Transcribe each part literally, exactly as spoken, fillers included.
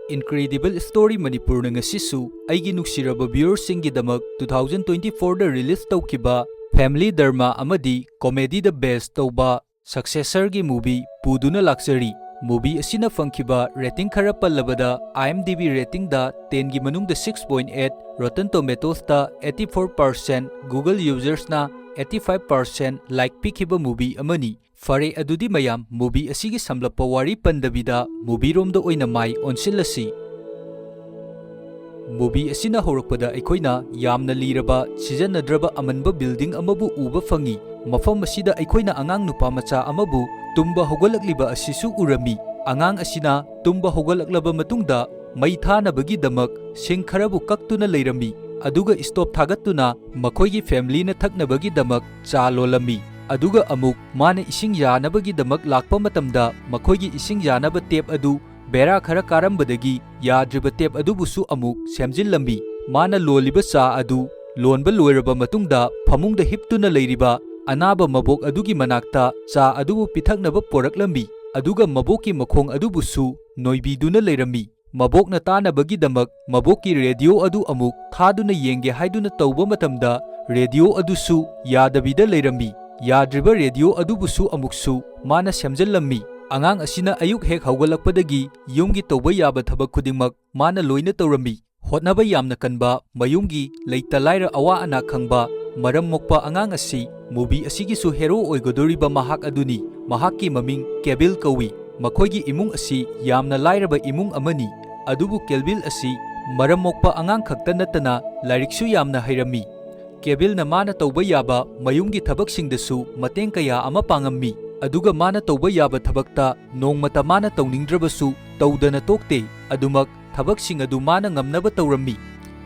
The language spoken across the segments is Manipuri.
Incredible Story Manipurꯅ ꯉꯁꯤꯁꯨ ꯑꯩꯒꯤ ꯅꯨꯡꯁꯤꯔꯕ viewerꯁꯤꯡꯒꯤꯗꯃꯛ two thousand twenty fourꯗ release ꯇꯧꯈꯤꯕ family drama ꯑꯃꯗꯤ comedyꯗ base ꯇꯧꯕ Successorꯒꯤ movie ꯄꯨꯗꯨꯅ ꯂꯥꯛꯆꯔꯤ꯫ Movie ꯑꯁꯤꯅ ꯐꯪꯈꯤꯕ rating ꯈꯔ ꯄꯜꯂꯕꯗ, IMDb ratingꯗ tenꯒꯤ ꯃꯅꯨꯡꯗ six point eight, Rotten Tomatoesꯇ eighty four percent, Google usersꯅ eighty five percent like ꯄꯤꯈꯤꯕ movie ꯑꯃꯅꯤ꯫ ꯐꯔꯦ, ꯑꯗꯨꯗꯤ ꯃꯌꯥꯝ, movie ꯑꯁꯤꯒꯤ ꯁꯝꯂꯞꯄ ꯋꯥꯔꯤ ꯄꯟꯗꯕꯤꯗ movieꯔꯣꯝꯗ ꯑꯣꯏꯅ ꯃꯥꯏ ꯑꯣꯟꯁꯤꯜꯂꯁꯤ꯫ Movie ꯑꯁꯤꯅ ꯍꯧꯔꯛꯄꯗ ꯑꯩꯈꯣꯏꯅ ꯌꯥꯝꯅ ꯂꯤꯔꯕ, ꯁꯤꯖꯤꯟꯅꯗ꯭ꯔꯕ ꯑꯃꯟꯕ building ꯑꯃꯕꯨ ꯎꯕ ꯐꯪꯏ꯫ ꯃꯐꯝ ꯑꯁꯤꯗ ꯑꯩꯈꯣꯏꯅ ꯑꯉꯥꯡ ꯅꯨꯄꯥ ꯃꯆꯥ ꯑꯃꯕꯨ ꯇꯨꯝꯕ ꯍꯧꯒꯠꯂꯛꯂꯤꯕ ꯑꯁꯤꯁꯨ ꯎꯔꯝꯃꯤ꯫ ꯑꯉꯥꯡ ꯑꯁꯤꯅ ꯇꯨꯝꯕ ꯍꯧꯒꯠꯂꯛꯂꯕ ꯃꯇꯨꯡꯗ ꯃꯩ ꯊꯥꯅꯕꯒꯤꯗꯃꯛ ꯁꯤꯡ ꯈꯔꯕꯨ ꯀꯛꯇꯨꯅ ꯂꯩꯔꯝꯃꯤ, ꯑꯗꯨꯒ stove ꯊꯥꯒꯠꯇꯨꯅ ꯃꯈꯣꯏꯒꯤ familyꯅ ꯊꯛꯅꯕꯒꯤꯗꯃꯛ ꯆꯥ ꯂꯣꯜꯂꯝꯃꯤ꯫ ꯑꯗꯨꯒ ꯑꯃꯨꯛ ꯃꯥꯅ ꯏꯁꯤꯡ ꯌꯥꯅꯕꯒꯤꯗꯃꯛ ꯂꯥꯛꯄ ꯃꯇꯝꯗ, ꯃꯈꯣꯏꯒꯤ ꯏꯁꯤꯡ ꯌꯥꯅꯕ tap ꯑꯗꯨ ꯕꯦꯔꯥ ꯈꯔ ꯀꯥꯔꯝꯕꯗꯒꯤ ꯌꯥꯗ꯭ꯔꯤꯕ tap ꯑꯗꯨꯕꯨꯁꯨ ꯑꯃꯨꯛ ꯁꯦꯝꯖꯤꯜꯂꯝꯃꯤ꯫ ꯃꯥꯅ ꯂꯣꯜꯂꯤꯕ ꯆꯥ ꯑꯗꯨ ꯂꯣꯟꯕ ꯂꯣꯏꯔꯕ ꯃꯇꯨꯡꯗ, ꯐꯃꯨꯡꯗ ꯍꯤꯞꯇꯨꯅ ꯂꯩꯔꯤꯕ ꯑꯅꯥꯕ ꯃꯕꯣꯛ ꯑꯗꯨꯒꯤ ꯃꯅꯥꯛꯇ ꯆꯥ ꯑꯗꯨꯕꯨ ꯄꯤꯊꯛꯅꯕ ꯄꯣꯔꯛꯂꯝꯃꯤ, ꯑꯗꯨꯒ ꯃꯕꯣꯛꯀꯤ ꯃꯈꯣꯡ ꯑꯗꯨꯕꯨꯁꯨ ꯅꯣꯏꯕꯤꯗꯨꯅ ꯂꯩꯔꯝꯃꯤ꯫ ꯃꯕꯣꯛꯅ ꯇꯥꯅꯕꯒꯤꯗꯃꯛ ꯃꯕꯣꯛꯀꯤ radio ꯑꯗꯨ ꯑꯃꯨꯛ ꯊꯥꯗꯨꯅ ꯌꯦꯡꯒꯦ ꯍꯥꯏꯗꯨꯅ ꯇꯧꯕ ꯃꯇꯝꯗ, radio ꯑꯗꯨꯁꯨ ꯌꯥꯗꯕꯤꯗ ꯂꯩꯔꯝꯃꯤ꯫ ꯌꯥꯗ꯭ꯔꯤꯕ radio ꯑꯗꯨꯕꯨꯁꯨ ꯑꯃꯨꯛꯁꯨ ꯃꯥꯅ ꯁꯦꯝꯖꯤꯜꯂꯝꯃꯤ꯫ ꯑꯉꯥꯡ ꯑꯁꯤꯅ ꯑꯌꯨꯛ ꯍꯦꯛ ꯍꯧꯒꯠꯂꯛꯄꯗꯒꯤ ꯌꯨꯝꯒꯤ ꯇꯧꯕ ꯌꯥꯕ ꯊꯕꯛ ꯈꯨꯗꯤꯡꯃꯛ ꯃꯥꯅ ꯂꯣꯏꯅ ꯇꯧꯔꯝꯃꯤ꯫ ꯍꯣꯠꯅꯕ ꯌꯥꯝꯅ ꯀꯟꯕ, ꯃꯌꯨꯝꯒꯤ ꯂꯩꯇ ꯂꯥꯏꯔ ꯑꯋꯥ ꯑꯅꯥ ꯈꯪꯕ, ꯃꯔꯝ ꯃꯣꯛꯄ ꯑꯉꯥꯡ ꯑꯁꯤ movie ꯑꯁꯤꯒꯤꯁꯨ hero ꯑꯣꯏꯒꯗꯧꯔꯤꯕ ꯃꯍꯥꯛ ꯑꯗꯨꯅꯤ꯫ ꯃꯍꯥꯛꯀꯤ ꯃꯃꯤꯡ ꯀꯦꯕꯤꯜ ꯀꯧꯏ꯫ ꯃꯈꯣꯏꯒꯤ ꯏꯃꯨꯡ ꯑꯁꯤ ꯌꯥꯝꯅ ꯂꯥꯏꯔꯕ ꯏꯃꯨꯡ ꯑꯃꯅꯤ, ꯑꯗꯨꯕꯨ ꯀꯦꯕꯤꯜ ꯑꯁꯤ ꯃꯔꯝ ꯃꯣꯛꯄ ꯑꯉꯥꯡ ꯈꯛꯇ ꯅꯠꯇꯅ ꯂꯥꯏꯔꯤꯛꯁꯨ ꯌꯥꯝꯅ ꯍꯩꯔꯝꯃꯤ꯫ ꯀꯦꯕꯤꯜꯅ ꯃꯥꯅ ꯇꯧꯕ ꯌꯥꯕ ꯃꯌꯨꯝꯒꯤ ꯊꯕꯛꯁꯤꯡꯗꯁꯨ ꯃꯇꯦꯡ ꯀꯌꯥ ꯑꯃ ꯄꯥꯡꯉꯝꯃꯤ, ꯑꯗꯨꯒ ꯃꯥꯅ ꯇꯧꯕ ꯌꯥꯕ ꯊꯕꯛꯇ ꯅꯣꯡꯃꯇ ꯃꯥꯅ ꯇꯧꯅꯤꯡꯗ꯭ꯔꯕꯁꯨ ꯇꯧꯗꯅ ꯇꯣꯛꯇꯦ꯫ ꯑꯗꯨꯃꯛ ꯊꯕꯛꯁꯤꯡ ꯑꯗꯨ ꯃꯥꯅ ꯉꯝꯅꯕ ꯇꯧꯔꯝꯃꯤ꯫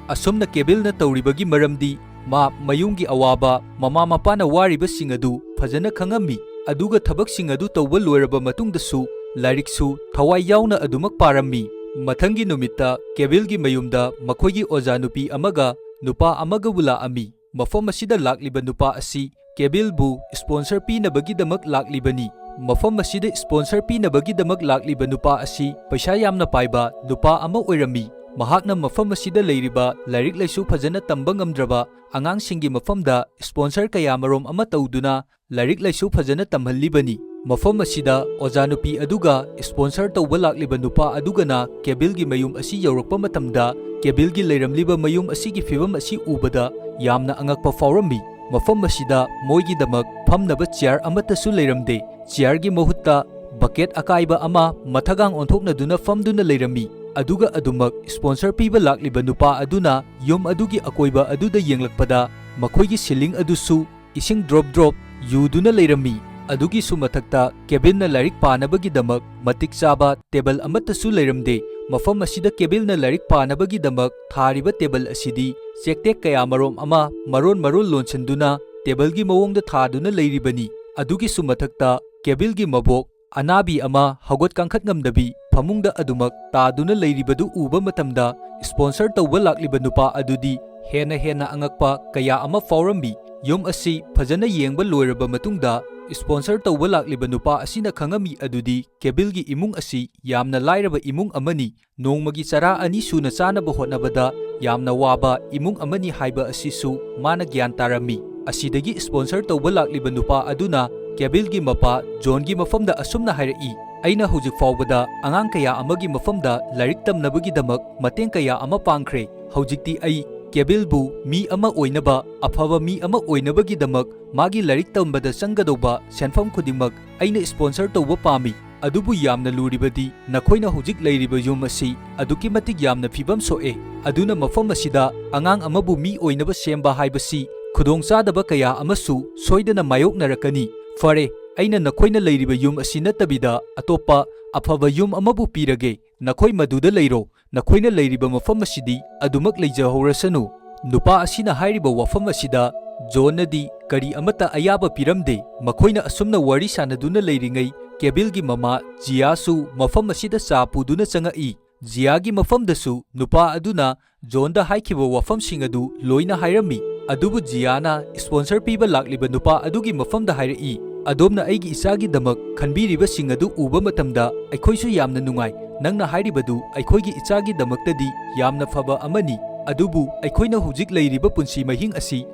ꯑꯁꯨꯝꯅ ꯀꯦꯕꯤꯜꯅ ꯇꯧꯔꯤꯕꯒꯤ ꯃꯔꯝꯗꯤ ꯃꯥ ꯃꯌꯨꯝꯒꯤ ꯑꯋꯥꯕ, ꯃꯃꯥ ꯃꯄꯥꯅ ꯋꯥꯔꯤꯕꯁꯤꯡ ꯑꯗꯨ ꯐꯖꯅ ꯈꯪꯉꯝꯃꯤ, ꯑꯗꯨꯒ ꯊꯕꯛꯁꯤꯡ ꯑꯗꯨ ꯇꯧꯕ ꯂꯣꯏꯔꯕ ꯃꯇꯨꯡꯗꯁꯨ ꯂꯥꯏꯔꯤꯛꯁꯨ ꯊꯋꯥꯏ ꯌꯥꯎꯅ ꯑꯗꯨꯃꯛ ꯄꯥꯔꯝꯃꯤ꯫ ꯃꯊꯪꯒꯤ ꯅꯨꯃꯤꯠꯇ ꯀꯦꯕꯤꯜꯒꯤ ꯃꯌꯨꯝꯗ ꯃꯈꯣꯏꯒꯤ ꯑꯣꯖꯥ ꯅꯨꯄꯤ ꯑꯃꯒ ꯅꯨꯄꯥ ꯑꯃꯒꯕꯨ ꯂꯥꯛꯑꯝꯃꯤ꯫ ꯃꯐꯝ ꯑꯁꯤꯗ ꯂꯥꯛꯂꯤꯕ ꯅꯨꯄꯥ ꯑꯁꯤ ꯀꯦꯕꯤꯜꯕꯨ sponsor ꯄꯤꯅꯕꯒꯤꯗꯃꯛ ꯂꯥꯛꯂꯤꯕꯅꯤ꯫ ꯃꯐꯝ ꯑꯁꯤꯗ sponsor ꯄꯤꯅꯕꯒꯤꯗꯃꯛ ꯂꯥꯛꯂꯤꯕ ꯅꯨꯄꯥ ꯑꯁꯤ ꯄꯩꯁꯥ ꯌꯥꯝꯅ ꯄꯥꯏꯕ ꯅꯨꯄꯥ ꯑꯃ ꯑꯣꯏꯔꯝꯃꯤ꯫ ꯃꯍꯥꯛꯅ ꯃꯐꯝ ꯑꯁꯤꯗ ꯂꯩꯔꯤꯕ ꯂꯥꯏꯔꯤꯛ ꯂꯥꯏꯁꯨ ꯐꯖꯅ ꯇꯝꯕ ꯉꯝꯗ꯭ꯔꯕ ꯑꯉꯥꯡꯁꯤꯡꯒꯤ ꯃꯐꯝꯗ sponsor ꯀꯌꯥ ꯃꯔꯨꯝ ꯑꯃ ꯇꯧꯗꯨꯅ ꯂꯥꯏꯔꯤꯛ ꯂꯥꯏꯁꯨ ꯐꯖꯅ ꯇꯝꯍꯜꯂꯤꯕꯅꯤ꯫ ꯃꯐꯝ ꯑꯁꯤꯗ ꯑꯣꯖꯥ ꯅꯨꯄꯤ ꯑꯗꯨꯒ sponsor ꯇꯧꯕ ꯂꯥꯛꯂꯤꯕ ꯅꯨꯄꯥ ꯑꯗꯨꯒꯅ ꯀꯦꯕꯤꯜꯒꯤ ꯃꯌꯨꯝ ꯑꯁꯤ ꯌꯧꯔꯛꯄ ꯃꯇꯝꯗ, ꯀꯦꯕꯤꯜꯒꯤ ꯂꯩꯔꯝꯂꯤꯕ ꯃꯌꯨꯝ ꯑꯁꯤꯒꯤ ꯐꯤꯕꯝ ꯑꯁꯤ ꯎꯕꯗ ꯌꯥꯝꯅ ꯑꯉꯛꯄ ꯐꯥꯎꯔꯝꯃꯤ꯫ ꯃꯐꯝ ꯑꯁꯤꯗ ꯃꯣꯏꯒꯤꯗꯃꯛ ꯐꯝꯅꯕ chair ꯑꯃꯠꯇꯁꯨ ꯂꯩꯔꯝꯗꯦ꯫ Chairꯒꯤ ꯃꯍꯨꯠꯇ bucket ꯑꯀꯥꯏꯕ ꯑꯃ ꯃꯊꯛꯒꯥꯡ ꯑꯣꯟꯊꯣꯛꯅꯗꯨꯅ ꯐꯝꯗꯨꯅ ꯂꯩꯔꯝꯃꯤ꯫ ꯑꯗꯨꯒ ꯑꯗꯨꯃꯛ sponsor ꯄꯤꯕ ꯂꯥꯛꯂꯤꯕ ꯅꯨꯄꯥ ꯑꯗꯨꯅ ꯌꯨꯝ ꯑꯗꯨꯒꯤ ꯑꯀꯣꯏꯕ ꯑꯗꯨꯗ ꯌꯦꯡꯂꯛꯄꯗ, ꯃꯈꯣꯏꯒꯤ ceiling ꯑꯗꯨꯁꯨ ꯏꯁꯤꯡ drop drop ꯌꯨꯗꯨꯅ ꯂꯩꯔꯝꯃꯤ꯫ ꯑꯗꯨꯒꯤꯁꯨ ꯃꯊꯛꯇ, ꯀꯦꯕꯤꯜꯅ ꯂꯥꯏꯔꯤꯛ ꯄꯥꯅꯕꯒꯤꯗꯃꯛ ꯃꯇꯤꯛ ꯆꯥꯕ table ꯑꯃꯠꯇꯁꯨ ꯂꯩꯔꯝꯗꯦ꯫ ꯃꯐꯝ ꯑꯁꯤꯗ ꯀꯦꯕꯤꯜꯅ ꯂꯥꯏꯔꯤꯛ ꯄꯥꯅꯕꯒꯤꯗꯃꯛ ꯊꯥꯔꯤꯕ table ꯑꯁꯤꯗꯤ ꯆꯦꯛꯇꯦꯛ ꯀꯌꯥ ꯃꯔꯨꯝ ꯑꯃ ꯃꯔꯣꯟ ꯃꯔꯣꯟ ꯂꯣꯟꯁꯤꯟꯗꯨꯅ tableꯒꯤ ꯃꯑꯣꯡꯗ ꯊꯥꯗꯨꯅ ꯂꯩꯔꯤꯕꯅꯤ꯫ ꯑꯗꯨꯒꯤꯁꯨ ꯃꯊꯛꯇ, ꯀꯦꯕꯤꯜꯒꯤ ꯃꯕꯣꯛ ꯑꯅꯥꯕꯤ ꯑꯃ ꯍꯧꯒꯠ ꯀꯥꯡꯈꯠ ꯉꯝꯗꯕꯤ ꯐꯃꯨꯡꯗ ꯑꯗꯨꯃꯛ ꯇꯥꯗꯨꯅ ꯂꯩꯔꯤꯕꯗꯨ ꯎꯕ ꯃꯇꯝꯗ, sponsor ꯇꯧꯕ ꯂꯥꯛꯂꯤꯕ ꯅꯨꯄꯥ ꯑꯗꯨꯗꯤ ꯍꯦꯟꯅ ꯍꯦꯟꯅ ꯑꯉꯛꯄ ꯀꯌꯥ ꯑꯃ ꯐꯥꯎꯔꯝꯃꯤ꯫ ꯌꯨꯝ ꯑꯁꯤ ꯐꯖꯅ ꯌꯦꯡꯕ ꯂꯣꯏꯔꯕ ꯃꯇꯨꯡꯗ, sponsor ꯇꯧꯕ ꯂꯥꯛꯂꯤꯕ ꯅꯨꯄꯥ ꯑꯁꯤꯅ ꯈꯪꯉꯝꯃꯤ ꯑꯗꯨꯗꯤ ꯀꯦꯕꯤꯜꯒꯤ ꯏꯃꯨꯡ ꯑꯁꯤ ꯌꯥꯝꯅ ꯂꯥꯏꯔꯕ ꯏꯃꯨꯡ ꯑꯃꯅꯤ꯫ ꯅꯣꯡꯃꯒꯤ ꯆꯔꯥ ꯑꯅꯤ ꯁꯨꯅ ꯆꯥꯅꯕ ꯍꯣꯠꯅꯕꯗ ꯌꯥꯝꯅ ꯋꯥꯕ ꯏꯃꯨꯡ ꯑꯃꯅꯤ ꯍꯥꯏꯕ ꯑꯁꯤꯁꯨ ꯃꯥꯅ ꯒ꯭ꯌꯥꯟ ꯇꯥꯔꯝꯃꯤ꯫ ꯑꯁꯤꯗꯒꯤ sponsor ꯇꯧꯕ ꯂꯥꯛꯂꯤꯕ ꯅꯨꯄꯥ ꯑꯗꯨꯅ ꯀꯦꯕꯤꯜꯒꯤ ꯃꯄꯥ ꯖꯣꯟꯒꯤ ꯃꯐꯝꯗ ꯑꯁꯨꯝꯅ ꯍꯥꯏꯔꯛꯏ, "ꯑꯩꯅ ꯍꯧꯖꯤꯛ ꯐꯥꯎꯕꯗ ꯑꯉꯥꯡ ꯀꯌꯥ ꯑꯃꯒꯤ ꯃꯐꯝꯗ ꯂꯥꯏꯔꯤꯛ ꯇꯝꯅꯕꯒꯤꯗꯃꯛ ꯃꯇꯦꯡ ꯀꯌꯥ ꯑꯃ ꯄꯥꯡꯈ꯭ꯔꯦ꯫ ꯍꯧꯖꯤꯛꯇꯤ ꯑꯩ ꯀꯦꯕꯤꯜꯕꯨ ꯃꯤ ꯑꯃ ꯑꯣꯏꯅꯕ, ꯑꯐꯕ ꯃꯤ ꯑꯃ ꯑꯣꯏꯅꯕꯒꯤꯗꯃꯛ ꯃꯥꯒꯤ ꯂꯥꯏꯔꯤꯛ ꯇꯝꯕꯗ ꯆꯪꯒꯗꯧꯕ ꯁꯦꯟꯐꯝ ꯈꯨꯗꯤꯡꯃꯛ ꯑꯩꯅ sponsor ꯇꯧꯕ ꯄꯥꯝꯃꯤ꯫ ꯑꯗꯨꯕꯨ ꯌꯥꯝꯅ ꯂꯨꯔꯤꯕꯗꯤ ꯅꯈꯣꯏꯅ ꯍꯧꯖꯤꯛ ꯂꯩꯔꯤꯕ ꯌꯨꯝ ꯑꯁꯤ ꯑꯗꯨꯛꯀꯤ ꯃꯇꯤꯛ ꯌꯥꯝꯅ ꯐꯤꯕꯝ ꯁꯣꯛꯑꯦ꯫ ꯑꯗꯨꯅ ꯃꯐꯝ ꯑꯁꯤꯗ ꯑꯉꯥꯡ ꯑꯃꯕꯨ ꯃꯤ ꯑꯣꯏꯅꯕ ꯁꯦꯝꯕ ꯍꯥꯏꯕꯁꯤ ꯈꯨꯗꯣꯡꯆꯥꯗꯕ ꯀꯌꯥ ꯑꯃꯁꯨ ꯁꯣꯏꯗꯅ ꯃꯥꯌꯣꯛꯅꯔꯛꯀꯅꯤ꯫ ꯐꯔꯦ, ꯑꯩꯅ ꯅꯈꯣꯏꯅ ꯂꯩꯔꯤꯕ ꯌꯨꯝ ꯑꯁꯤ ꯅꯠꯇꯕꯤꯗ ꯑꯇꯣꯞꯄ ꯑꯐꯕ ꯌꯨꯝ ꯑꯃꯕꯨ ꯄꯤꯔꯒꯦ꯫ ꯅꯈꯣꯏ ꯃꯗꯨꯗ ꯂꯩꯔꯣ꯫ ꯅꯈꯣꯏꯅ ꯂꯩꯔꯤꯕ ꯃꯐꯝ ꯑꯁꯤꯗꯤ ꯑꯗꯨꯃꯛ ꯂꯩꯖꯍꯧꯔꯁꯅꯨ꯫" ꯅꯨꯄꯥ ꯑꯁꯤꯅ ꯍꯥꯏꯔꯤꯕ ꯋꯥꯐꯝ ꯑꯁꯤꯗ ꯖꯣꯟꯅꯗꯤ ꯀꯔꯤ ꯑꯃꯠꯇ ꯑꯌꯥꯕ ꯄꯤꯔꯝꯗꯦ꯫ ꯃꯈꯣꯏꯅ ꯑꯁꯨꯝꯅ ꯋꯥꯔꯤ ꯁꯥꯟꯅꯗꯨꯅ ꯂꯩꯔꯤꯉꯩ, ꯀꯦꯕꯤꯜꯒꯤ ꯃꯃꯥ ꯖꯤꯌꯥꯁꯨ ꯃꯐꯝ ꯑꯁꯤꯗ ꯆꯥ ꯄꯨꯗꯨꯅ ꯆꯪꯉꯛꯏ꯫ ꯖꯤꯌꯥꯒꯤ ꯃꯐꯝꯗꯁꯨ ꯅꯨꯄꯥ ꯑꯗꯨꯅ ꯖꯣꯟꯗ ꯍꯥꯏꯈꯤꯕ ꯋꯥꯐꯝꯁꯤꯡ ꯑꯗꯨ ꯂꯣꯏꯅ ꯍꯥꯏꯔꯝꯃꯤ꯫ ꯑꯗꯨꯕꯨ ꯖꯤꯌꯥꯅ sponsor ꯄꯤꯕ ꯂꯥꯛꯂꯤꯕ ꯅꯨꯄꯥ ꯑꯗꯨꯒꯤ ꯃꯐꯝꯗ ꯍꯥꯏꯔꯛꯏ, ꯑꯗꯣꯝꯅ ꯑꯩꯒꯤ ꯏꯆꯥꯒꯤꯗꯃꯛ ꯈꯟꯕꯤꯔꯤꯕꯁꯤꯡ ꯑꯗꯨ ꯎꯕ ꯃꯇꯝꯗ ꯑꯩꯈꯣꯏꯁꯨ ꯌꯥꯝꯅ ꯅꯨꯡꯉꯥꯏ꯫ ꯅꯪꯅ ꯍꯥꯏꯔꯤꯕꯗꯨ ꯑꯩꯈꯣꯏꯒꯤ ꯏꯆꯥꯒꯤꯗꯃꯛꯇꯗꯤ ꯌꯥꯝꯅ ꯐꯕ ꯑꯃꯅꯤ, ꯑꯗꯨꯕꯨ ꯑꯩꯈꯣꯏꯅ ꯍꯧꯖꯤꯛ ꯂꯩꯔꯤꯕ ꯄꯨꯟꯁꯤ ꯃꯍꯤꯡ ꯑꯁꯤ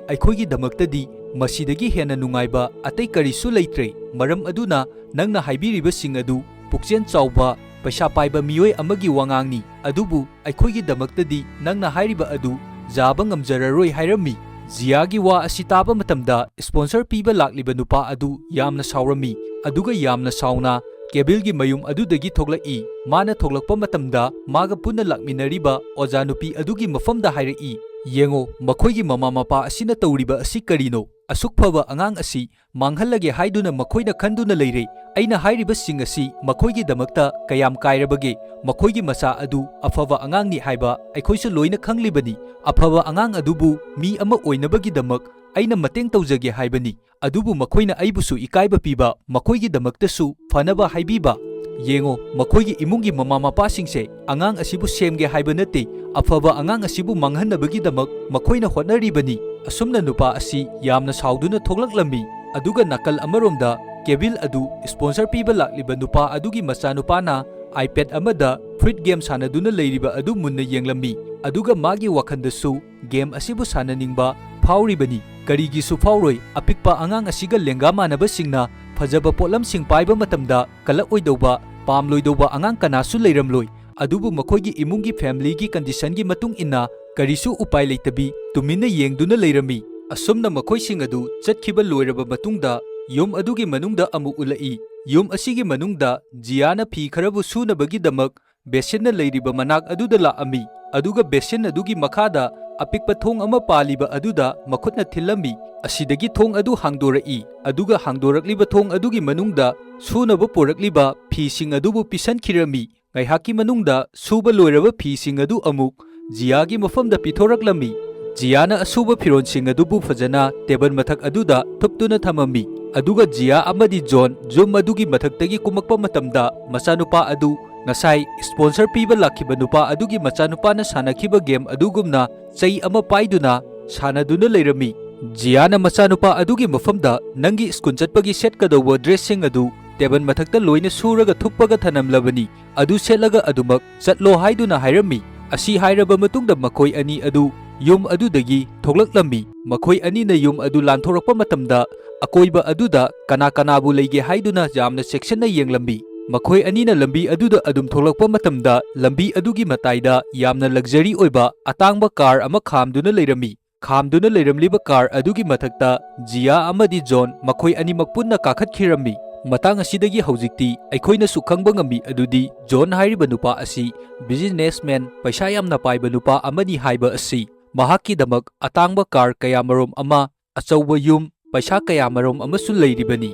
ꯑꯩꯈꯣꯏꯒꯤꯗꯃꯛꯇꯗꯤ ꯃꯁꯤꯗꯒꯤ ꯍꯦꯟꯅ ꯅꯨꯡꯉꯥꯏꯕ ꯑꯇꯩ ꯀꯔꯤꯁꯨ ꯂꯩꯇ꯭ꯔꯦ꯫ ꯃꯔꯝ ꯑꯗꯨꯅ ꯅꯪꯅ ꯍꯥꯏꯕꯤꯔꯤꯕꯁꯤꯡ ꯑꯗꯨ ꯄꯨꯛꯆꯦꯜ ꯆꯥꯎꯕ, ꯄꯩꯁꯥ ꯄꯥꯏꯕ ꯃꯤꯑꯣꯏ ꯑꯃꯒꯤ ꯋꯥꯉꯥꯡꯅꯤ, ꯑꯗꯨꯕꯨ ꯑꯩꯈꯣꯏꯒꯤꯗꯃꯛꯇꯗꯤ ꯅꯪꯅ ꯍꯥꯏꯔꯤꯕ ꯑꯗꯨ ꯌꯥꯕ ꯉꯝꯖꯔꯔꯣꯏ ꯍꯥꯏꯔꯝꯃꯤ꯫ ꯖꯤꯌꯥꯒꯤ ꯋꯥ ꯑꯁꯤ ꯇꯥꯕ ꯃꯇꯝꯗ ꯁ꯭ꯄꯣꯟꯁꯔ ꯄꯤꯕ ꯂꯥꯛꯂꯤꯕ ꯅꯨꯄꯥ ꯑꯗꯨ ꯌꯥꯝꯅ ꯁꯥꯎꯔꯝꯃꯤ, ꯑꯗꯨꯒ ꯌꯥꯝꯅ ꯁꯥꯎꯅ ꯀꯦꯕꯤꯜꯒꯤ ꯃꯌꯨꯝ ꯑꯗꯨꯗꯒꯤ ꯊꯣꯛꯂꯛꯏ꯫ ꯃꯥꯅ ꯊꯣꯛꯂꯛꯄ ꯃꯇꯝꯗ ꯃꯥꯒ ꯄꯨꯟꯅ ꯂꯥꯛꯃꯤꯟꯅꯔꯤꯕ ꯑꯣꯖꯥ ꯅꯨꯄꯤ ꯑꯗꯨꯒꯤ ꯃꯐꯝꯗ ꯍꯥꯏꯔꯛꯏ, "ꯌꯦꯡꯉꯣ, ꯃꯈꯣꯏꯒꯤ ꯃꯃꯥ ꯃꯄꯥ ꯑꯁꯤꯅ ꯇꯧꯔꯤꯕ ꯑꯁꯤ ꯀꯔꯤꯅꯣ? ꯑꯁꯨꯛ ꯐꯕ ꯑꯉꯥꯡ ꯑꯁꯤ ꯃꯥꯡꯍꯜꯂꯒꯦ ꯍꯥꯏꯗꯨꯅ ꯃꯈꯣꯏꯅ ꯈꯟꯗꯨꯅ ꯂꯩꯔꯦ꯫ ꯑꯩꯅ ꯍꯥꯏꯔꯤꯕꯁꯤꯡ ꯑꯁꯤ ꯃꯈꯣꯏꯒꯤꯗꯃꯛꯇ ꯀꯌꯥꯝ ꯀꯥꯏꯔꯕꯒꯦ? ꯃꯈꯣꯏꯒꯤ ꯃꯆꯥ ꯑꯗꯨ ꯑꯐꯕ ꯑꯉꯥꯡꯅꯤ ꯍꯥꯏꯕ ꯑꯩꯈꯣꯏꯁꯨ ꯂꯣꯏꯅ ꯈꯪꯂꯤꯕꯅꯤ꯫ ꯑꯐꯕ ꯑꯉꯥꯡ ꯑꯗꯨꯕꯨ ꯃꯤ ꯑꯃ ꯑꯣꯏꯅꯕꯒꯤꯗꯃꯛ ꯑꯩꯅ ꯃꯇꯦꯡ ꯇꯧꯖꯒꯦ ꯍꯥꯏꯕꯅꯤ, ꯑꯗꯨꯕꯨ ꯃꯈꯣꯏꯅ ꯑꯩꯕꯨꯁꯨ ꯏꯀꯥꯏꯕ ꯄꯤꯕ, ꯃꯈꯣꯏꯒꯤꯗꯃꯛꯇꯁꯨ ꯐꯅꯕ ꯍꯥꯏꯕꯤꯕ꯫ ꯌꯦꯡꯉꯣ, ꯃꯈꯣꯏꯒꯤ ꯏꯃꯨꯡꯒꯤ ꯃꯃꯥ ꯃꯄꯥꯁꯤꯡꯁꯦ ꯑꯉꯥꯡ ꯑꯁꯤꯕꯨ ꯁꯦꯝꯒꯦ ꯍꯥꯏꯕ ꯅꯠꯇꯦ, ꯑꯐꯕ ꯑꯉꯥꯡ ꯑꯁꯤꯕꯨ ꯃꯥꯡꯍꯟꯅꯕꯒꯤꯗꯃꯛ ꯃꯈꯣꯏꯅ ꯍꯣꯠꯅꯔꯤꯕꯅꯤ"꯫ ꯑꯁꯨꯝꯅ ꯅꯨꯄꯥ ꯑꯁꯤ ꯌꯥꯝꯅ ꯁꯥꯎꯗꯨꯅ ꯊꯣꯛꯂꯛꯂꯝꯃꯤ꯫ ꯑꯗꯨꯒ ꯅꯥꯀꯜ ꯑꯃꯔꯣꯝꯗ ꯀꯦꯕꯤꯜ ꯑꯗꯨ ꯁ꯭ꯄꯣꯟꯁꯔ ꯄꯤꯕ ꯂꯥꯛꯂꯤꯕ ꯅꯨꯄꯥ ꯑꯗꯨꯒꯤ ꯃꯆꯥꯅꯨꯄꯥꯅ iPad ꯑꯃꯗ ꯐ꯭ꯔꯨꯏꯠ ꯒꯦꯝ ꯁꯥꯟꯅꯗꯨꯅ ꯂꯩꯔꯤꯕ ꯑꯗꯨ ꯃꯨꯟꯅ ꯌꯦꯡꯂꯝꯃꯤ, ꯑꯗꯨꯒ ꯃꯥꯒꯤ ꯋꯥꯈꯜꯗꯁꯨ ꯒꯦꯝ ꯑꯁꯤꯕꯨ ꯁꯥꯟꯅꯅꯤꯡꯕ ꯐꯥꯎꯔꯤꯕꯅꯤ꯫ ꯀꯔꯤꯒꯤꯁꯨ ꯐꯥꯎꯔꯣꯏ? ꯑꯄꯤꯛꯄ ꯑꯉꯥꯡ ꯑꯁꯤꯒ ꯂꯦꯡꯒꯥ ꯃꯥꯟꯅꯕꯁꯤꯡꯅ ꯐꯖꯕ ꯄꯣꯠꯂꯝꯁꯤꯡ ꯄꯥꯏꯕ ꯃꯇꯝꯗ ꯀꯜꯂꯛꯑꯣꯏꯗꯧꯕ, ꯄꯥꯝꯂꯣꯏꯗꯧꯕ ꯑꯉꯥꯡ ꯀꯅꯥꯁꯨ ꯂꯩꯔꯝꯂꯣꯏ꯫ ꯑꯗꯨꯕꯨ ꯃꯈꯣꯏꯒꯤ ꯏꯃꯨꯡꯒꯤ ꯐꯦꯃꯤꯂꯤꯒꯤ ꯀꯟꯗꯤꯁꯟꯒꯤ ꯃꯇꯨꯡ ꯏꯟꯅ ꯀꯔꯤꯁꯨ ꯎꯄꯥꯏ ꯂꯩꯇꯕꯤ ꯇꯨꯃꯤꯟꯅ ꯌꯦꯡꯗꯨꯅ ꯂꯩꯔꯝꯃꯤ꯫ ꯑꯁꯨꯝꯅ ꯃꯈꯣꯏꯁꯤꯡ ꯑꯗꯨ ꯆꯠꯈꯤꯕ ꯂꯣꯏꯔꯕ ꯃꯇꯨꯡꯗ ꯌꯨꯝ ꯑꯗꯨꯒꯤ ꯃꯅꯨꯡꯗ ꯑꯃꯨꯛ ꯎꯠꯂꯛꯏ꯫ ꯌꯨꯝ ꯑꯁꯤꯒꯤ ꯃꯅꯨꯡꯗ ꯖꯤꯌꯥꯅ ꯐꯤ ꯈꯔꯕꯨ ꯁꯨꯅꯕꯒꯤꯗꯃꯛ ꯕꯦꯁꯤꯟꯅ ꯂꯩꯔꯤꯕ ꯃꯅꯥꯛ ꯑꯗꯨꯗ ꯂꯥꯛꯑꯝꯃꯤ, ꯑꯗꯨꯒ ꯕꯦꯁꯤꯟ ꯑꯗꯨꯒꯤ ꯃꯈꯥꯗ ꯑꯄꯤꯛꯄ ꯊꯣꯡ ꯑꯃ ꯄꯥꯜꯂꯤꯕ ꯑꯗꯨꯗ ꯃꯈꯨꯠꯅ ꯊꯤꯜꯂꯝꯃꯤ꯫ ꯑꯁꯤꯗꯒꯤ ꯊꯣꯡ ꯑꯗꯨ ꯍꯥꯡꯗꯣꯔꯛꯏ, ꯑꯗꯨꯒ ꯍꯥꯡꯗꯣꯔꯛꯂꯤꯕ ꯊꯣꯡ ꯑꯗꯨꯒꯤ ꯃꯅꯨꯡꯗ ꯁꯨꯅꯕ ꯄꯨꯔꯛꯂꯤꯕ ꯐꯤꯁꯤꯡ ꯑꯗꯨꯕꯨ ꯄꯤꯁꯟꯈꯤꯔꯝꯃꯤ꯫ ꯉꯥꯏꯍꯥꯛꯀꯤ ꯃꯅꯨꯡꯗ ꯁꯨꯕ ꯂꯣꯏꯔꯕ ꯐꯤꯁꯤꯡ ꯑꯗꯨ ꯑꯃꯨꯛ ꯖꯤꯌꯥꯒꯤ ꯃꯐꯝꯗ ꯄꯤꯊꯣꯔꯛꯂꯝꯃꯤ꯫ ꯖꯤꯌꯥꯅ ꯑꯁꯨꯕ ꯐꯤꯔꯣꯜꯁꯤꯡ ꯑꯗꯨꯕꯨ ꯐꯖꯅ ꯇꯦꯕꯜ ꯃꯊꯛ ꯑꯗꯨꯗ ꯊꯨꯞꯇꯨꯅ ꯊꯝꯃꯝꯃꯤ꯫ ꯑꯗꯨꯒ ꯖꯤꯌꯥ ꯑꯃꯗꯤ ꯖꯣꯟ ꯌꯨꯝ ꯑꯗꯨꯒꯤ ꯃꯊꯛꯇꯒꯤ ꯀꯨꯝꯃꯛꯄ ꯃꯇꯝꯗ ꯃꯆꯥꯅꯨꯄꯥ ꯑꯗꯨ ꯉꯁꯥꯏ ꯁ꯭ꯄꯣꯟꯁꯔ ꯄꯤꯕ ꯂꯥꯛꯈꯤꯕ ꯅꯨꯄꯥ ꯑꯗꯨꯒꯤ ꯃꯆꯥꯅꯨꯄꯥꯅ ꯁꯥꯟꯅꯈꯤꯕ ꯒꯦꯝ ꯑꯗꯨꯒꯨꯝꯅ ꯆꯩ ꯑꯃ ꯄꯥꯏꯗꯨꯅ ꯁꯥꯟꯅꯗꯨꯅ ꯂꯩꯔꯝꯃꯤ꯫ ꯖꯤꯌꯥꯅ ꯃꯆꯥꯅꯨꯄꯥ ꯑꯗꯨꯒꯤ ꯃꯐꯝꯗ ꯅꯪꯒꯤ ꯁ꯭ꯀꯨꯜ ꯆꯠꯄꯒꯤ ꯁꯦꯠꯀꯗꯧꯕ ꯗ꯭ꯔꯦꯁꯁꯤꯡ ꯑꯗꯨ ꯇꯦꯕꯜ ꯃꯊꯛꯇ ꯂꯣꯏꯅ ꯁꯨꯔꯒ ꯊꯨꯞꯄꯒ ꯊꯅꯝꯂꯕꯅꯤ, ꯑꯗꯨ ꯁꯦꯠꯂꯒ ꯑꯗꯨꯃꯛ ꯆꯠꯂꯣ ꯍꯥꯏꯗꯨꯅ ꯍꯥꯏꯔꯝꯃꯤ꯫ ꯑꯁꯤ ꯍꯥꯏꯔꯕ ꯃꯇꯨꯡꯗ ꯃꯈꯣꯏ ꯑꯅꯤ ꯑꯗꯨ ꯌꯨꯝ ꯑꯗꯨꯗꯒꯤ ꯊꯣꯛꯂꯛꯂꯝꯃꯤ꯫ ꯃꯈꯣꯏ ꯑꯅꯤꯅ ꯌꯨꯝ ꯑꯗꯨ ꯂꯥꯟꯊꯣꯔꯛꯄ ꯃꯇꯝꯗ ꯑꯀꯣꯏꯕ ꯑꯗꯨꯗ ꯀꯅꯥ ꯀꯅꯥꯕꯨ ꯂꯩꯒꯦ ꯍꯥꯏꯗꯨꯅ ꯌꯥꯝꯅ ꯆꯦꯛꯁꯤꯟꯅ ꯌꯦꯡꯂꯝꯃꯤ꯫ ꯃꯈꯣꯏ ꯑꯅꯤꯅ ꯂꯝꯕꯤ ꯑꯗꯨꯗ ꯑꯗꯨꯝ ꯊꯣꯛꯂꯛꯄ ꯃꯇꯝꯗ ꯂꯝꯕꯤ ꯑꯗꯨꯒꯤ ꯃꯇꯥꯏꯗ ꯌꯥꯝꯅ ꯂꯛꯖꯔꯤ ꯑꯣꯏꯕ ꯑꯇꯥꯡꯕ ꯀꯥꯔ ꯑꯃ ꯈꯥꯝꯗꯨꯅ ꯂꯩꯔꯝꯃꯤ꯫ ꯈꯥꯝꯗꯨꯅ ꯂꯩꯔꯝꯂꯤꯕ ꯀꯥꯔ ꯑꯗꯨꯒꯤ ꯃꯊꯛꯇ ꯖꯤꯌꯥ ꯑꯃꯗꯤ ꯖꯣꯟ ꯃꯈꯣꯏ ꯑꯅꯤꯃꯛ ꯄꯨꯟꯅ ꯀꯥꯈꯠꯈꯤꯔꯝꯃꯤ꯫ ꯃꯇꯥꯡ ꯑꯁꯤꯗꯒꯤ ꯍꯧꯖꯤꯛꯇꯤ ꯑꯩꯈꯣꯏꯅꯁꯨ ꯈꯪꯕ ꯉꯝꯃꯤ ꯑꯗꯨꯗꯤ ꯖꯣꯟ ꯍꯥꯏꯔꯤꯕ ꯅꯨꯄꯥ ꯑꯁꯤ ꯕꯤꯖꯤꯅꯦꯁꯃꯦꯟ, ꯄꯩꯁꯥ ꯌꯥꯝꯅ ꯄꯥꯏꯕ ꯅꯨꯄꯥ ꯑꯃꯅꯤ ꯍꯥꯏꯕ ꯑꯁꯤ꯫ ꯃꯍꯥꯛꯀꯤꯗꯃꯛ ꯑꯇꯥꯡꯕ ꯀꯥꯔ ꯀꯌꯥ ꯃꯔꯨꯝ ꯑꯃ, ꯑꯆꯧꯕ ꯌꯨꯝ, ꯄꯩꯁꯥ ꯀꯌꯥ ꯃꯔꯨꯝ ꯑꯃꯁꯨ ꯂꯩꯔꯤꯕꯅꯤ꯫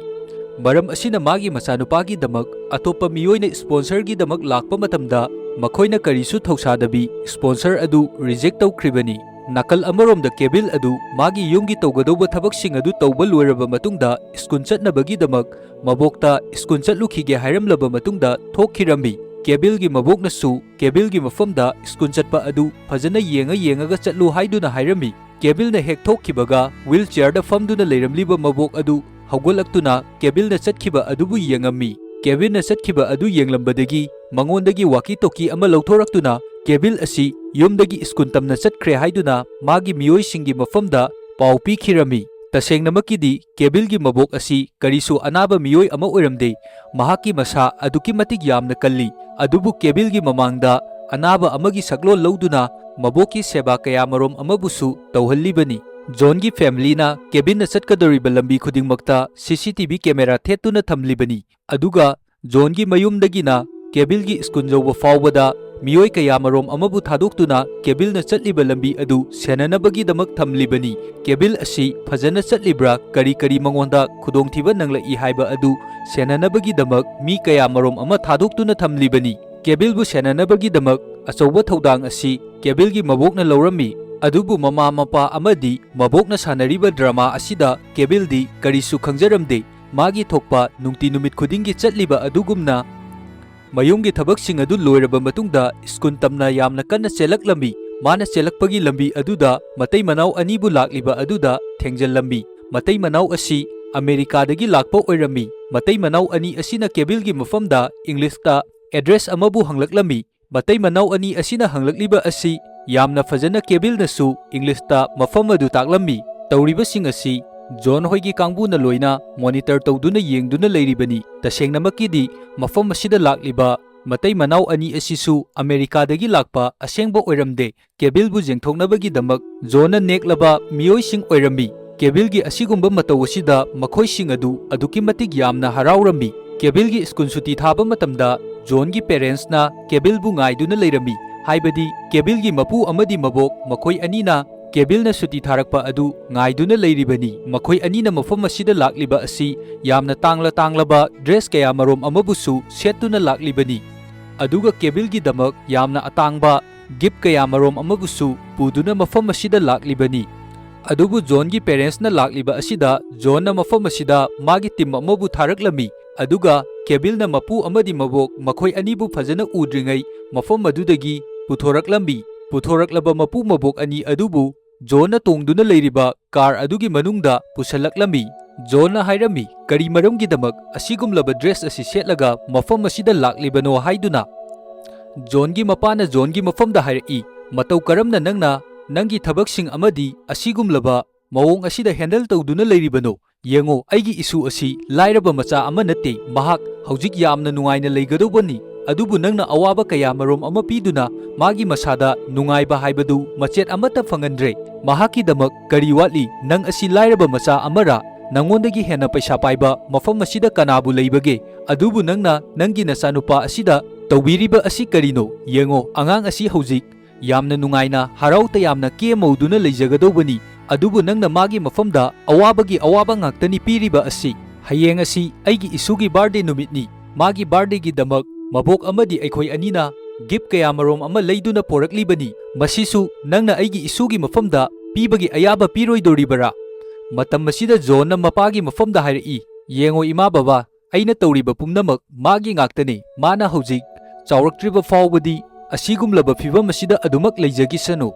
ꯃꯔꯝ ꯑꯁꯤꯅ ꯃꯥꯒꯤ ꯃꯆꯥꯅꯨꯄꯥꯒꯤꯗꯃꯛ ꯑꯇꯣꯞꯄ ꯃꯤꯑꯣꯏꯅ ꯁ꯭ꯄꯣꯟꯁꯔꯒꯤꯗꯃꯛ ꯂꯥꯛꯄ ꯃꯇꯝꯗ ꯃꯈꯣꯏꯅ ꯀꯔꯤꯁꯨ ꯊꯧꯁꯥꯗꯕꯤ ꯁ꯭ꯄꯣꯟꯁꯔ ꯑꯗꯨ ꯔꯤꯖꯦꯛ ꯇꯧꯈ꯭ꯔꯤꯕꯅꯤ꯫ ꯅꯥꯀꯜ ꯑꯃꯔꯣꯝꯗ ꯀꯦꯕꯤꯜ ꯑꯗꯨ ꯃꯥꯒꯤ ꯌꯨꯝꯒꯤ ꯇꯧꯒꯗꯧꯕ ꯊꯕꯛꯁꯤꯡ ꯑꯗꯨ ꯇꯧꯕ ꯂꯣꯏꯔꯕ ꯃꯇꯨꯡꯗ ꯁ꯭ꯀꯨꯜ ꯆꯠꯅꯕꯒꯤꯗꯃꯛ ꯃꯕꯣꯛꯇ ꯁ꯭ꯀꯨꯜ ꯆꯠꯂꯨꯈꯤꯒꯦ ꯍꯥꯏꯔꯝꯂꯕ ꯃꯇꯨꯡꯗ ꯊꯣꯛꯈꯤꯔꯝꯃꯤ꯫ ꯀꯦꯕꯤꯜꯒꯤ ꯃꯕꯣꯛꯅꯁꯨ ꯀꯦꯕꯤꯜꯒꯤ ꯃꯐꯝꯗ ꯁ꯭ꯀꯨꯜ ꯆꯠꯄ ꯑꯗꯨ ꯐꯖꯅ ꯌꯦꯡꯉ ꯌꯦꯡꯉꯒ ꯆꯠꯂꯨ ꯍꯥꯏꯗꯨꯅ ꯍꯥꯏꯔꯝꯃꯤ꯫ ꯀꯦꯕꯤꯜꯅ ꯍꯦꯛ ꯊꯣꯛꯈꯤꯕꯒ ꯋꯤꯜ ꯆꯤꯌꯔꯗ ꯐꯝꯗꯨꯅ ꯂꯩꯔꯝꯂꯤꯕ ꯃꯕꯣꯛ ꯑꯗꯨ ꯍꯧꯒꯠꯂꯛꯇꯨꯅ ꯀꯦꯕꯤꯜꯅ ꯆꯠꯈꯤꯕ ꯑꯗꯨꯕꯨ ꯌꯦꯡꯉꯝꯃꯤ꯫ ꯀꯦꯕꯤꯜꯅ ꯆꯠꯈꯤꯕ ꯑꯗꯨ ꯌꯦꯡꯂꯝꯕꯗꯒꯤ ꯃꯉꯣꯟꯗꯒꯤ ꯋꯥꯀꯤ ꯇꯣꯀꯤ ꯑꯃ ꯂꯧꯊꯣꯔꯛꯇꯨꯅ ꯀꯦꯕꯤꯜ ꯑꯁꯤ ꯌꯨꯝꯗꯒꯤ ꯁ꯭ꯀꯨꯜ ꯇꯝꯅ ꯆꯠꯈ꯭ꯔꯦ ꯍꯥꯏꯗꯨꯅ ꯃꯥꯒꯤ ꯃꯤꯑꯣꯏꯁꯤꯡꯒꯤ ꯃꯐꯝꯗ ꯄꯥꯎ ꯄꯤꯈꯤꯔꯝꯃꯤ꯫ ꯇꯁꯦꯡꯅꯃꯛꯀꯤꯗꯤ ꯀꯦꯕꯤꯜꯒꯤ ꯃꯕꯣꯛ ꯑꯁꯤ ꯀꯔꯤꯁꯨ ꯑꯅꯥꯕ ꯃꯤꯑꯣꯏ ꯑꯃ ꯑꯣꯏꯔꯝꯗꯦ꯫ ꯃꯍꯥꯛꯀꯤ ꯃꯁꯥ ꯑꯗꯨꯛꯀꯤ ꯃꯇꯤꯛ ꯌꯥꯝꯅ ꯀꯜꯂꯤ꯫ ꯑꯗꯨꯕꯨ ꯀꯦꯕꯤꯜꯒꯤ ꯃꯃꯥꯡꯗ ꯑꯅꯥꯕ ꯑꯃꯒꯤ ꯁꯛꯂꯣꯟ ꯂꯧꯗꯨꯅ ꯃꯕꯣꯛꯀꯤ ꯁꯦꯕꯥ ꯀꯌꯥ ꯃꯔꯨꯝ ꯑꯃꯕꯨꯁꯨ ꯇꯧꯍꯜꯂꯤꯕꯅꯤ꯫ ꯖꯣꯟꯒꯤ ꯐꯦꯃꯤꯂꯤꯅ ꯀꯦꯕꯤꯜꯅ ꯆꯠꯀꯗꯧꯔꯤꯕ ꯂꯝꯕꯤ ꯈꯨꯗꯤꯡꯃꯛꯇ ꯁꯤ ꯁꯤ ꯇꯤ ꯚꯤ ꯀꯦꯃꯦꯔꯥ ꯊꯦꯠꯇꯨꯅ ꯊꯝꯂꯤꯕꯅꯤ꯫ ꯑꯗꯨꯒ ꯖꯣꯟꯒꯤ ꯃꯌꯨꯝꯗꯒꯤꯅ ꯀꯦꯕꯤꯜꯒꯤ ꯁ꯭ꯀꯨꯜ ꯌꯧꯕ ꯐꯥꯎꯕꯗ ꯃꯤꯑꯣꯏ ꯀꯌꯥ ꯃꯔꯨꯝ ꯑꯃꯕꯨ ꯊꯥꯗꯣꯛꯇꯨꯅ ꯀꯦꯕꯤꯜꯅ ꯆꯠꯂꯤꯕ ꯂꯝꯕꯤ ꯑꯗꯨ ꯁꯦꯟꯅꯅꯕꯒꯤꯗꯃꯛ ꯊꯝꯂꯤꯕꯅꯤ꯫ ꯀꯦꯕꯤꯜ ꯑꯁꯤ ꯐꯖꯅ ꯆꯠꯂꯤꯕ꯭ꯔꯥ, ꯀꯔꯤ ꯀꯔꯤ ꯃꯉꯣꯟꯗ ꯈꯨꯗꯣꯡꯊꯤꯕ ꯅꯪꯂꯛꯏ ꯍꯥꯏꯕ ꯑꯗꯨ ꯁꯦꯟꯅꯅꯕꯒꯤꯗꯃꯛ ꯃꯤ ꯀꯌꯥ ꯃꯔꯨꯝ ꯑꯃ ꯊꯥꯗꯣꯛꯇꯨꯅ ꯊꯝꯂꯤꯕꯅꯤ꯫ ꯀꯦꯕꯤꯜꯕꯨ ꯁꯦꯟꯅꯅꯕꯒꯤꯗꯃꯛ ꯑꯆꯧꯕ ꯊꯧꯗꯥꯡ ꯑꯁꯤ ꯀꯦꯕꯤꯜꯒꯤ ꯃꯕꯣꯛꯅ ꯂꯧꯔꯝꯃꯤ꯫ ꯑꯗꯨꯕꯨ ꯃꯃꯥ ꯃꯄꯥ ꯑꯃꯗꯤ ꯃꯕꯣꯛꯅ ꯁꯥꯟꯅꯔꯤꯕ ꯗ꯭ꯔꯃꯥ ꯑꯁꯤꯗ ꯀꯦꯕꯤꯜꯗꯤ ꯀꯔꯤꯁꯨ ꯈꯪꯖꯔꯝꯗꯦ꯫ ꯃꯥꯒꯤ ꯊꯣꯛꯄ ꯅꯨꯡꯇꯤ ꯅꯨꯃꯤꯠ ꯈꯨꯗꯤꯡꯒꯤ ꯆꯠꯂꯤꯕ ꯑꯗꯨꯒꯨꯝꯅ ꯃꯌꯨꯝꯒꯤ ꯊꯕꯛꯁꯤꯡ ꯑꯗꯨ ꯂꯣꯏꯔꯕ ꯃꯇꯨꯡꯗ ꯁ꯭ꯀꯨꯜ ꯇꯝꯅ ꯌꯥꯝꯅ ꯀꯟꯅ ꯆꯦꯜꯂꯛꯂꯝꯃꯤ꯫ ꯃꯥꯅ ꯆꯦꯜꯂꯛꯄꯒꯤ ꯂꯝꯕꯤ ꯑꯗꯨꯗ ꯃꯇꯩ ꯃꯅꯥꯎ ꯑꯅꯤꯕꯨ ꯂꯥꯛꯂꯤꯕ ꯑꯗꯨꯗ ꯊꯦꯡꯖꯜꯂꯝꯃꯤ꯫ ꯃꯇꯩ ꯃꯅꯥꯎ ꯑꯁꯤ ꯑꯃꯦꯔꯤꯀꯥꯗꯒꯤ ꯂꯥꯛꯄ ꯑꯣꯏꯔꯝꯃꯤ꯫ ꯃꯇꯩ ꯃꯅꯥꯎ ꯑꯅꯤ ꯑꯁꯤꯅ ꯀꯦꯕꯤꯜꯒꯤ ꯃꯐꯝꯗ ꯏꯪꯂꯤꯁꯇ ꯑꯦꯗ꯭ꯔꯦꯁ ꯑꯃꯕꯨ ꯍꯪꯂꯛꯂꯝꯃꯤ꯫ ꯃꯇꯩ ꯃꯅꯥꯎ ꯑꯅꯤ ꯑꯁꯤꯅ ꯍꯪꯂꯛꯂꯤꯕ ꯑꯁꯤ ꯌꯥꯝꯅ ꯐꯖꯅ ꯀꯦꯕꯤꯜꯅꯁꯨ ꯏꯪꯂꯤꯁꯇ ꯃꯐꯝ ꯑꯗꯨ ꯇꯥꯛꯂꯝꯃꯤ꯫ ꯇꯧꯔꯤꯕꯁꯤꯡ ꯑꯁꯤ ꯖꯣꯟ ꯍꯣꯏꯒꯤ ꯀꯥꯡꯕꯨꯅ ꯂꯣꯏꯅ ꯃꯣꯅꯤꯇꯔ ꯇꯧꯗꯨꯅ ꯌꯦꯡꯗꯨꯅ ꯂꯩꯔꯤꯕꯅꯤ꯫ ꯇꯁꯦꯡꯅꯃꯛꯀꯤꯗꯤ ꯃꯐꯝ ꯑꯁꯤꯗ ꯂꯥꯛꯂꯤꯕ ꯃꯇꯩ ꯃꯅꯥꯎ ꯑꯅꯤ ꯑꯁꯤꯁꯨ ꯑꯃꯦꯔꯤꯀꯥꯗꯒꯤ ꯂꯥꯛꯄ ꯑꯁꯦꯡꯕ ꯑꯣꯏꯔꯝꯗꯦ꯫ ꯀꯦꯕꯤꯜꯕꯨ ꯌꯦꯡꯊꯣꯛꯅꯕꯒꯤꯗꯃꯛ ꯖꯣꯟꯅ ꯅꯦꯛꯂꯕ ꯃꯤꯑꯣꯏꯁꯤꯡ ꯑꯣꯏꯔꯝꯃꯤ꯫ ꯀꯦꯕꯤꯜꯒꯤ ꯑꯁꯤꯒꯨꯝꯕ ꯃꯇꯧ ꯑꯁꯤꯗ ꯃꯈꯣꯏꯁꯤꯡ ꯑꯗꯨ ꯑꯗꯨꯛꯀꯤ ꯃꯇꯤꯛ ꯌꯥꯝꯅ ꯍꯔꯥꯎꯔꯝꯃꯤ꯫ ꯀꯦꯕꯤꯜꯒꯤ ꯁ꯭ꯀꯨꯜ ꯁꯨꯇꯤ ꯊꯥꯕ ꯃꯇꯝꯗ ꯖꯣꯟꯒꯤ ꯄꯦꯔꯦꯟꯁꯅ ꯀꯦꯕꯤꯜꯕꯨ ꯉꯥꯏꯗꯨꯅ ꯂꯩꯔꯝꯃꯤ, ꯍꯥꯏꯕꯗꯤ ꯀꯦꯕꯤꯜꯒꯤ ꯃꯄꯨ ꯑꯃꯗꯤ ꯃꯕꯣꯛ ꯃꯈꯣꯏ ꯑꯅꯤꯅ ꯀꯦꯕꯤꯜꯅ ꯁꯨꯇꯤ ꯊꯥꯔꯛꯄ ꯑꯗꯨ ꯉꯥꯏꯗꯨꯅ ꯂꯩꯔꯤꯕꯅꯤ꯫ ꯃꯈꯣꯏ ꯑꯅꯤꯅ ꯃꯐꯝ ꯑꯁꯤꯗ ꯂꯥꯛꯂꯤꯕ ꯑꯁꯤ ꯌꯥꯝꯅ ꯇꯥꯡꯂ ꯇꯥꯡꯂꯕ ꯗ꯭ꯔꯦꯁ ꯀꯌꯥ ꯃꯔꯣꯝ ꯑꯃꯕꯨꯁꯨ ꯁꯦꯠꯇꯨꯅ ꯂꯥꯛꯂꯤꯕꯅꯤ, ꯑꯗꯨꯒ ꯀꯦꯕꯤꯜꯒꯤꯗꯃꯛ ꯌꯥꯝꯅ ꯑꯇꯥꯡꯕ ꯒꯤꯐ ꯀꯌꯥ ꯃꯔꯣꯝ ꯑꯃꯕꯨꯁꯨ ꯄꯨꯗꯨꯅ ꯃꯐꯝ ꯑꯁꯤꯗ ꯂꯥꯛꯂꯤꯕꯅꯤ꯫ ꯑꯗꯨꯕꯨ ꯖꯣꯟꯒꯤ ꯄꯦꯔꯦꯟꯁꯅ ꯂꯥꯛꯂꯤꯕ ꯑꯁꯤꯗ ꯖꯣꯟꯅ ꯃꯐꯝ ꯑꯁꯤꯗ ꯃꯥꯒꯤ ꯇꯤꯝ ꯑꯃꯕꯨ ꯊꯥꯔꯛꯂꯝꯃꯤ, ꯑꯗꯨꯒ ꯀꯦꯕꯤꯜꯅ ꯃꯄꯨ ꯑꯃꯗꯤ ꯃꯕꯣꯛ ꯃꯈꯣꯏ ꯑꯅꯤꯕꯨ ꯐꯖꯅ ꯎꯗ꯭ꯔꯤꯉꯩ ꯃꯐꯝ ꯑꯗꯨꯗꯒꯤ ꯄꯨꯊꯣꯔꯛꯂꯝꯃꯤ꯫ ꯄꯨꯊꯣꯔꯛꯂꯕ ꯃꯄꯨ ꯃꯕꯣꯛ ꯑꯅꯤ ꯑꯗꯨꯕꯨ ꯖꯣꯟꯅ ꯇꯣꯡꯗꯨꯅ ꯂꯩꯔꯤꯕ ꯀꯥꯔ ꯑꯗꯨꯒꯤ ꯃꯅꯨꯡꯗ ꯄꯨꯁꯜꯂꯛꯂꯝꯃꯤ꯫ ꯖꯣꯟꯅ ꯍꯥꯏꯔꯝꯃꯤ, "ꯀꯔꯤ ꯃꯔꯝꯒꯤꯗꯃꯛ ꯑꯁꯤꯒꯨꯝꯂꯕ ꯗ꯭ꯔꯦꯁ ꯑꯁꯤ ꯁꯦꯠꯂꯒ ꯃꯐꯝ ꯑꯁꯤꯗ ꯂꯥꯛꯂꯤꯕꯅꯣ?" ꯍꯥꯏꯗꯨꯅ꯫ ꯖꯣꯟꯒꯤ ꯃꯄꯥꯅ ꯖꯣꯟꯒꯤ ꯃꯐꯝꯗ ꯍꯥꯏꯔꯛꯏ, "ꯃꯇꯧ ꯀꯔꯝꯅ ꯅꯪꯅ ꯅꯪꯒꯤ ꯊꯕꯛꯁꯤꯡ ꯑꯃꯗꯤ ꯑꯁꯤꯒꯨꯝꯂꯕ ꯃꯑꯣꯡ ꯑꯁꯤꯗ ꯍꯦꯟꯗꯜ ꯇꯧꯗꯨꯅ ꯂꯩꯔꯤꯕꯅꯣ? ꯌꯦꯡꯉꯣ, ꯑꯩꯒꯤ ꯏꯁꯨ ꯑꯁꯤ ꯂꯥꯏꯔꯕ ꯃꯆꯥ ꯑꯃ ꯅꯠꯇꯦ꯫ ꯃꯍꯥꯛ ꯍꯧꯖꯤꯛ ꯌꯥꯝꯅ ꯅꯨꯡꯉꯥꯏꯅ ꯂꯩꯒꯗꯧꯕꯅꯤ, ꯑꯗꯨꯕꯨ ꯅꯪꯅ ꯑꯋꯥꯕ ꯀꯌꯥ ꯃꯔꯨꯝ ꯑꯃ ꯄꯤꯗꯨꯅ ꯃꯥꯒꯤ ꯃꯁꯥꯗ ꯅꯨꯡꯉꯥꯏꯕ ꯍꯥꯏꯕꯗꯨ ꯃꯆꯦꯠ ꯑꯃꯠꯇ ꯐꯪꯍꯟꯗ꯭ꯔꯦ꯫ ꯃꯍꯥꯛꯀꯤꯗꯃꯛ ꯀꯔꯤ ꯋꯥꯠꯂꯤ? ꯅꯪ ꯑꯁꯤ ꯂꯥꯏꯔꯕ ꯃꯆꯥ ꯑꯃꯔ? ꯅꯪꯉꯣꯟꯗꯒꯤ ꯍꯦꯟꯅ ꯄꯩꯁꯥ ꯄꯥꯏꯕ ꯃꯐꯝ ꯑꯁꯤꯗ ꯀꯅꯥꯕꯨ ꯂꯩꯕꯒꯦ? ꯑꯗꯨꯕꯨ ꯅꯪꯅ ꯅꯪꯒꯤ ꯅꯆꯥꯅꯨꯄꯥ ꯑꯁꯤꯗ ꯇꯧꯕꯤꯔꯤꯕ ꯑꯁꯤ ꯀꯔꯤꯅꯣ? ꯌꯦꯡꯉꯣ, ꯑꯉꯥꯡ ꯑꯁꯤ ꯍꯧꯖꯤꯛ ꯌꯥꯝꯅ ꯅꯨꯡꯉꯥꯏꯅ, ꯍꯔꯥꯎ ꯇꯌꯥꯝꯅ ꯀꯦ ꯃꯧꯗꯨꯅ ꯂꯩꯖꯒꯗꯧꯕꯅꯤ, ꯑꯗꯨꯕꯨ ꯅꯪꯅ ꯃꯥꯒꯤ ꯃꯐꯝꯗ ꯑꯋꯥꯕꯒꯤ ꯑꯋꯥꯕ ꯉꯥꯛꯇꯅꯤ ꯄꯤꯔꯤꯕ ꯑꯁꯤ꯫ ꯍꯌꯦꯡ ꯑꯁꯤ ꯑꯩꯒꯤ ꯏꯁꯨꯒꯤ ꯕꯥꯔꯗꯦ ꯅꯨꯃꯤꯠꯅꯤ꯫ ꯃꯥꯒꯤ ꯕꯥꯔꯗꯦꯒꯤꯗꯃꯛ ꯃꯕꯣꯛ ꯑꯃꯗꯤ ꯑꯩꯈꯣꯏ ꯑꯅꯤꯅ ꯒꯤꯐ ꯀꯌꯥ ꯃꯔꯨꯝ ꯑꯃ ꯂꯩꯗꯨꯅ ꯄꯣꯔꯛꯂꯤꯕꯅꯤ꯫ ꯃꯁꯤꯁꯨ ꯅꯪꯅ ꯑꯩꯒꯤ ꯏꯁꯨꯒꯤ ꯃꯐꯝꯗ ꯄꯤꯕꯒꯤ ꯑꯌꯥꯕ ꯄꯤꯔꯣꯏꯗꯣꯔꯤꯕꯔꯥ?" ꯃꯇꯝ ꯑꯁꯤꯗ ꯖꯣꯟꯅ ꯃꯄꯥꯒꯤ ꯃꯐꯝꯗ ꯍꯥꯏꯔꯛꯏ, "ꯌꯦꯡꯉꯣ ꯏꯃꯥ ꯕꯕꯥ, ꯑꯩꯅ ꯇꯧꯔꯤꯕ ꯄꯨꯝꯅꯃꯛ ꯃꯥꯒꯤ ꯉꯥꯛꯇꯅꯤ꯫ ꯃꯥꯅ ꯍꯧꯖꯤꯛ ꯆꯥꯎꯔꯛꯇ꯭ꯔꯤꯕ ꯐꯥꯎꯕꯗꯤ ꯑꯁꯤꯒꯨꯝꯂꯕ ꯐꯤꯚꯝ ꯑꯁꯤꯗ ꯑꯗꯨꯃꯛ ꯂꯩꯖꯈꯤꯁꯅꯨ꯫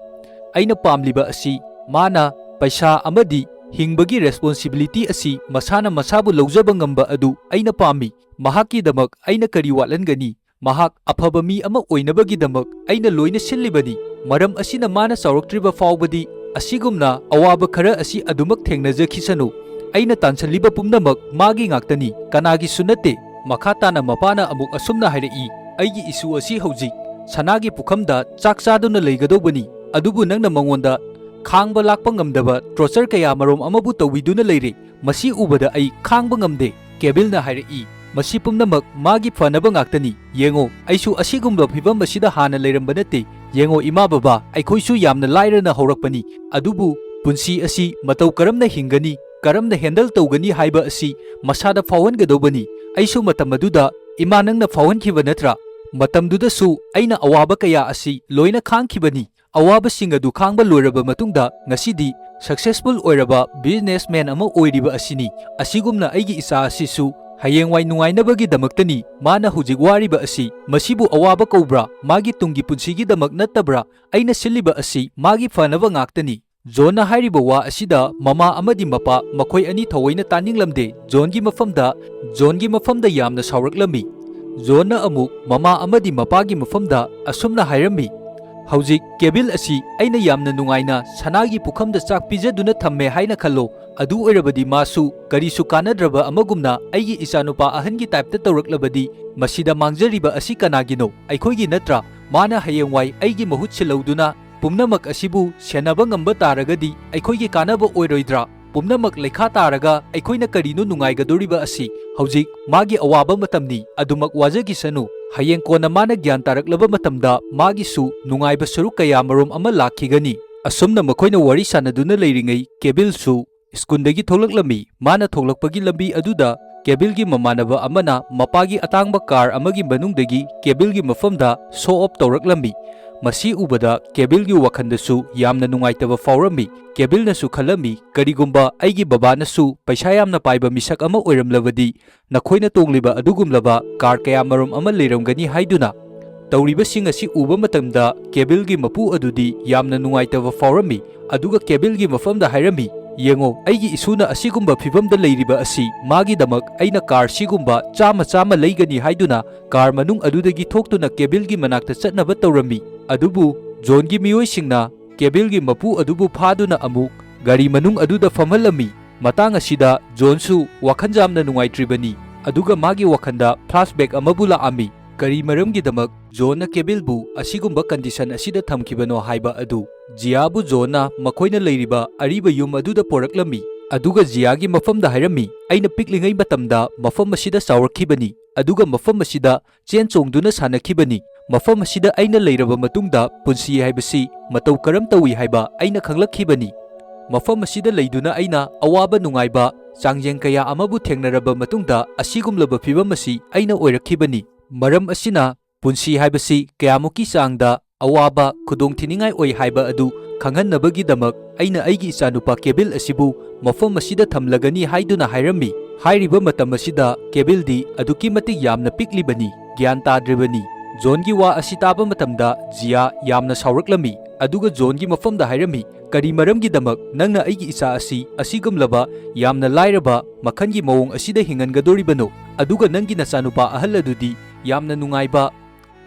ꯑꯩꯅ ꯄꯥꯝꯂꯤꯕ ꯑꯁꯤ ꯃꯥꯅ ꯄꯩꯁꯥ ꯑꯃꯗꯤ ꯍꯤꯡꯕꯒꯤ responsibility ꯑꯁꯤ ꯃꯁꯥꯅ ꯃꯁꯥꯕꯨ ꯂꯧꯖꯕ ꯉꯝꯕ ꯑꯗꯨ ꯑꯩꯅ ꯄꯥꯝꯃꯤ꯫ ꯃꯍꯥꯛꯀꯤꯗꯃꯛ ꯑꯩꯅ ꯀꯔꯤ ꯋꯥꯠꯍꯟꯒꯅꯤ? ꯃꯍꯥꯛ ꯑꯐꯕ ꯃꯤ ꯑꯃ ꯑꯣꯏꯅꯕꯒꯤꯗꯃꯛ ꯑꯩꯅ ꯂꯣꯏꯅ ꯁꯤꯜꯂꯤꯕꯅꯤ꯫ ꯃꯔꯝ ꯑꯁꯤꯅ ꯃꯥꯅ ꯆꯥꯎꯔꯛꯇ꯭ꯔꯤꯕ ꯐꯥꯎꯕꯗꯤ ꯑꯁꯤꯒꯨꯝꯅ ꯑꯋꯥꯕ ꯈꯔ ꯑꯁꯤ ꯑꯗꯨꯃꯛ ꯊꯦꯡꯅꯖꯈꯤꯁꯅꯨ꯫ ꯑꯩꯅ ꯇꯥꯟꯁꯤꯜꯂꯤꯕ ꯄꯨꯝꯅꯃꯛ ꯃꯥꯒꯤ ꯉꯥꯛꯇꯅꯤ, ꯀꯅꯥꯒꯤꯁꯨ ꯅꯠꯇꯦ꯫ ꯃꯈꯥ ꯇꯥꯅ ꯃꯄꯥꯅ ꯑꯃꯨꯛ ꯑꯁꯨꯝꯅ ꯍꯥꯏꯔꯛꯏ, "ꯑꯩꯒꯤ ꯏꯁꯨ ꯑꯁꯤ ꯍꯧꯖꯤꯛ ꯁꯅꯥꯒꯤ ꯄꯨꯈꯝꯗ ꯆꯥꯛ ꯆꯥꯗꯨꯅ ꯂꯩꯒꯗꯧꯕꯅꯤ, ꯑꯗꯨꯕꯨ ꯅꯪꯅ ꯃꯉꯣꯟꯗ ꯈꯥꯡꯕ ꯂꯥꯛꯄ ꯉꯝꯗꯕ torture ꯀꯌꯥ ꯃꯔꯨꯝ ꯑꯃꯕꯨ ꯇꯧꯕꯤꯗꯨꯅ ꯂꯩꯔꯦ꯫ ꯃꯁꯤ ꯎꯕꯗ ꯑꯩ ꯈꯥꯡꯕ ꯉꯝꯗꯦ꯫" ꯀꯦꯕꯤꯜꯅ ꯍꯥꯏꯔꯛꯏ, "ꯃꯁꯤ ꯄꯨꯝꯅꯃꯛ ꯃꯥꯒꯤ ꯐꯅꯕ ꯉꯥꯛꯇꯅꯤ꯫ ꯌꯦꯡꯉꯣ, ꯑꯩꯁꯨ ꯑꯁꯤꯒꯨꯝꯕ ꯐꯤꯚꯝ ꯑꯁꯤꯗ ꯍꯥꯟꯅ ꯂꯩꯔꯝꯕ ꯅꯠꯇꯦ꯫ ꯌꯦꯡꯉꯣ ꯏꯃꯥ ꯕꯕꯥ, ꯑꯩꯈꯣꯏꯁꯨ ꯌꯥꯝꯅ ꯂꯥꯏꯔꯅ ꯍꯧꯔꯛꯄꯅꯤ, ꯑꯗꯨꯕꯨ ꯄꯨꯟꯁꯤ ꯑꯁꯤ ꯃꯇꯧ ꯀꯔꯝꯅ ꯍꯤꯡꯒꯅꯤ, ꯀꯔꯝꯅ handle ꯇꯧꯒꯅꯤ ꯍꯥꯏꯕ ꯑꯁꯤ ꯃꯁꯥꯗ ꯐꯥꯎꯍꯟꯒꯗꯧꯕꯅꯤ꯫ ꯑꯩꯁꯨ ꯃꯇꯝ ꯑꯗꯨꯗ ꯏꯃꯥ ꯅꯪꯅ ꯐꯥꯎꯍꯟꯈꯤꯕ ꯅꯠꯇ꯭ꯔꯥ? ꯃꯇꯝꯗꯨꯗꯁꯨ ꯑꯩꯅ ꯑꯋꯥꯕ ꯀꯌꯥ ꯑꯁꯤ ꯂꯣꯏꯅ ꯈꯥꯡꯈꯤꯕꯅꯤ꯫ ꯑꯋꯥꯕꯁꯤꯡ ꯑꯗꯨ ꯈꯥꯡꯕ ꯂꯣꯏꯔꯕ ꯃꯇꯨꯡꯗ ꯉꯁꯤꯗꯤ successful ꯑꯣꯏꯔꯕ businessman ꯑꯃ ꯑꯣꯏꯔꯤꯕ ꯑꯁꯤꯅꯤ꯫ ꯑꯁꯤꯒꯨꯝꯅ ꯑꯩꯒꯤ ꯏꯆꯥ ꯑꯁꯤꯁꯨ ꯍꯌꯦꯡꯋꯥꯏ ꯅꯨꯡꯉꯥꯏꯅꯕꯒꯤꯗꯃꯛꯇꯅꯤ ꯃꯥꯅ ꯍꯧꯖꯤꯛ ꯋꯥꯔꯤꯕ ꯑꯁꯤ꯫ ꯃꯁꯤꯕꯨ ꯑꯋꯥꯕ ꯀꯧꯕ꯭ꯔꯥ? ꯃꯥꯒꯤ ꯇꯨꯡꯒꯤ ꯄꯨꯟꯁꯤꯒꯤꯗꯃꯛ ꯅꯠꯇꯕ꯭ꯔꯥ? ꯑꯩꯅ ꯁꯤꯜꯂꯤꯕ ꯑꯁꯤ ꯃꯥꯒꯤ ꯐꯅꯕ ꯉꯥꯛꯇꯅꯤ꯫" ꯖꯣꯟꯅ ꯍꯥꯏꯔꯤꯕ ꯋꯥ ꯑꯁꯤꯗ ꯃꯃꯥ ꯑꯃꯗꯤ ꯃꯄꯥ ꯃꯈꯣꯏ ꯑꯅꯤ ꯊꯑꯣꯏꯅ ꯇꯥꯅꯤꯡꯂꯝꯗꯦ꯫ ꯖꯣꯟꯒꯤ ꯃꯐꯝꯗ, ꯖꯣꯟꯒꯤ ꯃꯐꯝꯗ ꯌꯥꯝꯅ ꯁꯥꯎꯔꯛꯂꯝꯃꯤ꯫ ꯖꯣꯟꯅ ꯑꯃꯨꯛ ꯃꯃꯥ ꯑꯃꯗꯤ ꯃꯄꯥꯒꯤ ꯃꯐꯝꯗ ꯑꯁꯨꯝꯅ ꯍꯥꯏꯔꯝꯃꯤ, "ꯍꯧꯖꯤꯛ ꯀꯦꯕꯤꯜ ꯑꯁꯤ ꯑꯩꯅ ꯌꯥꯝꯅ ꯅꯨꯡꯉꯥꯏꯅ ꯁꯅꯥꯒꯤ ꯄꯨꯈꯝꯗ ꯆꯥꯛ ꯄꯤꯖꯗꯨꯅ ꯊꯝꯃꯦ ꯍꯥꯏꯅ ꯈꯜꯂꯣ꯫ ꯑꯗꯨ ꯑꯣꯏꯔꯕꯗꯤ ꯃꯥꯁꯨ ꯀꯔꯤꯁꯨ ꯀꯥꯟꯅꯗ꯭ꯔꯕ ꯑꯃꯒꯨꯝꯅ ꯑꯩꯒꯤ ꯏꯆꯥꯅꯨꯄꯥ ꯑꯍꯟꯒꯤ type ꯇ ꯇꯧꯔꯛꯂꯕꯗꯤ ꯃꯁꯤꯗ ꯃꯥꯡꯖꯔꯤꯕ ꯑꯁꯤ ꯀꯅꯥꯒꯤꯅꯣ? ꯑꯩꯈꯣꯏꯒꯤ ꯅꯠꯇ꯭ꯔꯥ? ꯃꯥꯅ ꯍꯌꯦꯡꯋꯥꯏ ꯑꯩꯒꯤ ꯃꯍꯨꯠ ꯁꯤꯜꯍꯧꯗꯨꯅ ꯄꯨꯝꯅꯃꯛ ꯑꯁꯤꯕꯨ ꯁꯦꯟꯅꯕ ꯉꯝꯕ ꯇꯥꯔꯒꯗꯤ ꯑꯩꯈꯣꯏꯒꯤ ꯀꯥꯟꯅꯕ ꯑꯣꯏꯔꯣꯏꯗ꯭ꯔꯥ? ꯄꯨꯝꯅꯃꯛ ꯂꯩꯈꯥ ꯇꯥꯔꯒ ꯑꯩꯈꯣꯏꯅ ꯀꯔꯤꯅꯣ ꯅꯨꯡꯉꯥꯏꯒꯗꯧꯔꯤꯕ ꯑꯁꯤ? ꯍꯧꯖꯤꯛ ꯃꯥꯒꯤ ꯑꯋꯥꯕ ꯃꯇꯝꯅꯤ, ꯑꯗꯨꯃꯛ ꯋꯥꯖꯈꯤꯁꯅꯨ꯫ ꯍꯌꯦꯡ ꯀꯣꯟꯅ ꯃꯥꯅ ꯒ꯭ꯌꯥꯟ ꯇꯥꯔꯛꯂꯕ ꯃꯇꯝꯗ ꯃꯥꯒꯤꯁꯨ ꯅꯨꯡꯉꯥꯏꯕ ꯁꯔꯨꯛ ꯀꯌꯥ ꯃꯔꯨꯝ ꯑꯃ ꯂꯥꯛꯈꯤꯒꯅꯤ꯫" ꯑꯁꯨꯝꯅ ꯃꯈꯣꯏꯅ ꯋꯥꯔꯤ ꯁꯥꯟꯅꯗꯨꯅ ꯂꯩꯔꯤꯉꯩ ꯀꯦꯕꯤꯜꯁꯨ ꯁ꯭ꯀꯨꯜꯗꯒꯤ ꯊꯣꯛꯂꯛꯂꯝꯃꯤ꯫ ꯃꯥꯅ ꯊꯣꯛꯂꯛꯄꯒꯤ ꯂꯝꯕꯤ ꯑꯗꯨꯗ ꯀꯦꯕꯤꯜꯒꯤ ꯃꯃꯥꯟꯅꯕ ꯑꯃꯅ ꯃꯄꯥꯒꯤ ꯑꯇꯥꯡꯕ ꯀꯥꯔ ꯑꯃꯒꯤ ꯃꯅꯨꯡꯗꯒꯤ ꯀꯦꯕꯤꯜꯒꯤ ꯃꯐꯝꯗ show off ꯇꯧꯔꯛꯂꯝꯃꯤ꯫ ꯃꯁꯤ ꯎꯕꯗ ꯀꯦꯕꯤꯜꯒꯤ ꯋꯥꯈꯜꯗꯁꯨ ꯌꯥꯝꯅ ꯅꯨꯡꯉꯥꯏꯇꯕ ꯐꯥꯎꯔꯝꯃꯤ꯫ ꯀꯦꯕꯤꯜꯅꯁꯨ ꯈꯜꯂꯝꯃꯤ, "ꯀꯔꯤꯒꯨꯝꯕ ꯑꯩꯒꯤ ꯕꯕꯥꯅꯁꯨ ꯄꯩꯁꯥ ꯌꯥꯝꯅ ꯄꯥꯏꯕ ꯃꯤꯁꯛ ꯑꯃ ꯑꯣꯏꯔꯝꯂꯕꯗꯤ ꯅꯈꯣꯏꯅ ꯇꯣꯡꯂꯤꯕ ꯑꯗꯨꯒꯨꯝꯂꯕ ꯀꯥꯔ ꯀꯌꯥ ꯃꯔꯨꯝ ꯑꯃ ꯂꯩꯔꯝꯒꯅꯤ" ꯍꯥꯏꯗꯨꯅ꯫ ꯇꯧꯔꯤꯕꯁꯤꯡ ꯑꯁꯤ ꯎꯕ ꯃꯇꯝꯗ ꯀꯦꯕꯤꯜꯒꯤ ꯃꯄꯨ ꯑꯗꯨꯗꯤ ꯌꯥꯝꯅ ꯅꯨꯡꯉꯥꯏꯇꯕ ꯐꯥꯎꯔꯝꯃꯤ, ꯑꯗꯨꯒ ꯀꯦꯕꯤꯜꯒꯤ ꯃꯐꯝꯗ ꯍꯥꯏꯔꯝꯃꯤ, "ꯌꯦꯡꯉꯣ, ꯑꯩꯒꯤ ꯏꯁꯨꯅ ꯑꯁꯤꯒꯨꯝꯕ ꯐꯤꯕꯝꯗ ꯂꯩꯔꯤꯕ ꯑꯁꯤ ꯃꯥꯒꯤꯗꯃꯛ ꯑꯩꯅ ꯀꯥꯔ ꯁꯤꯒꯨꯝꯕ ꯆꯥꯝꯃ ꯆꯥꯝꯃ ꯂꯩꯒꯅꯤ ꯍꯥꯏꯗꯨꯅ ꯀꯥꯔ ꯃꯅꯨꯡ ꯑꯗꯨꯗꯒꯤ ꯊꯣꯛꯇꯨꯅ ꯀꯦꯕꯤꯜꯒꯤ ꯃꯅꯥꯛꯇ ꯆꯠꯅꯕ ꯇꯧꯔꯝꯃꯤ꯫ ꯑꯗꯨꯕꯨ ꯖꯣꯟꯒꯤ ꯃꯤꯑꯣꯏꯁꯤꯡꯅ ꯀꯦꯕꯤꯜꯒꯤ ꯃꯄꯨ ꯑꯗꯨꯕꯨ ꯐꯥꯗꯨꯅ ꯑꯃꯨꯛ ꯒꯥꯔꯤ ꯃꯅꯨꯡ ꯑꯗꯨꯗ ꯐꯝꯍꯜꯂꯝꯃꯤ꯫ ꯃꯇꯥꯡ ꯑꯁꯤꯗ ꯖꯣꯟꯁꯨ ꯋꯥꯈꯜ ꯌꯥꯝꯅ ꯅꯨꯡꯉꯥꯏꯇ꯭ꯔꯤꯕꯅꯤ, ꯑꯗꯨꯒ ꯃꯥꯒꯤ ꯋꯥꯈꯜꯗ ꯐ꯭ꯂꯥꯁꯕꯦꯛ ꯑꯃꯕꯨ ꯂꯥꯛꯑꯝꯃꯤ꯫ ꯀꯔꯤ ꯃꯔꯝꯒꯤꯗꯃꯛ ꯖꯣꯟꯅ ꯀꯦꯕꯤꯜꯕꯨ ꯑꯁꯤꯒꯨꯝꯕ ꯀꯟꯗꯤꯁꯟ ꯑꯁꯤꯗ ꯊꯝꯈꯤꯕꯅꯣ ꯍꯥꯏꯕ ꯑꯗꯨ꯫ ꯖꯤꯌꯥꯕꯨ ꯖꯣꯟꯅ ꯃꯈꯣꯏꯅ ꯂꯩꯔꯤꯕ ꯑꯔꯤꯕ ꯌꯨꯝ ꯑꯗꯨꯗ ꯄꯣꯔꯛꯂꯝꯃꯤ, ꯑꯗꯨꯒ ꯖꯤꯌꯥꯒꯤ ꯃꯐꯝꯗ ꯍꯥꯏꯔꯝꯃꯤ, "ꯑꯩꯅ ꯄꯤꯛꯂꯤꯉꯩ ꯃꯇꯝꯗ ꯃꯐꯝ ꯑꯁꯤꯗ ꯆꯥꯎꯔꯛꯈꯤꯕꯅꯤ, ꯑꯗꯨꯒ ꯃꯐꯝ ꯑꯁꯤꯗ ꯆꯦꯟ ꯆꯣꯡꯗꯨꯅ ꯁꯥꯟꯅꯈꯤꯕꯅꯤ꯫ ꯃꯐꯝ ꯑꯁꯤꯗ ꯑꯩꯅ ꯂꯩꯔꯕ ꯃꯇꯨꯡꯗ ꯄꯨꯟꯁꯤ ꯍꯥꯏꯕꯁꯤ ꯃꯇꯧ ꯀꯔꯝ ꯇꯧꯏ ꯍꯥꯏꯕ ꯑꯩꯅ ꯈꯪꯂꯛꯈꯤꯕꯅꯤ꯫ ꯃꯐꯝ ꯑꯁꯤꯗ ꯂꯩꯗꯨꯅ ꯑꯩꯅ ꯑꯋꯥꯕ ꯅꯨꯡꯉꯥꯏꯕ ꯆꯥꯡꯌꯦꯡ ꯀꯌꯥ ꯑꯃꯕꯨ ꯊꯦꯡꯅꯔꯕ ꯃꯇꯨꯡꯗ ꯑꯁꯤꯒꯨꯝꯂꯕ ꯐꯤꯕꯝ ꯑꯁꯤ ꯑꯩꯅ ꯑꯣꯏꯔꯛꯈꯤꯕꯅꯤ꯫ ꯃꯔꯝ ꯑꯁꯤꯅ ꯄꯨꯟꯁꯤ ꯍꯥꯏꯕꯁꯤ ꯀꯌꯥꯃꯨꯛꯀꯤ ꯆꯥꯡꯗ ꯑꯋꯥꯕ, ꯈꯨꯗꯣꯡꯊꯤꯅꯤꯡꯉꯥꯏ ꯑꯣꯏ ꯍꯥꯏꯕ ꯑꯗꯨ ꯈꯪꯍꯟꯅꯕꯒꯤꯗꯃꯛ ꯑꯩꯅ ꯑꯩꯒꯤ ꯏꯆꯥꯅꯨꯄꯥ ꯀꯦꯕꯤꯜ ꯑꯁꯤꯕꯨ ꯃꯐꯝ ꯑꯁꯤꯗ ꯊꯝꯂꯒꯅꯤ" ꯍꯥꯏꯗꯨꯅ ꯍꯥꯏꯔꯝꯃꯤ꯫ ꯍꯥꯏꯔꯤꯕ ꯃꯇꯝ ꯑꯁꯤꯗ ꯀꯦꯕꯤꯜꯗꯤ ꯑꯗꯨꯛꯀꯤ ꯃꯇꯤꯛ ꯌꯥꯝꯅ ꯄꯤꯛꯂꯤꯕꯅꯤ, ꯒ꯭ꯌꯥꯟ ꯇꯥꯗ꯭ꯔꯤꯕꯅꯤ꯫ ꯖꯣꯟꯒꯤ ꯋꯥ ꯑꯁꯤ ꯇꯥꯕ ꯃꯇꯝꯗ ꯖꯤꯌꯥ ꯌꯥꯝꯅ ꯁꯥꯎꯔꯛꯂꯝꯃꯤ, ꯑꯗꯨꯒ ꯖꯣꯟꯒꯤ ꯃꯐꯝꯗ ꯍꯥꯏꯔꯝꯃꯤ, "ꯀꯔꯤ ꯃꯔꯝꯒꯤꯗꯃꯛ ꯅꯪꯅ ꯑꯩꯒꯤ ꯏꯆꯥ ꯑꯁꯤ ꯑꯁꯤꯒꯨꯝꯂꯕ ꯌꯥꯝꯅ ꯂꯥꯏꯔꯕ ꯃꯈꯜꯒꯤ ꯃꯑꯣꯡ ꯑꯁꯤꯗ ꯍꯤꯡꯍꯟꯒꯗꯧꯔꯤꯕꯅꯣ? ꯑꯗꯨꯒ ꯅꯪꯒꯤ ꯅꯆꯥꯅꯨꯄꯥ ꯑꯍꯜ ꯑꯗꯨꯗꯤ ꯌꯥꯝꯅ ꯅꯨꯡꯉꯥꯏꯕ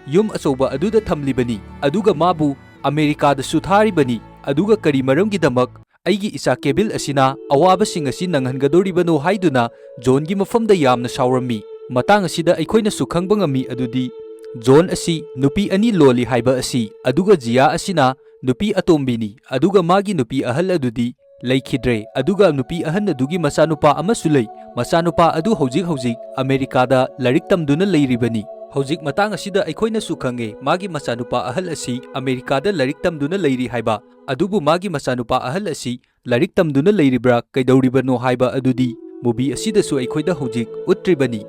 ꯌꯨꯝ ꯑꯆꯧꯕ ꯑꯗꯨꯗ ꯊꯝꯂꯤꯕꯅꯤ, ꯑꯗꯨꯒ ꯃꯥꯕꯨ ꯑꯃꯦꯔꯤꯀꯥꯗꯁꯨ ꯊꯥꯔꯤꯕꯅꯤ, ꯑꯗꯨꯒ ꯀꯔꯤ ꯃꯔꯝꯒꯤꯗꯃꯛ ꯑꯩꯒꯤ ꯏꯆꯥ ꯀꯦꯕꯤꯜ ꯑꯁꯤꯅ ꯑꯋꯥꯕꯁꯤꯡ ꯑꯁꯤ ꯅꯪꯍꯟꯒꯗꯧꯔꯤꯕꯅꯣ?" ꯍꯥꯏꯗꯨꯅ ꯖꯣꯟꯒꯤ ꯃꯐꯝꯗ ꯌꯥꯝꯅ ꯁꯥꯎꯔꯝꯃꯤ꯫ ꯃꯇꯥꯡ ꯑꯁꯤꯗ ꯑꯩꯈꯣꯏꯅꯁꯨ ꯈꯪꯕ ꯉꯝꯃꯤ ꯑꯗꯨꯗꯤ ꯖꯣꯟ ꯑꯁꯤ ꯅꯨꯄꯤ ꯑꯅꯤ ꯂꯣꯜꯂꯤ ꯍꯥꯏꯕ ꯑꯁꯤ, ꯑꯗꯨꯒ ꯖꯤꯌꯥ ꯑꯁꯤꯅ ꯅꯨꯄꯤ ꯑꯇꯣꯝꯕꯤꯅꯤ, ꯑꯗꯨꯒ ꯃꯥꯒꯤ ꯅꯨꯄꯤ ꯑꯍꯜ ꯑꯗꯨꯗꯤ ꯂꯩꯈꯤꯗ꯭ꯔꯦ, ꯑꯗꯨꯒ ꯅꯨꯄꯤ ꯑꯍꯟ ꯑꯗꯨꯒꯤ ꯃꯆꯥꯅꯨꯄꯥ ꯑꯃꯁꯨ ꯂꯩ꯫ ꯃꯆꯥꯅꯨꯄꯥ ꯑꯗꯨ ꯍꯧꯖꯤꯛ ꯍꯧꯖꯤꯛ ꯑꯃꯦꯔꯤꯀꯥꯗ ꯂꯥꯏꯔꯤꯛ ꯇꯝꯗꯨꯅ ꯂꯩꯔꯤꯕꯅꯤ꯫ ꯍꯧꯖꯤꯛ ꯃꯇꯥꯡ ꯑꯁꯤꯗ ꯑꯩꯈꯣꯏꯅꯁꯨ ꯈꯪꯉꯦ, ꯃꯥꯒꯤ ꯃꯆꯥꯅꯨꯄꯥ ꯑꯍꯜ ꯑꯁꯤ ꯑꯃꯦꯔꯤꯀꯥꯗ ꯂꯥꯏꯔꯤꯛ ꯇꯝꯗꯨꯅ ꯂꯩꯔꯤ ꯍꯥꯏꯕ꯫ ꯑꯗꯨꯕꯨ ꯃꯥꯒꯤ ꯃꯆꯥꯅꯨꯄꯥ ꯑꯍꯜ ꯑꯁꯤ ꯂꯥꯏꯔꯤꯛ ꯇꯝꯗꯨꯅ ꯂꯩꯔꯤꯕ꯭ꯔꯥ, ꯀꯩꯗꯧꯔꯤꯕꯅꯣ ꯍꯥꯏꯕ ꯑꯗꯨꯗꯤ movie ꯑꯁꯤꯗꯁꯨ ꯑꯩꯈꯣꯏꯗ ꯍꯧꯖꯤꯛ ꯎꯠꯇ꯭ꯔꯤꯕꯅꯤ꯫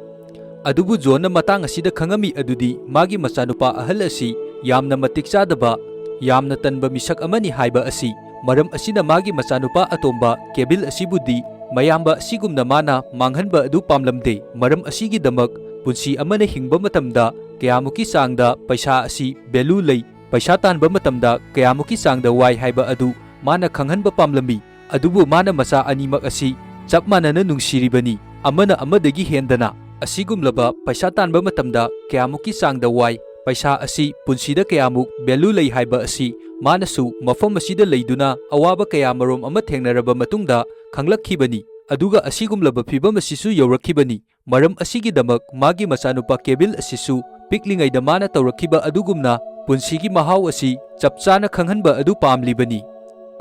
ꯑꯗꯨꯕꯨ ꯖꯣꯟꯅ ꯃꯇꯥꯡ ꯑꯁꯤꯗ ꯈꯪꯉꯝꯃꯤ ꯑꯗꯨꯗꯤ ꯃꯥꯒꯤ ꯃꯆꯥꯅꯨꯄꯥ ꯑꯍꯜ ꯑꯁꯤ ꯌꯥꯝꯅ ꯃꯇꯤꯛ ꯆꯥꯗꯕ, ꯌꯥꯝꯅ ꯇꯟꯕ ꯃꯤꯁꯛ ꯑꯃꯅꯤ ꯍꯥꯏꯕ ꯑꯁꯤ꯫ ꯃꯔꯝ ꯑꯁꯤꯅ ꯃꯥꯒꯤ ꯃꯆꯥꯅꯨꯄꯥ ꯑꯇꯣꯝꯕ ꯀꯦꯕꯤꯜ ꯑꯁꯤꯕꯨꯗꯤ ꯃꯌꯥꯝꯕ ꯑꯁꯤꯒꯨꯝꯅ ꯃꯥꯅ ꯃꯥꯡꯍꯟꯕ ꯑꯗꯨ ꯄꯥꯝꯂꯝꯗꯦ꯫ ꯃꯔꯝ ꯑꯁꯤꯒꯤꯗꯃꯛ ꯄꯨꯟꯁꯤ ꯑꯃꯅ ꯍꯤꯡꯕ ꯃꯇꯝꯗ ꯀꯌꯥꯃꯨꯛꯀꯤ ꯆꯥꯡꯗ ꯄꯩꯁꯥ ꯑꯁꯤ value ꯂꯩ, ꯄꯩꯁꯥ ꯇꯥꯟꯕ ꯃꯇꯝꯗ ꯀꯌꯥꯃꯨꯛꯀꯤ ꯆꯥꯡꯗ ꯋꯥꯏ ꯍꯥꯏꯕ ꯑꯗꯨ ꯃꯥꯅ ꯈꯪꯍꯟꯕ ꯄꯥꯝꯂꯝꯃꯤ꯫ ꯑꯗꯨꯕꯨ ꯃꯥꯅ ꯃꯆꯥ ꯑꯅꯤꯃꯛ ꯑꯁꯤ ꯆꯞ ꯃꯥꯟꯅꯅ ꯅꯨꯡꯁꯤꯔꯤꯕꯅꯤ, ꯑꯃꯅ ꯑꯃꯗꯒꯤ ꯍꯦꯟꯗꯅ꯫ ꯑꯁꯤꯒꯨꯝꯂꯕ ꯄꯩꯁꯥ ꯇꯥꯟꯕ ꯃꯇꯝꯗ ꯀꯌꯥꯃꯨꯛꯀꯤ ꯆꯥꯡꯗ ꯋꯥꯏ, ꯄꯩꯁꯥ ꯑꯁꯤ ꯄꯨꯟꯁꯤꯗ ꯀꯌꯥꯃꯨꯛ value ꯂꯩ ꯍꯥꯏꯕ ꯑꯁꯤ ꯃꯥꯅꯁꯨ ꯃꯐꯝ ꯑꯁꯤꯗ ꯂꯩꯗꯨꯅ ꯑꯋꯥꯕ ꯀꯌꯥꯃꯔꯨꯝ ꯑꯃ ꯊꯦꯡꯅꯔꯕ ꯃꯇꯨꯡꯗ ꯈꯪꯂꯛꯈꯤꯕꯅꯤ꯫ ꯑꯗꯨꯒ ꯑꯁꯤꯒꯨꯝꯂꯕ ꯐꯤꯚꯝ ꯑꯁꯤꯁꯨ ꯌꯧꯔꯛꯈꯤꯕꯅꯤ꯫ ꯃꯔꯝ ꯑꯁꯤꯒꯤꯗꯃꯛ ꯃꯥꯒꯤ ꯃꯆꯥꯅꯨꯄꯥ ꯀꯦꯕꯤꯜ ꯑꯁꯤꯁꯨ ꯄꯤꯛꯂꯤꯉꯩꯗ ꯃꯥꯅ ꯇꯧꯔꯛꯈꯤꯕ ꯑꯗꯨꯒꯨꯝꯅ ꯄꯨꯟꯁꯤꯒꯤ ꯃꯍꯥꯎ ꯑꯁꯤ ꯆꯞ ꯆꯥꯅ ꯈꯪꯍꯟꯕ ꯑꯗꯨ ꯄꯥꯝꯂꯤꯕꯅꯤ꯫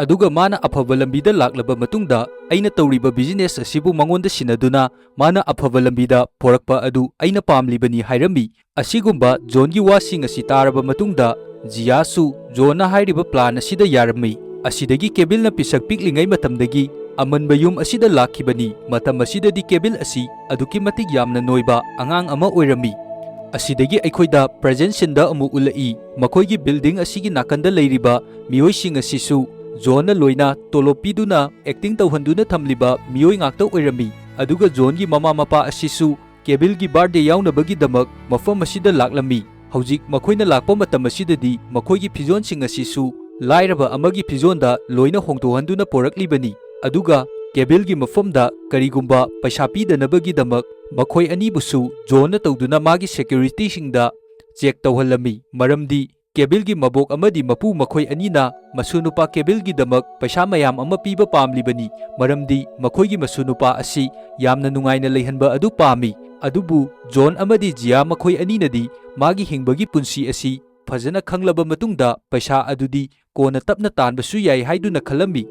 ꯑꯗꯨꯒ ꯃꯥꯅ ꯑꯐꯕ ꯂꯝꯕꯤꯗ ꯂꯥꯛꯂꯕ ꯃꯇꯨꯡꯗ ꯑꯩꯅ ꯇꯧꯔꯤꯕ business ꯑꯁꯤꯕꯨ ꯃꯉꯣꯟꯗ ꯁꯤꯟꯅꯗꯨꯅ ꯃꯥꯅ ꯑꯐꯕ ꯂꯝꯕꯤꯗ ꯄꯣꯔꯛꯄ ꯑꯗꯨ ꯑꯩꯅ ꯄꯥꯝꯂꯤꯕꯅꯤ ꯍꯥꯏꯔꯝꯃꯤ꯫ ꯑꯁꯤꯒꯨꯝꯕ ꯖꯣꯟꯒꯤ ꯋꯥꯁꯤꯡ ꯑꯁꯤ ꯇꯥꯔꯕ ꯃꯇꯨꯡꯗ ꯖꯤꯌꯥꯁꯨ ꯖꯣꯟꯅ ꯍꯥꯏꯔꯤꯕ plan ꯑꯁꯤꯗ ꯌꯥꯔꯝꯃꯤ꯫ ꯑꯁꯤꯗꯒꯤ ꯀꯦꯕꯤꯜꯅ ꯄꯤꯁꯛ ꯄꯤꯛꯂꯤꯉꯩ ꯃꯇꯝꯗꯒꯤ ꯑꯃꯟꯕ ꯌꯨꯝ ꯑꯁꯤꯗ ꯂꯥꯛꯈꯤꯕꯅꯤ꯫ ꯃꯇꯝ ꯑꯁꯤꯗꯗꯤ ꯀꯦꯕꯤꯜ ꯑꯁꯤ ꯑꯗꯨꯛꯀꯤ ꯃꯇꯤꯛ ꯌꯥꯝꯅ ꯅꯣꯏꯕ ꯑꯉꯥꯡ ꯑꯃ ꯑꯣꯏꯔꯝꯃꯤ꯫ ꯑꯁꯤꯗꯒꯤ ꯑꯩꯈꯣꯏꯗ present scene ꯗ ꯑꯃꯨꯛ ꯎꯠꯂꯛꯏ꯫ ꯃꯈꯣꯏꯒꯤ building ꯑꯁꯤꯒꯤ ꯅꯥꯀꯟꯗ ꯂꯩꯔꯤꯕ ꯃꯤꯑꯣꯏꯁꯤꯡ ꯑꯁꯤꯁꯨ ꯖꯣꯟꯅ ꯂꯣꯏꯅ ꯇꯣꯂꯣꯞ ꯄꯤꯗꯨꯅ acting ꯇꯧꯍꯟꯗꯨꯅ ꯊꯝꯂꯤꯕ ꯃꯤꯑꯣꯏ ꯉꯥꯛꯇ ꯑꯣꯏꯔꯝꯃꯤ꯫ ꯑꯗꯨꯒ ꯖꯣꯟꯒꯤ ꯃꯃꯥ ꯃꯄꯥ ꯑꯁꯤꯁꯨ ꯀꯦꯕꯤꯜꯒꯤ birthday ꯌꯥꯎꯅꯕꯒꯤꯗꯃꯛ ꯃꯐꯝ ꯑꯁꯤꯗ ꯂꯥꯛꯂꯝꯃꯤ꯫ ꯍꯧꯖꯤꯛ ꯃꯈꯣꯏꯅ ꯂꯥꯛꯄ ꯃꯇꯝ ꯑꯁꯤꯗꯗꯤ ꯃꯈꯣꯏꯒꯤ ꯐꯤꯖꯣꯜꯁꯤꯡ ꯑꯁꯤꯁꯨ ꯂꯥꯏꯔꯕ ꯑꯃꯒꯤ ꯐꯤꯖꯣꯜꯗ ꯂꯣꯏꯅ ꯍꯣꯡꯗꯣꯛꯍꯟꯗꯨꯅ ꯄꯣꯔꯛꯂꯤꯕꯅꯤ꯫ ꯑꯗꯨꯒ ꯀꯦꯕꯤꯜꯒꯤ ꯃꯐꯝꯗ ꯀꯔꯤꯒꯨꯝꯕ ꯄꯩꯁꯥ ꯄꯤꯗꯅꯕꯒꯤꯗꯃꯛ ꯃꯈꯣꯏ ꯑꯅꯤꯕꯨꯁꯨ ꯖꯣꯟꯅ ꯇꯧꯗꯨꯅ ꯃꯥꯒꯤ security ꯁꯤꯡꯗ check ꯇꯧꯍꯜꯂꯝꯃꯤ꯫ ꯃꯔꯝꯗꯤ ꯀꯦꯕꯤꯜꯒꯤ ꯃꯕꯣꯛ ꯑꯃꯗꯤ ꯃꯄꯨ ꯃꯈꯣꯏ ꯑꯅꯤꯅ ꯃꯁꯨ ꯅꯨꯄꯥ ꯀꯦꯕꯤꯜꯒꯤꯗꯃꯛ ꯄꯩꯁꯥ ꯃꯌꯥꯝ ꯑꯃ ꯄꯤꯕ ꯄꯥꯝꯂꯤꯕꯅꯤ, ꯃꯔꯝꯗꯤ ꯃꯈꯣꯏꯒꯤ ꯃꯁꯨ ꯅꯨꯄꯥ ꯑꯁꯤ ꯌꯥꯝꯅ ꯅꯨꯡꯉꯥꯏꯅ ꯂꯩꯍꯟꯕ ꯑꯗꯨ ꯄꯥꯝꯃꯤ꯫ ꯑꯗꯨꯕꯨ ꯖꯣꯟ ꯑꯃꯗꯤ ꯖꯤꯌꯥ ꯃꯈꯣꯏ ꯑꯅꯤꯅꯗꯤ ꯃꯥꯒꯤ ꯍꯤꯡꯕꯒꯤ ꯄꯨꯟꯁꯤ ꯑꯁꯤ ꯐꯖꯅ ꯈꯪꯂꯕ ꯃꯇꯨꯡꯗ ꯄꯩꯁꯥ ꯑꯗꯨꯗꯤ ꯀꯣꯟꯅ ꯇꯞꯅ ꯇꯥꯟꯕꯁꯨ ꯌꯥꯏ ꯍꯥꯏꯗꯨꯅ ꯈꯜꯂꯝꯃꯤ꯫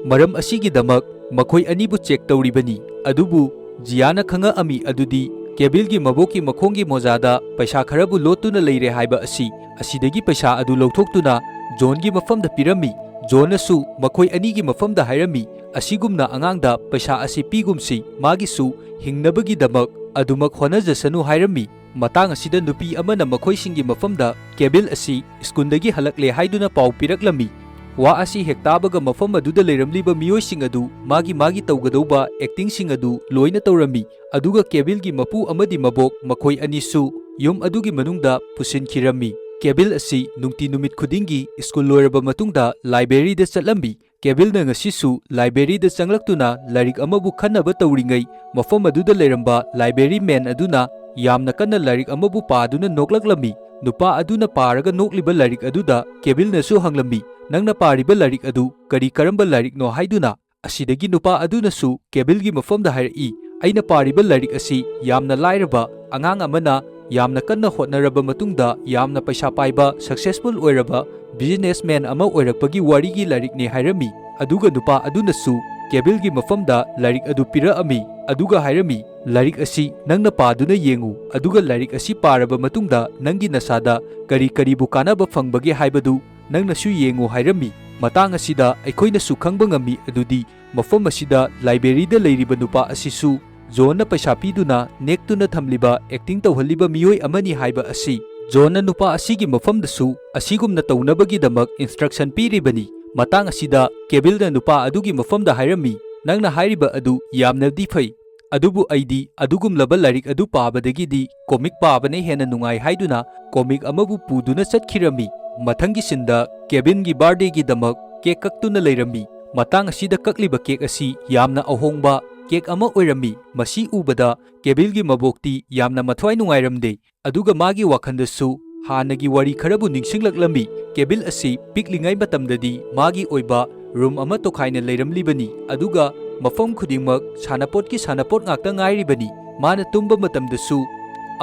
ꯃꯔꯝ ꯑꯁꯤꯒꯤꯗꯃꯛ ꯃꯈꯣꯏ ꯑꯅꯤꯕꯨ check ꯇꯧꯔꯤꯕꯅꯤ꯫ ꯑꯗꯨꯕꯨ ꯖꯤꯌꯥꯅ ꯈꯪꯉꯛꯑꯝꯃꯤ ꯑꯗꯨꯗꯤ ꯀꯦꯕꯤꯜꯒꯤ ꯃꯕꯣꯛꯀꯤ ꯃꯈꯣꯡꯒꯤ ꯃꯣꯖꯥꯗ ꯄꯩꯁꯥ ꯈꯔꯕꯨ ꯂꯣꯠꯇꯨꯅ ꯂꯩꯔꯦ ꯍꯥꯏꯕ ꯑꯁꯤ꯫ ꯑꯁꯤꯗꯒꯤ ꯄꯩꯁꯥ ꯑꯗꯨ ꯂꯧꯊꯣꯛꯇꯨꯅ ꯖꯣꯟꯒꯤ ꯃꯐꯝꯗ ꯄꯤꯔꯝꯃꯤ꯫ ꯖꯣꯟꯅꯁꯨ ꯃꯈꯣꯏ ꯑꯅꯤꯒꯤ ꯃꯐꯝꯗ ꯍꯥꯏꯔꯝꯃꯤ, "ꯑꯁꯤꯒꯨꯝꯅ ꯑꯉꯥꯡꯗ ꯄꯩꯁꯥ ꯑꯁꯤ ꯄꯤꯒꯨꯝꯁꯤ, ꯃꯥꯒꯤꯁꯨ ꯍꯤꯡꯅꯕꯒꯤꯗꯃꯛ ꯑꯗꯨꯃꯛ ꯍꯣꯠꯅꯖꯁꯅꯨ" ꯍꯥꯏꯔꯝꯃꯤ꯫ ꯃꯇꯥꯡ ꯑꯁꯤꯗ ꯅꯨꯄꯤ ꯑꯃꯅ ꯃꯈꯣꯏꯁꯤꯡꯒꯤ ꯃꯐꯝꯗ ꯀꯦꯕꯤꯜ ꯑꯁꯤ ꯁ꯭ꯀꯨꯜꯗꯒꯤ ꯍꯜꯂꯛꯂꯦ ꯍꯥꯏꯗꯨꯅ ꯄꯥꯎ ꯄꯤꯔꯛꯂꯝꯃꯤ꯫ ꯋꯥ ꯑꯁꯤ ꯍꯦꯛ ꯇꯥꯕꯒ ꯃꯐꯝ ꯑꯗꯨꯗ ꯂꯩꯔꯝꯂꯤꯕ ꯃꯤꯑꯣꯏꯁꯤꯡ ꯑꯗꯨ ꯃꯥꯒꯤ ꯃꯥꯒꯤ ꯇꯧꯒꯗꯧꯕ acting ꯁꯤꯡ ꯑꯗꯨ ꯂꯣꯏꯅ ꯇꯧꯔꯝꯃꯤ꯫ ꯑꯗꯨꯒ ꯀꯦꯕꯤꯜꯒꯤ ꯃꯄꯨ ꯑꯃꯗꯤ ꯃꯕꯣꯛ ꯃꯈꯣꯏ ꯑꯅꯤꯁꯨ ꯌꯨꯝ ꯑꯗꯨꯒꯤ ꯃꯅꯨꯡꯗ ꯄꯨꯁꯤꯟꯈꯤꯔꯝꯃꯤ꯫ ꯀꯦꯕꯤꯜ ꯑꯁꯤ ꯅꯨꯡꯇꯤ ꯅꯨꯃꯤꯠ ꯈꯨꯗꯤꯡꯒꯤ ꯁ꯭ꯀꯨꯜ ꯂꯣꯏꯔꯕ ꯃꯇꯨꯡꯗ ꯂꯥꯏꯕ꯭ꯔꯦꯔꯤꯗ ꯆꯠꯂꯝꯃꯤ꯫ ꯀꯦꯕꯤꯜꯅ ꯉꯁꯤꯁꯨ ꯂꯥꯏꯕ꯭ꯔꯦꯔꯤꯗ ꯆꯪꯂꯛꯇꯨꯅ ꯂꯥꯏꯔꯤꯛ ꯑꯃꯕꯨ ꯈꯟꯅꯕ ꯇꯧꯔꯤꯉꯩ, ꯃꯐꯝ ꯑꯗꯨꯗ ꯂꯩꯔꯝꯕ ꯂꯥꯏꯕ꯭ꯔꯦꯔꯤ ꯃꯦꯟ ꯑꯗꯨꯅ ꯌꯥꯝꯅ ꯀꯟꯅ ꯂꯥꯏꯔꯤꯛ ꯑꯃꯕꯨ ꯄꯥꯗꯨꯅ ꯅꯣꯛꯂꯛꯂꯝꯃꯤ꯫ ꯅꯨꯄꯥ ꯑꯗꯨꯅ ꯄꯥꯔꯒ ꯅꯣꯛꯂꯤꯕ ꯂꯥꯏꯔꯤꯛ ꯑꯗꯨꯗ ꯀꯦꯕꯤꯜꯅꯁꯨ ꯍꯪꯂꯝꯃꯤ, "ꯅꯪꯅ ꯄꯥꯔꯤꯕ ꯂꯥꯏꯔꯤꯛ ꯑꯗꯨ ꯀꯔꯤ ꯀꯔꯝꯕ ꯂꯥꯏꯔꯤꯛꯅꯣ?" ꯍꯥꯏꯗꯨꯅ꯫ ꯑꯁꯤꯗꯒꯤ ꯅꯨꯄꯥ ꯑꯗꯨꯅꯁꯨ ꯀꯦꯕꯤꯜꯒꯤ ꯃꯐꯝꯗ ꯍꯥꯏꯔꯛꯏ, "ꯑꯩꯅ ꯄꯥꯔꯤꯕ ꯂꯥꯏꯔꯤꯛ ꯑꯁꯤ ꯌꯥꯝꯅ ꯂꯥꯏꯔꯕ ꯑꯉꯥꯡ ꯑꯃꯅ ꯌꯥꯝꯅ ꯀꯟꯅ ꯍꯣꯠꯅꯔꯕ ꯃꯇꯨꯡꯗ ꯌꯥꯝꯅ ꯄꯩꯁꯥ ꯄꯥꯏꯕ, ꯁꯛꯁꯦꯁꯐꯨꯜ ꯑꯣꯏꯔꯕ ꯕꯤꯖꯤꯅꯦꯁꯃꯦꯟ ꯑꯃ ꯑꯣꯏꯔꯛꯄꯒꯤ ꯋꯥꯔꯤꯒꯤ ꯂꯥꯏꯔꯤꯛꯅꯤ" ꯍꯥꯏꯔꯝꯃꯤ꯫ ꯑꯗꯨꯒ ꯅꯨꯄꯥ ꯑꯗꯨꯅꯁꯨ ꯀꯦꯕꯤꯜꯒꯤ ꯃꯐꯝꯗ ꯂꯥꯏꯔꯤꯛ ꯑꯗꯨ ꯄꯤꯔꯛꯑꯝꯃꯤ꯫ ꯑꯗꯨꯒ ꯍꯥꯏꯔꯝꯃꯤ, "ꯂꯥꯏꯔꯤꯛ ꯑꯁꯤ ꯅꯪꯅ ꯄꯥꯗꯨꯅ ꯌꯦꯡꯉꯨ, ꯑꯗꯨꯒ ꯂꯥꯏꯔꯤꯛ ꯑꯁꯤ ꯄꯥꯔꯕ ꯃꯇꯨꯡꯗ ꯅꯪꯒꯤ ꯅꯁꯥꯗ ꯀꯔꯤ ꯀꯔꯤꯕꯨ ꯀꯥꯟꯅꯕ ꯐꯪꯕꯒꯦ ꯍꯥꯏꯕꯗꯨ ꯅꯪꯅꯁꯨ ꯌꯦꯡꯉꯨ" ꯍꯥꯏꯔꯝꯃꯤ꯫ ꯃꯇꯥꯡ ꯑꯁꯤꯗ ꯑꯩꯈꯣꯏꯅꯁꯨ ꯈꯪꯕ ꯉꯝꯃꯤ ꯑꯗꯨꯗꯤ, ꯃꯐꯝ ꯑꯁꯤꯗ ꯂꯥꯏꯕ꯭ꯔꯦꯔꯤꯗ ꯂꯩꯔꯤꯕ ꯅꯨꯄꯥ ꯑꯁꯤꯁꯨ ꯖꯣꯟꯅ ꯄꯩꯁꯥ ꯄꯤꯗꯨꯅ ꯅꯦꯛꯇꯨꯅ ꯊꯝꯂꯤꯕ, ꯑꯦꯛꯇꯤꯡ ꯇꯧꯍꯜꯂꯤꯕ ꯃꯤꯑꯣꯏ ꯑꯃꯅꯤ ꯍꯥꯏꯕ ꯑꯁꯤ꯫ ꯖꯣꯟꯅ ꯅꯨꯄꯥ ꯑꯁꯤꯒꯤ ꯃꯐꯝꯗꯁꯨ ꯑꯁꯤꯒꯨꯝꯅ ꯇꯧꯅꯕꯒꯤꯗꯃꯛ ꯏꯟꯁꯇ꯭ꯔꯛꯁꯟ ꯄꯤꯔꯤꯕꯅꯤ꯫ ꯃꯇꯥꯡ ꯑꯁꯤꯗ ꯀꯦꯕꯤꯜꯅ ꯅꯨꯄꯥ ꯑꯗꯨꯒꯤ ꯃꯐꯝꯗ ꯍꯥꯏꯔꯝꯃꯤ, "ꯅꯪꯅ ꯍꯥꯏꯔꯤꯕ ꯑꯗꯨ ꯌꯥꯝꯅꯗꯤ ꯐꯩ, ꯑꯗꯨꯕꯨ ꯑꯩꯗꯤ ꯑꯗꯨꯒꯨꯝꯂꯕ ꯂꯥꯏꯔꯤꯛ ꯑꯗꯨ ꯄꯥꯕꯗꯒꯤꯗꯤ ꯀꯣꯃꯤꯛ ꯄꯥꯕꯅ ꯍꯦꯟꯅ ꯅꯨꯡꯉꯥꯏ" ꯍꯥꯏꯗꯨꯅ ꯀꯣꯃꯤꯛ ꯑꯃꯕꯨ ꯄꯨꯗꯨꯅ ꯆꯠꯈꯤꯔꯝꯃꯤ꯫ ꯃꯊꯪꯒꯤ ꯁꯤꯟꯗ ꯀꯦꯕꯤꯟꯒꯤ ꯕꯥꯔꯗꯦꯒꯤꯗꯃꯛ ꯀꯦꯛ ꯀꯛꯇꯨꯅ ꯂꯩꯔꯝꯃꯤ꯫ ꯃꯇꯥꯡ ꯑꯁꯤꯗ ꯀꯛꯂꯤꯕ ꯀꯦꯛ ꯑꯁꯤ ꯌꯥꯝꯅ ꯑꯍꯣꯡꯕ ꯀꯦꯛ ꯑꯃ ꯑꯣꯏꯔꯝꯃꯤ꯫ ꯃꯁꯤ ꯎꯕꯗ ꯀꯦꯕꯤꯜꯒꯤ ꯃꯕꯣꯛꯇꯤ ꯌꯥꯝꯅ ꯃꯊ꯭ꯋꯥꯏ ꯅꯨꯡꯉꯥꯏꯔꯝꯗꯦ꯫ ꯑꯗꯨꯒ ꯃꯥꯒꯤ ꯋꯥꯈꯜꯗꯁꯨ ꯍꯥꯟꯅꯒꯤ ꯋꯥꯔꯤ ꯈꯔꯕꯨ ꯅꯤꯡꯁꯤꯡꯂꯛꯂꯝꯃꯤ꯫ ꯀꯦꯕꯤꯜ ꯑꯁꯤ ꯄꯤꯛꯂꯤꯉꯩ ꯃꯇꯝꯗꯗꯤ ꯃꯥꯒꯤ ꯑꯣꯏꯕ ꯔꯨꯝ ꯑꯃ ꯇꯣꯈꯥꯏꯅ ꯂꯩꯔꯝꯂꯤꯕꯅꯤ, ꯑꯗꯨꯒ ꯃꯐꯝ ꯈꯨꯗꯤꯡꯃꯛ ꯁꯥꯟꯅꯄꯣꯠꯀꯤ ꯁꯥꯟꯅꯄꯣꯠ ꯉꯥꯛꯇ ꯉꯥꯏꯔꯤꯕꯅꯤ꯫ ꯃꯥꯅ ꯇꯨꯝꯕ ꯃꯇꯝꯗꯁꯨ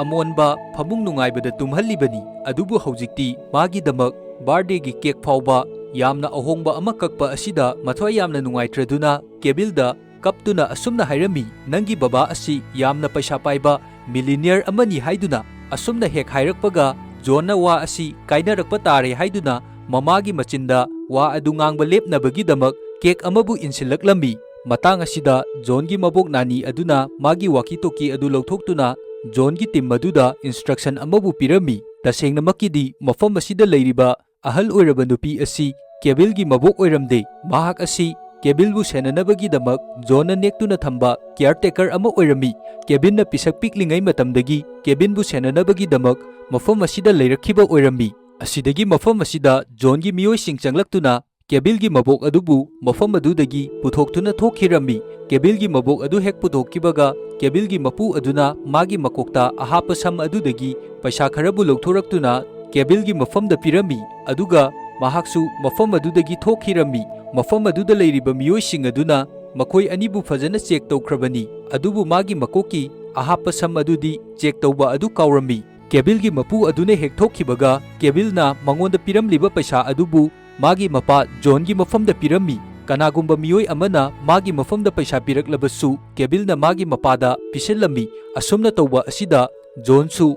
ꯑꯃꯣꯟꯕ ꯐꯃꯨꯡ ꯅꯨꯡꯉꯥꯏꯕꯗ ꯇꯨꯝꯍꯜꯂꯤꯕꯅꯤ꯫ ꯑꯗꯨꯕꯨ ꯍꯧꯖꯤꯛꯇꯤ ꯃꯥꯒꯤꯗꯃꯛ ꯕꯥꯔꯗꯦꯒꯤ ꯀꯦꯛ ꯐꯥꯎꯕ ꯌꯥꯝꯅ ꯑꯍꯣꯡꯕ ꯑꯃ ꯀꯛꯄ ꯑꯁꯤꯗ ꯃꯊ꯭ꯋꯥꯏ ꯌꯥꯝꯅ ꯅꯨꯡꯉꯥꯏꯇ꯭ꯔꯗꯨꯅ ꯀꯦꯕꯤꯜꯗ ꯀꯞꯇꯨꯅ ꯑꯁꯨꯝꯅ ꯍꯥꯏꯔꯝꯃꯤ, "ꯅꯪꯒꯤ ꯕꯕꯥ ꯑꯁꯤ ꯌꯥꯝꯅ ꯄꯩꯁꯥ ꯄꯥꯏꯕ ꯃꯤꯂꯤꯅꯤꯌꯔ ꯑꯃꯅꯤ ꯍꯥꯏꯗꯨꯅ ꯑꯁꯨꯝꯅ ꯍꯦꯛ ꯍꯥꯏꯔꯛꯄꯒ ꯖꯣꯟꯅ ꯋꯥ ꯑꯁꯤ ꯀꯥꯏꯅꯔꯛꯄ ꯇꯥꯔꯦ" ꯍꯥꯏꯗꯨꯅ ꯃꯃꯥꯒꯤ ꯃꯆꯤꯟꯗ ꯋꯥ ꯑꯗꯨ ꯉꯥꯡꯕ ꯂꯦꯞꯅꯕꯒꯤꯗꯃꯛ ꯀꯦꯛ ꯑꯃꯕꯨ ꯏꯟꯁꯤꯜꯂꯛꯂꯝꯃꯤ꯫ ꯃꯇꯥꯡ ꯑꯁꯤꯗ ꯖꯣꯟꯒꯤ ꯃꯕꯣꯛ ꯅꯥꯅꯤ ꯑꯗꯨꯅ ꯃꯥꯒꯤ ꯋꯥꯀꯤ ꯇꯣꯀꯤ ꯑꯗꯨ ꯂꯧꯊꯣꯛꯇꯨꯅ ꯖꯣꯟꯒꯤ ꯇꯤꯝ ꯑꯗꯨꯗ ꯏꯟꯁꯇ꯭ꯔꯛꯁꯟ ꯑꯃꯕꯨ ꯄꯤꯔꯝꯃꯤ꯫ ꯇꯁꯦꯡꯅꯃꯛꯀꯤꯗꯤ ꯃꯐꯝ ꯑꯁꯤꯗ ꯂꯩꯔꯤꯕ ꯑꯍꯜ ꯑꯣꯏꯔꯕ ꯅꯨꯄꯤ ꯑꯁꯤ ꯀꯦꯕꯤꯜꯒꯤ ꯃꯕꯣꯛ ꯑꯣꯏꯔꯝꯗꯦ꯫ ꯃꯍꯥꯛ ꯑꯁꯤ ꯀꯦꯕꯤꯜꯕꯨ ꯁꯦꯟꯅꯅꯕꯒꯤꯗꯃꯛ ꯖꯣꯟꯅ ꯅꯦꯛꯇꯨꯅ ꯊꯝꯕ ꯀꯤꯌꯔꯇꯦꯀꯔ ꯑꯃ ꯑꯣꯏꯔꯝꯃꯤ꯫ ꯀꯦꯕꯤꯟꯅ ꯄꯤꯁꯛ ꯄꯤꯛꯂꯤꯉꯩ ꯃꯇꯝꯗꯒꯤ ꯀꯦꯕꯤꯟꯕꯨ ꯁꯦꯟꯅꯅꯕꯒꯤꯗꯃꯛ ꯃꯐꯝ ꯑꯁꯤꯗ ꯂꯩꯔꯛꯈꯤꯕ ꯑꯣꯏꯔꯝꯃꯤ꯫ ꯑꯁꯤꯗꯒꯤ ꯃꯐꯝ ꯑꯁꯤꯗ ꯖꯣꯟꯒꯤ ꯃꯤꯑꯣꯏꯁꯤꯡ ꯆꯪꯂꯛꯇꯨꯅ ꯀꯦꯕꯤꯜꯒꯤ ꯃꯕꯣꯛ ꯑꯗꯨꯕꯨ ꯃꯐꯝ ꯑꯗꯨꯗꯒꯤ ꯄꯨꯊꯣꯛꯇꯨꯅ ꯊꯣꯛꯈꯤꯔꯝꯃꯤ꯫ ꯀꯦꯕꯤꯜꯒꯤ ꯃꯕꯣꯛ ꯑꯗꯨ ꯍꯦꯛ ꯄꯨꯊꯣꯛꯈꯤꯕꯒ, ꯀꯦꯕꯤꯜꯒꯤ ꯃꯄꯨ ꯑꯗꯨꯅ ꯃꯥꯒꯤ ꯃꯀꯣꯛꯇ ꯑꯍꯥꯞꯄ ꯁꯝ ꯑꯗꯨꯗꯒꯤ ꯄꯩꯁꯥ ꯈꯔꯕꯨ ꯂꯧꯊꯣꯔꯛꯇꯨꯅ ꯀꯦꯕꯤꯜꯒꯤ ꯃꯐꯝꯗ ꯄꯤꯔꯝꯃꯤ, ꯑꯗꯨꯒ ꯃꯍꯥꯛꯁꯨ ꯃꯐꯝ ꯑꯗꯨꯗꯒꯤ ꯊꯣꯛꯈꯤꯔꯝꯃꯤ꯫ ꯃꯐꯝ ꯑꯗꯨꯗ ꯂꯩꯔꯤꯕ ꯃꯤꯑꯣꯏꯁꯤꯡ ꯑꯗꯨꯅ ꯃꯈꯣꯏ ꯑꯅꯤꯕꯨ ꯐꯖꯅ ꯆꯦꯛ ꯇꯧꯈ꯭ꯔꯕꯅꯤ, ꯑꯗꯨꯕꯨ ꯃꯥꯒꯤ ꯃꯀꯣꯛꯀꯤ ꯑꯍꯥꯞꯄ ꯁꯝ ꯑꯗꯨꯗꯤ ꯆꯦꯛ ꯇꯧꯕ ꯑꯗꯨ ꯀꯥꯎꯔꯝꯃꯤ꯫ ꯀꯦꯕꯤꯜꯒꯤ ꯃꯄꯨ ꯑꯗꯨꯅ ꯍꯦꯛ ꯊꯣꯛꯈꯤꯕꯒ, ꯀꯦꯕꯤꯜꯅ ꯃꯉꯣꯟꯗ ꯄꯤꯔꯝꯂꯤꯕ ꯄꯩꯁꯥ ꯑꯗꯨꯕꯨ ꯃꯥꯒꯤ ꯃꯄꯥ ꯖꯣꯟꯒꯤ ꯃꯐꯝꯗ ꯄꯤꯔꯝꯃꯤ꯫ ꯀꯅꯥꯒꯨꯝꯕ ꯃꯤꯑꯣꯏ ꯑꯃꯅ ꯃꯥꯒꯤ ꯃꯐꯝꯗ ꯄꯩꯁꯥ ꯄꯤꯔꯛꯂꯕꯁꯨ, ꯀꯦꯕꯤꯜꯅ ꯃꯥꯒꯤ ꯃꯄꯥꯗ ꯄꯤꯁꯤꯜꯂꯝꯃꯤ꯫ ꯑꯁꯨꯝꯅ ꯇꯧꯕ ꯑꯁꯤꯗ ꯖꯣꯟꯁꯨ,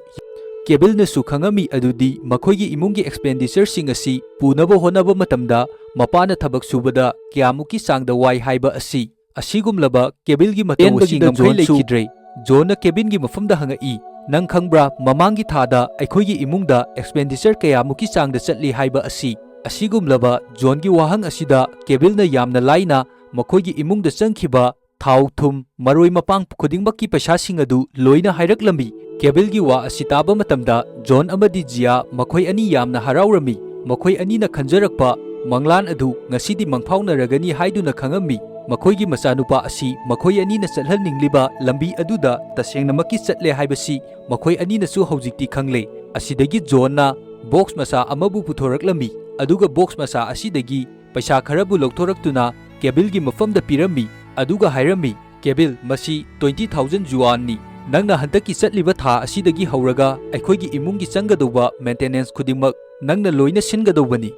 ꯀꯦꯕꯤꯜꯅꯁꯨ ꯈꯪꯉꯝꯃꯤ ꯑꯗꯨꯗꯤ ꯃꯈꯣꯏꯒꯤ ꯏꯃꯨꯡꯒꯤ ꯑꯦꯛꯁꯄꯦꯟꯗꯤꯆꯔꯁꯤꯡ ꯑꯁꯤ ꯄꯨꯅꯕ ꯍꯣꯠꯅꯕ ꯃꯇꯝꯗ ꯃꯄꯥꯅ ꯊꯕꯛ ꯁꯨꯕꯗ ꯀꯌꯥꯃꯨꯛꯀꯤ ꯆꯥꯡꯗ ꯋꯥꯏ ꯍꯥꯏꯕ ꯑꯁꯤ꯫ ꯑꯁꯤꯒꯨꯝꯂꯕ ꯀꯦꯕꯤꯜꯒꯤ ꯃꯇꯧ ꯄꯦꯟꯕꯒꯤꯗ ꯑꯁꯤ ꯉꯝꯈꯩ ꯖꯣꯟꯁꯨ ꯂꯩꯈꯤꯗ꯭ꯔꯦ꯫ ꯖꯣꯟꯅ ꯀꯦꯕꯤꯟꯒꯤ ꯃꯐꯝꯗ ꯍꯪꯉꯛꯏ, "ꯅꯪ ꯈꯪꯕ꯭ꯔꯥ, ꯃꯃꯥꯡꯒꯤ ꯊꯥꯗ ꯑꯩꯈꯣꯏꯒꯤ ꯏꯃꯨꯡꯗ ꯑꯦꯛꯁꯄꯦꯟꯗꯤꯆꯔ ꯀꯌꯥꯃꯨꯛꯀꯤ ꯆꯥꯡꯗ ꯆꯠꯂꯤ ꯍꯥꯏꯕ ꯑꯁꯤ?" ꯑꯁꯤꯒꯨꯝꯂꯕ ꯖꯣꯟꯒꯤ ꯋꯥꯍꯪ ꯑꯁꯤꯗ ꯀꯦꯕꯤꯜꯅ ꯌꯥꯝꯅ ꯂꯥꯏꯅ ꯃꯈꯣꯏꯒꯤ ꯏꯃꯨꯡꯗ ꯆꯪꯈꯤꯕ ꯊꯥꯎ, ꯊꯨꯝ, ꯃꯔꯣꯏ ꯃꯄꯥꯡ ꯈꯨꯗꯤꯡꯃꯛꯀꯤ ꯄꯩꯁꯥꯁꯤꯡ ꯑꯗꯨ ꯂꯣꯏꯅ ꯍꯥꯏꯔꯛꯂꯝꯃꯤ꯫ ꯀꯦꯕꯤꯜꯒꯤ ꯋꯥ ꯑꯁꯤ ꯇꯥꯕ ꯃꯇꯝꯗ ꯖꯣꯟ ꯑꯃꯗꯤ ꯖꯤꯌꯥ ꯃꯈꯣꯏ ꯑꯅꯤ ꯌꯥꯝꯅ ꯍꯔꯥꯎꯔꯝꯃꯤ꯫ ꯃꯈꯣꯏ ꯑꯅꯤꯅ ꯈꯟꯖꯔꯛꯄ ꯃꯪꯂꯥꯟ ꯑꯗꯨ ꯉꯁꯤꯗꯤ ꯃꯪꯐꯥꯎꯅꯔꯒꯅꯤ ꯍꯥꯏꯗꯨꯅ ꯈꯪꯉꯝꯃꯤ꯫ ꯃꯈꯣꯏꯒꯤ ꯃꯆꯥꯅꯨꯄꯥ ꯑꯁꯤ ꯃꯈꯣꯏ ꯑꯅꯤꯅ ꯆꯠꯍꯟꯅꯤꯡꯂꯤꯕ ꯂꯝꯕꯤ ꯑꯗꯨꯗ ꯇꯁꯦꯡꯅꯃꯛꯀꯤ ꯆꯠꯂꯦ ꯍꯥꯏꯕꯁꯤ ꯃꯈꯣꯏ ꯑꯅꯤꯅꯁꯨ ꯍꯧꯖꯤꯛꯇꯤ ꯈꯪꯂꯦ꯫ ꯑꯁꯤꯗꯒꯤ ꯖꯣꯟꯅ ꯕꯣꯛꯁ ꯃꯆꯥ ꯑꯃꯕꯨ ꯄꯨꯊꯣꯔꯛꯂꯝꯃꯤ, ꯑꯗꯨꯒ ꯕꯣꯛꯁ ꯃꯆꯥ ꯑꯁꯤꯗꯒꯤ ꯄꯩꯁꯥ ꯈꯔꯕꯨ ꯂꯧꯊꯣꯔꯛꯇꯨꯅ ꯀꯦꯕꯤꯜꯒꯤ ꯃꯐꯝꯗ ꯄꯤꯔꯝꯃꯤ, ꯑꯗꯨꯒ ꯍꯥꯏꯔꯝꯃꯤ, "ꯀꯦꯕꯤꯜ, ꯃꯁꯤ twenty thousand ꯖꯨꯋꯥꯟꯅꯤ꯫ ꯅꯪꯅ ꯍꯟꯗꯛꯀꯤ ꯆꯠꯂꯤꯕ ꯊꯥ ꯑꯁꯤꯗꯒꯤ ꯍꯧꯔꯒ ꯑꯩꯈꯣꯏꯒꯤ ꯏꯃꯨꯡꯒꯤ ꯆꯪꯒꯗꯧꯕ ꯃꯦꯟꯇꯦꯅꯦꯟꯁ ꯈꯨꯗꯤꯡꯃꯛ ꯅꯪꯅ ꯂꯣꯏꯅ ꯁꯤꯟꯒꯗꯧꯕꯅꯤ꯫"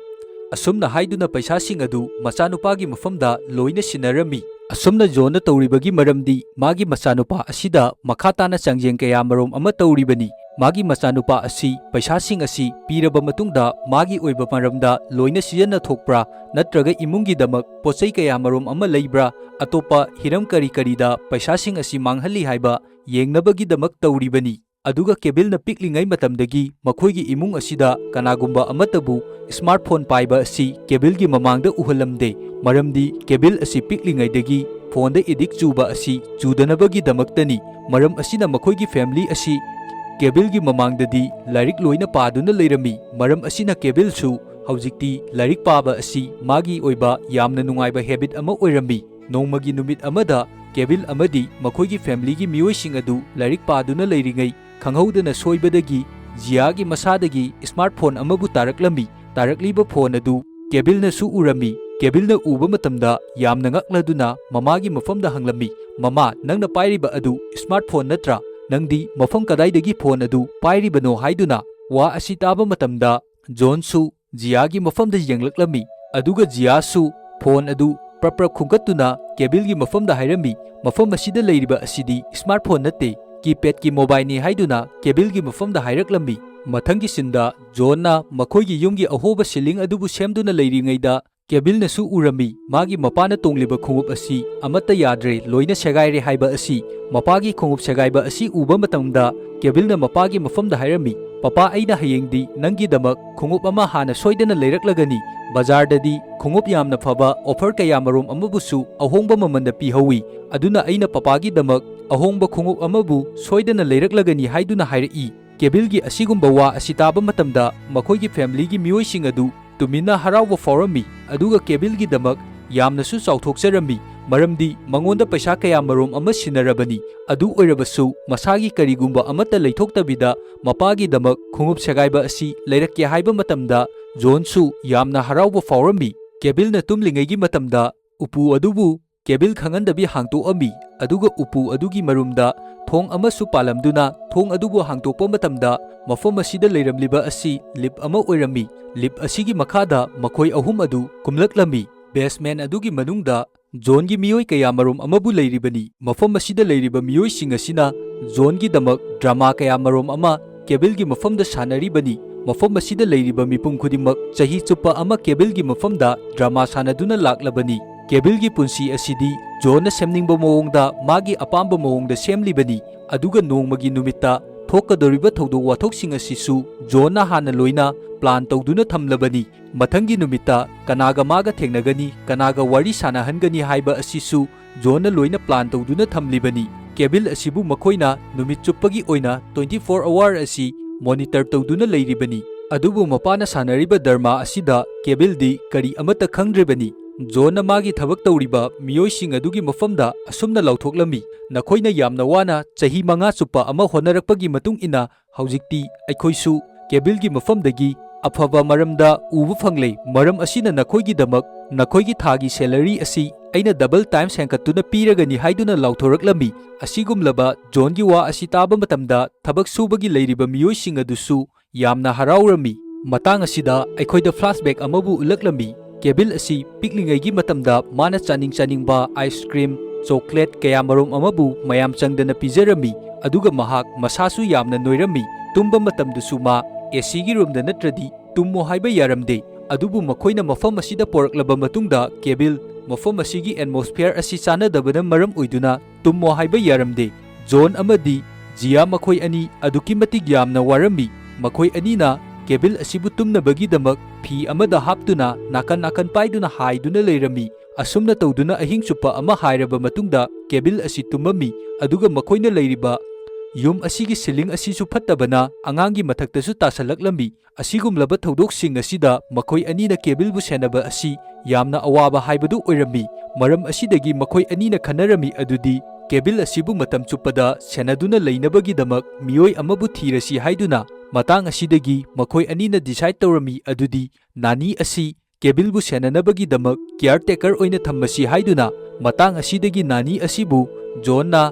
ꯑꯁꯨꯝꯅ ꯍꯥꯏꯗꯨꯅ ꯄꯩꯁꯥꯁꯤꯡ ꯑꯗꯨ ꯃꯆꯥꯅꯨꯄꯥꯒꯤ ꯃꯐꯝꯗ ꯂꯣꯏꯅ ꯁꯤꯟꯅꯔꯝꯃꯤ꯫ ꯑꯁꯨꯝꯅ ꯖꯣꯟꯅ ꯇꯧꯔꯤꯕꯒꯤ ꯃꯔꯝꯗꯤ ꯃꯥꯒꯤ ꯃꯆꯥꯅꯨꯄꯥ ꯑꯁꯤꯗ ꯃꯈꯥ ꯇꯥꯅ ꯆꯥꯡꯌꯦꯡ ꯀꯌꯥ ꯃꯔꯨꯝ ꯑꯃ ꯇꯧꯔꯤꯕꯅꯤ꯫ ꯃꯥꯒꯤ ꯃꯆꯥꯅꯨꯄꯥ ꯑꯁꯤ ꯄꯩꯁꯥꯁꯤꯡ ꯑꯁꯤ ꯄꯤꯔꯕ ꯃꯇꯨꯡꯗ ꯃꯥꯒꯤ ꯑꯣꯏꯕ ꯃꯔꯝꯗ ꯂꯣꯏꯅ ꯁꯤꯖꯤꯟꯅꯊꯣꯛꯄ꯭ꯔꯥ, ꯅꯠꯇ꯭ꯔꯒ ꯏꯃꯨꯡꯒꯤꯗꯃꯛ ꯄꯣꯠꯆꯩ ꯀꯌꯥ ꯃꯔꯨꯝ ꯑꯃ ꯂꯩꯕ꯭ꯔꯥ, ꯑꯇꯣꯞꯄ ꯍꯤꯔꯝ ꯀꯔꯤ ꯀꯔꯤꯗ ꯄꯩꯁꯥꯁꯤꯡ ꯑꯁꯤ ꯃꯥꯡꯍꯜꯂꯤ ꯍꯥꯏꯕ ꯌꯦꯡꯅꯕꯒꯤꯗꯃꯛ ꯇꯧꯔꯤꯕꯅꯤ꯫ ꯑꯗꯨꯒ ꯀꯦꯕꯤꯜꯅ ꯄꯤꯛꯂꯤꯉꯩ ꯃꯇꯝꯗꯒꯤ ꯃꯈꯣꯏꯒꯤ ꯏꯃꯨꯡ ꯑꯁꯤꯗ ꯀꯅꯥꯒꯨꯝꯕ ꯑꯃꯠꯇꯕꯨ ꯁ꯭ꯃꯥꯔꯠꯐꯣꯟ ꯄꯥꯏꯕ ꯑꯁꯤ ꯀꯦꯕꯤꯜꯒꯤ ꯃꯃꯥꯡꯗ ꯎꯍꯜꯂꯝꯗꯦ, ꯃꯔꯝꯗꯤ ꯀꯦꯕꯤꯜ ꯑꯁꯤ ꯄꯤꯛꯂꯤꯉꯩꯗꯒꯤ ꯐꯣꯟꯗ ꯑꯦꯗꯤꯛ ꯆꯨꯕ ꯑꯁꯤ ꯆꯨꯗꯅꯕꯒꯤꯗꯃꯛꯇꯅꯤ꯫ ꯃꯔꯝ ꯑꯁꯤꯅ ꯃꯈꯣꯏꯒꯤ ꯐꯦꯃꯤꯂꯤ ꯑꯁꯤ ꯀꯦꯕꯤꯜꯒꯤ ꯃꯃꯥꯡꯗꯗꯤ ꯂꯥꯏꯔꯤꯛ ꯂꯣꯏꯅ ꯄꯥꯗꯨꯅ ꯂꯩꯔꯝꯃꯤ꯫ ꯃꯔꯝ ꯑꯁꯤꯅ ꯀꯦꯕꯤꯜꯁꯨ ꯍꯧꯖꯤꯛꯇꯤ ꯂꯥꯏꯔꯤꯛ ꯄꯥꯕ ꯑꯁꯤ ꯃꯥꯒꯤ ꯑꯣꯏꯕ ꯌꯥꯝꯅ ꯅꯨꯡꯉꯥꯏꯕ ꯍꯦꯕꯤꯠ ꯑꯃ ꯑꯣꯏꯔꯝꯃꯤ꯫ ꯅꯣꯡꯃꯒꯤ ꯅꯨꯃꯤꯠ ꯑꯃꯗ ꯀꯦꯕꯤꯜ ꯑꯃꯗꯤ ꯃꯈꯣꯏꯒꯤ ꯐꯦꯃꯤꯂꯤꯒꯤ ꯃꯤꯑꯣꯏꯁꯤꯡ ꯑꯗꯨ ꯂꯥꯏꯔꯤꯛ ꯄꯥꯗꯨꯅ ꯂꯩꯔꯤꯉꯩ ꯈꯪꯍꯧꯗꯅ ꯁꯣꯏꯕꯗꯒꯤ ꯖꯤꯌꯥꯒꯤ ꯃꯁꯥꯗꯒꯤ ꯁ꯭ꯃꯥꯔꯠꯐꯣꯟ ꯑꯃꯕꯨ ꯇꯥꯔꯛꯂꯝꯃꯤ꯫ ꯇꯥꯔꯛꯂꯤꯕ ꯐꯣꯟ ꯑꯗꯨ ꯀꯦꯕꯤꯜꯅꯁꯨ ꯎꯔꯝꯃꯤ꯫ ꯀꯦꯕꯤꯜꯅ ꯎꯕ ꯃꯇꯝꯗ ꯌꯥꯝꯅ ꯉꯛꯂꯗꯨꯅ ꯃꯃꯥꯒꯤ ꯃꯐꯝꯗ ꯍꯪꯂꯝꯃꯤ, "ꯃꯃꯥ, ꯅꯪꯅ ꯄꯥꯏꯔꯤꯕ ꯑꯗꯨ ꯁ꯭ꯃꯥꯔꯠꯐꯣꯟ ꯅꯠꯇ꯭ꯔꯥ? ꯅꯪꯗꯤ ꯃꯐꯝ ꯀꯗꯥꯏꯗꯒꯤ ꯐꯣꯟ ꯑꯗꯨ ꯄꯥꯏꯔꯤꯕꯅꯣ?" ꯍꯥꯏꯗꯨꯅ꯫ ꯋꯥ ꯑꯁꯤ ꯇꯥꯕ ꯃꯇꯝꯗ ꯖꯣꯟꯁꯨ ꯖꯤꯌꯥꯒꯤ ꯃꯐꯝꯗ ꯌꯦꯡꯂꯛꯂꯝꯃꯤ, ꯑꯗꯨꯒ ꯖꯤꯌꯥꯁꯨ ꯐꯣꯟ ꯑꯗꯨ ꯄ꯭ꯔꯞ ꯄ꯭ꯔꯞ ꯈꯨꯝꯒꯠꯇꯨꯅ ꯀꯦꯕꯤꯜꯒꯤ ꯃꯐꯝꯗ ꯍꯥꯏꯔꯝꯃꯤ, "ꯃꯐꯝ ꯑꯁꯤꯗ ꯂꯩꯔꯤꯕ ꯑꯁꯤꯗꯤ ꯁ꯭ꯃꯥꯔꯠꯐꯣꯟ ꯅꯠꯇꯦ, ꯀꯤꯄꯦꯗꯀꯤ ꯃꯣꯕꯥꯏꯜꯅꯤ" ꯍꯥꯏꯗꯨꯅ ꯀꯦꯕꯤꯜꯒꯤ ꯃꯐꯝꯗ ꯍꯥꯏꯔꯛꯂꯝꯃꯤ꯫ ꯃꯊꯪꯒꯤ ꯁꯤꯟꯗ ꯖꯣꯟꯅ ꯃꯈꯣꯏꯒꯤ ꯌꯨꯝꯒꯤ ꯑꯍꯣꯕ ꯁꯤꯂꯤꯡ ꯑꯗꯨꯕꯨ ꯁꯦꯝꯗꯨꯅ ꯂꯩꯔꯤꯉꯩꯗ ꯀꯦꯕꯤꯜꯅꯁꯨ ꯎꯔꯝꯃꯤ꯫ ꯃꯥꯒꯤ ꯃꯄꯥꯅ ꯇꯣꯡꯂꯤꯕ ꯈꯣꯡꯎꯞ ꯑꯁꯤ ꯑꯃꯠꯇ ꯌꯥꯗ꯭ꯔꯦ, ꯂꯣꯏꯅ ꯁꯦꯒꯥꯏꯔꯦ ꯍꯥꯏꯕ ꯑꯁꯤ꯫ ꯃꯄꯥꯒꯤ ꯈꯣꯡꯎꯞ ꯁꯦꯒꯥꯏꯕ ꯑꯁꯤ ꯎꯕ ꯃꯇꯝꯗ ꯀꯦꯕꯤꯜꯅ ꯃꯄꯥꯒꯤ ꯃꯐꯝꯗ ꯍꯥꯏꯔꯝꯃꯤ, "ꯄꯄꯥ, ꯑꯩꯅ ꯍꯌꯦꯡꯗꯤ ꯅꯪꯒꯤꯗꯃꯛ ꯈꯣꯡꯎꯞ ꯑꯃ ꯍꯥꯟꯅ ꯁꯣꯏꯗꯅ ꯂꯩꯔꯛꯂꯒꯅꯤ꯫ ꯕꯖꯥꯔꯗꯗꯤ ꯈꯣꯡꯎꯞ ꯌꯥꯝꯅ ꯐꯕ ꯑꯣꯐꯔ ꯀꯌꯥ ꯃꯔꯨꯝ ꯑꯃꯕꯨꯁꯨ ꯑꯍꯣꯡꯕ ꯃꯃꯜꯗ ꯄꯤꯍꯧꯏ꯫ ꯑꯗꯨꯅ ꯑꯩꯅ ꯄꯄꯥꯒꯤꯗꯃꯛ ꯑꯍꯣꯡꯕ ꯈꯣꯡꯎꯞ ꯑꯃꯕꯨ ꯁꯣꯏꯗꯅ ꯂꯩꯔꯛꯂꯒꯅꯤ" ꯍꯥꯏꯗꯨꯅ ꯍꯥꯏꯔꯛꯏ꯫ ꯀꯦꯕꯤꯜꯒꯤ ꯑꯁꯤꯒꯨꯝꯕ ꯋꯥ ꯑꯁꯤ ꯇꯥꯕ ꯃꯇꯝꯗ ꯃꯈꯣꯏꯒꯤ ꯐꯦꯃꯤꯂꯤꯒꯤ ꯃꯤꯑꯣꯏꯁꯤꯡ ꯑꯗꯨ ꯇꯨꯃꯤꯟꯅ ꯍꯔꯥꯎꯕ ꯐꯥꯎꯔꯝꯃꯤ, ꯑꯗꯨꯒ ꯀꯦꯕꯤꯜꯒꯤꯗꯃꯛ ꯌꯥꯝꯅꯁꯨ ꯆꯥꯎꯊꯣꯛꯆꯔꯝꯃꯤ, ꯃꯔꯝꯗꯤ ꯃꯉꯣꯟꯗ ꯄꯩꯁꯥ ꯀꯌꯥ ꯃꯔꯨꯝ ꯑꯃ ꯁꯤꯟꯅꯔꯕꯅꯤ꯫ ꯑꯗꯨ ꯑꯣꯏꯔꯕꯁꯨ ꯃꯁꯥꯒꯤ ꯀꯔꯤꯒꯨꯝꯕ ꯑꯃꯠꯇ ꯂꯩꯊꯣꯛꯇꯕꯤꯗ ꯃꯄꯥꯒꯤꯗꯃꯛ ꯈꯣꯡꯎꯞ ꯁꯦꯒꯥꯏꯕ ꯑꯁꯤ ꯂꯩꯔꯛꯀꯦ ꯍꯥꯏꯕ ꯃꯇꯝꯗ ꯖꯣꯟꯁꯨ ꯌꯥꯝꯅ ꯍꯔꯥꯎꯕ ꯐꯥꯎꯔꯝꯃꯤ꯫ ꯀꯦꯕꯤꯜꯅ ꯇꯨꯝꯂꯤꯉꯩꯒꯤ ꯃꯇꯝꯗ ꯎꯄꯨ ꯑꯗꯨꯕꯨ ꯀꯦꯕꯤꯜ ꯈꯪꯍꯟꯗꯕꯤ ꯍꯥꯡꯇꯣꯛꯑꯝꯃꯤ, ꯑꯗꯨꯒ ꯎꯄꯨ ꯑꯗꯨꯒꯤ ꯃꯔꯨꯝꯗ ꯊꯣꯡ ꯑꯃꯁꯨ ꯄꯥꯜꯂꯝꯗꯨꯅ ꯊꯣꯡ ꯑꯗꯨꯕꯨ ꯍꯥꯡꯇꯣꯛꯄ ꯃꯇꯝꯗ ꯃꯐꯝ ꯑꯁꯤꯗ ꯂꯩꯔꯝꯂꯤꯕ ꯑꯁꯤ ꯂꯤꯞ ꯑꯃ ꯑꯣꯏꯔꯝꯃꯤ꯫ ꯂꯤꯞ ꯑꯁꯤꯒꯤ ꯃꯈꯥꯗ ꯃꯈꯣꯏ ꯑꯍꯨꯝ ꯑꯗꯨ ꯀꯨꯝꯂꯛꯂꯝꯃꯤ꯫ ꯕꯦꯁꯃꯦꯟ ꯑꯗꯨꯒꯤ ꯃꯅꯨꯡꯗ ꯖꯣꯟꯒꯤ ꯃꯤꯑꯣꯏ ꯀꯌꯥ ꯃꯔꯨꯝ ꯑꯃꯕꯨ ꯂꯩꯔꯤꯕꯅꯤ꯫ ꯃꯐꯝ ꯑꯁꯤꯗ ꯂꯩꯔꯤꯕ ꯃꯤꯑꯣꯏꯁꯤꯡ ꯑꯁꯤꯅ ꯖꯣꯟꯒꯤꯗꯃꯛ ꯗ꯭ꯔꯃꯥ ꯀꯌꯥ ꯃꯔꯨꯝ ꯑꯃ ꯀꯦꯕꯤꯜꯒꯤ ꯃꯐꯝꯗ ꯁꯥꯟꯅꯔꯤꯕꯅꯤ꯫ ꯃꯐꯝ ꯑꯁꯤꯗ ꯂꯩꯔꯤꯕ ꯃꯤꯄꯨꯝ ꯈꯨꯗꯤꯡꯃꯛ ꯆꯍꯤ ꯆꯨꯞꯄ ꯑꯃ ꯀꯦꯕꯤꯜꯒꯤ ꯃꯐꯝꯗ ꯗ꯭ꯔꯃꯥ ꯁꯥꯟꯅꯗꯨꯅ ꯂꯥꯛꯂꯕꯅꯤ꯫ ꯀꯦꯕꯤꯜꯒꯤ ꯄꯨꯟꯁꯤ ꯑꯁꯤꯗꯤ ꯖꯣꯟꯅ ꯁꯦꯝꯅꯤꯡꯕ ꯃꯑꯣꯡꯗ, ꯃꯥꯒꯤ ꯑꯄꯥꯝꯕ ꯃꯑꯣꯡꯗ ꯁꯦꯝꯂꯤꯕꯅꯤ꯫ ꯑꯗꯨꯒ ꯅꯣꯡꯃꯒꯤ ꯅꯨꯃꯤꯠꯇ ꯊꯣꯛꯀꯗꯧꯔꯤꯕ ꯊꯧꯗꯣꯛ ꯋꯥꯊꯣꯛꯁꯤꯡ ꯑꯁꯤꯁꯨ ꯖꯣꯟꯅ ꯍꯥꯟꯅ ꯂꯣꯏꯅ ꯄ꯭ꯂꯥꯟ ꯇꯧꯗꯨꯅ ꯊꯝꯂꯕꯅꯤ꯫ ꯃꯊꯪꯒꯤ ꯅꯨꯃꯤꯠꯇ ꯀꯅꯥꯒ ꯃꯥꯒ ꯊꯦꯡꯅꯒꯅꯤ, ꯀꯅꯥꯒ ꯋꯥꯔꯤ ꯁꯥꯟꯅꯍꯟꯒꯅꯤ ꯍꯥꯏꯕ ꯑꯁꯤꯁꯨ ꯖꯣꯟꯅ ꯂꯣꯏꯅ ꯄ꯭ꯂꯥꯟ ꯇꯧꯗꯨꯅ ꯊꯝꯂꯤꯕꯅꯤ꯫ ꯀꯦꯕꯤꯜ ꯑꯁꯤꯕꯨ ꯃꯈꯣꯏꯅ ꯅꯨꯃꯤꯠ ꯆꯨꯞꯄꯒꯤ ꯑꯣꯏꯅ twenty four hour ꯑꯁꯤ ꯃꯣꯅꯤꯇꯔ ꯇꯧꯗꯨꯅ ꯂꯩꯔꯤꯕꯅꯤ꯫ ꯑꯗꯨꯕꯨ ꯃꯄꯥꯅ ꯁꯥꯟꯅꯔꯤꯕ ꯗ꯭ꯔꯃꯥ ꯑꯁꯤꯗ ꯀꯦꯕꯤꯜꯗꯤ ꯀꯔꯤ ꯑꯃꯠꯇ ꯈꯪꯗ꯭ꯔꯤꯕꯅꯤ꯫ ꯖꯣꯟꯅ ꯃꯥꯒꯤ ꯊꯕꯛ ꯇꯧꯔꯤꯕ ꯃꯤꯑꯣꯏꯁꯤꯡ ꯑꯗꯨꯒꯤ ꯃꯐꯝꯗ ꯑꯁꯨꯝꯅ ꯂꯥꯎꯊꯣꯛꯂꯝꯃꯤ, "ꯅꯈꯣꯏꯅ ꯌꯥꯝꯅ ꯋꯥꯅ ꯆꯍꯤ ꯃꯉꯥ ꯆꯨꯞꯄ ꯑꯃ ꯍꯣꯠꯅꯔꯛꯄꯒꯤ ꯃꯇꯨꯡ ꯏꯟꯅ ꯍꯧꯖꯤꯛꯇꯤ ꯑꯩꯈꯣꯏꯁꯨ ꯀꯦꯕꯤꯜꯒꯤ ꯃꯐꯝꯗꯒꯤ ꯑꯐꯕ ꯃꯔꯝꯗ ꯎꯕ ꯐꯪꯂꯦ꯫ ꯃꯔꯝ ꯑꯁꯤꯅ ꯅꯈꯣꯏꯒꯤꯗꯃꯛ ꯅꯈꯣꯏꯒꯤ ꯊꯥꯒꯤ ꯁꯦꯂꯔꯤ ꯑꯁꯤ ꯑꯩꯅ ꯗꯕꯜ ꯇꯥꯏꯝꯁ ꯍꯦꯟꯒꯠꯇꯨꯅ ꯄꯤꯔꯒꯅꯤ" ꯍꯥꯏꯗꯨꯅ ꯂꯥꯎꯊꯣꯔꯛꯂꯝꯃꯤ꯫ ꯑꯁꯤꯒꯨꯝꯂꯕ ꯖꯣꯟꯒꯤ ꯋꯥ ꯑꯁꯤ ꯇꯥꯕ ꯃꯇꯝꯗ ꯊꯕꯛ ꯁꯨꯕꯒꯤ ꯂꯩꯔꯤꯕ ꯃꯤꯑꯣꯏꯁꯤꯡ ꯑꯗꯨꯁꯨ ꯌꯥꯝꯅ ꯍꯔꯥꯎꯔꯝꯃꯤ꯫ ꯃꯇꯥꯡ ꯑꯁꯤꯗ ꯑꯩꯈꯣꯏꯗ ꯐ꯭ꯂꯥꯁꯕꯦꯛ ꯑꯃꯕꯨ ꯎꯠꯂꯛꯂꯝꯃꯤ꯫ ꯀꯦꯕꯤꯜ ꯑꯁꯤ ꯄꯤꯛꯂꯤꯉꯩꯒꯤ ꯃꯇꯝꯗ ꯃꯥꯅ ꯆꯥꯅꯤꯡ ꯆꯥꯅꯤꯡꯕ ꯑꯥꯏꯁ ꯀ꯭ꯔꯤꯝ, ꯆꯣꯀ꯭ꯂꯦꯠ ꯀꯌꯥꯃꯔꯨꯝ ꯑꯃꯕꯨ ꯃꯌꯥꯝ ꯆꯪꯗꯅ ꯄꯤꯖꯔꯝꯃꯤ, ꯑꯗꯨꯒ ꯃꯍꯥꯛ ꯃꯁꯥꯁꯨ ꯌꯥꯝꯅ ꯅꯣꯏꯔꯝꯃꯤ꯫ ꯇꯨꯝꯕ ꯃꯇꯝꯗꯁꯨ ꯃꯥ ꯑꯦ ꯁꯤꯒꯤ ꯔꯨꯝꯗ ꯅꯠꯇ꯭ꯔꯗꯤ ꯇꯨꯝꯃꯣ ꯍꯥꯏꯕ ꯌꯥꯔꯝꯗꯦ꯫ ꯑꯗꯨꯕꯨ ꯃꯈꯣꯏꯅ ꯃꯐꯝ ꯑꯁꯤꯗ ꯄꯣꯔꯛꯂꯕ ꯃꯇꯨꯡꯗ ꯀꯦꯕꯤꯜ ꯃꯐꯝ ꯑꯁꯤꯒꯤ ꯑꯦꯠꯃꯣꯁꯐꯤꯌꯔ ꯑꯁꯤ ꯆꯥꯟꯅꯗꯕꯅ ꯃꯔꯝ ꯑꯣꯏꯗꯨꯅ ꯇꯨꯝꯃꯣ ꯍꯥꯏꯕ ꯌꯥꯔꯝꯗꯦ꯫ ꯖꯣꯟ ꯑꯃꯗꯤ ꯖꯤꯌꯥ ꯃꯈꯣꯏ ꯑꯅꯤ ꯑꯗꯨꯛꯀꯤ ꯃꯇꯤꯛ ꯌꯥꯝꯅ ꯋꯥꯔꯝꯃꯤ꯫ ꯃꯈꯣꯏ ꯑꯅꯤꯅ ꯀꯦꯕꯤꯜ ꯑꯁꯤꯕꯨ ꯇꯨꯝꯅꯕꯒꯤꯗꯃꯛ ꯐꯤ ꯑꯃꯗ ꯍꯥꯞꯇꯨꯅ ꯅꯥꯀꯟ ꯅꯥꯀꯟ ꯄꯥꯏꯗꯨꯅ ꯍꯥꯏꯗꯨꯅ ꯂꯩꯔꯝꯃꯤ꯫ ꯑꯁꯨꯝꯅ ꯇꯧꯗꯨꯅ ꯑꯍꯤꯡ ꯆꯨꯞꯄ ꯑꯃ ꯍꯥꯏꯔꯕ ꯃꯇꯨꯡꯗ ꯀꯦꯕꯤꯜ ꯑꯁꯤ ꯇꯨꯝꯃꯝꯃꯤ, ꯑꯗꯨꯒ ꯃꯈꯣꯏꯅ ꯂꯩꯔꯤꯕ ꯌꯨꯝ ꯑꯁꯤꯒꯤ ꯁꯤꯂꯤꯡ ꯑꯁꯤꯁꯨ ꯐꯠꯇꯕꯅ ꯑꯉꯥꯡꯒꯤ ꯃꯊꯛꯇꯁꯨ ꯇꯥꯁꯜꯂꯛꯂꯝꯃꯤ꯫ ꯑꯁꯤꯒꯨꯝꯂꯕ ꯊꯧꯗꯣꯛꯁꯤꯡ ꯑꯁꯤꯗ ꯃꯈꯣꯏ ꯑꯅꯤꯅ ꯀꯦꯕꯤꯜꯕꯨ ꯁꯦꯟꯅꯕ ꯑꯁꯤ ꯌꯥꯝꯅ ꯑꯋꯥꯕ ꯍꯥꯏꯕꯗꯨ ꯑꯣꯏꯔꯝꯃꯤ꯫ ꯃꯔꯝ ꯑꯁꯤꯗꯒꯤ ꯃꯈꯣꯏ ꯑꯅꯤꯅ ꯈꯟꯅꯔꯝꯃꯤ ꯑꯗꯨꯗꯤ ꯀꯦꯕꯤꯜ ꯑꯁꯤꯕꯨ ꯃꯇꯝ ꯆꯨꯞꯄꯗ ꯁꯦꯟꯅꯗꯨꯅ ꯂꯩꯅꯕꯒꯤꯗꯃꯛ ꯃꯤꯑꯣꯏ ꯑꯃꯕꯨ ꯊꯤꯔꯁꯤ ꯍꯥꯏꯗꯨꯅ꯫ ꯃꯇꯥꯡ ꯑꯁꯤꯗꯒꯤ ꯃꯈꯣꯏ ꯑꯅꯤꯅ ꯗꯤꯁꯥꯏꯗ ꯇꯧꯔꯝꯃꯤ ꯑꯗꯨꯗꯤ ꯅꯥꯅꯤ ꯑꯁꯤ ꯀꯦꯕꯤꯜꯕꯨ ꯁꯦꯟꯅꯅꯕꯒꯤꯗꯃꯛ ꯀꯤꯌꯥꯔ ꯇꯦꯀꯔ ꯑꯣꯏꯅ ꯊꯝꯃꯁꯤ ꯍꯥꯏꯗꯨꯅ꯫ ꯃꯇꯥꯡ ꯑꯁꯤꯗꯒꯤ ꯅꯥꯅꯤ ꯑꯁꯤꯕꯨ ꯖꯣꯟꯅ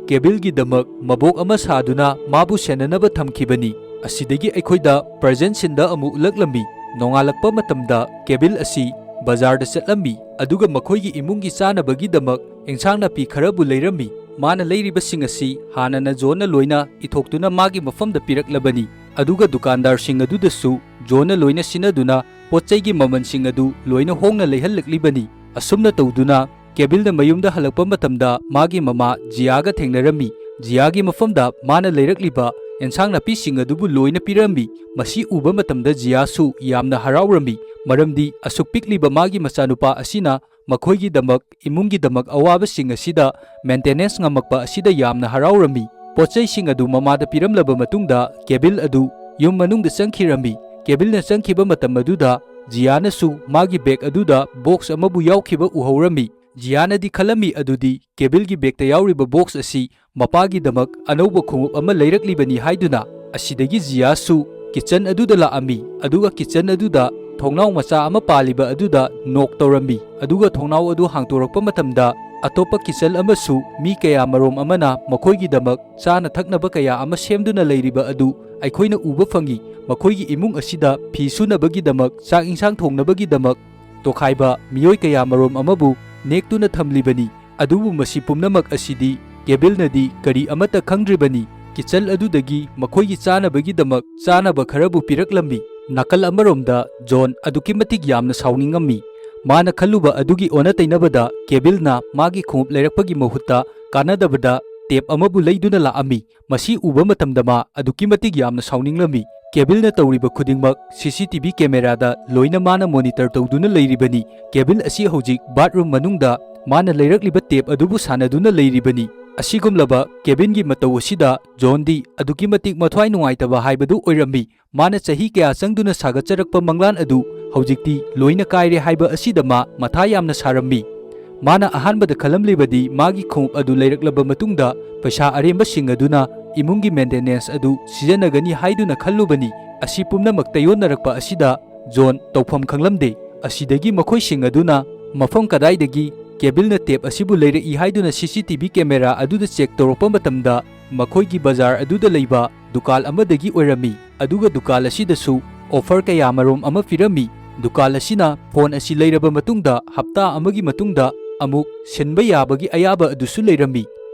ꯀꯦꯕꯤꯜꯒꯤꯗꯃꯛ ꯃꯕꯣꯛ ꯑꯃ ꯁꯥꯗꯨꯅ ꯃꯥꯕꯨ ꯁꯦꯟꯅꯅꯕ ꯊꯝꯈꯤꯕꯅꯤ꯫ ꯑꯁꯤꯗꯒꯤ ꯑꯩꯈꯣꯏꯗ ꯄ꯭ꯔꯖꯦꯟ ꯁꯤꯟꯗ ꯑꯃꯨꯛ ꯎꯠꯂꯛꯂꯝꯃꯤ꯫ ꯅꯣꯡꯉꯥꯜꯂꯛꯄ ꯃꯇꯝꯗ ꯀꯦꯕꯤꯜ ꯑꯁꯤ ꯕꯖꯥꯔꯗ ꯆꯠꯂꯝꯃꯤ, ꯑꯗꯨꯒ ꯃꯈꯣꯏꯒꯤ ꯏꯃꯨꯡꯒꯤ ꯆꯥꯅꯕꯒꯤꯗꯃꯛ ꯏꯟꯁꯥꯡ ꯅꯥꯄꯤ ꯈꯔꯕꯨ ꯂꯩꯔꯝꯃꯤ꯫ ꯃꯥꯅ ꯂꯩꯔꯤꯕꯁꯤꯡ ꯑꯁꯤ ꯍꯥꯟꯅꯅ ꯖꯣꯟꯅ ꯂꯣꯏꯅ ꯏꯊꯣꯛꯇꯨꯅ ꯃꯥꯒꯤ ꯃꯐꯝꯗ ꯄꯤꯔꯛꯂꯕꯅꯤ, ꯑꯗꯨꯒ ꯗꯨꯀꯥꯟꯗꯥꯔꯁꯤꯡ ꯑꯗꯨꯗꯁꯨ ꯖꯣꯟꯅ ꯂꯣꯏꯅ ꯁꯤꯟꯅꯗꯨꯅ ꯄꯣꯠ ꯆꯩꯒꯤ ꯃꯃꯜꯁꯤꯡ ꯑꯗꯨ ꯂꯣꯏꯅ ꯍꯣꯡꯅ ꯂꯩꯍꯜꯂꯛꯂꯤꯕꯅꯤ꯫ ꯑꯁꯨꯝꯅ ꯇꯧꯗꯨꯅ ꯀꯦꯕꯤꯜꯅ ꯃꯌꯨꯝꯗ ꯍꯜꯂꯛꯄ ꯃꯇꯝꯗ ꯃꯥꯒꯤ ꯃꯃꯥ ꯖꯤꯌꯥꯒ ꯊꯦꯡꯅꯔꯝꯃꯤ꯫ ꯖꯤꯌꯥꯒꯤ ꯃꯐꯝꯗ ꯃꯥꯅ ꯂꯩꯔꯛꯂꯤꯕ ꯑꯦꯟꯁꯥꯡ ꯅꯥꯄꯤꯁꯤꯡ ꯑꯗꯨꯕꯨ ꯂꯣꯏꯅ ꯄꯤꯔꯝꯃꯤ꯫ ꯃꯁꯤ ꯎꯕ ꯃꯇꯝꯗ ꯖꯤꯌꯥꯁꯨ ꯌꯥꯝꯅ ꯍꯔꯥꯎꯔꯝꯃꯤ, ꯃꯔꯝꯗꯤ ꯑꯁꯨꯛ ꯄꯤꯛꯂꯤꯕ ꯃꯥꯒꯤ ꯃꯆꯥꯅꯨꯄꯥ ꯑꯁꯤꯅ ꯃꯈꯣꯏꯒꯤꯗꯃꯛ, ꯏꯃꯨꯡꯒꯤꯗꯃꯛ ꯑꯋꯥꯕꯁꯤꯡ ꯑꯁꯤꯗ ꯃꯦꯟꯇꯦꯅꯦꯟꯁ ꯉꯝꯃꯛꯄ ꯑꯁꯤꯗ ꯌꯥꯝꯅ ꯍꯔꯥꯎꯔꯝꯃꯤ꯫ ꯄꯣꯠꯆꯩꯁꯤꯡ ꯑꯗꯨ ꯃꯃꯥꯗ ꯄꯤꯔꯝꯂꯕ ꯃꯇꯨꯡꯗ ꯀꯦꯕꯤꯜ ꯑꯗꯨ ꯌꯨꯝ ꯃꯅꯨꯡꯗ ꯆꯪꯈꯤꯔꯝꯃꯤ꯫ ꯀꯦꯕꯤꯜꯅ ꯆꯪꯈꯤꯕ ꯃꯇꯝ ꯑꯗꯨꯗ ꯖꯤꯌꯥꯅꯁꯨ ꯃꯥꯒꯤ ꯕꯦꯒ ꯑꯗꯨꯗ ꯕꯣꯛꯁ ꯑꯃꯕꯨ ꯌꯥꯎꯈꯤꯕ ꯎꯍꯧꯔꯝꯃꯤ꯫ ꯖꯤꯌꯥꯅꯗꯤ ꯈꯜꯂꯝꯃꯤ ꯑꯗꯨꯗꯤ ꯀꯦꯕꯤꯜꯒꯤ ꯕꯦꯒꯇ ꯌꯥꯎꯔꯤꯕ ꯕꯣꯛꯁ ꯑꯁꯤ ꯃꯄꯥꯒꯤꯗꯃꯛ ꯑꯅꯧꯕ ꯈꯣꯡꯎꯞ ꯑꯃ ꯂꯩꯔꯛꯂꯤꯕꯅꯤ ꯍꯥꯏꯗꯨꯅ꯫ ꯑꯁꯤꯗꯒꯤ ꯖꯤꯌꯥꯁꯨ ꯀꯤꯆꯟ ꯑꯗꯨꯗ ꯂꯥꯛꯑꯝꯃꯤ, ꯑꯗꯨꯒ ꯀꯤꯆꯟ ꯑꯗꯨꯗ ꯊꯣꯡꯅꯥꯎ ꯃꯆꯥ ꯑꯃ ꯄꯥꯜꯂꯤꯕ ꯑꯗꯨꯗ ꯅꯣꯛ ꯇꯧꯔꯝꯃꯤ, ꯑꯗꯨꯒ ꯊꯣꯡꯅꯥꯎ ꯑꯗꯨ ꯍꯥꯡꯗꯣꯔꯛꯄ ꯃꯇꯝꯗ ꯑꯇꯣꯞꯄ ꯀꯤꯆꯟ ꯑꯃꯁꯨ ꯃꯤ ꯀꯌꯥ ꯃꯔꯣꯝ ꯑꯃꯅ ꯃꯈꯣꯏꯒꯤꯗꯃꯛ ꯆꯥꯅ ꯊꯛꯅꯕ ꯀꯌꯥ ꯑꯃ ꯁꯦꯝꯗꯨꯅ ꯂꯩꯔꯤꯕ ꯑꯗꯨ ꯑꯩꯈꯣꯏꯅ ꯎꯕ ꯐꯪꯏ꯫ ꯃꯈꯣꯏꯒꯤ ꯏꯃꯨꯡ ꯑꯁꯤꯗ ꯐꯤ ꯁꯨꯅꯕꯒꯤꯗꯃꯛ ꯆꯥꯛ ꯏꯟꯁꯥꯡ ꯊꯣꯡꯅꯕꯒꯤꯗꯃꯛ ꯇꯣꯈꯥꯏꯕ ꯃꯤꯑꯣꯏ ꯀꯌꯥ ꯃꯔꯣꯝ ꯑꯃꯕꯨ ꯅꯦꯛꯇꯨꯅ ꯊꯝꯂꯤꯕꯅꯤ꯫ ꯑꯗꯨꯕꯨ ꯃꯁꯤ ꯄꯨꯝꯅꯃꯛ ꯑꯁꯤꯗꯤ ꯀꯦꯕꯤꯜꯅꯗꯤ ꯀꯔꯤ ꯑꯃꯠꯇ ꯈꯪꯗ꯭ꯔꯤꯕꯅꯤ꯫ ꯀꯤꯆꯟ ꯑꯗꯨꯗꯒꯤ ꯃꯈꯣꯏꯒꯤ ꯆꯥꯅꯕꯒꯤꯗꯃꯛ ꯆꯥꯅꯕ ꯈꯔꯕꯨ ꯄꯤꯔꯛꯂꯝꯃꯤ꯫ ꯅꯥꯀꯜ ꯑꯃꯔꯣꯝꯗ ꯖꯣꯟ ꯑꯗꯨꯛꯀꯤ ꯃꯇꯤꯛ ꯌꯥꯝꯅ ꯁꯥꯎꯅꯤꯡꯉꯝꯃꯤ꯫ ꯃꯥꯅ ꯈꯜꯂꯨꯕ ꯑꯗꯨꯒꯤ ꯑꯣꯟꯅ ꯇꯩꯅꯕꯗ ꯀꯦꯕꯤꯜꯅ ꯃꯥꯒꯤ ꯈꯣꯡꯎꯞ ꯂꯩꯔꯛꯄꯒꯤ ꯃꯍꯨꯠꯇ ꯀꯥꯟꯅꯗꯕꯗ ꯇꯦꯞ ꯑꯃꯕꯨ ꯂꯩꯗꯨꯅ ꯂꯥꯛꯑꯝꯃꯤ꯫ ꯃꯁꯤ ꯎꯕ ꯃꯇꯝꯗ ꯃꯥ ꯑꯗꯨꯛꯀꯤ ꯃꯇꯤꯛ ꯌꯥꯝꯅ ꯁꯥꯎꯅꯤꯡꯂꯝꯃꯤ꯫ ꯀꯦꯕꯤꯜꯅ ꯇꯧꯔꯤꯕ ꯈꯨꯗꯤꯡꯃꯛ ꯁꯤ ꯁꯤ ꯇꯤ ꯚꯤ ꯀꯦꯃꯦꯔꯥꯗ ꯂꯣꯏꯅ ꯃꯥꯅ ꯃꯣꯅꯤꯇꯔ ꯇꯧꯗꯨꯅ ꯂꯩꯔꯤꯕꯅꯤ꯫ ꯀꯦꯕꯤꯜ ꯑꯁꯤ ꯍꯧꯖꯤꯛ ꯕꯥꯠꯔꯨꯝ ꯃꯅꯨꯡꯗ ꯃꯥꯅ ꯂꯩꯔꯛꯂꯤꯕ ꯇꯦꯞ ꯑꯗꯨꯕꯨ ꯁꯥꯟꯅꯗꯨꯅ ꯂꯩꯔꯤꯕꯅꯤ꯫ ꯑꯁꯤꯒꯨꯝꯂꯕ ꯀꯦꯕꯤꯟꯒꯤ ꯃꯇꯧ ꯑꯁꯤꯗ ꯖꯣꯟꯗꯤ ꯑꯗꯨꯛꯀꯤ ꯃꯇꯤꯛ ꯃꯊ꯭ꯋꯥꯏ ꯅꯨꯡꯉꯥꯏꯇꯕ ꯍꯥꯏꯕꯗꯨ ꯑꯣꯏꯔꯝꯃꯤ꯫ ꯃꯥꯅ ꯆꯍꯤ ꯀꯌꯥ ꯆꯪꯗꯨꯅ ꯁꯥꯒꯠꯆꯔꯛꯄ ꯃꯪꯂꯥꯟ ꯑꯗꯨ ꯍꯧꯖꯤꯛꯇꯤ ꯂꯣꯏꯅ ꯀꯥꯏꯔꯦ ꯍꯥꯏꯕ ꯑꯁꯤꯗ ꯃꯥ ꯃꯊꯥ ꯌꯥꯝꯅ ꯁꯥꯔꯝꯃꯤ꯫ ꯃꯥꯅ ꯑꯍꯥꯟꯕꯗ ꯈꯜꯂꯝꯂꯤꯕꯗꯤ ꯃꯥꯒꯤ ꯈꯣꯡꯎꯞ ꯑꯗꯨ ꯂꯩꯔꯛꯂꯕ ꯃꯇꯨꯡꯗ ꯄꯩꯁꯥ ꯑꯔꯦꯝꯕꯁꯤꯡ ꯑꯗꯨꯅ ꯏꯃꯨꯡꯒꯤ ꯃꯦꯟꯇꯦꯅꯦꯟꯁ ꯑꯗꯨ ꯁꯤꯖꯤꯟꯅꯒꯅꯤ ꯍꯥꯏꯗꯨꯅ ꯈꯜꯂꯨꯕꯅꯤ꯫ ꯑꯁꯤ ꯄꯨꯝꯅꯃꯛ ꯇꯩꯌꯣꯟꯅꯔꯛꯄ ꯑꯁꯤꯗ ꯖꯣꯟ ꯇꯧꯐꯝ ꯈꯪꯂꯝꯗꯦ꯫ ꯑꯁꯤꯗꯒꯤ ꯃꯈꯣꯏꯁꯤꯡ ꯑꯗꯨꯅ ꯃꯐꯝ ꯀꯗꯥꯏꯗꯒꯤ ꯀꯦꯕꯤꯜꯅ ꯇꯦꯞ ꯑꯁꯤꯕꯨ ꯂꯩꯔꯛꯏ ꯍꯥꯏꯗꯨꯅ ꯁꯤ ꯁꯤ ꯇꯤ ꯚꯤ ꯀꯦꯃꯦꯔꯥ ꯑꯗꯨꯗ ꯆꯦꯛ ꯇꯧꯔꯛꯄ ꯃꯇꯝꯗ ꯃꯈꯣꯏꯒꯤ ꯕꯖꯥꯔ ꯑꯗꯨꯗ ꯂꯩꯕ ꯗꯨꯀꯥꯟ ꯑꯃꯗꯒꯤ ꯑꯣꯏꯔꯝꯃꯤ꯫ ꯑꯗꯨꯒ ꯗꯨꯀꯥꯟ ꯑꯁꯤꯗꯁꯨ ꯑꯣꯐꯔ ꯀꯌꯥ ꯃꯔꯨꯝ ꯑꯃ ꯄꯤꯔꯝꯃꯤ꯫ ꯗꯨꯀꯥꯟ ꯑꯁꯤꯅ ꯐꯣꯟ ꯑꯁꯤ ꯂꯩꯔꯕ ꯃꯇꯨꯡꯗ ꯍꯞꯇꯥ ꯑꯃꯒꯤ ꯃꯇꯨꯡꯗ ꯑꯃꯨꯛ ꯁꯤꯟꯕ ꯌꯥꯕꯒꯤ ꯑꯌꯥꯕ ꯑꯗꯨꯁꯨ ꯂꯩꯔꯝꯃꯤ꯫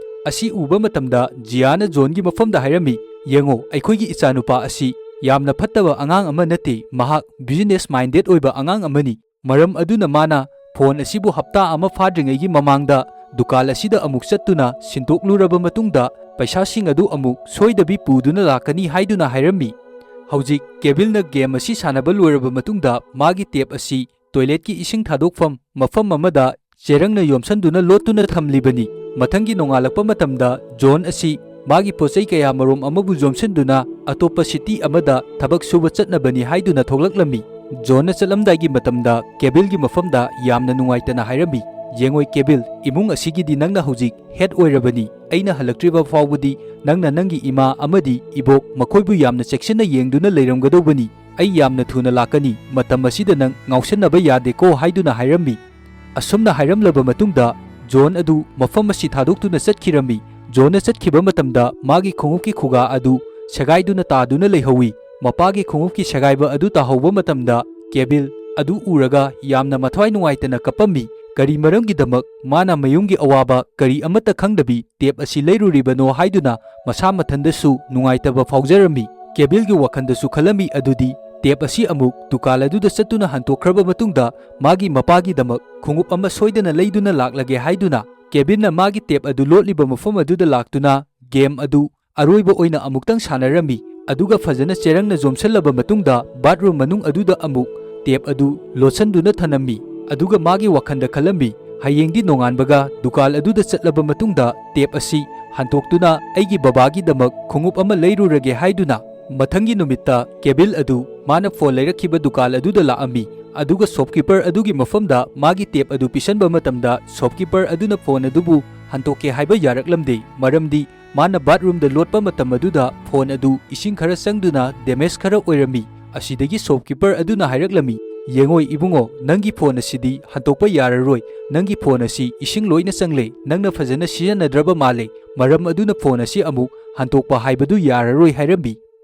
ꯑꯁꯤ ꯎꯕ ꯃꯇꯝꯗ ꯖꯤꯌꯥꯅ ꯖꯣꯟꯒꯤ ꯃꯐꯝꯗ ꯍꯥꯏꯔꯝꯃꯤ, "ꯌꯦꯡꯉꯣ, ꯑꯩꯈꯣꯏꯒꯤ ꯏꯆꯥꯅꯨꯄꯥ ꯑꯁꯤ ꯌꯥꯝꯅ ꯐꯠꯇꯕ ꯑꯉꯥꯡ ꯑꯃ ꯅꯠꯇꯦ, ꯃꯍꯥꯛ ꯕꯤꯖꯤꯅꯦꯁ ꯃꯥꯏꯟꯗꯦꯗ ꯑꯣꯏꯕ ꯑꯉꯥꯡ ꯑꯃꯅꯤ꯫ ꯃꯔꯝ ꯑꯗꯨꯅ ꯃꯥꯅ ꯐꯣꯟ ꯑꯁꯤꯕꯨ ꯍꯞꯇꯥ ꯑꯃ ꯐꯥꯗ꯭ꯔꯤꯉꯩꯒꯤ ꯃꯃꯥꯡꯗ ꯗꯨꯀꯥꯟ ꯑꯁꯤꯗ ꯑꯃꯨꯛ ꯆꯠꯇꯨꯅ ꯁꯤꯟꯗꯣꯛꯂꯨꯔꯕ ꯃꯇꯨꯡꯗ ꯄꯩꯁꯥꯁꯤꯡ ꯑꯗꯨ ꯑꯃꯨꯛ ꯁꯣꯏꯗꯕꯤ ꯄꯨꯗꯨꯅ ꯂꯥꯛꯀꯅꯤ ꯍꯥꯏꯗꯨꯅ ꯍꯥꯏꯔꯝꯃꯤ꯫ ꯍꯧꯖꯤꯛ ꯀꯦꯕꯤꯜꯅ ꯒꯦꯝ ꯑꯁꯤ ꯁꯥꯟꯅꯕ ꯂꯣꯏꯔꯕ ꯃꯇꯨꯡꯗ ꯃꯥꯒꯤ ꯇꯦꯞ ꯑꯁꯤ ꯇꯣꯏꯂꯦꯠꯀꯤ ꯏꯁꯤꯡ ꯊꯥꯗꯣꯛꯐꯝ ꯃꯐꯝ ꯑꯃꯗ ꯆꯦꯔꯪꯅ ꯌꯣꯝꯁꯟꯗꯨꯅ ꯂꯣꯠꯇꯨꯅ ꯊꯝꯂꯤꯕꯅꯤ꯫ ꯃꯊꯪꯒꯤ ꯅꯣꯡꯉꯥꯜꯂꯛꯄ ꯃꯇꯝꯗ ꯖꯣꯟ ꯑꯁꯤ ꯃꯥꯒꯤ ꯄꯣꯠꯆꯩ ꯀꯌꯥ ꯃꯔꯨꯝ ꯑꯃꯕꯨ ꯌꯣꯝꯁꯤꯟꯗꯨꯅ ꯑꯇꯣꯞꯄ ꯁꯤꯇꯤ ꯑꯃꯗ ꯊꯕꯛ ꯁꯨꯕ ꯆꯠꯅꯕꯅꯤ ꯍꯥꯏꯗꯨꯅ ꯊꯣꯛꯂꯛꯂꯝꯃꯤ꯫ ꯖꯣꯟꯅ ꯆꯠꯂꯝꯗꯥꯏꯒꯤ ꯃꯇꯝꯗ ꯀꯦꯕꯤꯜꯒꯤ ꯃꯐꯝꯗ ꯌꯥꯝꯅ ꯅꯨꯡꯉꯥꯏꯇꯅ ꯍꯥꯏꯔꯝꯃꯤ, "ꯌꯦꯡꯉꯣꯏ ꯀꯦꯕꯤꯜ, ꯏꯃꯨꯡ ꯑꯁꯤꯒꯤꯗꯤ ꯅꯪꯅ ꯍꯧꯖꯤꯛ ꯍꯦꯗ ꯑꯣꯏꯔꯕꯅꯤ꯫ ꯑꯩꯅ ꯍꯜꯂꯛꯇ꯭ꯔꯤꯕ ꯐꯥꯎꯕꯗꯤ ꯅꯪꯅ ꯅꯪꯒꯤ ꯏꯃꯥ ꯑꯃꯗꯤ ꯏꯕꯣꯛ ꯃꯈꯣꯏꯕꯨ ꯌꯥꯝꯅ ꯆꯦꯛꯁꯤꯟꯅ ꯌꯦꯡꯗꯨꯅ ꯂꯩꯔꯝꯒꯗꯧꯕꯅꯤ꯫ ꯑꯩ ꯌꯥꯝꯅ ꯊꯨꯅ ꯂꯥꯛꯀꯅꯤ꯫ ꯃꯇꯝ ꯑꯁꯤꯗ ꯅꯪ ꯉꯥꯎꯁꯟꯅꯕ ꯌꯥꯗꯦꯀꯣ" ꯍꯥꯏꯗꯨꯅ ꯍꯥꯏꯔꯝꯃꯤ꯫ ꯑꯁꯨꯝꯅ ꯍꯥꯏꯔꯝꯂꯕ ꯃꯇꯨꯡꯗ ꯖꯣꯟ ꯑꯗꯨ ꯃꯐꯝ ꯑꯁꯤ ꯊꯥꯗꯣꯛꯇꯨꯅ ꯆꯠꯈꯤꯔꯝꯃꯤ꯫ ꯖꯣꯟꯅ ꯆꯠꯈꯤꯕ ꯃꯇꯝꯗ ꯃꯥꯒꯤ ꯈꯣꯡꯎꯞꯀꯤ ꯈꯨꯒꯥ ꯑꯗꯨ ꯁꯦꯒꯥꯏꯗꯨꯅ ꯇꯥꯗꯨꯅ ꯂꯩꯍꯧꯏ꯫ ꯃꯄꯥꯒꯤ ꯈꯣꯡꯎꯞꯀꯤ ꯁꯦꯒꯥꯏꯕ ꯑꯗꯨ ꯇꯥꯍꯧꯕ ꯃꯇꯝꯗ ꯀꯦꯕꯤꯜ ꯑꯗꯨ ꯎꯔꯒ ꯌꯥꯝꯅ ꯃꯊ꯭ꯋꯥꯏ ꯅꯨꯡꯉꯥꯏꯇꯅ ꯀꯞꯄꯝꯃꯤ꯫ ꯀꯔꯤ ꯃꯔꯝꯒꯤꯗꯃꯛ ꯃꯥꯅ ꯃꯌꯨꯝꯒꯤ ꯑꯋꯥꯕ ꯀꯔꯤ ꯑꯃꯠꯇ ꯈꯪꯗꯕꯤ ꯇꯦꯞ ꯑꯁꯤ ꯂꯩꯔꯨꯔꯤꯕꯅꯣ ꯍꯥꯏꯗꯨꯅ ꯃꯁꯥ ꯃꯊꯟꯗꯁꯨ ꯅꯨꯡꯉꯥꯏꯇꯕ ꯐꯥꯎꯖꯔꯝꯃꯤ꯫ ꯀꯦꯕꯤꯜꯒꯤ ꯋꯥꯈꯜꯗꯁꯨ ꯈꯜꯂꯝꯃꯤ ꯑꯗꯨꯗꯤ ꯇꯦꯞ ꯑꯁꯤ ꯑꯃꯨꯛ ꯗꯨꯀꯥꯟ ꯑꯗꯨꯗ ꯆꯠꯇꯨꯅ ꯍꯟꯇꯣꯛꯈ꯭ꯔꯕ ꯃꯇꯨꯡꯗ ꯃꯥꯒꯤ ꯃꯄꯥꯒꯤꯗꯃꯛ ꯈꯣꯡꯎꯞ ꯑꯃ ꯁꯣꯏꯗꯅ ꯂꯩꯗꯨꯅ ꯂꯥꯛꯂꯒꯦ ꯍꯥꯏꯗꯨꯅ ꯀꯦꯕꯤꯟꯅ ꯃꯥꯒꯤ ꯇꯦꯞ ꯑꯗꯨ ꯂꯣꯠꯂꯤꯕ ꯃꯐꯝ ꯑꯗꯨꯗ ꯂꯥꯛꯇꯨꯅ ꯒꯦꯝ ꯑꯗꯨ ꯑꯔꯣꯏꯕ ꯑꯣꯏꯅ ꯑꯃꯨꯛꯇꯪ ꯁꯥꯟꯅꯔꯝꯃꯤ꯫ ꯑꯗꯨꯒ ꯐꯖꯅ ꯆꯦꯔꯪꯅ ꯌꯣꯝꯁꯜꯂꯕ ꯃꯇꯨꯡꯗ ꯕꯥꯠꯔꯨꯝ ꯃꯅꯨꯡ ꯑꯗꯨꯗ ꯑꯃꯨꯛ ꯇꯦꯞ ꯑꯗꯨ ꯂꯣꯠꯁꯟꯗꯨꯅ ꯊꯅꯝꯃꯤ꯫ ꯑꯗꯨꯒ ꯃꯥꯒꯤ ꯋꯥꯈꯜꯗ ꯈꯜꯂꯝꯃꯤ, "ꯍꯌꯦꯡꯗꯤ ꯅꯣꯡꯉꯥꯟꯕꯒ ꯗꯨꯀꯥꯟ ꯑꯗꯨꯗ ꯆꯠꯂꯕ ꯃꯇꯨꯡꯗ ꯇꯦꯞ ꯑꯁꯤ ꯍꯟꯇꯣꯛꯇꯨꯅ ꯑꯩꯒꯤ ꯕꯕꯥꯒꯤꯗꯃꯛ ꯈꯣꯡꯎꯞ ꯑꯃ ꯂꯩꯔꯨꯔꯒꯦ" ꯍꯥꯏꯗꯨꯅ꯫ ꯃꯊꯪꯒꯤ ꯅꯨꯃꯤꯠꯇ ꯀꯦꯕꯤꯜ ꯑꯗꯨ ꯃꯥꯅ ꯐꯣꯟ ꯂꯩꯔꯛꯈꯤꯕ ꯗꯨꯀꯥꯟ ꯑꯗꯨꯗ ꯂꯥꯛꯑꯝꯃꯤ꯫ ꯑꯗꯨꯒ ꯁꯣꯞꯀꯤꯄꯔ ꯑꯗꯨꯒꯤ ꯃꯐꯝꯗ ꯃꯥꯒꯤ ꯇꯦꯞ ꯑꯗꯨ ꯄꯤꯁꯟꯕ ꯃꯇꯝꯗ ꯁꯣꯞꯀꯤꯄꯔ ꯑꯗꯨꯅ ꯐꯣꯟ ꯑꯗꯨꯕꯨ ꯍꯟꯇꯣꯛꯀꯦ ꯍꯥꯏꯕ ꯌꯥꯔꯛꯂꯝꯗꯦ, ꯃꯔꯝꯗꯤ ꯃꯥꯅ ꯕꯥꯠꯔꯨꯝꯗ ꯂꯣꯠꯄ ꯃꯇꯝ ꯑꯗꯨꯗ ꯐꯣꯟ ꯑꯗꯨ ꯏꯁꯤꯡ ꯈꯔ ꯆꯪꯗꯨꯅ ꯗꯦꯃꯦꯖ ꯈꯔ ꯑꯣꯏꯔꯝꯃꯤ꯫ ꯑꯁꯤꯗꯒꯤ ꯁꯣꯞꯀꯤꯄꯔ ꯑꯗꯨꯅ ꯍꯥꯏꯔꯛꯂꯝꯃꯤ, "ꯌꯦꯡꯉꯣꯏ ꯏꯕꯨꯡꯉꯣ, ꯅꯪꯒꯤ ꯐꯣꯟ ꯑꯁꯤꯗꯤ ꯍꯟꯇꯣꯛꯄ ꯌꯥꯔꯔꯣꯏ꯫ ꯅꯪꯒꯤ ꯐꯣꯟ ꯑꯁꯤ ꯏꯁꯤꯡ ꯂꯣꯏꯅ ꯆꯪꯂꯦ꯫ ꯅꯪꯅ ꯐꯖꯅ ꯁꯤꯖꯤꯟꯅꯗ꯭ꯔꯕ ꯃꯥꯜꯂꯦ꯫ ꯃꯔꯝ ꯑꯗꯨꯅ ꯐꯣꯟ ꯑꯁꯤ ꯑꯃꯨꯛ ꯍꯟꯇꯣꯛꯄ ꯍꯥꯏꯕꯗꯨ ꯌꯥꯔꯔꯣꯏ" ꯍꯥꯏꯔꯝꯃꯤ꯫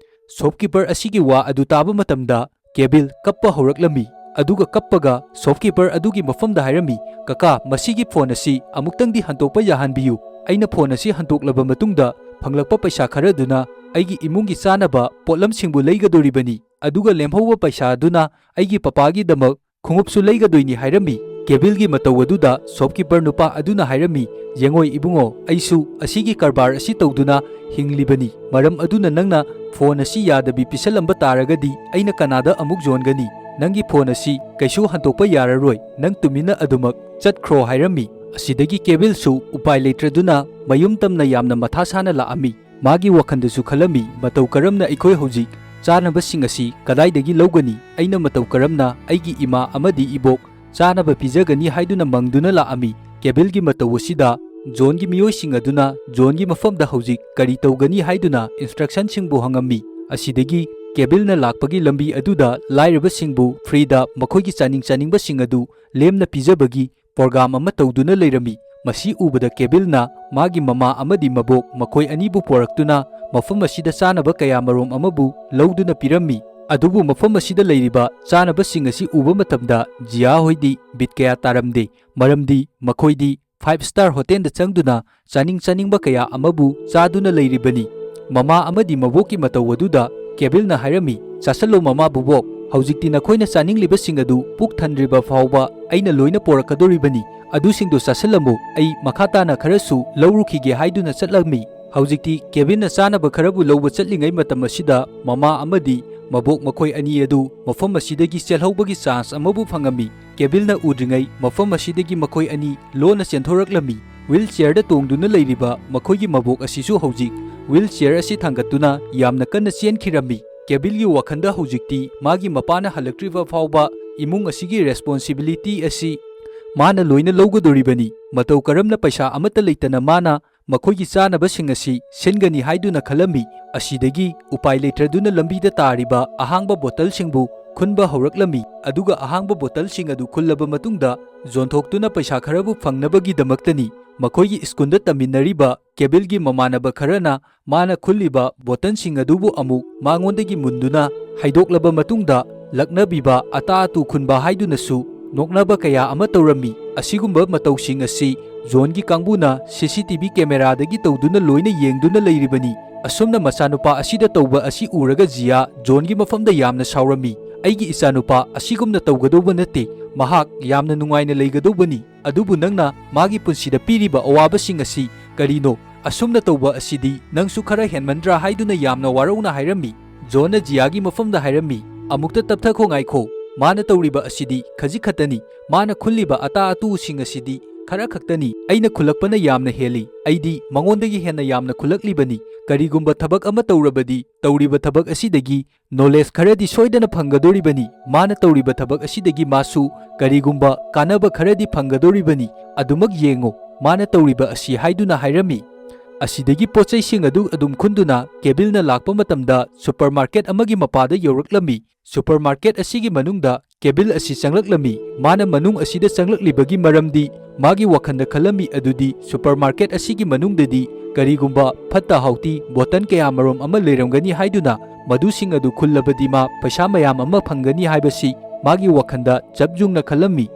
ꯁꯣꯞꯀꯤꯄꯔ ꯑꯁꯤꯒꯤ ꯋꯥ ꯑꯗꯨ ꯇꯥꯕ ꯃꯇꯝꯗ ꯀꯦꯕꯤꯜ ꯀꯞꯄ ꯍꯧꯔꯛꯂꯝꯃꯤ꯫ ꯑꯗꯨꯒ ꯀꯞꯄꯒ ꯁꯣꯞꯀꯤꯄꯔ ꯑꯗꯨꯒꯤ ꯃꯐꯝꯗ ꯍꯥꯏꯔꯝꯃꯤ, "ꯀꯀꯥ, ꯃꯁꯤꯒꯤ ꯐꯣꯟ ꯑꯁꯤ ꯑꯃꯨꯛꯇꯪꯗꯤ ꯍꯟꯇꯣꯛꯄ ꯌꯥꯍꯟꯕꯤꯌꯨ꯫ ꯑꯩꯅ ꯐꯣꯟ ꯑꯁꯤ ꯍꯟꯇꯣꯛꯂꯕ ꯃꯇꯨꯡꯗ ꯐꯪꯂꯛꯄ ꯄꯩꯁꯥ ꯈꯔꯗꯨꯅ ꯑꯩꯒꯤ ꯏꯃꯨꯡꯒꯤ ꯆꯥꯅꯕ ꯄꯣꯠꯂꯝꯁꯤꯡꯕꯨ ꯂꯩꯒꯗꯣꯔꯤꯕꯅꯤ꯫ ꯑꯗꯨꯒ ꯂꯦꯝꯍꯧꯕ ꯄꯩꯁꯥ ꯑꯗꯨꯅ ꯑꯩꯒꯤ ꯄꯄꯥꯒꯤꯗꯃꯛ ꯈꯣꯡꯎꯞꯁꯨ ꯂꯩꯒꯗꯣꯏꯅꯤ" ꯍꯥꯏꯔꯝꯃꯤ꯫ ꯀꯦꯕꯤꯜꯒꯤ ꯃꯇꯧ ꯑꯗꯨꯗ ꯁꯣꯞꯀꯤꯄꯔ ꯅꯨꯄꯥ ꯑꯗꯨꯅ ꯍꯥꯏꯔꯝꯃꯤ, "ꯌꯦꯡꯉꯣꯏ ꯏꯕꯨꯡꯉꯣ, ꯑꯩꯁꯨ ꯑꯁꯤꯒꯤ ꯀꯔꯕꯥꯔ ꯑꯁꯤ ꯇꯧꯗꯨꯅ ꯍꯤꯡꯂꯤꯕꯅꯤ꯫ ꯃꯔꯝ ꯑꯗꯨꯅ ꯅꯪꯅ ꯐꯣꯟ ꯑꯁꯤ ꯌꯥꯗꯕꯤ ꯄꯤꯁꯜꯂꯝꯕ ꯇꯥꯔꯒꯗꯤ ꯑꯩꯅ ꯀꯅꯥꯗ ꯑꯃꯨꯛ ꯌꯣꯟꯒꯅꯤ? ꯅꯪꯒꯤ ꯐꯣꯟ ꯑꯁꯤ ꯀꯩꯁꯨ ꯍꯟꯗꯣꯛꯄ ꯌꯥꯔꯔꯣꯏ꯫ ꯅꯪ ꯇꯨꯃꯤꯟꯅ ꯑꯗꯨꯃꯛ ꯆꯠꯈ꯭ꯔꯣ" ꯍꯥꯏꯔꯝꯃꯤ꯫ ꯑꯁꯤꯗꯒꯤ ꯀꯦꯕꯤꯜꯁꯨ ꯎꯄꯥꯏ ꯂꯩꯇ꯭ꯔꯗꯨꯅ ꯃꯌꯨꯝ ꯇꯝꯅ ꯌꯥꯝꯅ ꯃꯊꯥ ꯁꯥꯅ ꯂꯥꯛꯑꯝꯃꯤ꯫ ꯃꯥꯒꯤ ꯋꯥꯈꯜꯗꯁꯨ ꯈꯜꯂꯝꯃꯤ, "ꯃꯇꯧ ꯀꯔꯝꯅ ꯑꯩꯈꯣꯏ ꯍꯧꯖꯤꯛ ꯆꯥꯅꯕꯁꯤꯡ ꯑꯁꯤ ꯀꯗꯥꯏꯗꯒꯤ ꯂꯧꯒꯅꯤ? ꯑꯩꯅ ꯃꯇꯧ ꯀꯔꯝꯅ ꯑꯩꯒꯤ ꯏꯃꯥ ꯑꯃꯗꯤ ꯏꯕꯣꯛ ꯆꯥꯅꯕ ꯄꯤꯖꯒꯅꯤ?" ꯍꯥꯏꯗꯨꯅ ꯃꯪꯗꯨꯅ ꯂꯥꯛꯑꯝꯃꯤ꯫ ꯀꯦꯕꯤꯜꯒꯤ ꯃꯇꯧ ꯑꯁꯤꯗ ꯖꯣꯟꯒꯤ ꯃꯤꯑꯣꯏꯁꯤꯡ ꯑꯗꯨꯅ ꯖꯣꯟꯒꯤ ꯃꯐꯝꯗ ꯍꯧꯖꯤꯛ ꯀꯔꯤ ꯇꯧꯒꯅꯤ ꯍꯥꯏꯗꯨꯅ ꯏꯟꯁꯇ꯭ꯔꯛꯁꯟꯁꯤꯡꯕꯨ ꯍꯪꯉꯝꯃꯤ꯫ ꯑꯁꯤꯗꯒꯤ ꯀꯦꯕꯤꯜꯅ ꯂꯥꯛꯄꯒꯤ ꯂꯝꯕꯤ ꯑꯗꯨꯗ ꯂꯥꯏꯔꯕꯁꯤꯡꯕꯨ ꯐ꯭ꯔꯤꯗ ꯃꯈꯣꯏꯒꯤ ꯆꯥꯅꯤꯡ ꯆꯥꯅꯤꯡꯕꯁꯤꯡ ꯑꯗꯨ ꯂꯦꯝꯅ ꯄꯤꯖꯕꯒꯤ ꯄ꯭ꯔꯣꯒ꯭ꯔꯥꯝ ꯑꯃ ꯇꯧꯗꯨꯅ ꯂꯩꯔꯝꯃꯤ꯫ ꯃꯁꯤ ꯎꯕꯗ ꯀꯦꯕꯤꯜꯅ ꯃꯥꯒꯤ ꯃꯃꯥ ꯑꯃꯗꯤ ꯃꯕꯣꯛ ꯃꯈꯣꯏ ꯑꯅꯤꯕꯨ ꯄꯣꯔꯛꯇꯨꯅ ꯃꯐꯝ ꯑꯁꯤꯗ ꯆꯥꯅꯕ ꯀꯌꯥ ꯃꯔꯨꯝ ꯑꯃꯕꯨ ꯂꯧꯗꯨꯅ ꯄꯤꯔꯝꯃꯤ꯫ ꯑꯗꯨꯕꯨ ꯃꯐꯝ ꯑꯁꯤꯗ ꯂꯩꯔꯤꯕ ꯆꯥꯅꯕꯁꯤꯡ ꯑꯁꯤ ꯎꯕ ꯃꯇꯝꯗ ꯖꯤꯌꯥ ꯍꯣꯏꯗꯤ ꯕꯤꯠ ꯀꯌꯥ ꯇꯥꯔꯝꯗꯦ, ꯃꯔꯝꯗꯤ ꯃꯈꯣꯏꯗꯤ ꯐꯥꯏꯚ ꯁ꯭ꯇꯥꯔ ꯍꯣꯇꯦꯜꯗ ꯆꯪꯗꯨꯅ ꯆꯥꯅꯤꯡ ꯆꯥꯅꯤꯡꯕ ꯀꯌꯥ ꯑꯃꯕꯨ ꯆꯥꯗꯨꯅ ꯂꯩꯔꯤꯕꯅꯤ꯫ ꯃꯃꯥ ꯑꯃꯗꯤ ꯃꯕꯣꯛꯀꯤ ꯃꯇꯧ ꯑꯗꯨꯗ ꯀꯦꯕꯤꯜꯅ ꯍꯥꯏꯔꯝꯃꯤ, "ꯆꯥꯁꯜꯂꯣ ꯃꯃꯥ ꯕꯨꯕꯣꯛ, ꯍꯧꯖꯤꯛꯇꯤ ꯅꯈꯣꯏꯅ ꯆꯥꯅꯤꯡꯂꯤꯕꯁꯤꯡ ꯑꯗꯨ ꯄꯨꯛ ꯊꯟꯗ꯭ꯔꯤꯕ ꯐꯥꯎꯕ ꯑꯩꯅ ꯂꯣꯏꯅ ꯄꯣꯔꯛꯀꯗꯧꯔꯤꯕꯅꯤ꯫ ꯑꯗꯨꯁꯤꯡꯗꯨ ꯆꯥꯁꯜꯂꯝꯃꯨ, ꯑꯩ ꯃꯈꯥ ꯇꯥꯅ ꯈꯔꯁꯨ ꯂꯧꯔꯨꯈꯤꯒꯦ" ꯍꯥꯏꯗꯨꯅ ꯆꯠꯂꯝꯃꯤ꯫ ꯍꯧꯖꯤꯛꯇꯤ ꯀꯦꯕꯤꯜꯅ ꯆꯥꯅꯕ ꯈꯔꯕꯨ ꯂꯧꯕ ꯆꯠꯂꯤꯉꯩ ꯃꯇꯝ ꯑꯁꯤꯗ ꯃꯃꯥ ꯑꯃꯗꯤ ꯃꯕꯣꯛ ꯃꯈꯣꯏ ꯑꯅꯤ ꯑꯗꯨ ꯃꯐꯝ ꯑꯁꯤꯗꯒꯤ ꯆꯦꯜꯍꯧꯕꯒꯤ ꯆꯥꯟꯁ ꯑꯃꯕꯨ ꯐꯪꯉꯝꯃꯤ꯫ ꯀꯦꯕꯤꯜꯅ ꯎꯗ꯭ꯔꯤꯉꯩ ꯃꯐꯝ ꯑꯁꯤꯗꯒꯤ ꯃꯈꯣꯏ ꯑꯅꯤ ꯂꯣꯟꯅ ꯆꯦꯟꯊꯣꯔꯛꯂꯝꯃꯤ꯫ ꯋꯤꯜ ꯆꯤꯌꯔꯗ ꯇꯣꯡꯗꯨꯅ ꯂꯩꯔꯤꯕ ꯃꯈꯣꯏꯒꯤ ꯃꯕꯣꯛ ꯑꯁꯤꯁꯨ ꯍꯧꯖꯤꯛ ꯋꯤꯜ ꯆꯤꯌꯔ ꯑꯁꯤ ꯊꯥꯡꯒꯠꯇꯨꯅ ꯌꯥꯝꯅ ꯀꯟꯅ ꯆꯦꯟꯈꯤꯔꯝꯃꯤ꯫ ꯀꯦꯕꯤꯜꯒꯤ ꯋꯥꯈꯜꯗ ꯍꯧꯖꯤꯛꯇꯤ ꯃꯥꯒꯤ ꯃꯄꯥꯅ ꯍꯜꯂꯛꯇ꯭ꯔꯤꯕ ꯐꯥꯎꯕ ꯏꯃꯨꯡ ꯑꯁꯤꯒꯤ ꯔꯦꯁꯄꯣꯟꯁꯤꯕꯤꯂꯤꯇꯤ ꯑꯁꯤ ꯃꯥꯅ ꯂꯣꯏꯅ ꯂꯧꯒꯗꯧꯔꯤꯕꯅꯤ꯫ ꯃꯇꯧ ꯀꯔꯝꯅ ꯄꯩꯁꯥ ꯑꯃꯠꯇ ꯂꯩꯇꯅ ꯃꯥꯅ ꯃꯈꯣꯏꯒꯤ ꯆꯥꯅꯕꯁꯤꯡ ꯑꯁꯤ ꯁꯤꯟꯒꯅꯤ ꯍꯥꯏꯗꯨꯅ ꯈꯜꯂꯝꯃꯤ꯫ ꯑꯁꯤꯗꯒꯤ ꯎꯄꯥꯏ ꯂꯩꯇ꯭ꯔꯗꯨꯅ ꯂꯝꯕꯤꯗ ꯇꯥꯔꯤꯕ ꯑꯍꯥꯡꯕ ꯕꯣꯇꯜꯁꯤꯡꯕꯨ ꯈꯨꯟꯕ ꯍꯧꯔꯛꯂꯝꯃꯤ, ꯑꯗꯨꯒ ꯑꯍꯥꯡꯕ ꯕꯣꯇꯜꯁꯤꯡ ꯑꯗꯨ ꯈꯨꯜꯂꯕ ꯃꯇꯨꯡꯗ ꯌꯣꯟꯊꯣꯛꯇꯨꯅ ꯄꯩꯁꯥ ꯈꯔꯕꯨ ꯐꯪꯅꯕꯒꯤꯗꯃꯛꯇꯅꯤ꯫ ꯃꯈꯣꯏꯒꯤ ꯁ꯭ꯀꯨꯜꯗ ꯇꯝꯃꯤꯟꯅꯔꯤꯕ ꯀꯦꯕꯤꯜꯒꯤ ꯃꯃꯥꯟꯅꯕ ꯈꯔꯅ ꯃꯥꯅ ꯈꯨꯜꯂꯤꯕ ꯕꯣꯇꯜꯁꯤꯡ ꯑꯗꯨꯕꯨ ꯑꯃꯨꯛ ꯃꯉꯣꯟꯗꯒꯤ ꯃꯨꯟꯗꯨꯅ ꯍꯩꯗꯣꯛꯂꯕ ꯃꯇꯨꯡꯗ ꯂꯛꯅꯕꯤꯕ, ꯑꯇꯥ ꯑꯇꯨ ꯈꯨꯟꯕ ꯍꯥꯏꯗꯨꯅꯁꯨ ꯅꯣꯛꯅꯕ ꯀꯌꯥ ꯑꯃ ꯇꯧꯔꯝꯃꯤ꯫ ꯑꯁꯤꯒꯨꯝꯕ ꯃꯇꯧꯁꯤꯡ ꯑꯁꯤ ꯖꯣꯟꯒꯤ ꯀꯥꯡꯕꯨꯅ ꯁꯤ ꯁꯤ ꯇꯤ ꯚꯤ ꯀꯦꯃꯦꯔꯥꯗꯒꯤ ꯇꯧꯗꯨꯅ ꯂꯣꯏꯅ ꯌꯦꯡꯗꯨꯅ ꯂꯩꯔꯤꯕꯅꯤ꯫ ꯑꯁꯨꯝꯅ ꯃꯆꯥꯅꯨꯄꯥ ꯑꯁꯤꯗ ꯇꯧꯕ ꯑꯁꯤ ꯎꯔꯒ ꯖꯤꯌꯥ ꯖꯣꯟꯒꯤ ꯃꯐꯝꯗ ꯌꯥꯝꯅ ꯁꯥꯎꯔꯝꯃꯤ꯫ "ꯑꯩꯒꯤ ꯏꯆꯥꯅꯨꯄꯥ ꯑꯁꯤꯒꯨꯝꯅ ꯇꯧꯒꯗꯧꯕ ꯅꯠꯇꯦ꯫ ꯃꯍꯥꯛ ꯌꯥꯝꯅ ꯅꯨꯡꯉꯥꯏꯅ ꯂꯩꯒꯗꯧꯕꯅꯤ꯫ ꯑꯗꯨꯕꯨ ꯅꯪꯅ ꯃꯥꯒꯤ ꯄꯨꯟꯁꯤꯗ ꯄꯤꯔꯤꯕ ꯑꯋꯥꯕꯁꯤꯡ ꯑꯁꯤ ꯀꯔꯤꯅꯣ? ꯑꯁꯨꯝꯅ ꯇꯧꯕ ꯑꯁꯤꯗꯤ ꯅꯪꯁꯨ ꯈꯔ ꯍꯦꯟꯃꯟꯗ꯭ꯔꯥ?" ꯍꯥꯏꯗꯨꯅ ꯌꯥꯝꯅ ꯋꯥꯔꯧꯅ ꯍꯥꯏꯔꯝꯃꯤ꯫ ꯖꯣꯟꯅ ꯖꯤꯌꯥꯒꯤ ꯃꯐꯝꯗ ꯍꯥꯏꯔꯝꯃꯤ, "ꯑꯃꯨꯛꯇ ꯇꯞꯊꯈꯣ, ꯉꯥꯏꯈꯣ꯫ ꯃꯥꯅ ꯇꯧꯔꯤꯕ ꯑꯁꯤꯗꯤ ꯈꯖꯤꯛ ꯈꯛꯇꯅꯤ꯫ ꯃꯥꯅ ꯈꯨꯜꯂꯤꯕ ꯑꯇꯥ ꯑꯇꯨꯁꯤꯡ ꯑꯁꯤꯗꯤ ꯈꯔ ꯈꯛꯇꯅꯤ꯫ ꯑꯩꯅ ꯈꯨꯜꯂꯛꯄꯅ ꯌꯥꯝꯅ ꯍꯦꯜꯂꯤ꯫ ꯑꯩꯗꯤ ꯃꯉꯣꯟꯗꯒꯤ ꯍꯦꯟꯅ ꯌꯥꯝꯅ ꯈꯨꯜꯂꯛꯂꯤꯕꯅꯤ꯫ ꯀꯔꯤꯒꯨꯝꯕ ꯊꯕꯛ ꯑꯃ ꯇꯧꯔꯕꯗꯤ, ꯇꯧꯔꯤꯕ ꯊꯕꯛ ꯑꯁꯤꯗꯒꯤ ꯅꯣꯂꯦꯖ ꯈꯔꯗꯤ ꯁꯣꯏꯗꯅ ꯐꯪꯒꯗꯣꯔꯤꯕꯅꯤ꯫ ꯃꯥꯅ ꯇꯧꯔꯤꯕ ꯊꯕꯛ ꯑꯁꯤꯗꯒꯤ ꯃꯥꯁꯨ ꯀꯔꯤꯒꯨꯝꯕ ꯀꯥꯟꯅꯕ ꯈꯔꯗꯤ ꯐꯪꯒꯗꯣꯔꯤꯕꯅꯤ꯫ ꯑꯗꯨꯃꯛ ꯌꯦꯡꯉꯣ, ꯃꯥꯅ ꯇꯧꯔꯤꯕ ꯑꯁꯤ", ꯍꯥꯏꯗꯨꯅ ꯍꯥꯏꯔꯝꯃꯤ꯫ ꯑꯁꯤꯗꯒꯤ ꯄꯣꯠꯆꯩꯁꯤꯡ ꯑꯗꯨ ꯑꯗꯨꯝ ꯈꯨꯟꯗꯨꯅ ꯀꯦꯕꯤꯜꯅ ꯂꯥꯛꯄ ꯃꯇꯝꯗ ꯁꯨꯄꯔꯃꯥꯔꯀꯦꯠ ꯑꯃꯒꯤ ꯃꯄꯥꯗ ꯌꯧꯔꯛꯂꯝꯃꯤ꯫ ꯁꯨꯄꯔꯃꯥꯔꯀꯦꯠ ꯑꯁꯤꯒꯤ ꯃꯅꯨꯡꯗ ꯀꯦꯕꯤꯜ ꯑꯁꯤ ꯆꯪꯂꯛꯂꯝꯃꯤ꯫ ꯃꯥꯅ ꯃꯅꯨꯡ ꯑꯁꯤꯗ ꯆꯪꯂꯛꯂꯤꯕꯒꯤ ꯃꯔꯝꯗꯤ ꯃꯥꯒꯤ ꯋꯥꯈꯜꯗ ꯈꯜꯂꯝꯃꯤ ꯑꯗꯨꯗꯤ ꯁꯨꯄꯔꯃꯥꯔꯀꯦꯠ ꯑꯁꯤꯒꯤ ꯃꯅꯨꯡꯗꯗꯤ ꯀꯔꯤꯒꯨꯝꯕ ꯐꯠꯇ ꯍꯥꯎꯗꯤ ꯕꯣꯇꯜ ꯀꯌꯥꯃꯔꯨꯝ ꯑꯃ ꯂꯩꯔꯝꯒꯅꯤ ꯍꯥꯏꯗꯨꯅ, ꯃꯗꯨꯁꯤꯡ ꯑꯗꯨ ꯈꯨꯜꯂꯕꯗꯤ ꯃꯥ ꯄꯩꯁꯥ ꯃꯌꯥꯝ ꯑꯃ ꯐꯪꯒꯅꯤ ꯍꯥꯏꯕꯁꯤ ꯃꯥꯒꯤ ꯋꯥꯈꯜꯗ ꯆꯞ ꯌꯨꯡꯅ ꯈꯜꯂꯝꯃꯤ꯫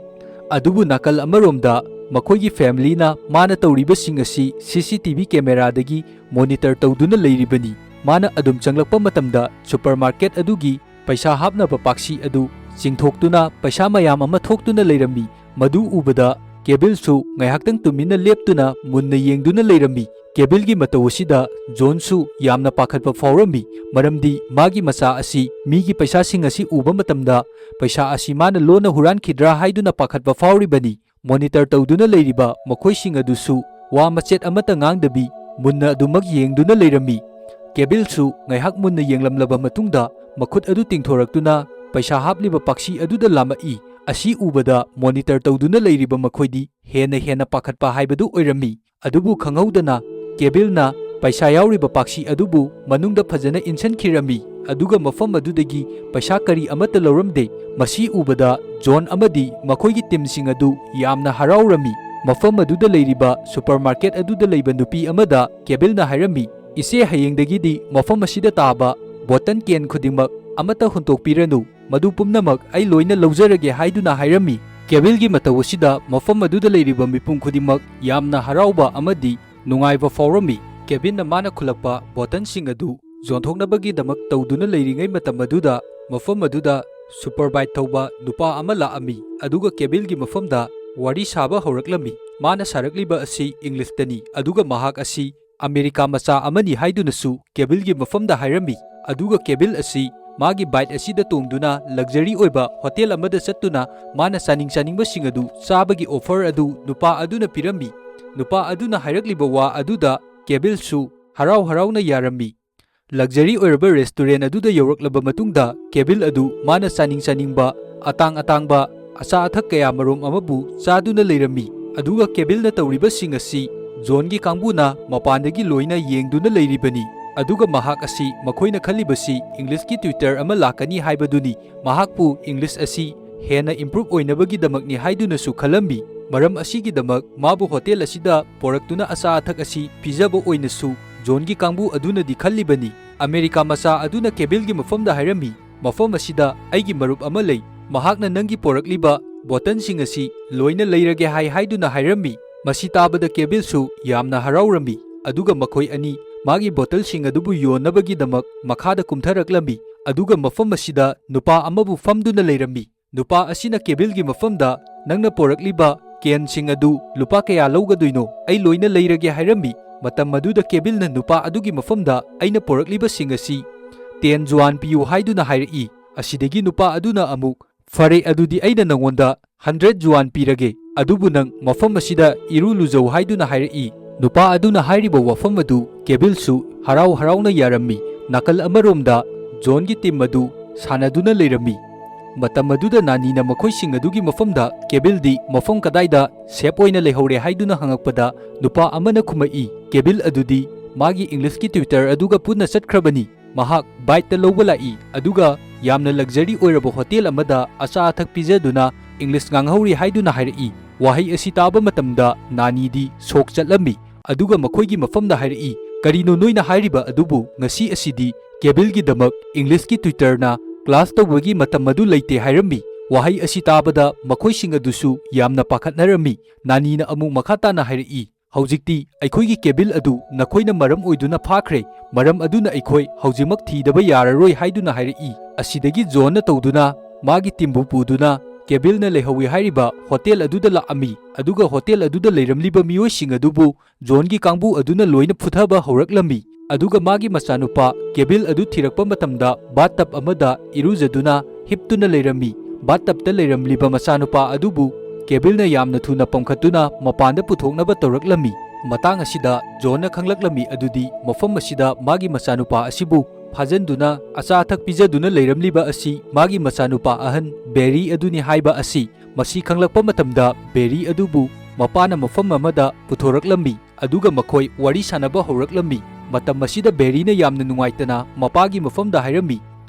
ꯑꯗꯨꯕꯨ ꯅꯥꯀꯜ ꯑꯃꯔꯣꯝꯗ ꯃꯈꯣꯏꯒꯤ ꯐꯦꯃꯤꯂꯤꯅ ꯃꯥꯅ ꯇꯧꯔꯤꯕꯁꯤꯡ ꯑꯁꯤ ꯁꯤ ꯁꯤ ꯇꯤ ꯚꯤ ꯀꯦꯃꯦꯔꯥꯗꯒꯤ ꯃꯣꯅꯤꯇꯔ ꯇꯧꯗꯨꯅ ꯂꯩꯔꯤꯕꯅꯤ꯫ ꯃꯥꯅ ꯑꯗꯨꯝ ꯆꯪꯂꯛꯄ ꯃꯇꯝꯗ ꯁꯨꯄꯔꯃꯥꯔꯀꯦꯠ ꯑꯗꯨꯒꯤ ꯄꯩꯁꯥ ꯍꯥꯞꯅꯕ ꯄꯥꯛꯁꯤ ꯑꯗꯨ ꯆꯤꯡꯊꯣꯛꯇꯨꯅ ꯄꯩꯁꯥ ꯃꯌꯥꯝ ꯑꯃ ꯊꯣꯛꯇꯨꯅ ꯂꯩꯔꯝꯃꯤ꯫ ꯃꯗꯨ ꯎꯕꯗ ꯀꯦꯕꯤꯜꯁꯨ ꯉꯥꯏꯍꯥꯛꯇꯪ ꯇꯨꯃꯤꯟꯅ ꯂꯦꯞꯇꯨꯅ ꯃꯨꯟꯅ ꯌꯦꯡꯗꯨꯅ ꯂꯩꯔꯝꯃꯤ꯫ ꯀꯦꯕꯤꯜꯒꯤ ꯃꯇꯧ ꯑꯁꯤꯗ ꯖꯣꯟꯁꯨ ꯌꯥꯝꯅ ꯄꯥꯈꯠꯄ ꯐꯥꯎꯔꯝꯃꯤ, ꯃꯔꯝꯗꯤ ꯃꯥꯒꯤ ꯃꯆꯥ ꯑꯁꯤ ꯃꯤꯒꯤ ꯄꯩꯁꯥꯁꯤꯡ ꯑꯁꯤ ꯎꯕ ꯃꯇꯝꯗ ꯄꯩꯁꯥ ꯑꯁꯤ ꯃꯥꯅ ꯂꯣꯟꯅ ꯍꯨꯔꯥꯟꯈꯤꯗ꯭ꯔꯥ ꯍꯥꯏꯗꯨꯅ ꯄꯥꯈꯠꯄ ꯐꯥꯎꯔꯤꯕꯅꯤ꯫ ꯃꯣꯅꯤꯇꯔ ꯇꯧꯗꯨꯅ ꯂꯩꯔꯤꯕ ꯃꯈꯣꯏꯁꯤꯡ ꯑꯗꯨꯁꯨ ꯋꯥ ꯃꯆꯦꯠ ꯑꯃꯠꯇ ꯉꯥꯡꯗꯕꯤ ꯃꯨꯟꯅ ꯑꯗꯨꯃꯛ ꯌꯦꯡꯗꯨꯅ ꯂꯩꯔꯝꯃꯤ꯫ ꯀꯦꯕꯤꯜꯁꯨ ꯉꯥꯏꯍꯥꯛ ꯃꯨꯟꯅ ꯌꯦꯡꯂꯝꯂꯕ ꯃꯇꯨꯡꯗ ꯃꯈꯨꯠ ꯑꯗꯨ ꯇꯤꯡꯊꯣꯔꯛꯇꯨꯅ ꯄꯩꯁꯥ ꯍꯥꯞꯂꯤꯕ ꯄꯥꯛꯁꯤ ꯑꯗꯨꯗ ꯂꯥꯝꯃꯛꯏ꯫ ꯑꯁꯤ ꯎꯕꯗ ꯃꯣꯅꯤꯇꯔ ꯇꯧꯗꯨꯅ ꯂꯩꯔꯤꯕ ꯃꯈꯣꯏꯗꯤ ꯍꯦꯟꯅ ꯍꯦꯟꯅ ꯄꯥꯈꯠꯄ ꯍꯥꯏꯕꯗꯨ ꯑꯣꯏꯔꯝꯃꯤ꯫ ꯑꯗꯨꯕꯨ ꯈꯪꯍꯧꯗꯅ ꯀꯦꯕꯤꯜꯅ ꯄꯩꯁꯥ ꯌꯥꯎꯔꯤꯕ ꯄꯥꯛꯁꯤ ꯑꯗꯨꯕꯨ ꯃꯅꯨꯡꯗ ꯐꯖꯅ ꯏꯟꯁꯤꯟꯈꯤꯔꯝꯃꯤ, ꯑꯗꯨꯒ ꯃꯐꯝ ꯑꯗꯨꯗꯒꯤ ꯄꯩꯁꯥ ꯀꯔꯤ ꯑꯃꯠꯇ ꯂꯧꯔꯝꯗꯦ꯫ ꯃꯁꯤ ꯎꯕꯗ ꯖꯣꯟ ꯑꯃꯗꯤ ꯃꯈꯣꯏꯒꯤ ꯇꯤꯝꯁꯤꯡ ꯑꯗꯨ ꯌꯥꯝꯅ ꯍꯔꯥꯎꯔꯝꯃꯤ꯫ ꯃꯐꯝ ꯑꯗꯨꯗ ꯂꯩꯔꯤꯕ ꯁꯨꯄꯔꯃꯥꯔꯀꯦꯠ ꯑꯗꯨꯗ ꯂꯩꯕ ꯅꯨꯄꯤ ꯑꯃꯗ ꯀꯦꯕꯤꯜꯅ ꯍꯥꯏꯔꯝꯃꯤ, "ꯏꯆꯦ, ꯍꯌꯦꯡꯗꯒꯤꯗꯤ ꯃꯐꯝ ꯑꯁꯤꯗ ꯇꯥꯕ ꯕꯣꯇꯜ ꯀꯦꯟ ꯈꯨꯗꯤꯡꯃꯛ ꯑꯃꯠꯇ ꯍꯨꯟꯇꯣꯛꯄꯤꯔꯅꯨ꯫ ꯃꯗꯨ ꯄꯨꯝꯅꯃꯛ ꯑꯩ ꯂꯣꯏꯅ ꯂꯧꯖꯔꯒꯦ" ꯍꯥꯏꯗꯨꯅ ꯍꯥꯏꯔꯝꯃꯤ꯫ ꯀꯦꯕꯤꯜꯒꯤ ꯃꯇꯧ ꯑꯁꯤꯗ ꯃꯐꯝ ꯑꯗꯨꯗ ꯂꯩꯔꯤꯕ ꯃꯤꯄꯨꯝ ꯈꯨꯗꯤꯡꯃꯛ ꯌꯥꯝꯅ ꯍꯔꯥꯎꯕ ꯑꯃꯗꯤ ꯅꯨꯡꯉꯥꯏꯕ ꯐꯥꯎꯔꯝꯃꯤ꯫ ꯀꯦꯕꯤꯜꯅ ꯃꯥꯅ ꯈꯨꯜꯂꯛꯄ ꯕꯣꯇꯜꯁꯤꯡ ꯑꯗꯨ ꯌꯣꯟꯊꯣꯛꯅꯕꯒꯤꯗꯃꯛ ꯇꯧꯗꯨꯅ ꯂꯩꯔꯤꯉꯩ ꯃꯇꯝ ꯑꯗꯨꯗ ꯃꯐꯝ ꯑꯗꯨꯗ ꯁꯨꯄꯔ ꯕꯥꯏꯛ ꯊꯧꯕ ꯅꯨꯄꯥ ꯑꯃ ꯂꯥꯛꯑꯝꯃꯤ, ꯑꯗꯨꯒ ꯀꯦꯕꯤꯜꯒꯤ ꯃꯐꯝꯗ ꯋꯥꯔꯤ ꯁꯥꯕ ꯍꯧꯔꯛꯂꯝꯃꯤ꯫ ꯃꯥꯅ ꯁꯥꯔꯛꯂꯤꯕ ꯑꯁꯤ ꯏꯪꯂꯤꯁꯇꯅꯤ, ꯑꯗꯨꯒ ꯃꯍꯥꯛ ꯑꯁꯤ ꯑꯃꯦꯔꯤꯀꯥ ꯃꯆꯥ ꯑꯃꯅꯤ ꯍꯥꯏꯗꯨꯅꯁꯨ ꯀꯦꯕꯤꯜꯒꯤ ꯃꯐꯝꯗ ꯍꯥꯏꯔꯝꯃꯤ꯫ ꯑꯗꯨꯒ ꯀꯦꯕꯤꯜ ꯑꯁꯤ ꯃꯥꯒꯤ ꯕꯥꯏꯛ ꯑꯁꯤꯗ ꯇꯣꯡꯗꯨꯅ ꯂꯛꯖꯔꯤ ꯑꯣꯏꯕ ꯍꯣꯇꯦꯜ ꯑꯃꯗ ꯆꯠꯇꯨꯅ ꯃꯥꯅ ꯆꯥꯅꯤꯡ ꯆꯥꯅꯤꯡꯕꯁꯤꯡ ꯑꯗꯨ ꯆꯥꯕꯒꯤ ꯑꯣꯐꯔ ꯑꯗꯨ ꯅꯨꯄꯥ ꯑꯗꯨꯅ ꯄꯤꯔꯝꯃꯤ꯫ ꯅꯨꯄꯥ ꯑꯗꯨꯅ ꯍꯥꯏꯔꯛꯂꯤꯕ ꯋꯥ ꯑꯗꯨꯗ ꯀꯦꯕꯤꯜꯁꯨ ꯍꯔꯥꯎ ꯍꯔꯥꯎꯅ ꯌꯥꯔꯝꯃꯤ꯫ ꯂꯛꯖꯔꯤ ꯑꯣꯏꯔꯕ ꯔꯦꯁꯇꯨꯔꯦꯟ ꯑꯗꯨꯗ ꯌꯧꯔꯛꯂꯕ ꯃꯇꯨꯡꯗ, ꯀꯦꯕꯤꯜ ꯑꯗꯨ ꯃꯥꯅ ꯆꯥꯅꯤꯡ ꯆꯥꯅꯤꯡꯕ ꯑꯇꯥꯡ ꯑꯇꯥꯡꯕ ꯑꯆꯥ ꯑꯊꯛ ꯀꯌꯥ ꯃꯔꯨꯝ ꯑꯃꯕꯨ ꯆꯥꯗꯨꯅ ꯂꯩꯔꯝꯃꯤ꯫ ꯑꯗꯨꯒ ꯀꯦꯕꯤꯜꯅ ꯇꯧꯔꯤꯕꯁꯤꯡ ꯑꯁꯤ ꯖꯣꯟꯒꯤ ꯀꯥꯡꯕꯨꯅ ꯃꯄꯥꯟꯗꯒꯤ ꯂꯣꯏꯅ ꯌꯦꯡꯗꯨꯅ ꯂꯩꯔꯤꯕꯅꯤ꯫ ꯑꯗꯨꯒ ꯃꯍꯥꯛ ꯑꯁꯤ ꯃꯈꯣꯏꯅ ꯈꯜꯂꯤꯕꯁꯤ ꯏꯪꯂꯤꯁꯀꯤ ꯇ꯭ꯌꯨꯇꯔ ꯑꯃ ꯂꯥꯛꯀꯅꯤ ꯍꯥꯏꯕꯗꯨꯅꯤ꯫ ꯃꯍꯥꯛꯄꯨ ꯏꯪꯂꯤꯁ ꯑꯁꯤ ꯍꯦꯟꯅ ꯏꯝꯄ꯭ꯔꯨꯚ ꯑꯣꯏꯅꯕꯒꯤꯗꯃꯛꯅꯤ ꯍꯥꯏꯗꯨꯅꯁꯨ ꯈꯜꯂꯝꯃꯤ꯫ ꯃꯔꯝ ꯑꯁꯤꯒꯤꯗꯃꯛ ꯃꯥꯕꯨ ꯍꯣꯇꯦꯜ ꯑꯁꯤꯗ ꯄꯣꯔꯛꯇꯨꯅ ꯑꯆꯥ ꯑꯊꯛ ꯑꯁꯤ ꯄꯤꯖꯕ ꯑꯣꯏꯅꯁꯨ ꯖꯣꯟꯒꯤ ꯀꯥꯡꯕꯨ ꯑꯗꯨꯅꯗꯤ ꯈꯜꯂꯤꯕꯅꯤ꯫ ꯑꯃꯦꯔꯤꯀꯥ ꯃꯆꯥ ꯑꯗꯨꯅ ꯀꯦꯕꯤꯜꯒꯤ ꯃꯐꯝꯗ ꯍꯥꯏꯔꯝꯃꯤ, "ꯃꯐꯝ ꯑꯁꯤꯗ ꯑꯩꯒꯤ ꯃꯔꯨꯞ ꯑꯃ ꯂꯩ꯫ ꯃꯍꯥꯛꯅ ꯅꯪꯒꯤ ꯄꯣꯔꯛꯂꯤꯕ ꯕꯣꯇꯜꯁꯤꯡ ꯑꯁꯤ ꯂꯣꯏꯅ ꯂꯩꯔꯒꯦ ꯍꯥꯏ" ꯍꯥꯏꯗꯨꯅ ꯍꯥꯏꯔꯝꯃꯤ꯫ ꯃꯁꯤ ꯇꯥꯕꯗ ꯀꯦꯕꯤꯜꯁꯨ ꯌꯥꯝꯅ ꯍꯔꯥꯎꯔꯝꯃꯤ꯫ ꯑꯗꯨꯒ ꯃꯈꯣꯏ ꯑꯅꯤ ꯃꯥꯒꯤ ꯕꯣꯇꯜꯁꯤꯡ ꯑꯗꯨꯕꯨ ꯌꯣꯟꯅꯕꯒꯤꯗꯃꯛ ꯃꯈꯥꯗ ꯀꯨꯝꯊꯔꯛꯂꯝꯃꯤ꯫ ꯑꯗꯨꯒ ꯃꯐꯝ ꯑꯁꯤꯗ ꯅꯨꯄꯥ ꯑꯃꯕꯨ ꯐꯝꯗꯨꯅ ꯂꯩꯔꯝꯃꯤ꯫ ꯅꯨꯄꯥ ꯑꯁꯤꯅ ꯀꯦꯕꯤꯜꯒꯤ ꯃꯐꯝꯗ, "ꯅꯪꯅ ꯄꯣꯔꯛꯂꯤꯕ ꯀꯦꯟꯁꯤꯡ ꯑꯗꯨ ꯂꯨꯄꯥ ꯀꯌꯥ ꯂꯧꯒꯗꯣꯏꯅꯣ? ꯑꯩ ꯂꯣꯏꯅ ꯂꯩꯔꯒꯦ" ꯍꯥꯏꯔꯝꯃꯤ꯫ ꯃꯇꯝ ꯑꯗꯨꯗ ꯀꯦꯕꯤꯜꯅ ꯅꯨꯄꯥ ꯑꯗꯨꯒꯤ ꯃꯐꯝꯗ, "ꯑꯩꯅ ꯄꯣꯔꯛꯂꯤꯕꯁꯤꯡ ꯑꯁꯤ ꯇꯦꯟ ꯖꯨꯋꯥꯟ ꯄꯤꯌꯨ" ꯍꯥꯏꯗꯨꯅ ꯍꯥꯏꯔꯛꯏ꯫ ꯑꯁꯤꯗꯒꯤ ꯅꯨꯄꯥ ꯑꯗꯨꯅ ꯑꯃꯨꯛ, "ꯐꯔꯦ, ꯑꯗꯨꯗꯤ ꯑꯩꯅ ꯅꯉꯣꯟꯗ ꯍꯟꯗ꯭ꯔꯦꯠ ꯖꯨꯋꯥꯟ ꯄꯤꯔꯒꯦ, ꯑꯗꯨꯕꯨ ꯅꯪ ꯃꯐꯝ ꯑꯁꯤꯗ ꯏꯔꯨ ꯂꯨꯖꯧ" ꯍꯥꯏꯗꯨꯅ ꯍꯥꯏꯔꯛꯏ꯫ ꯅꯨꯄꯥ ꯑꯗꯨꯅ ꯍꯥꯏꯔꯤꯕ ꯋꯥꯐꯝ ꯑꯗꯨ ꯀꯦꯕꯤꯜꯁꯨ ꯍꯔꯥꯎ ꯍꯔꯥꯎꯅ ꯌꯥꯔꯝꯃꯤ꯫ ꯅꯥꯀꯜ ꯑꯃꯔꯣꯝꯗ ꯖꯣꯟꯒꯤ ꯇꯤꯝ ꯑꯗꯨ ꯁꯥꯟꯅꯗꯨꯅ ꯂꯩꯔꯝꯃꯤ꯫ ꯃꯇꯝ ꯑꯗꯨꯗ ꯅꯥꯅꯤꯅ ꯃꯈꯣꯏꯁꯤꯡ ꯑꯗꯨꯒꯤ ꯃꯐꯝꯗ, "ꯀꯦꯕꯤꯜꯗꯤ ꯃꯐꯝ ꯀꯗꯥꯏꯗ ꯁꯦꯐ ꯑꯣꯏꯅ ꯂꯩꯍꯧꯔꯦ?" ꯍꯥꯏꯗꯨꯅ ꯍꯪꯉꯛꯄꯗ, ꯅꯨꯄꯥ ꯑꯃꯅ ꯈꯨꯝꯃꯛꯏ, "ꯀꯦꯕꯤꯜ ꯑꯗꯨꯗꯤ ꯃꯥꯒꯤ ꯏꯪꯂꯤꯁꯀꯤ ꯇ꯭ꯌꯨꯇꯔ ꯑꯗꯨꯒ ꯄꯨꯟꯅ ꯆꯠꯈ꯭ꯔꯕꯅꯤ꯫ ꯃꯍꯥꯛ ꯕꯥꯏꯛꯇ ꯂꯧꯕ ꯂꯥꯛꯏ, ꯑꯗꯨꯒ ꯌꯥꯝꯅ ꯂꯛꯖꯔꯤ ꯑꯣꯏꯔꯕ ꯍꯣꯇꯦꯜ ꯑꯃꯗ ꯑꯆꯥ ꯑꯊꯛ ꯄꯤꯖꯗꯨꯅ ꯏꯪꯂꯤꯁ ꯉꯥꯡꯍꯧꯔꯤ" ꯍꯥꯏꯗꯨꯅ ꯍꯥꯏꯔꯛꯏ꯫ ꯋꯥꯍꯩ ꯑꯁꯤ ꯇꯥꯕ ꯃꯇꯝꯗ ꯅꯥꯅꯤꯗꯤ ꯁꯣꯛ ꯆꯠꯂꯝꯃꯤ꯫ ꯑꯗꯨꯒ ꯃꯈꯣꯏꯒꯤ ꯃꯐꯝꯗ ꯍꯥꯏꯔꯛꯏ, "ꯀꯔꯤꯅꯣ ꯅꯣꯏꯅ ꯍꯥꯏꯔꯤꯕ ꯑꯗꯨꯕꯨ? ꯉꯁꯤ ꯑꯁꯤꯗꯤ ꯀꯦꯕꯤꯜꯒꯤꯗꯃꯛ ꯏꯪꯂꯤꯁꯀꯤ ꯇ꯭ꯌꯨꯇꯔꯅ ꯀ꯭ꯂꯥꯁ ꯇꯧꯕꯒꯤ ꯃꯇꯝ ꯑꯗꯨ ꯂꯩꯇꯦ" ꯍꯥꯏꯔꯝꯃꯤ꯫ ꯋꯥꯍꯩ ꯑꯁꯤ ꯇꯥꯕꯗ ꯃꯈꯣꯏꯁꯤꯡ ꯑꯗꯨꯁꯨ ꯌꯥꯝꯅ ꯄꯥꯈꯠꯅꯔꯝꯃꯤ꯫ ꯅꯥꯅꯤꯅ ꯑꯃꯨꯛ ꯃꯈꯥ ꯇꯥꯅ ꯍꯥꯏꯔꯛꯏ, "ꯍꯧꯖꯤꯛꯇꯤ ꯑꯩꯈꯣꯏꯒꯤ ꯀꯦꯕꯤꯜ ꯑꯗꯨ ꯅꯈꯣꯏꯅ ꯃꯔꯝ ꯑꯣꯏꯗꯨꯅ ꯐꯥꯈ꯭ꯔꯦ꯫ ꯃꯔꯝ ꯑꯗꯨꯅ ꯑꯩꯈꯣꯏ ꯍꯧꯖꯤꯛꯃꯛ ꯊꯤꯗꯕ ꯌꯥꯔꯔꯣꯏ" ꯍꯥꯏꯗꯨꯅ ꯍꯥꯏꯔꯛꯏ꯫ ꯑꯁꯤꯗꯒꯤ ꯖꯣꯟꯅ ꯇꯧꯗꯨꯅ ꯃꯥꯒꯤ ꯇꯤꯝꯕꯨ ꯄꯨꯗꯨꯅ ꯀꯦꯕꯤꯜꯅ ꯂꯩꯍꯧꯏ ꯍꯥꯏꯔꯤꯕ ꯍꯣꯇꯦꯜ ꯑꯗꯨꯗ ꯂꯥꯛꯑꯝꯃꯤ, ꯑꯗꯨꯒ ꯍꯣꯇꯦꯜ ꯑꯗꯨꯗ ꯂꯩꯔꯝꯂꯤꯕ ꯃꯤꯑꯣꯏꯁꯤꯡ ꯑꯗꯨꯕꯨ ꯖꯣꯟꯒꯤ ꯀꯥꯡꯕꯨ ꯑꯗꯨꯅ ꯂꯣꯏꯅ ꯐꯨꯊꯕ ꯍꯧꯔꯛꯂꯝꯃꯤ꯫ ꯑꯗꯨꯒ ꯃꯥꯒꯤ ꯃꯆꯥꯅꯨꯄꯥ ꯀꯦꯕꯤꯜ ꯑꯗꯨ ꯊꯤꯔꯛꯄ ꯃꯇꯝꯗ ꯕꯥꯠꯇꯕ ꯑꯃꯗ ꯏꯔꯨꯖꯗꯨꯅ ꯍꯤꯞꯇꯨꯅ ꯂꯩꯔꯝꯃꯤ꯫ ꯕꯥꯠꯇꯕꯇ ꯂꯩꯔꯝꯂꯤꯕ ꯃꯆꯥꯅꯨꯄꯥ ꯑꯗꯨꯕꯨ ꯀꯦꯕꯤꯜꯅ ꯌꯥꯝꯅ ꯊꯨꯅ ꯄꯝꯈꯠꯇꯨꯅ ꯃꯄꯥꯟꯗ ꯄꯨꯊꯣꯛꯅꯕ ꯇꯧꯔꯛꯂꯝꯃꯤ꯫ ꯃꯇꯥꯡ ꯑꯁꯤꯗ ꯖꯣꯟꯅ ꯈꯪꯂꯛꯂꯝꯃꯤ ꯑꯗꯨꯗꯤ ꯃꯐꯝ ꯑꯁꯤꯗ ꯃꯥꯒꯤ ꯃꯆꯥꯅꯨꯄꯥ ꯑꯁꯤꯕꯨ ꯐꯥꯖꯟꯗꯨꯅ ꯑꯆꯥ ꯑꯊꯛ ꯄꯤꯖꯗꯨꯅ ꯂꯩꯔꯝꯂꯤꯕ ꯑꯁꯤ ꯃꯥꯒꯤ ꯃꯆꯥꯅꯨꯄꯥ ꯑꯍꯟ ꯕꯦꯔꯤ ꯑꯗꯨꯅꯤ ꯍꯥꯏꯕ ꯑꯁꯤ꯫ ꯃꯁꯤ ꯈꯪꯂꯛꯄ ꯃꯇꯝꯗ ꯕꯦꯔꯤ ꯑꯗꯨꯕꯨ ꯃꯄꯥꯅ ꯃꯐꯝ ꯑꯃꯗ ꯄꯨꯊꯣꯔꯛꯂꯝꯃꯤ, ꯑꯗꯨꯒ ꯃꯈꯣꯏ ꯋꯥꯔꯤ ꯁꯥꯟꯅꯕ ꯍꯧꯔꯛꯂꯝꯃꯤ꯫ ꯃꯇꯝ ꯑꯁꯤꯗ ꯕꯦꯔꯤꯅ ꯌꯥꯝꯅ ꯅꯨꯡꯉꯥꯏꯇꯅ ꯃꯄꯥꯒꯤ ꯃꯐꯝꯗ ꯍꯥꯏꯔꯝꯃꯤ,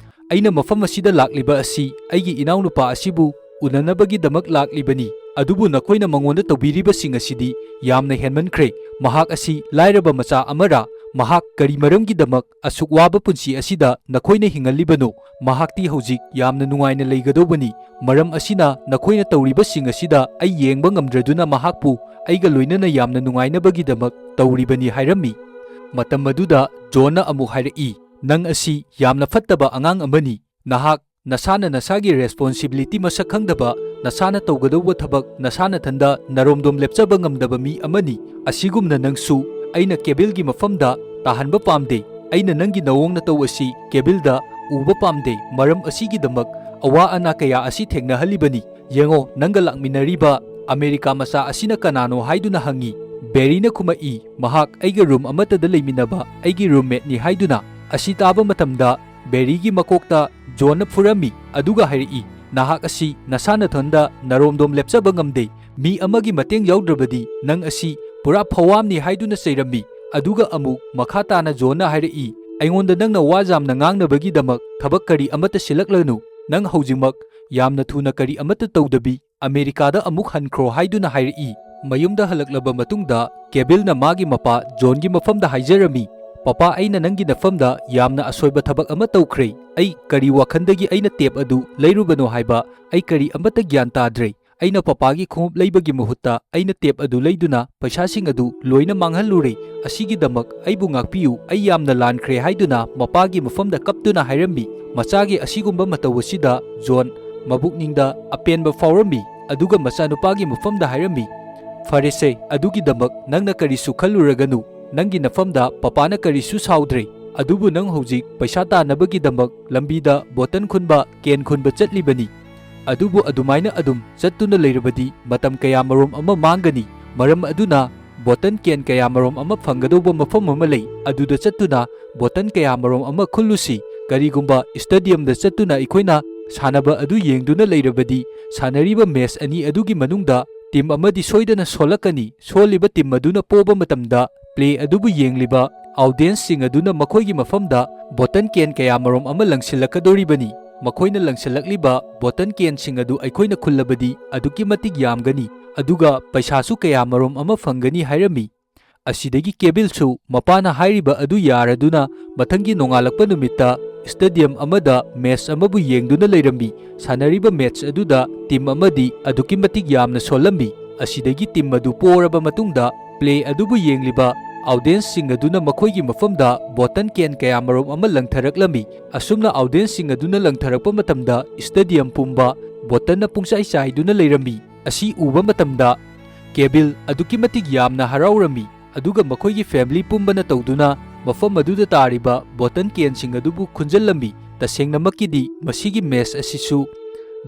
"ꯑꯩꯅ ꯃꯐꯝ ꯑꯁꯤꯗ ꯂꯥꯛꯂꯤꯕ ꯑꯁꯤ ꯑꯩꯒꯤ ꯏꯅꯥꯎꯅꯨꯄꯥ ꯑꯁꯤꯕꯨ ꯎꯅꯅꯕꯒꯤꯗꯃꯛ ꯂꯥꯛꯂꯤꯕꯅꯤ, ꯑꯗꯨꯕꯨ ꯅꯈꯣꯏꯅ ꯃꯉꯣꯟꯗ ꯇꯧꯕꯤꯔꯤꯕꯁꯤꯡ ꯑꯁꯤꯗꯤ ꯌꯥꯝꯅ ꯍꯦꯟꯃꯟꯈ꯭ꯔꯦ꯫ ꯃꯍꯥꯛ ꯑꯁꯤ ꯂꯥꯏꯔꯕ ꯃꯆꯥ ꯑꯃꯔꯥ? ꯃꯍꯥꯛ ꯀꯔꯤ ꯃꯔꯝꯒꯤꯗꯃꯛ ꯑꯁꯨꯛ ꯋꯥꯕ ꯄꯨꯟꯁꯤ ꯑꯁꯤꯗ ꯅꯈꯣꯏꯅ ꯍꯤꯡꯍꯜꯂꯤꯕꯅꯣ? ꯃꯍꯥꯛꯇꯤ ꯍꯧꯖꯤꯛ ꯌꯥꯝꯅ ꯅꯨꯡꯉꯥꯏꯅ ꯂꯩꯒꯗꯧꯕꯅꯤ꯫ ꯃꯔꯝ ꯑꯁꯤꯅ ꯅꯈꯣꯏꯅ ꯇꯧꯔꯤꯕꯁꯤꯡ ꯑꯁꯤꯗ ꯑꯩ ꯌꯦꯡꯕ ꯉꯝꯗ꯭ꯔꯗꯨꯅ ꯃꯍꯥꯛꯄꯨ ꯑꯩꯒ ꯂꯣꯏꯅꯅ ꯌꯥꯝꯅ ꯅꯨꯡꯉꯥꯏꯅꯕꯒꯤꯗꯃꯛ ꯇꯧꯔꯤꯕꯅꯤ" ꯍꯥꯏꯔꯝꯃꯤ꯫ ꯃꯇꯝ ꯑꯗꯨꯗ ꯖꯣꯟꯅ ꯑꯃꯨꯛ ꯍꯥꯏꯔꯛꯏ, "ꯅꯪ ꯑꯁꯤ ꯌꯥꯝꯅ ꯐꯠꯇꯕ ꯑꯉꯥꯡ ꯑꯃꯅꯤ꯫ ꯅꯍꯥꯛ ꯅꯁꯥꯅ ꯅꯁꯥꯒꯤ ꯔꯦꯁꯄꯣꯟꯁꯤꯕꯤꯂꯤꯇꯤ ꯃꯁꯛ ꯈꯪꯗꯕ, ꯅꯁꯥꯅ ꯇꯧꯒꯗꯧꯕ ꯊꯕꯛ ꯅꯁꯥ ꯅꯊꯟꯗ ꯅꯔꯣꯝꯗꯣꯝ ꯂꯦꯞꯆꯕ ꯉꯝꯗꯕ ꯃꯤ ꯑꯃꯅꯤ꯫ ꯑꯁꯤꯒꯨꯝꯅ ꯅꯪꯁꯨ ꯑꯩꯅ ꯀꯦꯕꯤꯜꯒꯤ ꯃꯐꯝꯗ ꯇꯥꯍꯟꯕ ꯄꯥꯝꯗꯦ꯫ ꯑꯩꯅ ꯅꯪꯒꯤ ꯅꯑꯣꯡ ꯅꯇꯧ ꯑꯁꯤ ꯀꯦꯕꯤꯜꯗ ꯎꯕ ꯄꯥꯝꯗꯦ꯫ ꯃꯔꯝ ꯑꯁꯤꯒꯤꯗꯃꯛ ꯑꯋꯥ ꯑꯅꯥ ꯀꯌꯥ ꯑꯁꯤ ꯊꯦꯡꯅꯍꯜꯂꯤꯕꯅꯤ꯫ ꯌꯦꯡꯉꯣ, ꯅꯪꯒ ꯂꯥꯛꯃꯤꯟꯅꯔꯤꯕ ꯑꯃꯦꯔꯤꯀꯥ ꯃꯆꯥ ꯑꯁꯤꯅ ꯀꯅꯥꯅꯣ?" ꯍꯥꯏꯗꯨꯅ ꯍꯪꯉꯤ꯫ ꯕꯦꯔꯤꯅ ꯈꯨꯝꯃꯛꯏ, "ꯃꯍꯥꯛ ꯑꯩꯒ ꯔꯨꯝ ꯑꯃꯠꯇꯗ ꯂꯩꯃꯤꯟꯅꯕ ꯑꯩꯒꯤ ꯔꯨꯝꯃꯦꯠꯅꯤ" ꯍꯥꯏꯗꯨꯅ꯫ ꯑꯁꯤ ꯇꯥꯕ ꯃꯇꯝꯗ ꯕꯦꯔꯤꯒꯤ ꯃꯀꯣꯛꯇ ꯖꯣꯟꯅ ꯐꯨꯔꯝꯃꯤ, ꯑꯗꯨꯒ ꯍꯥꯏꯔꯛꯏ, "ꯅꯍꯥꯛ ꯑꯁꯤ ꯅꯁꯥ ꯅꯊꯟꯗ ꯅꯔꯣꯝꯗꯣꯝ ꯂꯦꯞꯆꯕ ꯉꯝꯗꯦ꯫ ꯃꯤ ꯑꯃꯒꯤ ꯃꯇꯦꯡ ꯌꯥꯎꯗ꯭ꯔꯕꯗꯤ ꯅꯪ ꯑꯁꯤ ꯄꯨꯔꯥ ꯐꯋꯥꯝꯅꯤ" ꯍꯥꯏꯗꯨꯅ ꯆꯩꯔꯝꯃꯤ꯫ ꯑꯗꯨꯒ ꯑꯃꯨꯛ ꯃꯈꯥ ꯇꯥꯅ ꯖꯣꯟꯅ ꯍꯥꯏꯔꯛꯏ, "ꯑꯩꯉꯣꯟꯗ ꯅꯪꯅ ꯋꯥ ꯌꯥꯝꯅ ꯉꯥꯡꯅꯕꯒꯤꯗꯃꯛ ꯊꯕꯛ ꯀꯔꯤ ꯑꯃꯠꯇ ꯁꯤꯜꯂꯛꯂꯅꯨ꯫ ꯅꯪ ꯍꯧꯖꯤꯛꯃꯛ ꯌꯥꯝꯅ ꯊꯨꯅ ꯀꯔꯤ ꯑꯃꯠꯇ ꯇꯧꯗꯕꯤ ꯑꯃꯦꯔꯤꯀꯥꯗ ꯑꯃꯨꯛ ꯍꯟꯈ꯭ꯔꯣ" ꯍꯥꯏꯗꯨꯅ ꯍꯥꯏꯔꯛꯏ꯫ ꯃꯌꯨꯝꯗ ꯍꯜꯂꯛꯂꯕ ꯃꯇꯨꯡꯗ ꯀꯦꯕꯤꯜꯅ ꯃꯥꯒꯤ ꯃꯄꯥ ꯖꯣꯟꯒꯤ ꯃꯐꯝꯗ ꯍꯥꯏꯖꯔꯝꯃꯤ, "ꯄꯄꯥ, ꯑꯩꯅ ꯅꯪꯒꯤ ꯅꯐꯝꯗ ꯌꯥꯝꯅ ꯑꯁꯣꯏꯕ ꯊꯕꯛ ꯑꯃ ꯇꯧꯈ꯭ꯔꯦ꯫ ꯑꯩ ꯀꯔꯤ ꯋꯥꯈꯜꯗꯒꯤ ꯑꯩꯅ ꯇꯦꯞ ꯑꯗꯨ ꯂꯩꯔꯨꯕꯅꯣ ꯍꯥꯏꯕ ꯑꯩ ꯀꯔꯤ ꯑꯃꯠꯇ ꯒ꯭ꯌꯥꯟ ꯇꯥꯗ꯭ꯔꯦ꯫ ꯑꯩꯅ ꯄꯄꯥꯒꯤ ꯈꯣꯡꯎꯞ ꯂꯩꯕꯒꯤ ꯃꯍꯨꯠꯇ ꯑꯩꯅ ꯇꯦꯞ ꯑꯗꯨ ꯂꯩꯗꯨꯅ ꯄꯩꯁꯥꯁꯤꯡ ꯑꯗꯨ ꯂꯣꯏꯅ ꯃꯥꯡꯍꯜꯂꯨꯔꯦ꯫ ꯑꯁꯤꯒꯤꯗꯃꯛ ꯑꯩꯕꯨ ꯉꯥꯛꯄꯤꯌꯨ, ꯑꯩ ꯌꯥꯝꯅ ꯂꯥꯟꯈ꯭ꯔꯦ" ꯍꯥꯏꯗꯨꯅ ꯃꯄꯥꯒꯤ ꯃꯐꯝꯗ ꯀꯞꯇꯨꯅ ꯍꯥꯏꯔꯝꯃꯤ꯫ ꯃꯆꯥꯒꯤ ꯑꯁꯤꯒꯨꯝꯕ ꯃꯇꯧ ꯑꯁꯤꯗ ꯖꯣꯟ ꯃꯕꯨꯛꯅꯤꯡꯗ ꯑꯄꯦꯟꯕ ꯐꯥꯎꯔꯝꯃꯤ, ꯑꯗꯨꯒ ꯃꯆꯥꯅꯨꯄꯥꯒꯤ ꯃꯐꯝꯗ ꯍꯥꯏꯔꯝꯃꯤ, "ꯐꯔꯦꯁꯦ, ꯑꯗꯨꯒꯤꯗꯃꯛ ꯅꯪꯅ ꯀꯔꯤꯁꯨ ꯈꯜꯂꯨꯔꯒꯅꯨ꯫ ꯅꯪꯒꯤ ꯅꯐꯝꯗ ꯄꯄꯥꯅ ꯀꯔꯤꯁꯨ ꯁꯥꯎꯗ꯭ꯔꯦ꯫ ꯑꯗꯨꯕꯨ ꯅꯪ ꯍꯧꯖꯤꯛ ꯄꯩꯁꯥ ꯇꯥꯟꯅꯕꯒꯤꯗꯃꯛ ꯂꯝꯕꯤꯗ ꯕꯣꯇꯟ ꯈꯨꯟꯕ, ꯀꯦꯟ ꯈꯨꯟꯕ ꯆꯠꯂꯤꯕꯅꯤ꯫ ꯑꯗꯨꯕꯨ ꯑꯗꯨꯃꯥꯏꯅ ꯑꯗꯨꯝ ꯆꯠꯇꯨꯅ ꯂꯩꯔꯕꯗꯤ ꯃꯇꯝ ꯀꯌꯥꯃꯔꯣꯝ ꯑꯃ ꯃꯥꯡꯒꯅꯤ꯫ ꯃꯔꯝ ꯑꯗꯨꯅ ꯕꯣꯇꯟ ꯀꯦꯟ ꯀꯌꯥꯃꯔꯣꯝ ꯑꯃ ꯐꯪꯒꯗꯧꯕ ꯃꯐꯝ ꯑꯃ ꯂꯩ꯫ ꯑꯗꯨꯗ ꯆꯠꯇꯨꯅ ꯕꯣꯇꯟ ꯀꯌꯥꯃꯔꯣꯝ ꯑꯃ ꯈꯨꯜꯂꯨꯁꯤ꯫ ꯀꯔꯤꯒꯨꯝꯕ ꯁ꯭ꯇꯦꯗꯤꯌꯝꯗ ꯆꯠꯇꯨꯅ ꯑꯩꯈꯣꯏꯅ ꯁꯥꯟꯅꯕ ꯑꯗꯨ ꯌꯦꯡꯗꯨꯅ ꯂꯩꯔꯕꯗꯤ, ꯁꯥꯟꯅꯔꯤꯕ ꯃꯦꯆ ꯑꯅꯤ ꯑꯗꯨꯒꯤ ꯃꯅꯨꯡꯗ ꯇꯤꯝ ꯑꯃꯗꯤ ꯁꯣꯏꯗꯅ ꯁꯣꯜꯂꯛꯀꯅꯤ꯫ ꯁꯣꯜꯂꯤꯕ ꯇꯤꯝ ꯑꯗꯨꯅ ꯄꯣꯕ ꯃꯇꯝꯗ ꯄ꯭ꯂꯦ ꯑꯗꯨꯕꯨ ꯌꯦꯡꯂꯤꯕ ꯑꯥꯎꯗꯤꯌꯦꯟꯁꯁꯤꯡ ꯑꯗꯨꯅ ꯃꯈꯣꯏꯒꯤ ꯃꯐꯝꯗ ꯕꯣꯇꯟ ꯀꯦꯟ ꯀꯌꯥꯃꯔꯣꯝ ꯑꯃ ꯂꯪꯁꯤꯜꯂꯛꯀꯗꯧꯔꯤꯕꯅꯤ꯫ ꯃꯈꯣꯏꯅ ꯂꯪꯁꯤꯜꯂꯛꯂꯤꯕ ꯕꯣꯇꯟ ꯀꯦꯟꯁꯤꯡ ꯑꯗꯨ ꯑꯩꯈꯣꯏꯅ ꯈꯨꯜꯂꯕꯗꯤ ꯑꯗꯨꯛꯀꯤ ꯃꯇꯤꯛ ꯌꯥꯝꯒꯅꯤ, ꯑꯗꯨꯒ ꯄꯩꯁꯥꯁꯨ ꯀꯌꯥꯃꯔꯣꯝ ꯑꯃ ꯐꯪꯒꯅꯤ" ꯍꯥꯏꯔꯝꯃꯤ꯫ ꯑꯁꯤꯗꯒꯤ ꯀꯦꯕꯤꯜꯁꯨ ꯃꯄꯥꯅ ꯍꯥꯏꯔꯤꯕ ꯑꯗꯨ ꯌꯥꯔꯗꯨꯅ ꯃꯊꯪꯒꯤ ꯅꯣꯡꯉꯥꯜꯂꯛꯄ ꯅꯨꯃꯤꯠꯇ ꯁ꯭ꯇꯦꯗꯤꯌꯝ ꯑꯃꯗ ꯃꯦꯆ ꯑꯃꯕꯨ ꯌꯦꯡꯗꯨꯅ ꯂꯩꯔꯝꯃꯤ꯫ ꯁꯥꯟꯅꯔꯤꯕ ꯃꯦꯆ ꯑꯗꯨꯗ ꯇꯤꯝ ꯑꯃꯗꯤ ꯑꯗꯨꯛꯀꯤ ꯃꯇꯤꯛ ꯌꯥꯝꯅ ꯁꯣꯜꯂꯝꯃꯤ꯫ ꯑꯁꯤꯗꯒꯤ ꯇꯤꯝ ꯑꯗꯨ ꯄꯣꯔꯕ ꯃꯇꯨꯡꯗ ꯄ꯭ꯂꯦ ꯑꯗꯨꯕꯨ ꯌꯦꯡꯂꯤꯕ ꯑꯥꯎꯗꯤꯌꯦꯟꯁꯁꯤꯡ ꯑꯗꯨꯅ ꯃꯈꯣꯏꯒꯤ ꯃꯐꯝꯗ ꯕꯣꯇꯟ ꯀꯦꯟ ꯀꯌꯥꯃꯔꯣꯝ ꯑꯃ ꯂꯪꯊꯔꯛꯂꯝꯃꯤ꯫ ꯑꯁꯨꯝꯅ ꯑꯥꯎꯗꯤꯌꯦꯟꯁꯁꯤꯡ ꯑꯗꯨꯅ ꯂꯪꯊꯔꯛꯄ ꯃꯇꯝꯗ ꯁ꯭ꯇꯦꯗꯤꯌꯝ ꯄꯨꯝꯕ ꯕꯣꯇꯟꯅ ꯄꯨꯡꯆꯥꯏ ꯆꯥꯏꯗꯨꯅ ꯂꯩꯔꯝꯃꯤ꯫ ꯑꯁꯤ ꯎꯕ ꯃꯇꯝꯗ ꯀꯦꯕꯤꯜ ꯑꯗꯨꯛꯀꯤ ꯃꯇꯤꯛ ꯌꯥꯝꯅ ꯍꯔꯥꯎꯔꯝꯃꯤ, ꯑꯗꯨꯒ ꯃꯈꯣꯏꯒꯤ ꯐꯦꯃꯤꯂꯤ ꯄꯨꯝꯕꯅ ꯇꯧꯗꯨꯅ ꯃꯐꯝ ꯑꯗꯨꯗ ꯇꯥꯔꯤꯕ ꯕꯣꯇꯟ ꯀꯦꯟꯁꯤꯡ ꯑꯗꯨꯕꯨ ꯈꯨꯟꯖꯜꯂꯝꯃꯤ꯫ ꯇꯁꯦꯡꯅꯃꯛꯀꯤꯗꯤ ꯃꯁꯤꯒꯤ ꯃꯦꯆ ꯑꯁꯤꯁꯨ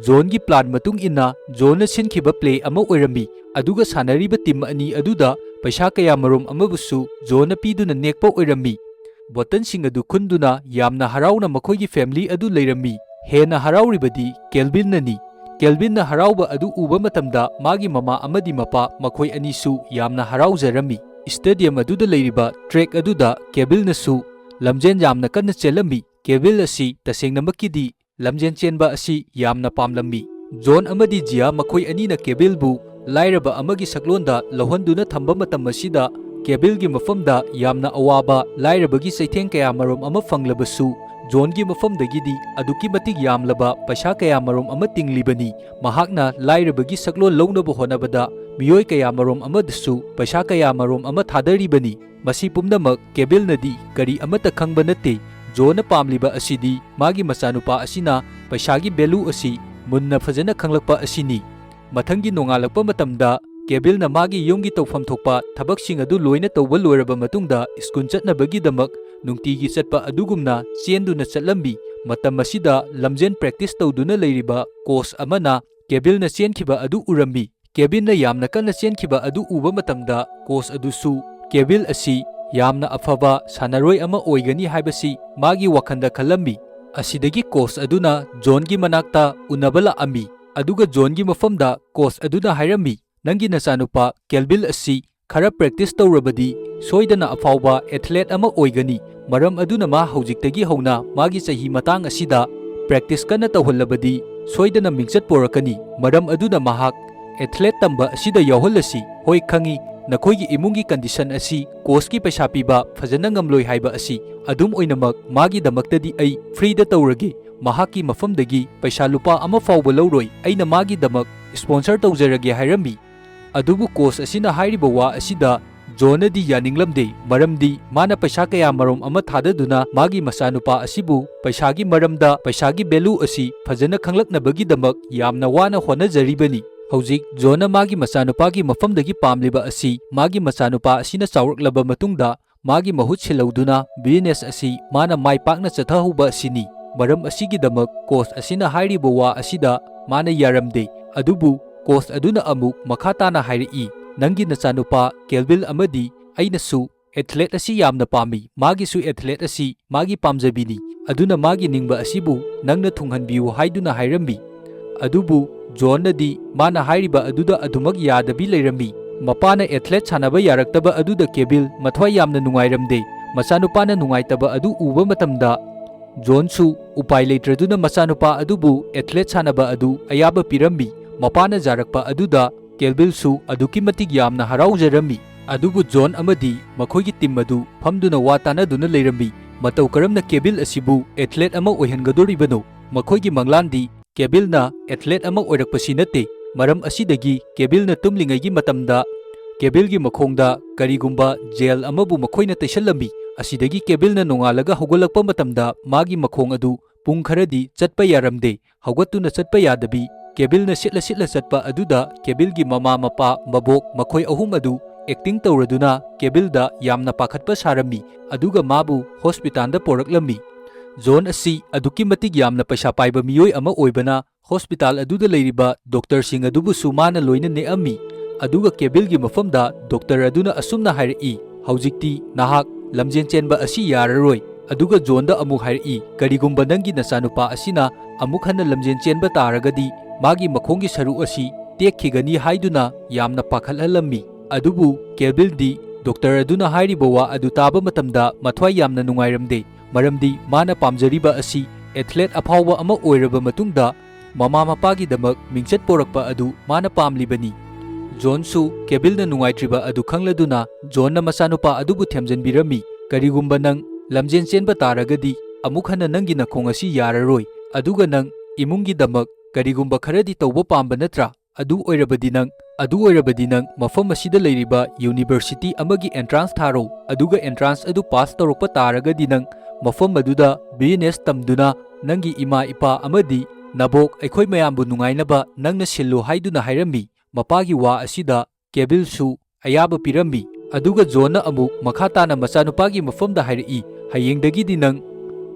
ꯖꯣꯟꯒꯤ ꯄ꯭ꯂꯥꯟ ꯃꯇꯨꯡ ꯏꯟꯅ ꯖꯣꯟꯅ ꯁꯤꯟꯈꯤꯕ ꯄ꯭ꯂꯦ ꯑꯃ ꯑꯣꯏꯔꯝꯃꯤ, ꯑꯗꯨꯒ ꯁꯥꯟꯅꯔꯤꯕ ꯇꯤꯝ ꯑꯅꯤ ꯑꯗꯨꯗ ꯄꯩꯁꯥ ꯀꯌꯥꯃꯔꯣꯝ ꯑꯃꯕꯨꯁꯨ ꯖꯣꯟꯅ ꯄꯤꯗꯨꯅ ꯅꯦꯛꯄ ꯑꯣꯏꯔꯝꯃꯤ꯫ ꯕꯣꯇꯟꯁꯤꯡ ꯑꯗꯨ ꯈꯨꯟꯗꯨꯅ ꯌꯥꯝꯅ ꯍꯔꯥꯎꯅ ꯃꯈꯣꯏꯒꯤ ꯐꯦꯃꯤꯂꯤ ꯑꯗꯨ ꯂꯩꯔꯝꯃꯤ꯫ ꯍꯦꯟꯅ ꯍꯔꯥꯎꯔꯤꯕꯗꯤ ꯀꯦꯜꯚꯤꯟꯅꯅꯤ꯫ ꯀꯦꯜꯚꯤꯟꯅ ꯍꯔꯥꯎꯕ ꯑꯗꯨ ꯎꯕ ꯃꯇꯝꯗ ꯃꯥꯒꯤ ꯃꯃꯥ ꯑꯃꯗꯤ ꯃꯄꯥ ꯃꯈꯣꯏ ꯑꯅꯤꯁꯨ ꯌꯥꯝꯅ ꯍꯔꯥꯎꯖꯔꯝꯃꯤ꯫ ꯁ꯭ꯇꯦꯗꯤꯌꯝ ꯑꯗꯨꯗ ꯂꯩꯔꯤꯕ ꯇ꯭ꯔꯦꯛ ꯑꯗꯨꯗ ꯀꯦꯚꯤꯜꯅꯁꯨ ꯂꯝꯖꯦꯟ ꯌꯥꯝꯅ ꯀꯟꯅ ꯆꯦꯜꯂꯝꯃꯤ꯫ ꯀꯦꯚꯤꯜ ꯑꯁꯤ ꯇꯁꯦꯡꯅꯃꯛꯀꯤꯗꯤ ꯂꯝꯖꯦꯟ ꯆꯦꯟꯕ ꯑꯁꯤ ꯌꯥꯝꯅ ꯄꯥꯝꯂꯝꯃꯤ꯫ ꯖꯣꯟ ꯑꯃꯗꯤ ꯖꯤꯌꯥ ꯃꯈꯣꯏ ꯑꯅꯤꯅ ꯀꯦꯚꯤꯜꯕꯨ ꯂꯥꯏꯔꯕ ꯑꯃꯒꯤ ꯁꯛꯂꯣꯟꯗ ꯂꯧꯍꯟꯗꯨꯅ ꯊꯝꯕ ꯃꯇꯝ ꯑꯁꯤꯗ, ꯀꯦꯚꯤꯜꯒꯤ ꯃꯐꯝꯗ ꯌꯥꯝꯅ ꯑꯋꯥꯕ, ꯂꯥꯏꯔꯕꯒꯤ ꯆꯩꯊꯦꯡ ꯀꯌꯥꯃꯔꯣꯝ ꯑꯃ ꯐꯪꯂꯕꯁꯨ, ꯖꯣꯟꯒꯤ ꯃꯐꯝꯗꯒꯤꯗꯤ ꯑꯗꯨꯛꯀꯤ ꯃꯇꯤꯛ ꯌꯥꯝꯂꯕ ꯄꯩꯁꯥ ꯀꯌꯥꯃꯔꯣꯝ ꯑꯃ ꯇꯤꯡꯂꯤꯕꯅꯤ꯫ ꯃꯍꯥꯛꯅ ꯂꯥꯏꯔꯕꯒꯤ ꯁꯛꯂꯣꯟ ꯂꯧꯅꯕ ꯍꯣꯠꯅꯕꯗ ꯃꯤꯑꯣꯏ ꯀꯌꯥꯃꯔꯣꯝ ꯑꯃꯗꯁꯨ ꯄꯩꯁꯥ ꯀꯌꯥꯃꯔꯣꯝ ꯑꯃ ꯊꯥꯗꯔꯤꯕꯅꯤ꯫ ꯃꯁꯤ ꯄꯨꯝꯅꯃꯛ ꯀꯦꯚꯤꯜꯅꯗꯤ ꯀꯔꯤ ꯑꯃꯠꯇ ꯈꯪꯕ ꯅꯠꯇꯦ꯫ ꯖꯣꯟꯅ ꯄꯥꯝꯂꯤꯕ ꯑꯁꯤꯗꯤ ꯃꯥꯒꯤ ꯃꯆꯥꯅꯨꯄꯥ ꯑꯁꯤꯅ ꯄꯩꯁꯥꯒꯤ value ꯑꯁꯤ ꯃꯨꯟꯅ ꯐꯖꯅ ꯈꯪꯂꯛꯄ ꯑꯁꯤꯅꯤ꯫ ꯃꯊꯪꯒꯤ ꯅꯣꯡꯉꯥꯜꯂꯛꯄ ꯃꯇꯝꯗ ꯀꯦꯕꯤꯜꯅ ꯃꯥꯒꯤ ꯌꯨꯝꯒꯤ ꯇꯧꯐꯝ ꯊꯣꯛꯄ ꯊꯕꯛꯁꯤꯡ ꯑꯗꯨ ꯂꯣꯏꯅ ꯇꯧꯕ ꯂꯣꯏꯔꯕ ꯃꯇꯨꯡꯗ ꯁ꯭ꯀꯨꯜ ꯆꯠꯅꯕꯒꯤꯗꯃꯛ ꯅꯨꯡꯇꯤꯒꯤ ꯆꯠꯄ ꯑꯗꯨꯒꯨꯝꯅ ꯆꯦꯟꯗꯨꯅ ꯆꯠꯂꯝꯃꯤ꯫ ꯃꯇꯝ ꯑꯁꯤꯗ ꯂꯝꯖꯦꯟ practice ꯇꯧꯗꯨꯅ ꯂꯩꯔꯤꯕ coach ꯑꯃꯅ ꯀꯦꯕꯤꯜꯅ ꯆꯦꯟꯈꯤꯕ ꯑꯗꯨ ꯎꯔꯝꯃꯤ꯫ ꯀꯦꯕꯤꯜꯅ ꯌꯥꯝꯅ ꯀꯟꯅ ꯆꯦꯟꯈꯤꯕ ꯑꯗꯨ ꯎꯕ ꯃꯇꯝꯗ coach ꯑꯗꯨꯁꯨ ꯀꯦꯕꯤꯜ ꯑꯁꯤ ꯌꯥꯝꯅ ꯑꯐꯕ ꯁꯥꯟꯅꯔꯣꯏ ꯑꯃ ꯑꯣꯏꯒꯅꯤ ꯍꯥꯏꯕꯁꯤ ꯃꯥꯒꯤ ꯋꯥꯈꯜꯗ ꯈꯜꯂꯝꯃꯤ꯫ ꯑꯁꯤꯗꯒꯤ coach ꯑꯗꯨꯅ ꯖꯣꯟꯒꯤ ꯃꯅꯥꯛꯇ ꯎꯅꯕ ꯂꯥꯛꯑꯝꯃꯤ꯫ ꯑꯗꯨꯒ ꯖꯣꯟꯒꯤ ꯃꯐꯝꯗ coach ꯑꯗꯨꯅ ꯍꯥꯏꯔꯝꯃꯤ, "ꯅꯪꯒꯤ ꯅꯆꯥꯅꯨꯄꯥ ꯀꯦꯜꯕꯤꯜ ꯑꯁꯤ ꯈꯔ practice ꯇꯧꯔꯕꯗꯤ ꯁꯣꯏꯗꯅ ꯑꯐꯥꯎꯕ athlete ꯑꯃ ꯑꯣꯏꯒꯅꯤ꯫ ꯃꯔꯝ ꯑꯗꯨꯅ ꯃꯥ ꯍꯧꯖꯤꯛꯇꯒꯤ ꯍꯧꯅ ꯃꯥꯒꯤ ꯆꯍꯤ ꯃꯇꯥꯡ ꯑꯁꯤꯗ practice ꯀꯟꯅ ꯇꯧꯍꯜꯂꯕꯗꯤ ꯁꯣꯏꯗꯅ ꯃꯤꯡꯆꯠ ꯄꯣꯔꯛꯀꯅꯤ꯫ ꯃꯔꯝ ꯑꯗꯨꯅ ꯃꯍꯥꯛ athlete ꯇꯝꯕ ꯑꯁꯤꯗ ꯌꯥꯎꯍꯜꯂꯁꯤ꯫ ꯍꯣꯏ, ꯈꯪꯏ, ꯅꯈꯣꯏꯒꯤ ꯏꯃꯨꯡꯒꯤ condition ꯑꯁꯤ coachꯀꯤ ꯄꯩꯁꯥ ꯄꯤꯕ ꯐꯖꯅ ꯉꯝꯂꯣꯏ ꯍꯥꯏꯕ ꯑꯁꯤ꯫ ꯑꯗꯨꯝ ꯑꯣꯏꯅꯃꯛ, ꯃꯥꯒꯤꯗꯃꯛꯇꯗꯤ ꯑꯩ freeꯗ ꯇꯧꯔꯒꯦ꯫ ꯃꯍꯥꯛꯀꯤ ꯃꯐꯝꯗꯒꯤ ꯄꯩꯁꯥ ꯂꯨꯄꯥ ꯑꯃ ꯐꯥꯎꯕ ꯂꯧꯔꯣꯏ꯫ ꯑꯩꯅ ꯃꯥꯒꯤꯗꯃꯛ sponsor ꯇꯧꯖꯔꯒꯦ" ꯍꯥꯏꯔꯝꯃꯤ꯫ ꯑꯗꯨꯕꯨ coach ꯑꯁꯤꯅ ꯍꯥꯏꯔꯤꯕ ꯋꯥ ꯑꯁꯤꯗ ꯖꯣꯟꯅꯗꯤ ꯌꯥꯅꯤꯡꯂꯝꯗꯦ, ꯃꯔꯝꯗꯤ ꯃꯥꯅ ꯄꯩꯁꯥ ꯀꯌꯥ ꯃꯔꯨꯝ ꯑꯃ ꯊꯥꯗꯗꯨꯅ ꯃꯥꯒꯤ ꯃꯆꯥꯅꯨꯄꯥ ꯑꯁꯤꯕꯨ ꯄꯩꯁꯥꯒꯤ ꯃꯔꯝꯗ, ꯄꯩꯁꯥꯒꯤ value ꯑꯁꯤ ꯐꯖꯅ ꯈꯪꯂꯛꯅꯕꯒꯤꯗꯃꯛ ꯌꯥꯝꯅ ꯋꯥꯅ ꯍꯣꯠꯅꯖꯔꯤꯕꯅꯤ꯫ ꯍꯧꯖꯤꯛ ꯖꯣꯟꯅ ꯃꯥꯒꯤ ꯃꯆꯥꯅꯨꯄꯥꯒꯤ ꯃꯐꯝꯗꯒꯤ ꯄꯥꯝꯂꯤꯕ ꯑꯁꯤ ꯃꯥꯒꯤ ꯃꯆꯥꯅꯨꯄꯥ ꯑꯁꯤꯅ ꯆꯥꯎꯔꯛꯂꯕ ꯃꯇꯨꯡꯗ ꯃꯥꯒꯤ ꯃꯍꯨꯠ ꯁꯤꯜꯍꯧꯗꯨꯅ business ꯑꯁꯤ ꯃꯥꯅ ꯃꯥꯏ ꯄꯥꯛꯅ ꯆꯠꯊꯍꯧꯕ ꯑꯁꯤꯅꯤ꯫ ꯃꯔꯝ ꯑꯁꯤꯒꯤꯗꯃꯛ coach ꯑꯁꯤꯅ ꯍꯥꯏꯔꯤꯕ ꯋꯥ ꯑꯁꯤꯗ ꯃꯥꯅ ꯌꯥꯔꯝꯗꯦ꯫ ꯑꯗꯨꯕꯨ coach ꯑꯗꯨꯅ ꯑꯃꯨꯛ ꯃꯈꯥ ꯇꯥꯅ ꯍꯥꯏꯔꯛꯏ, "ꯅꯪꯒꯤ ꯅꯆꯥꯅꯨꯄꯥ ꯀꯦꯜꯕꯤꯜ ꯑꯃꯗꯤ ꯑꯩꯅꯁꯨ athlete ꯑꯁꯤ ꯌꯥꯝꯅ ꯄꯥꯝꯃꯤ꯫ ꯃꯥꯒꯤꯁꯨ athlete ꯑꯁꯤ ꯃꯥꯒꯤ ꯄꯥꯝꯖꯕꯤꯅꯤ꯫ ꯑꯗꯨꯅ ꯃꯥꯒꯤ ꯅꯤꯡꯕ ꯑꯁꯤꯕꯨ ꯅꯪꯅ ꯊꯨꯡꯍꯟꯕꯤꯌꯨ" ꯍꯥꯏꯗꯨꯅ ꯍꯥꯏꯔꯝꯃꯤ꯫ ꯑꯗꯨꯕꯨ ꯖꯣꯟꯅꯗꯤ ꯃꯥꯅ ꯍꯥꯏꯔꯤꯕ ꯑꯗꯨꯗ ꯑꯗꯨꯃꯛ ꯌꯥꯗꯕꯤ ꯂꯩꯔꯝꯃꯤ꯫ ꯃꯄꯥꯅ athlete ꯁꯥꯟꯅꯕ ꯌꯥꯔꯛꯇꯕ ꯑꯗꯨꯗ ꯀꯦꯕꯤꯜ ꯃꯊ꯭ꯋꯥꯏ ꯌꯥꯝꯅ ꯅꯨꯡꯉꯥꯏꯔꯝꯗꯦ꯫ ꯃꯆꯥꯅꯨꯄꯥꯅ ꯅꯨꯡꯉꯥꯏꯇꯕ ꯑꯗꯨ ꯎꯕ ꯃꯇꯝꯗ ꯖꯣꯟꯁꯨ ꯎꯄꯥꯏ ꯂꯩꯇ꯭ꯔꯗꯨꯅ ꯃꯆꯥꯅꯨꯄꯥ ꯑꯗꯨꯕꯨ athlete ꯁꯥꯟꯅꯕ ꯑꯗꯨ ꯑꯌꯥꯕ ꯄꯤꯔꯝꯃꯤ꯫ ꯃꯄꯥꯅ ꯌꯥꯔꯛꯄ ꯑꯗꯨꯗ ꯀꯦꯜꯕꯤꯜꯁꯨ ꯑꯗꯨꯛꯀꯤ ꯃꯇꯤꯛ ꯌꯥꯝꯅ ꯍꯔꯥꯎꯖꯔꯝꯃꯤ꯫ ꯑꯗꯨꯕꯨ ꯖꯣꯟ ꯑꯃꯗꯤ ꯃꯈꯣꯏꯒꯤ team ꯑꯗꯨ ꯐꯝꯗꯨꯅ ꯋꯥ ꯇꯥꯅꯗꯨꯅ ꯂꯩꯔꯝꯃꯤ꯫ ꯃꯇꯧ ꯀꯔꯝꯅ ꯀꯦꯕꯤꯜ ꯑꯁꯤꯕꯨ athlete ꯑꯃ ꯑꯣꯏꯍꯟꯒꯗꯣꯔꯤꯕꯅꯣ? ꯃꯈꯣꯏꯒꯤ ꯃꯪꯂꯥꯟꯗꯤ ꯀꯦꯕꯤꯜꯅ athlete ꯑꯃ ꯑꯣꯏꯔꯛꯄꯁꯤ ꯅꯠꯇꯦ꯫ ꯃꯔꯝ ꯑꯁꯤꯗꯒꯤ ꯀꯦꯕꯤꯜꯅ ꯇꯨꯝꯂꯤꯉꯩꯒꯤ ꯃꯇꯝꯗ ꯀꯦꯕꯤꯜꯒꯤ ꯃꯈꯣꯡꯗ ꯀꯔꯤꯒꯨꯝꯕ gel ꯑꯃꯕꯨ ꯃꯈꯣꯏꯅ ꯇꯩꯁꯜꯂꯝꯃꯤ꯫ ꯑꯁꯤꯗꯒꯤ ꯀꯦꯕꯤꯜꯅ ꯅꯣꯡꯉꯥꯜꯂꯒ ꯍꯧꯒꯠꯂꯛꯄ ꯃꯇꯝꯗ ꯃꯥꯒꯤ ꯃꯈꯣꯡ ꯑꯗꯨ ꯄꯨꯡ ꯈꯔꯗꯤ ꯆꯠꯄ ꯌꯥꯔꯝꯗꯦ꯫ ꯍꯧꯒꯠꯇꯨꯅ ꯆꯠꯄ ꯌꯥꯗꯕꯤ, ꯀꯦꯕꯤꯜꯅ ꯁꯤꯠꯂ ꯁꯤꯠꯂ ꯆꯠꯄ ꯑꯗꯨꯗ ꯀꯦꯕꯤꯜꯒꯤ ꯃꯃꯥ ꯃꯄꯥ, ꯃꯕꯣꯛ, ꯃꯈꯣꯏ ꯑꯍꯨꯝ ꯑꯗꯨ ꯑꯦꯛꯇꯤꯡ ꯇꯧꯔꯗꯨꯅ ꯀꯦꯕꯤꯜꯗ ꯌꯥꯝꯅ ꯄꯥꯈꯠꯄ ꯁꯥꯔꯝꯃꯤ, ꯑꯗꯨꯒ ꯃꯥꯕꯨ ꯍꯣꯁꯄꯤꯇꯥꯜꯗ ꯄꯣꯔꯛꯂꯝꯃꯤ꯫ ꯖꯣꯟ ꯑꯁꯤ ꯑꯗꯨꯛꯀꯤ ꯃꯇꯤꯛ ꯌꯥꯝꯅ ꯄꯩꯁꯥ ꯄꯥꯏꯕ ꯃꯤꯑꯣꯏ ꯑꯃ ꯑꯣꯏꯕꯅ, ꯍꯣꯁꯄꯤꯇꯥꯜ ꯑꯗꯨꯗ ꯂꯩꯔꯤꯕ ꯗꯣꯛꯇꯔꯁꯤꯡ ꯑꯗꯨꯕꯨꯁꯨ ꯃꯥꯅ ꯂꯣꯏꯅ ꯅꯦꯛꯑꯝꯃꯤ꯫ ꯑꯗꯨꯒ ꯀꯦꯕꯤꯜꯒꯤ ꯃꯐꯝꯗ ꯗꯣꯛꯇꯔ ꯑꯗꯨꯅ ꯑꯁꯨꯝꯅ ꯍꯥꯏꯔꯛꯏ, "ꯍꯧꯖꯤꯛꯇꯤ ꯅꯍꯥꯛ ꯂꯝꯖꯦꯟ ꯆꯦꯟꯕ ꯑꯁꯤ ꯌꯥꯔꯔꯣꯏ"꯫ ꯑꯗꯨꯒ ꯖꯣꯟꯗ ꯑꯃꯨꯛ ꯍꯥꯏꯔꯛꯏ, "ꯀꯔꯤꯒꯨꯝꯕ ꯅꯪꯒꯤ ꯅꯆꯥꯅꯨꯄꯥ ꯑꯁꯤꯅ ꯑꯃꯨꯛ ꯍꯟꯅ ꯂꯝꯖꯦꯟ ꯆꯦꯟꯕ ꯇꯥꯔꯒꯗꯤ, ꯃꯥꯒꯤ ꯃꯈꯣꯡꯒꯤ ꯁꯔꯨꯛ ꯑꯁꯤ ꯇꯦꯛꯈꯤꯒꯅꯤ" ꯍꯥꯏꯗꯨꯅ ꯌꯥꯝꯅ ꯄꯥꯈꯠꯍꯜꯂꯝꯃꯤ꯫ ꯑꯗꯨꯕꯨ ꯀꯦꯕꯤꯜꯗꯤ ꯗꯣꯛꯇꯔ ꯑꯗꯨꯅ ꯍꯥꯏꯔꯤꯕ ꯋꯥ ꯑꯗꯨ ꯇꯥꯕ ꯃꯇꯝꯗ ꯃꯊ꯭ꯋꯥꯏ ꯌꯥꯝꯅ ꯅꯨꯡꯉꯥꯏꯔꯝꯗꯦ, ꯃꯔꯝꯗꯤ ꯃꯥꯅ ꯄꯥꯝꯖꯔꯤꯕ ꯑꯁꯤ ꯑꯦꯊꯂꯦꯠ ꯑꯐꯥꯎꯕ ꯑꯃ ꯑꯣꯏꯔꯕ ꯃꯇꯨꯡꯗ ꯃꯃꯥ ꯃꯄꯥꯒꯤꯗꯃꯛ ꯃꯤꯡꯆꯠ ꯄꯣꯔꯛꯄ ꯑꯗꯨ ꯃꯥꯅ ꯄꯥꯝꯂꯤꯕꯅꯤ꯫ ꯖꯣꯟꯁꯨ ꯀꯦꯕꯤꯜꯅ ꯅꯨꯡꯉꯥꯏꯇ꯭ꯔꯤꯕ ꯑꯗꯨ ꯈꯪꯂꯗꯨꯅ ꯖꯣꯟꯅ ꯃꯆꯥꯅꯨꯄꯥ ꯑꯗꯨꯕꯨ ꯊꯦꯝꯖꯤꯟꯕꯤꯔꯝꯃꯤ, "ꯀꯔꯤꯒꯨꯝꯕ ꯅꯪ ꯂꯝꯖꯦꯟ ꯆꯦꯟꯕ ꯇꯥꯔꯒꯗꯤ, ꯑꯃꯨꯛ ꯍꯟꯅ ꯅꯪꯒꯤ ꯅꯈꯣꯡ ꯑꯁꯤ ꯌꯥꯔꯔꯣꯏ, ꯑꯗꯨꯒ ꯅꯪ ꯏꯃꯨꯡꯒꯤꯗꯃꯛ ꯀꯔꯤꯒꯨꯝꯕ ꯈꯔꯗꯤ ꯇꯧꯕ ꯄꯥꯝꯕ ꯅꯠꯇ꯭ꯔꯥ? ꯑꯗꯨ ꯑꯣꯏꯔꯕꯗꯤ ꯅꯪ, ꯑꯗꯨ ꯑꯣꯏꯔꯕꯗꯤ ꯅꯪ ꯃꯐꯝ ꯑꯁꯤꯗ ꯂꯩꯔꯤꯕ ꯌꯨꯅꯤꯚꯔꯁꯤꯇꯤ ꯑꯃꯒꯤ ꯑꯦꯟꯇ꯭ꯔꯥꯟꯁ ꯊꯥꯔꯣ, ꯑꯗꯨꯒ ꯑꯦꯟꯇ꯭ꯔꯥꯟꯁ ꯑꯗꯨ ꯄꯥꯁ ꯇꯧꯔꯛꯄ ꯇꯥꯔꯒꯗꯤ ꯅꯪ ꯃꯐꯝ ꯑꯗꯨꯗ ꯕꯤꯖꯤꯅꯦꯁ ꯇꯝꯗꯨꯅ ꯅꯪꯒꯤ ꯏꯃꯥ ꯏꯄꯥ ꯑꯃꯗꯤ ꯅꯕꯣꯛ ꯑꯩꯈꯣꯏ ꯃꯌꯥꯝꯕꯨ ꯅꯨꯡꯉꯥꯏꯅꯕ ꯅꯪꯅ ꯁꯤꯜꯂꯨ" ꯍꯥꯏꯗꯨꯅ ꯍꯥꯏꯔꯝꯃꯤ꯫ ꯃꯄꯥꯒꯤ ꯋꯥ ꯑꯁꯤꯗ ꯀꯦꯕꯤꯜꯁꯨ ꯑꯌꯥꯕ ꯄꯤꯔꯝꯃꯤ꯫ ꯑꯗꯨꯒ ꯖꯣꯟꯅ ꯑꯃꯨꯛ ꯃꯈꯥ ꯇꯥꯅ ꯃꯆꯥꯅꯨꯄꯥꯒꯤ ꯃꯐꯝꯗ ꯍꯥꯏꯔꯛꯏ, "ꯍꯌꯦꯡꯗꯒꯤꯗꯤ ꯅꯪ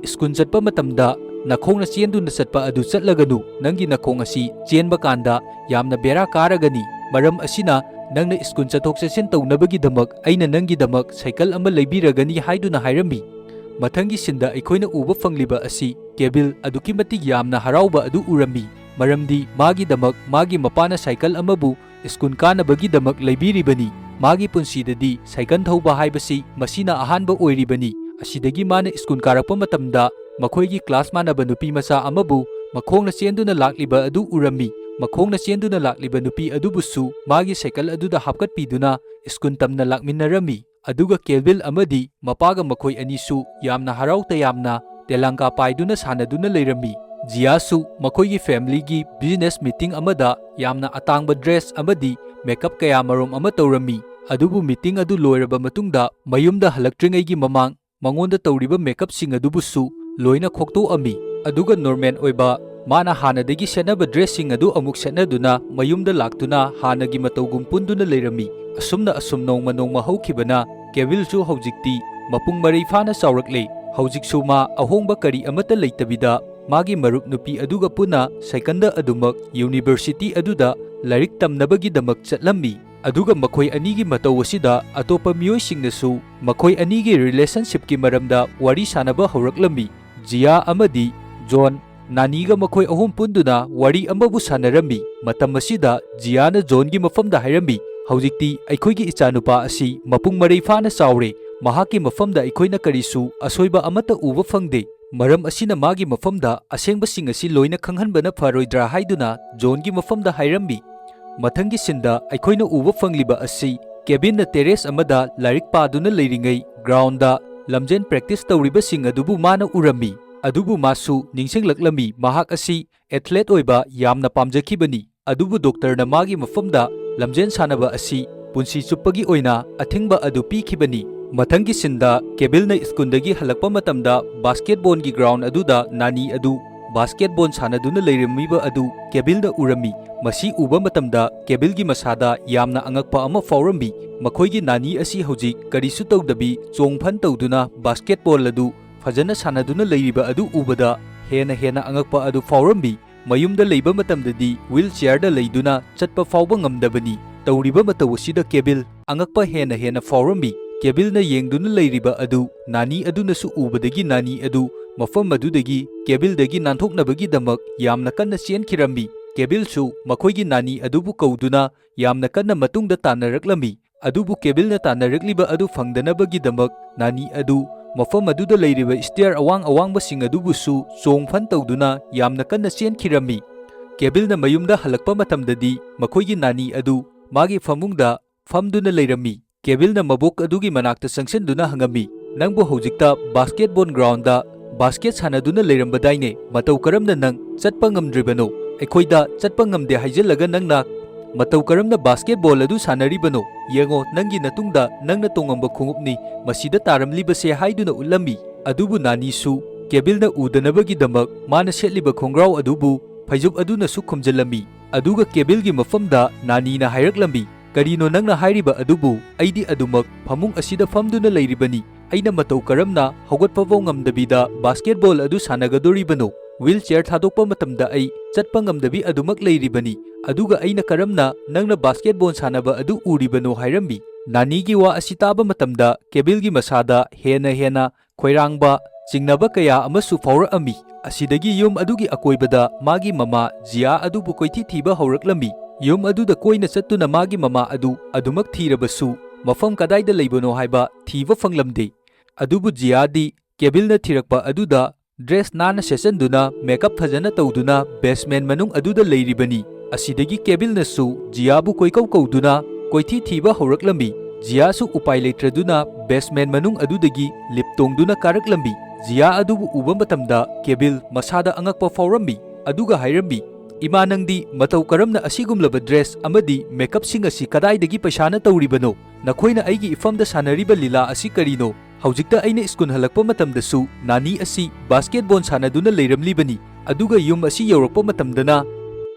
ꯁ꯭ꯀꯨꯜ ꯆꯠꯄ ꯃꯇꯝꯗ ꯅꯈꯣꯡꯅ ꯆꯦꯟꯗꯨꯅ ꯆꯠꯄ ꯑꯗꯨ ꯆꯠꯂꯒꯅꯨ꯫ ꯅꯪꯒꯤ ꯅꯈꯣꯡ ꯑꯁꯤ ꯆꯦꯟꯕ ꯀꯥꯟꯗ ꯌꯥꯝꯅ ꯕꯦꯔꯥ ꯀꯥꯔꯒꯅꯤ꯫ ꯃꯔꯝ ꯑꯁꯤꯅ ꯅꯪꯅ ꯁ꯭ꯀꯨꯜ ꯆꯠꯊꯣꯛ ꯆꯠꯁꯤꯟ ꯇꯧꯅꯕꯒꯤꯗꯃꯛ ꯑꯩꯅ ꯅꯪꯒꯤꯗꯃꯛ ꯁꯥꯏꯀꯜ ꯑꯃ ꯂꯩꯕꯤꯔꯒꯅꯤ" ꯍꯥꯏꯗꯨꯅ ꯍꯥꯏꯔꯝꯃꯤ꯫ ꯃꯊꯪꯒꯤ ꯁꯤꯟꯗ ꯑꯩꯈꯣꯏꯅ ꯎꯕ ꯐꯪꯂꯤꯕ ꯑꯁꯤ ꯀꯦꯕꯤꯜ ꯑꯗꯨꯛꯀꯤ ꯃꯇꯤꯛ ꯌꯥꯝꯅ ꯍꯔꯥꯎꯕ ꯑꯗꯨ ꯎꯔꯝꯃꯤ, ꯃꯔꯝꯗꯤ ꯃꯥꯒꯤꯗꯃꯛ ꯃꯥꯒꯤ ꯃꯄꯥꯅ ꯁꯥꯏꯀꯜ ꯑꯃꯕꯨ ꯁ꯭ꯀꯨꯜ ꯀꯥꯅꯕꯒꯤꯗꯃꯛ ꯂꯩꯕꯤꯔꯤꯕꯅꯤ꯫ ꯃꯥꯒꯤ ꯄꯨꯟꯁꯤꯗꯗꯤ ꯁꯥꯏꯀꯜ ꯊꯧꯕ ꯍꯥꯏꯕꯁꯤ ꯃꯁꯤꯅ ꯑꯍꯥꯟꯕ ꯑꯣꯏꯔꯤꯕꯅꯤ꯫ ꯑꯁꯤꯗꯒꯤ ꯃꯥꯅ ꯁ꯭ꯀꯨꯜ ꯀꯥꯔꯛꯄ ꯃꯇꯝꯗ ꯃꯈꯣꯏꯒꯤ ꯀ꯭ꯂꯥꯁ ꯃꯥꯟꯅꯕ ꯅꯨꯄꯤ ꯃꯆꯥ ꯑꯃꯕꯨ ꯃꯈꯣꯡꯅ ꯆꯦꯟꯗꯨꯅ ꯂꯥꯛꯂꯤꯕ ꯑꯗꯨ ꯎꯔꯝꯃꯤ꯫ ꯃꯈꯣꯡꯅ ꯆꯦꯟꯗꯨꯅ ꯂꯥꯛꯂꯤꯕ ꯅꯨꯄꯤ ꯑꯗꯨꯕꯨꯁꯨ ꯃꯥꯒꯤ ꯁꯥꯏꯀꯜ ꯑꯗꯨꯗ ꯍꯥꯞꯀꯠꯄꯤꯗꯨꯅ ꯁ꯭ꯀꯨꯜ ꯇꯝꯅ ꯂꯥꯛꯃꯤꯟꯅꯔꯝꯃꯤ꯫ ꯑꯗꯨꯒ ꯀꯦꯜꯚꯤꯟ ꯑꯃꯗꯤ ꯃꯄꯥꯒ ꯃꯈꯣꯏ ꯑꯅꯤꯁꯨ ꯌꯥꯝꯅ ꯍꯔꯥꯎ ꯇꯌꯥꯝꯅ ꯇꯦꯂꯪꯒꯥ ꯄꯥꯏꯗꯨꯅ ꯁꯥꯟꯅꯗꯨꯅ ꯂꯩꯔꯝꯃꯤ꯫ ꯖꯤꯌꯥꯁꯨ ꯃꯈꯣꯏꯒꯤ ꯐꯦꯃꯤꯂꯤꯒꯤ ꯕꯤꯖꯤꯅꯦꯁ ꯃꯤꯇꯤꯡ ꯑꯃꯗ ꯌꯥꯝꯅ ꯑꯇꯥꯡꯕ ꯗ꯭ꯔꯦꯁ ꯑꯃꯗꯤ ꯃꯦꯀꯞ ꯀꯌꯥ ꯃꯔꯨꯝ ꯑꯃ ꯇꯧꯔꯝꯃꯤ꯫ ꯑꯗꯨꯕꯨ meeting ꯑꯗꯨ ꯂꯣꯏꯔꯕ ꯃꯇꯨꯡꯗ ꯃꯌꯨꯝꯗ ꯍꯜꯂꯛꯇ꯭ꯔꯤꯉꯩꯒꯤ ꯃꯃꯥꯡ ꯃꯉꯣꯟꯗ ꯇꯧꯔꯤꯕ makeupꯁꯤꯡ ꯑꯗꯨꯕꯨꯁꯨ ꯂꯣꯏꯅ ꯈꯣꯛꯇꯣꯛꯑꯝꯃꯤ꯫ ꯑꯗꯨꯒ normal ꯑꯣꯏꯕ ꯃꯥꯅ ꯍꯥꯟꯅꯗꯒꯤ ꯁꯦꯠꯅꯕ dressꯁꯤꯡ ꯑꯗꯨ ꯑꯃꯨꯛ ꯁꯦꯠꯅꯗꯨꯅ ꯃꯌꯨꯝꯗ ꯂꯥꯛꯇꯨꯅ ꯍꯥꯟꯅꯒꯤ ꯃꯇꯧꯒꯨꯝ ꯄꯨꯟꯗꯨꯅ ꯂꯩꯔꯝꯃꯤ꯫ ꯑꯁꯨꯝꯅ ꯑꯁꯨꯝ ꯅꯣꯡꯃ ꯅꯣꯡꯃ ꯍꯧꯈꯤꯕꯅ ꯀꯦꯕꯤꯜꯁꯨ ꯍꯧꯖꯤꯛꯇꯤ ꯃꯄꯨꯡ ꯃꯔꯩ ꯐꯥꯅ ꯆꯥꯎꯔꯛꯂꯦ꯫ ꯍꯧꯖꯤꯛꯁꯨ ꯃꯥ ꯑꯍꯣꯡꯕ ꯀꯔꯤ ꯑꯃꯠꯇ ꯂꯩꯇꯕꯤꯗ ꯃꯥꯒꯤ ꯃꯔꯨꯞ ꯅꯨꯄꯤ ꯑꯗꯨꯒ ꯄꯨꯟꯅ ꯁꯥꯏꯀꯜꯗ ꯑꯗꯨꯃꯛ university ꯑꯗꯨꯗ ꯂꯥꯏꯔꯤꯛ ꯇꯝꯅꯕꯒꯤꯗꯃꯛ ꯆꯠꯂꯝꯃꯤ꯫ ꯑꯗꯨꯒ ꯃꯈꯣꯏ ꯑꯅꯤꯒꯤ ꯃꯇꯧ ꯑꯁꯤꯗ ꯑꯇꯣꯞꯄ ꯃꯤꯑꯣꯏꯁꯤꯡꯅꯁꯨ ꯃꯈꯣꯏ ꯑꯅꯤꯒꯤ relationshipꯀꯤ ꯃꯔꯝꯗ ꯋꯥꯔꯤ ꯁꯥꯅꯕ ꯍꯧꯔꯛꯂꯝꯃꯤ꯫ ꯖꯤꯌꯥ ꯑꯃꯗꯤ ꯖꯣꯟ, ꯅꯥꯅꯤꯒ ꯃꯈꯣꯏ ꯑꯍꯨꯝ ꯄꯨꯟꯗꯨꯅ ꯋꯥꯔꯤ ꯑꯃꯕꯨ ꯁꯥꯟꯅꯔꯝꯃꯤ꯫ ꯃꯇꯝ ꯑꯁꯤꯗ ꯖꯤꯌꯥꯅ ꯖꯣꯟꯒꯤ ꯃꯐꯝꯗ ꯍꯥꯏꯔꯝꯃꯤ, "ꯍꯧꯖꯤꯛꯇꯤ ꯑꯩꯈꯣꯏꯒꯤ ꯏꯆꯥꯅꯨꯄꯥ ꯑꯁꯤ ꯃꯄꯨꯡ ꯃꯔꯩ ꯐꯥꯅ ꯆꯥꯎꯔꯦ꯫ ꯃꯍꯥꯛꯀꯤ ꯃꯐꯝꯗ ꯑꯩꯈꯣꯏꯅ ꯀꯔꯤꯁꯨ ꯑꯁꯣꯏꯕ ꯑꯃꯠꯇ ꯎꯕ ꯐꯪꯗꯦ꯫ ꯃꯔꯝ ꯑꯁꯤꯅ ꯃꯥꯒꯤ ꯃꯐꯝꯗ ꯑꯁꯦꯡꯕꯁꯤꯡ ꯑꯁꯤ ꯂꯣꯏꯅ ꯈꯪꯍꯟꯕꯅ ꯐꯔꯣꯏꯗ꯭ꯔꯥ?" ꯍꯥꯏꯗꯨꯅ ꯖꯣꯟꯒꯤ ꯃꯐꯝꯗ ꯍꯥꯏꯔꯝꯃꯤ꯫ ꯃꯊꯪꯒꯤ sceneꯗ ꯑꯩꯈꯣꯏꯅ ꯎꯕ ꯐꯪꯂꯤꯕ ꯑꯁꯤ ꯀꯦꯕꯤꯟꯅ terrace ꯑꯃꯗ ꯂꯥꯏꯔꯤꯛ ꯄꯥꯗꯨꯅ ꯂꯩꯔꯤꯉꯩ groundꯗ ꯂꯝꯖꯦꯟ practice ꯇꯧꯔꯤꯕꯁꯤꯡ ꯑꯗꯨꯕꯨ ꯃꯥꯅ ꯎꯔꯝꯃꯤ꯫ ꯑꯗꯨꯕꯨ ꯃꯥꯁꯨ ꯅꯤꯡꯁꯤꯡꯂꯛꯂꯝꯃꯤ, ꯃꯍꯥꯛ ꯑꯁꯤ athlete ꯑꯣꯏꯕ ꯌꯥꯝꯅ ꯄꯥꯝꯖꯈꯤꯕꯅꯤ꯫ ꯑꯗꯨꯕꯨ doctorꯅ ꯃꯥꯒꯤ ꯃꯐꯝꯗ ꯂꯝꯖꯦꯟ ꯁꯥꯟꯅꯕ ꯑꯁꯤ ꯄꯨꯟꯁꯤ ꯆꯨꯞꯄꯒꯤ ꯑꯣꯏꯅ ꯑꯊꯤꯡꯕ ꯑꯗꯨ ꯄꯤꯈꯤꯕꯅꯤ꯫ ꯃꯊꯪꯒꯤ sceneꯗ ꯀꯦꯕꯤꯜꯅ schoolꯗꯒꯤ ꯍꯜꯂꯛꯄ ꯃꯇꯝꯗ basketballꯒꯤ ground ꯑꯗꯨꯗ ꯅꯥꯅꯤ ꯑꯗꯨ basketball ꯁꯥꯟꯅꯗꯨꯅ ꯂꯩꯔꯝꯃꯤꯕ ꯑꯗꯨ ꯀꯦꯕꯤꯜꯅ ꯎꯔꯝꯃꯤ꯫ ꯃꯁꯤ ꯎꯕ ꯃꯇꯝꯗ ꯀꯦꯕꯤꯜꯒꯤ ꯃꯁꯥꯗ ꯌꯥꯝꯅ ꯑꯉꯛꯄ ꯑꯃ ꯐꯥꯎꯔꯝꯃꯤ꯫ ꯃꯈꯣꯏꯒꯤ ꯅꯥꯅꯤ ꯑꯁꯤ ꯍꯧꯖꯤꯛ ꯀꯔꯤꯁꯨ ꯇꯧꯗꯕꯤ ꯆꯣꯡ ꯐꯟ ꯇꯧꯗꯨꯅ basketball ꯑꯗꯨ ꯐꯖꯅ ꯁꯥꯟꯅꯗꯨꯅ ꯂꯩꯔꯤꯕ ꯑꯗꯨ ꯎꯕꯗ ꯍꯦꯟꯅ ꯍꯦꯟꯅ ꯑꯉꯛꯄ ꯑꯗꯨ ꯐꯥꯎꯔꯝꯃꯤ꯫ ꯃꯌꯨꯝꯗ ꯂꯩꯕ ꯃꯇꯝꯗꯗꯤ wheelchairꯗ ꯂꯩꯗꯨꯅ ꯆꯠꯄ ꯐꯥꯎꯕ ꯉꯝꯗꯕꯅꯤ꯫ ꯇꯧꯔꯤꯕ ꯃꯇꯧ ꯑꯁꯤꯗ ꯀꯦꯕꯤꯜ ꯑꯉꯛꯄ ꯍꯦꯟꯅ ꯍꯦꯟꯅ ꯐꯥꯎꯔꯝꯃꯤ꯫ ꯀꯦꯕꯤꯜꯅ ꯌꯦꯡꯗꯨꯅ ꯂꯩꯔꯤꯕ ꯑꯗꯨ ꯅꯥꯅꯤ ꯑꯗꯨꯅꯁꯨ ꯎꯕꯗꯒꯤ ꯅꯥꯅꯤ ꯑꯗꯨ ꯃꯐꯝ ꯑꯗꯨꯗꯒꯤ ꯀꯦꯕꯤꯜꯗꯒꯤ ꯅꯥꯟꯊꯣꯛꯅꯕꯒꯤꯗꯃꯛ ꯌꯥꯝꯅ ꯀꯟꯅ ꯆꯦꯟꯈꯤꯔꯝꯃꯤ꯫ ꯀꯦꯕꯤꯜꯁꯨ ꯃꯈꯣꯏꯒꯤ ꯅꯥꯅꯤ ꯑꯗꯨꯕꯨ ꯀꯧꯗꯨꯅ ꯌꯥꯝꯅ ꯀꯟꯅ ꯃꯇꯨꯡꯗ ꯇꯥꯟꯅꯔꯛꯂꯝꯃꯤ꯫ ꯑꯗꯨꯕꯨ ꯀꯦꯕꯤꯜꯅ ꯇꯥꯟꯅꯔꯛꯂꯤꯕ ꯑꯗꯨ ꯐꯪꯗꯅꯕꯒꯤꯗꯃꯛ ꯅꯥꯅꯤ ꯑꯗꯨ ꯃꯐꯝ ꯑꯗꯨꯗ ꯂꯩꯔꯤꯕ stair ꯑꯋꯥꯡ ꯑꯋꯥꯡꯕꯁꯤꯡ ꯑꯗꯨꯕꯨꯁꯨ ꯆꯣꯡ ꯐꯟ ꯇꯧꯗꯨꯅ ꯌꯥꯝꯅ ꯀꯟꯅ ꯆꯦꯟꯈꯤꯔꯝꯃꯤ꯫ ꯀꯦꯕꯤꯜꯅ ꯃꯌꯨꯝꯗ ꯍꯜꯂꯛꯄ ꯃꯇꯝꯗꯗꯤ ꯃꯈꯣꯏꯒꯤ ꯅꯥꯅꯤ ꯑꯗꯨ ꯃꯥꯒꯤ ꯐꯃꯨꯡꯗ ꯐꯝꯗꯨꯅ ꯂꯩꯔꯝꯃꯤ꯫ ꯀꯦꯕꯤꯜꯅ ꯃꯕꯣꯛ ꯑꯗꯨꯒꯤ ꯃꯅꯥꯛꯇ ꯆꯪꯁꯤꯟꯗꯨꯅ ꯍꯪꯉꯝꯃꯤ, "ꯅꯪꯕꯨ ꯍꯧꯖꯤꯛꯇ basketball groundꯗ basket ꯁꯥꯟꯅꯗꯨꯅ ꯂꯩꯔꯝꯕꯗꯥꯏꯅꯦ? ꯃꯇꯧ ꯀꯔꯝꯅ ꯅꯪ ꯆꯠꯄ ꯉꯝꯗ꯭ꯔꯤꯕꯅꯣ? ꯑꯩꯈꯣꯏꯗ ꯆꯠꯄ ꯉꯝꯗꯦ ꯍꯥꯏꯖꯤꯜꯂꯒ ꯅꯪꯅ "ꯃꯇꯧ ꯀꯔꯝꯅ ꯕꯥꯁꯀꯦꯠꯕꯣꯜ ꯑꯗꯨ ꯁꯥꯟꯅꯔꯤꯕꯅꯣ? ꯌꯦꯡꯉꯣ, ꯅꯪꯒꯤ ꯅꯇꯨꯡꯗ ꯅꯪꯅ ꯇꯣꯡꯉꯝꯕ ꯈꯣꯡꯎꯞꯅꯤ ꯃꯁꯤꯗ ꯇꯥꯔꯝꯂꯤꯕꯁꯦ" ꯍꯥꯏꯗꯨꯅ ꯎꯠꯂꯝꯃꯤ꯫ ꯑꯗꯨꯕꯨ ꯅꯥꯅꯤꯁꯨ ꯀꯦꯕꯤꯜꯅ ꯎꯗꯅꯕꯒꯤꯗꯃꯛ ꯃꯥꯅ ꯁꯦꯠꯂꯤꯕ ꯈꯣꯡꯒ꯭ꯔꯥꯎ ꯑꯗꯨꯕꯨ ꯐꯩꯖꯨꯞ ꯑꯗꯨꯅꯁꯨ ꯈꯨꯝꯖꯤꯜꯂꯝꯃꯤ꯫ ꯑꯗꯨꯒ ꯀꯦꯕꯤꯜꯒꯤ ꯃꯐꯝꯗ ꯅꯥꯅꯤꯅ ꯍꯥꯏꯔꯛꯂꯝꯃꯤ, "ꯀꯔꯤꯅꯣ ꯅꯪꯅ ꯍꯥꯏꯔꯤꯕ ꯑꯗꯨꯕꯨ? ꯑꯩꯗꯤ ꯑꯗꯨꯃꯛ ꯐꯃꯨꯡ ꯑꯁꯤꯗ ꯐꯝꯗꯨꯅ ꯂꯩꯔꯤꯕꯅꯤ꯫ ꯑꯩꯅ ꯃꯇꯧ ꯀꯔꯝꯅ ꯍꯧꯒꯠꯄꯐꯥꯎ ꯉꯝꯗꯕꯤꯗ ꯕꯥꯁꯀꯦꯠꯕꯣꯜ ꯑꯗꯨ ꯁꯥꯟꯅꯒꯗꯣꯔꯤꯕꯅꯣ? ꯋꯤꯜ ꯆꯦꯌꯔ ꯊꯥꯗꯣꯛꯄ ꯃꯇꯝꯗ ꯑꯩ ꯆꯠꯄ ꯉꯝꯗꯕꯤ ꯑꯗꯨꯃꯛ ꯂꯩꯔꯤꯕꯅꯤ꯫ ꯑꯗꯨꯒ ꯑꯩꯅ ꯀꯔꯝꯅ ꯅꯪꯅ ꯕꯥꯁꯀꯦꯠꯕꯣꯜ ꯁꯥꯟꯅꯕ ꯑꯗꯨ ꯎꯔꯤꯕꯅꯣ?" ꯍꯥꯏꯔꯝꯃꯤ꯫ ꯅꯥꯅꯤꯒꯤ ꯋꯥ ꯑꯁꯤ ꯇꯥꯕ ꯃꯇꯝꯗ ꯀꯦꯕꯤꯜꯒꯤ ꯃꯁꯥꯗ ꯍꯦꯟꯅ ꯍꯦꯟꯅ ꯈꯣꯏꯔꯥꯡꯕ, ꯆꯤꯡꯅꯕ ꯀꯌꯥ ꯑꯃꯁꯨ ꯐꯥꯎꯔꯛꯑꯝꯃꯤ꯫ ꯑꯁꯤꯗꯒꯤ ꯌꯨꯝ ꯑꯗꯨꯒꯤ ꯑꯀꯣꯏꯕꯗ ꯃꯥꯒꯤ ꯃꯃꯥ ꯖꯤꯌꯥ ꯑꯗꯨꯕꯨ ꯀꯣꯏꯊꯤ ꯊꯤꯕ ꯍꯧꯔꯛꯂꯝꯃꯤ꯫ ꯌꯨꯝ ꯑꯗꯨꯗ ꯀꯣꯏꯅ ꯆꯠꯇꯨꯅ ꯃꯥꯒꯤ ꯃꯃꯥ ꯑꯗꯨ ꯑꯗꯨꯃꯛ ꯊꯤꯔꯕꯁꯨ ꯃꯐꯝ ꯀꯗꯥꯏꯗ ꯂꯩꯕꯅꯣ ꯍꯥꯏꯕ ꯊꯤꯕ ꯐꯪꯂꯝꯗꯦ꯫ ꯑꯗꯨꯕꯨ ꯖꯤꯌꯥꯗꯤ ꯀꯦꯕꯤꯜꯅ ꯊꯤꯔꯛꯄ ꯑꯗꯨꯗ ꯗ꯭ꯔꯦꯁ ꯅꯥꯟꯅ ꯁꯦꯠꯆꯟꯗꯨꯅ, ꯃꯦꯀꯞ ꯐꯖꯅ ꯇꯧꯗꯨꯅ ꯕꯦꯁꯃꯦꯟ ꯃꯅꯨꯡ ꯑꯗꯨꯗ ꯂꯩꯔꯤꯕꯅꯤ꯫ ꯑꯁꯤꯗꯒꯤ ꯀꯦꯕꯤꯜꯅꯁꯨ ꯖꯤꯌꯥꯕꯨ ꯀꯣꯏꯀꯧ ꯀꯧꯗꯨꯅ ꯀꯣꯏꯊꯤ ꯊꯤꯕ ꯍꯧꯔꯛꯂꯝꯃꯤ꯫ ꯖꯤꯌꯥꯁꯨ ꯎꯄꯥꯏ ꯂꯩꯇ꯭ꯔꯗꯨꯅ ꯕꯦꯁꯃꯦꯟ ꯃꯅꯨꯡ ꯑꯗꯨꯗꯒꯤ ꯂꯤꯞ ꯇꯣꯡꯗꯨꯅ ꯀꯥꯔꯛꯂꯝꯃꯤ꯫ ꯖꯤꯌꯥ ꯑꯗꯨꯕꯨ ꯎꯕ ꯃꯇꯝꯗ ꯀꯦꯕꯤꯜ ꯃꯁꯥꯗ ꯑꯉꯛꯄ ꯐꯥꯎꯔꯝꯃꯤ꯫ ꯑꯗꯨꯒ ꯍꯥꯏꯔꯝꯃꯤ, "ꯏꯃꯥ, ꯅꯪꯗꯤ ꯃꯇꯧ ꯀꯔꯝꯅ ꯑꯁꯤꯒꯨꯝꯂꯕ ꯗ꯭ꯔꯦꯁ ꯑꯃꯗꯤ ꯃꯦꯀꯞꯁꯤꯡ ꯑꯁꯤ ꯀꯗꯥꯏꯗꯒꯤ ꯄꯩꯁꯥꯅ ꯇꯧꯔꯤꯕꯅꯣ? ꯅꯈꯣꯏꯅ ꯑꯩꯒꯤ ꯏꯐꯝꯗ ꯁꯥꯟꯅꯔꯤꯕ ꯂꯤꯂꯥ ꯑꯁꯤ ꯀꯔꯤꯅꯣ? ꯍꯧꯖꯤꯛꯇ ꯑꯩꯅ ꯁ꯭ꯀꯨꯜ ꯍꯜꯂꯛꯄ ꯃꯇꯝꯗꯁꯨ ꯅꯥꯅꯤ ꯑꯁꯤ ꯕꯥꯁꯀꯦꯠꯕꯣꯜ ꯁꯥꯟꯅꯗꯨꯅ ꯂꯩꯔꯝꯂꯤꯕꯅꯤ, ꯑꯗꯨꯒ ꯌꯨꯝ ꯑꯁꯤ ꯌꯧꯔꯛꯄ ꯃꯇꯝꯗꯅ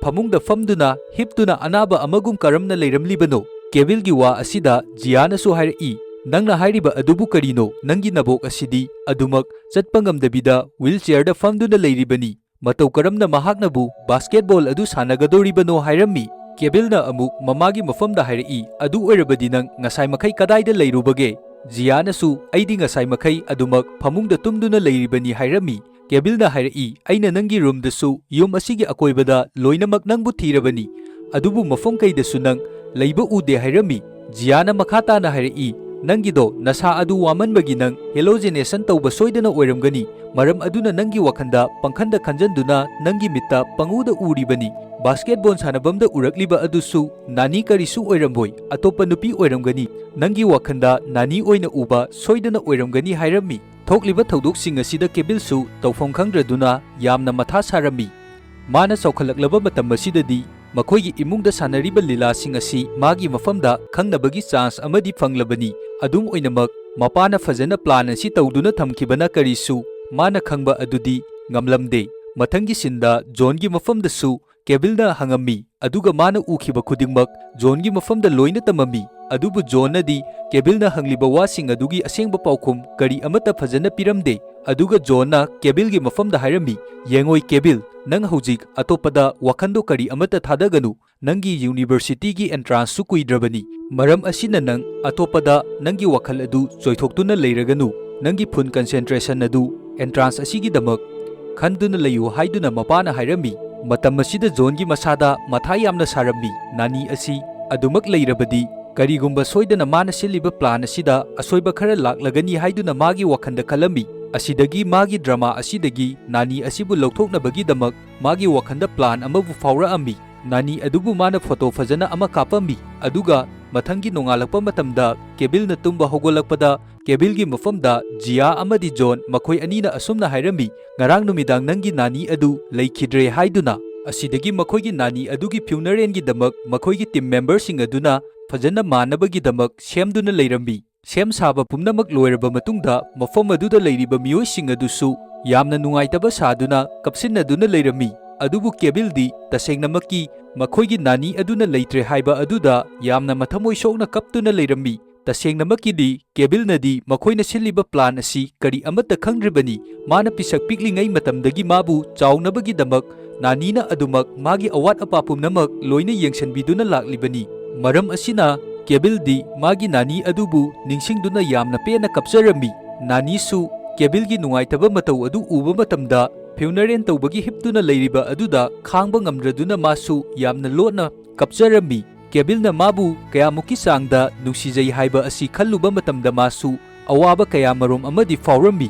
ꯐꯃꯨꯡꯗ ꯐꯝꯗꯨꯅ ꯍꯤꯞꯇꯨꯅ ꯑꯅꯥꯕ ꯑꯃꯒꯨꯝ ꯀꯔꯝꯅ ꯂꯩꯔꯝꯂꯤꯕꯅꯣ?" ꯀꯦꯕꯤꯜꯒꯤ ꯋꯥ ꯑꯁꯤꯗ ꯖꯤꯌꯥꯅꯁꯨ ꯍꯥꯏꯔꯛꯏ, "ꯅꯪꯅ ꯍꯥꯏꯔꯤꯕ ꯑꯗꯨꯕꯨ ꯀꯔꯤꯅꯣ? ꯅꯪꯒꯤ ꯅꯕꯣꯛ ꯑꯁꯤꯗꯤ ꯑꯗꯨꯃꯛ ꯆꯠꯄ ꯉꯝꯗꯕꯤꯗ ꯋꯤꯜ ꯆꯦꯌꯔꯗ ꯐꯝꯗꯨꯅ ꯂꯩꯔꯤꯕꯅꯤ꯫ ꯃꯇꯧ ꯀꯔꯝꯅ ꯃꯍꯥꯛꯅꯕꯨ ꯕꯥꯁꯀꯦꯠꯕꯣꯜ ꯑꯗꯨ ꯁꯥꯟꯅꯒꯗꯧꯔꯤꯕꯅꯣ?" ꯍꯥꯏꯔꯝꯃꯤ꯫ ꯀꯦꯕꯤꯜꯅ ꯑꯃꯨꯛ ꯃꯃꯥꯒꯤ ꯃꯐꯝꯗ ꯍꯥꯏꯔꯛꯏ, "ꯑꯗꯨ ꯑꯣꯏꯔꯕꯗꯤ ꯅꯪ ꯉꯁꯥꯏ ꯃꯈꯩ ꯀꯗꯥꯏꯗ ꯂꯩꯔꯨꯕꯒꯦ?" ꯖꯤꯌꯥꯅꯁꯨ, "ꯑꯩꯗꯤ ꯉꯁꯥꯏ ꯃꯈꯩ ꯑꯗꯨꯃꯛ ꯐꯃꯨꯡꯗ ꯇꯨꯝꯗꯨꯅ ꯂꯩꯔꯤꯕꯅꯤ" ꯍꯥꯏꯔꯝꯃꯤ꯫ ꯀꯦꯕꯤꯜꯅ ꯍꯥꯏꯔꯛꯏ, "ꯑꯩꯅ ꯅꯪꯒꯤ ꯔꯨꯝꯗꯁꯨ ꯌꯨꯝ ꯑꯁꯤꯒꯤ ꯑꯀꯣꯏꯕꯗ ꯂꯣꯏꯅꯃꯛ ꯅꯪꯕꯨ ꯊꯤꯔꯕꯅꯤ, ꯑꯗꯨꯕꯨ ꯃꯐꯝ ꯀꯩꯗꯁꯨ ꯅꯪ ꯂꯩꯕ ꯎꯗꯦ" ꯍꯥꯏꯔꯝꯃꯤ꯫ ꯖꯤꯌꯥꯅ ꯃꯈꯥ ꯇꯥꯅ ꯍꯥꯏꯔꯛꯏ, "ꯅꯪꯒꯤꯗꯣ ꯅꯁꯥ ꯑꯗꯨ ꯋꯥꯃꯟꯕꯒꯤ ꯅꯪ ꯍꯦꯂꯣꯖꯤꯅꯦꯁꯟ ꯇꯧꯕ ꯁꯣꯏꯗꯅ ꯑꯣꯏꯔꯝꯒꯅꯤ, ꯃꯔꯝ ꯑꯗꯨꯅ ꯅꯪꯒꯤ ꯋꯥꯈꯜꯗ ꯄꯪꯈꯟꯗ ꯈꯟꯖꯟꯗꯨꯅ ꯅꯪꯒꯤ ꯃꯤꯠꯇ ꯄꯪꯎꯗ ꯎꯔꯤꯕꯅꯤ꯫ ꯕꯥꯁꯀꯦꯠꯕꯣꯜ ꯁꯥꯟꯅꯐꯝꯗ ꯎꯔꯛꯂꯤꯕ ꯑꯗꯨꯁꯨ ꯅꯥꯅꯤ ꯀꯔꯤꯁꯨ ꯑꯣꯏꯔꯝꯃꯣꯏ, ꯑꯇꯣꯞꯄ ꯅꯨꯄꯤ ꯑꯣꯏꯔꯝꯒꯅꯤ꯫ ꯅꯪꯒꯤ ꯋꯥꯈꯜꯗ ꯅꯥꯅꯤ ꯑꯣꯏꯅ ꯎꯕ ꯁꯣꯏꯗꯅ ꯑꯣꯏꯔꯝꯒꯅꯤ" ꯍꯥꯏꯔꯝꯃꯤ꯫ ꯊꯣꯛꯂꯤꯕ ꯊꯧꯗꯣꯛꯁꯤꯡ ꯑꯁꯤꯗ ꯀꯦꯕꯤꯜꯁꯨ ꯇꯧꯐꯝ ꯈꯪꯗ꯭ꯔꯗꯨꯅ ꯌꯥꯝꯅ ꯃꯊꯥ ꯁꯥꯔꯝꯃꯤ꯫ ꯃꯥꯅ ꯆꯥꯎꯈꯠꯂꯛꯂꯕ ꯃꯇꯝ ꯑꯁꯤꯗꯗꯤ ꯃꯈꯣꯏꯒꯤ ꯏꯃꯨꯡꯗ ꯁꯥꯟꯅꯔꯤꯕ ꯂꯤꯂꯥꯁꯤꯡ ꯑꯁꯤ ꯃꯥꯒꯤ ꯃꯐꯝꯗ ꯈꯪꯅꯕꯒꯤ ꯆꯥꯟꯁ ꯑꯃꯗꯤ ꯐꯪꯂꯕꯅꯤ꯫ ꯑꯗꯨꯝ ꯑꯣꯏꯅꯃꯛ, ꯃꯄꯥꯅ ꯐꯖꯅ ꯄ꯭ꯂꯥꯟ ꯑꯁꯤ ꯇꯧꯗꯨꯅ ꯊꯝꯈꯤꯕꯅ ꯀꯔꯤꯁꯨ ꯃꯥꯅ ꯈꯪꯕ ꯑꯗꯨꯗꯤ ꯉꯝꯂꯝꯗꯦ꯫ ꯃꯊꯪꯒꯤ ꯁꯤꯟꯗ ꯖꯣꯟꯒꯤ ꯃꯐꯝꯗꯁꯨ ꯀꯦꯕꯤꯜꯅ ꯍꯪꯉꯝꯃꯤ, ꯑꯗꯨꯒ ꯃꯥꯅ ꯎꯈꯤꯕ ꯈꯨꯗꯤꯡꯃꯛ ꯖꯣꯟꯒꯤ ꯃꯐꯝꯗ ꯂꯣꯏꯅ ꯇꯝꯃꯝꯃꯤ꯫ ꯑꯗꯨꯕꯨ ꯖꯣꯟꯅꯗꯤ ꯀꯦꯕꯤꯜꯅ ꯍꯪꯂꯤꯕ ꯋꯥꯁꯤꯡ ꯑꯗꯨꯒꯤ ꯑꯁꯦꯡꯕ ꯄꯥꯎꯈꯨꯝ ꯀꯔꯤ ꯑꯃꯠꯇ ꯐꯖꯅ ꯄꯤꯔꯝꯗꯦ꯫ ꯑꯗꯨꯒ ꯖꯣꯟꯅ ꯀꯦꯕꯤꯜꯒꯤ ꯃꯐꯝꯗ ꯍꯥꯏꯔꯝꯃꯤ, "ꯌꯦꯡꯉꯣꯏ ꯀꯦꯕꯤꯜ, ꯅꯪ ꯍꯧꯖꯤꯛ ꯑꯇꯣꯞꯄꯗ ꯋꯥꯈꯟꯗꯣ ꯀꯔꯤ ꯑꯃꯠꯇ ꯊꯥꯗꯒꯅꯨ꯫ ꯅꯪꯒꯤ ꯌꯨꯅꯤꯚꯔꯁꯤꯇꯤꯒꯤ ꯑꯦꯟꯇ꯭ꯔꯥꯟꯁꯁꯨ ꯀꯨꯏꯗ꯭ꯔꯕꯅꯤ꯫ ꯃꯔꯝ ꯑꯁꯤꯅ ꯅꯪ ꯑꯇꯣꯞꯄꯗ ꯅꯪꯒꯤ ꯋꯥꯈꯜ ꯑꯗꯨ ꯆꯣꯏꯊꯣꯛꯇꯨꯅ ꯂꯩꯔꯒꯅꯨ꯫ ꯅꯪꯒꯤ ꯐꯨꯜ ꯀꯟꯁꯦꯟꯇ꯭ꯔꯦꯁꯟ ꯑꯗꯨ ꯑꯦꯟꯇ꯭ꯔꯥꯟꯁ ꯑꯁꯤꯒꯤꯗꯃꯛ ꯈꯟꯗꯨꯅ ꯂꯩꯌꯨ" ꯍꯥꯏꯗꯨꯅ ꯃꯄꯥꯅ ꯍꯥꯏꯔꯝꯃꯤ꯫ ꯃꯇꯝ ꯑꯁꯤꯗ ꯖꯣꯟꯒꯤ ꯃꯁꯥꯗ ꯃꯊꯥ ꯌꯥꯝꯅ ꯁꯥꯔꯝꯃꯤ꯫ ꯅꯥꯅꯤ ꯑꯁꯤ ꯑꯗꯨꯃꯛ ꯂꯩꯔꯕꯗꯤ ꯀꯔꯤꯒꯨꯝꯕ ꯁꯣꯏꯗꯅ ꯃꯥꯅ ꯁꯤꯜꯂꯤꯕ ꯄ꯭ꯂꯥꯟ ꯑꯁꯤꯗ ꯑꯁꯣꯏꯕ ꯈꯔ ꯂꯥꯛꯂꯒꯅꯤ ꯍꯥꯏꯗꯨꯅ ꯃꯥꯒꯤ ꯋꯥꯈꯜꯗ ꯈꯜꯂꯝꯃꯤ꯫ ꯑꯁꯤꯗꯒꯤ ꯃꯥꯒꯤ ꯗ꯭ꯔꯃꯥ ꯑꯁꯤꯗꯒꯤ ꯅꯥꯅꯤ ꯑꯁꯤꯕꯨ ꯂꯧꯊꯣꯛꯅꯕꯒꯤꯗꯃꯛ ꯃꯥꯒꯤ ꯋꯥꯈꯜꯗ ꯄ꯭ꯂꯥꯟ ꯑꯃꯕꯨ ꯐꯥꯎꯔꯛꯑꯝꯃꯤ꯫ ꯅꯥꯅꯤ ꯑꯗꯨꯕꯨ ꯃꯥꯅ ꯐꯣꯇꯣ ꯐꯖꯅ ꯑꯃ ꯀꯥꯞꯄꯝꯃꯤ꯫ ꯑꯗꯨꯒ ꯃꯊꯪꯒꯤ ꯅꯣꯡꯉꯥꯜꯂꯛꯄ ꯃꯇꯝꯗ ꯀꯦꯕꯤꯜꯅ ꯇꯨꯝꯕ ꯍꯧꯒꯠꯂꯛꯄꯗ ꯀꯦꯕꯤꯜꯒꯤ ꯃꯐꯝꯗ ꯖꯤꯌꯥ ꯑꯃꯗꯤ ꯖꯣꯟ ꯃꯈꯣꯏ ꯑꯅꯤꯅ ꯑꯁꯨꯝꯅ ꯍꯥꯏꯔꯝꯃꯤ, "ꯉꯔꯥꯡ ꯅꯨꯃꯤꯗꯥꯡ ꯅꯪꯒꯤ ꯅꯥꯅꯤ ꯑꯗꯨ ꯂꯩꯈꯤꯗ꯭ꯔꯦ" ꯍꯥꯏꯗꯨꯅ꯫ ꯑꯁꯤꯗꯒꯤ ꯃꯈꯣꯏꯒꯤ ꯅꯥꯅꯤ ꯑꯗꯨꯒꯤ ꯐ꯭ꯌꯨꯅꯔꯦꯜꯒꯤꯗꯃꯛ ꯃꯈꯣꯏꯒꯤ ꯇꯤꯝ ꯃꯦꯝꯕꯔꯁꯤꯡ ꯑꯗꯨꯅ ꯐꯖꯅ ꯃꯥꯟꯅꯕꯒꯤꯗꯃꯛ ꯁꯦꯝꯗꯨꯅ ꯂꯩꯔꯝꯃꯤ꯫ ꯁꯦꯝ ꯁꯥꯕ ꯄꯨꯝꯅꯃꯛ ꯂꯣꯏꯔꯕ ꯃꯇꯨꯡꯗ ꯃꯐꯝ ꯑꯗꯨꯗ ꯂꯩꯔꯤꯕ ꯃꯤꯑꯣꯏꯁꯤꯡ ꯑꯗꯨꯁꯨ ꯌꯥꯝꯅ ꯅꯨꯡꯉꯥꯏꯇꯕ ꯁꯥꯗꯨꯅ ꯀꯞꯁꯤꯟꯅꯗꯨꯅ ꯂꯩꯔꯝꯃꯤ꯫ ꯑꯗꯨꯕꯨ ꯀꯦꯕꯤꯜꯗꯤ ꯇꯁꯦꯡꯅꯃꯛꯀꯤ ꯃꯈꯣꯏꯒꯤ ꯅꯥꯅꯤ ꯑꯗꯨꯅ ꯂꯩꯇ꯭ꯔꯦ ꯍꯥꯏꯕ ꯑꯗꯨꯗ ꯌꯥꯝꯅ ꯃꯊꯃꯣꯏ ꯁꯣꯛꯅ ꯀꯞꯇꯨꯅ ꯂꯩꯔꯝꯃꯤ꯫ ꯇꯁꯦꯡꯅꯃꯛꯀꯤꯗꯤ ꯀꯦꯕꯤꯜꯅꯗꯤ ꯃꯈꯣꯏꯅ ꯁꯤꯜꯂꯤꯕ ꯄ꯭ꯂꯥꯟ ꯑꯁꯤ ꯀꯔꯤ ꯑꯃꯠꯇ ꯈꯪꯗ꯭ꯔꯤꯕꯅꯤ꯫ ꯃꯥꯅ ꯄꯤꯁꯛ ꯄꯤꯛꯂꯤꯉꯩ ꯃꯇꯝꯗꯒꯤ ꯃꯥꯕꯨ ꯆꯥꯎꯅꯕꯒꯤꯗꯃꯛ ꯅꯥꯅꯤꯅ ꯑꯗꯨꯃꯛ ꯃꯥꯒꯤ ꯑꯋꯥꯠ ꯑꯄꯥ ꯄꯨꯝꯅꯃꯛ ꯂꯣꯏꯅ ꯌꯦꯡꯁꯤꯟꯕꯤꯗꯨꯅ ꯂꯥꯛꯂꯤꯕꯅꯤ꯫ ꯃꯔꯝ ꯑꯁꯤꯅ ꯀꯦꯕꯤꯜꯗꯤ ꯃꯥꯒꯤ ꯅꯥꯅꯤ ꯑꯗꯨꯕꯨ ꯅꯤꯡꯁꯤꯡꯗꯨꯅ ꯌꯥꯝꯅ ꯄꯦꯟꯅ ꯀꯞꯆꯔꯝꯃꯤ꯫ ꯅꯥꯅꯤꯁꯨ ꯀꯦꯕꯤꯜꯒꯤ ꯅꯨꯡꯉꯥꯏꯇꯕ ꯃꯇꯧ ꯑꯗꯨ ꯎꯕ ꯃꯇꯝꯗ ꯐ꯭ꯌꯨꯅꯔꯦꯜ ꯇꯧꯕꯒꯤ ꯍꯤꯞꯇꯨꯅ ꯂꯩꯔꯤꯕ ꯑꯗꯨꯗ ꯈꯥꯡꯕ ꯉꯝꯗ꯭ꯔꯗꯨꯅ ꯃꯥꯁꯨ ꯌꯥꯝꯅ ꯂꯣꯠꯅ ꯀꯞꯆꯔꯝꯃꯤ꯫ ꯀꯦꯕꯤꯜꯅ ꯃꯥꯕꯨ ꯀꯌꯥꯃꯨꯛꯀꯤ ꯆꯥꯡꯗ ꯅꯨꯡꯁꯤꯖꯩ ꯍꯥꯏꯕ ꯑꯁꯤ ꯈꯜꯂꯨꯕ ꯃꯇꯝꯗ ꯃꯥꯁꯨ ꯑꯋꯥꯕ ꯀꯌꯥꯃꯔꯨꯝ ꯑꯃꯗꯤ ꯐꯥꯎꯔꯝꯃꯤ꯫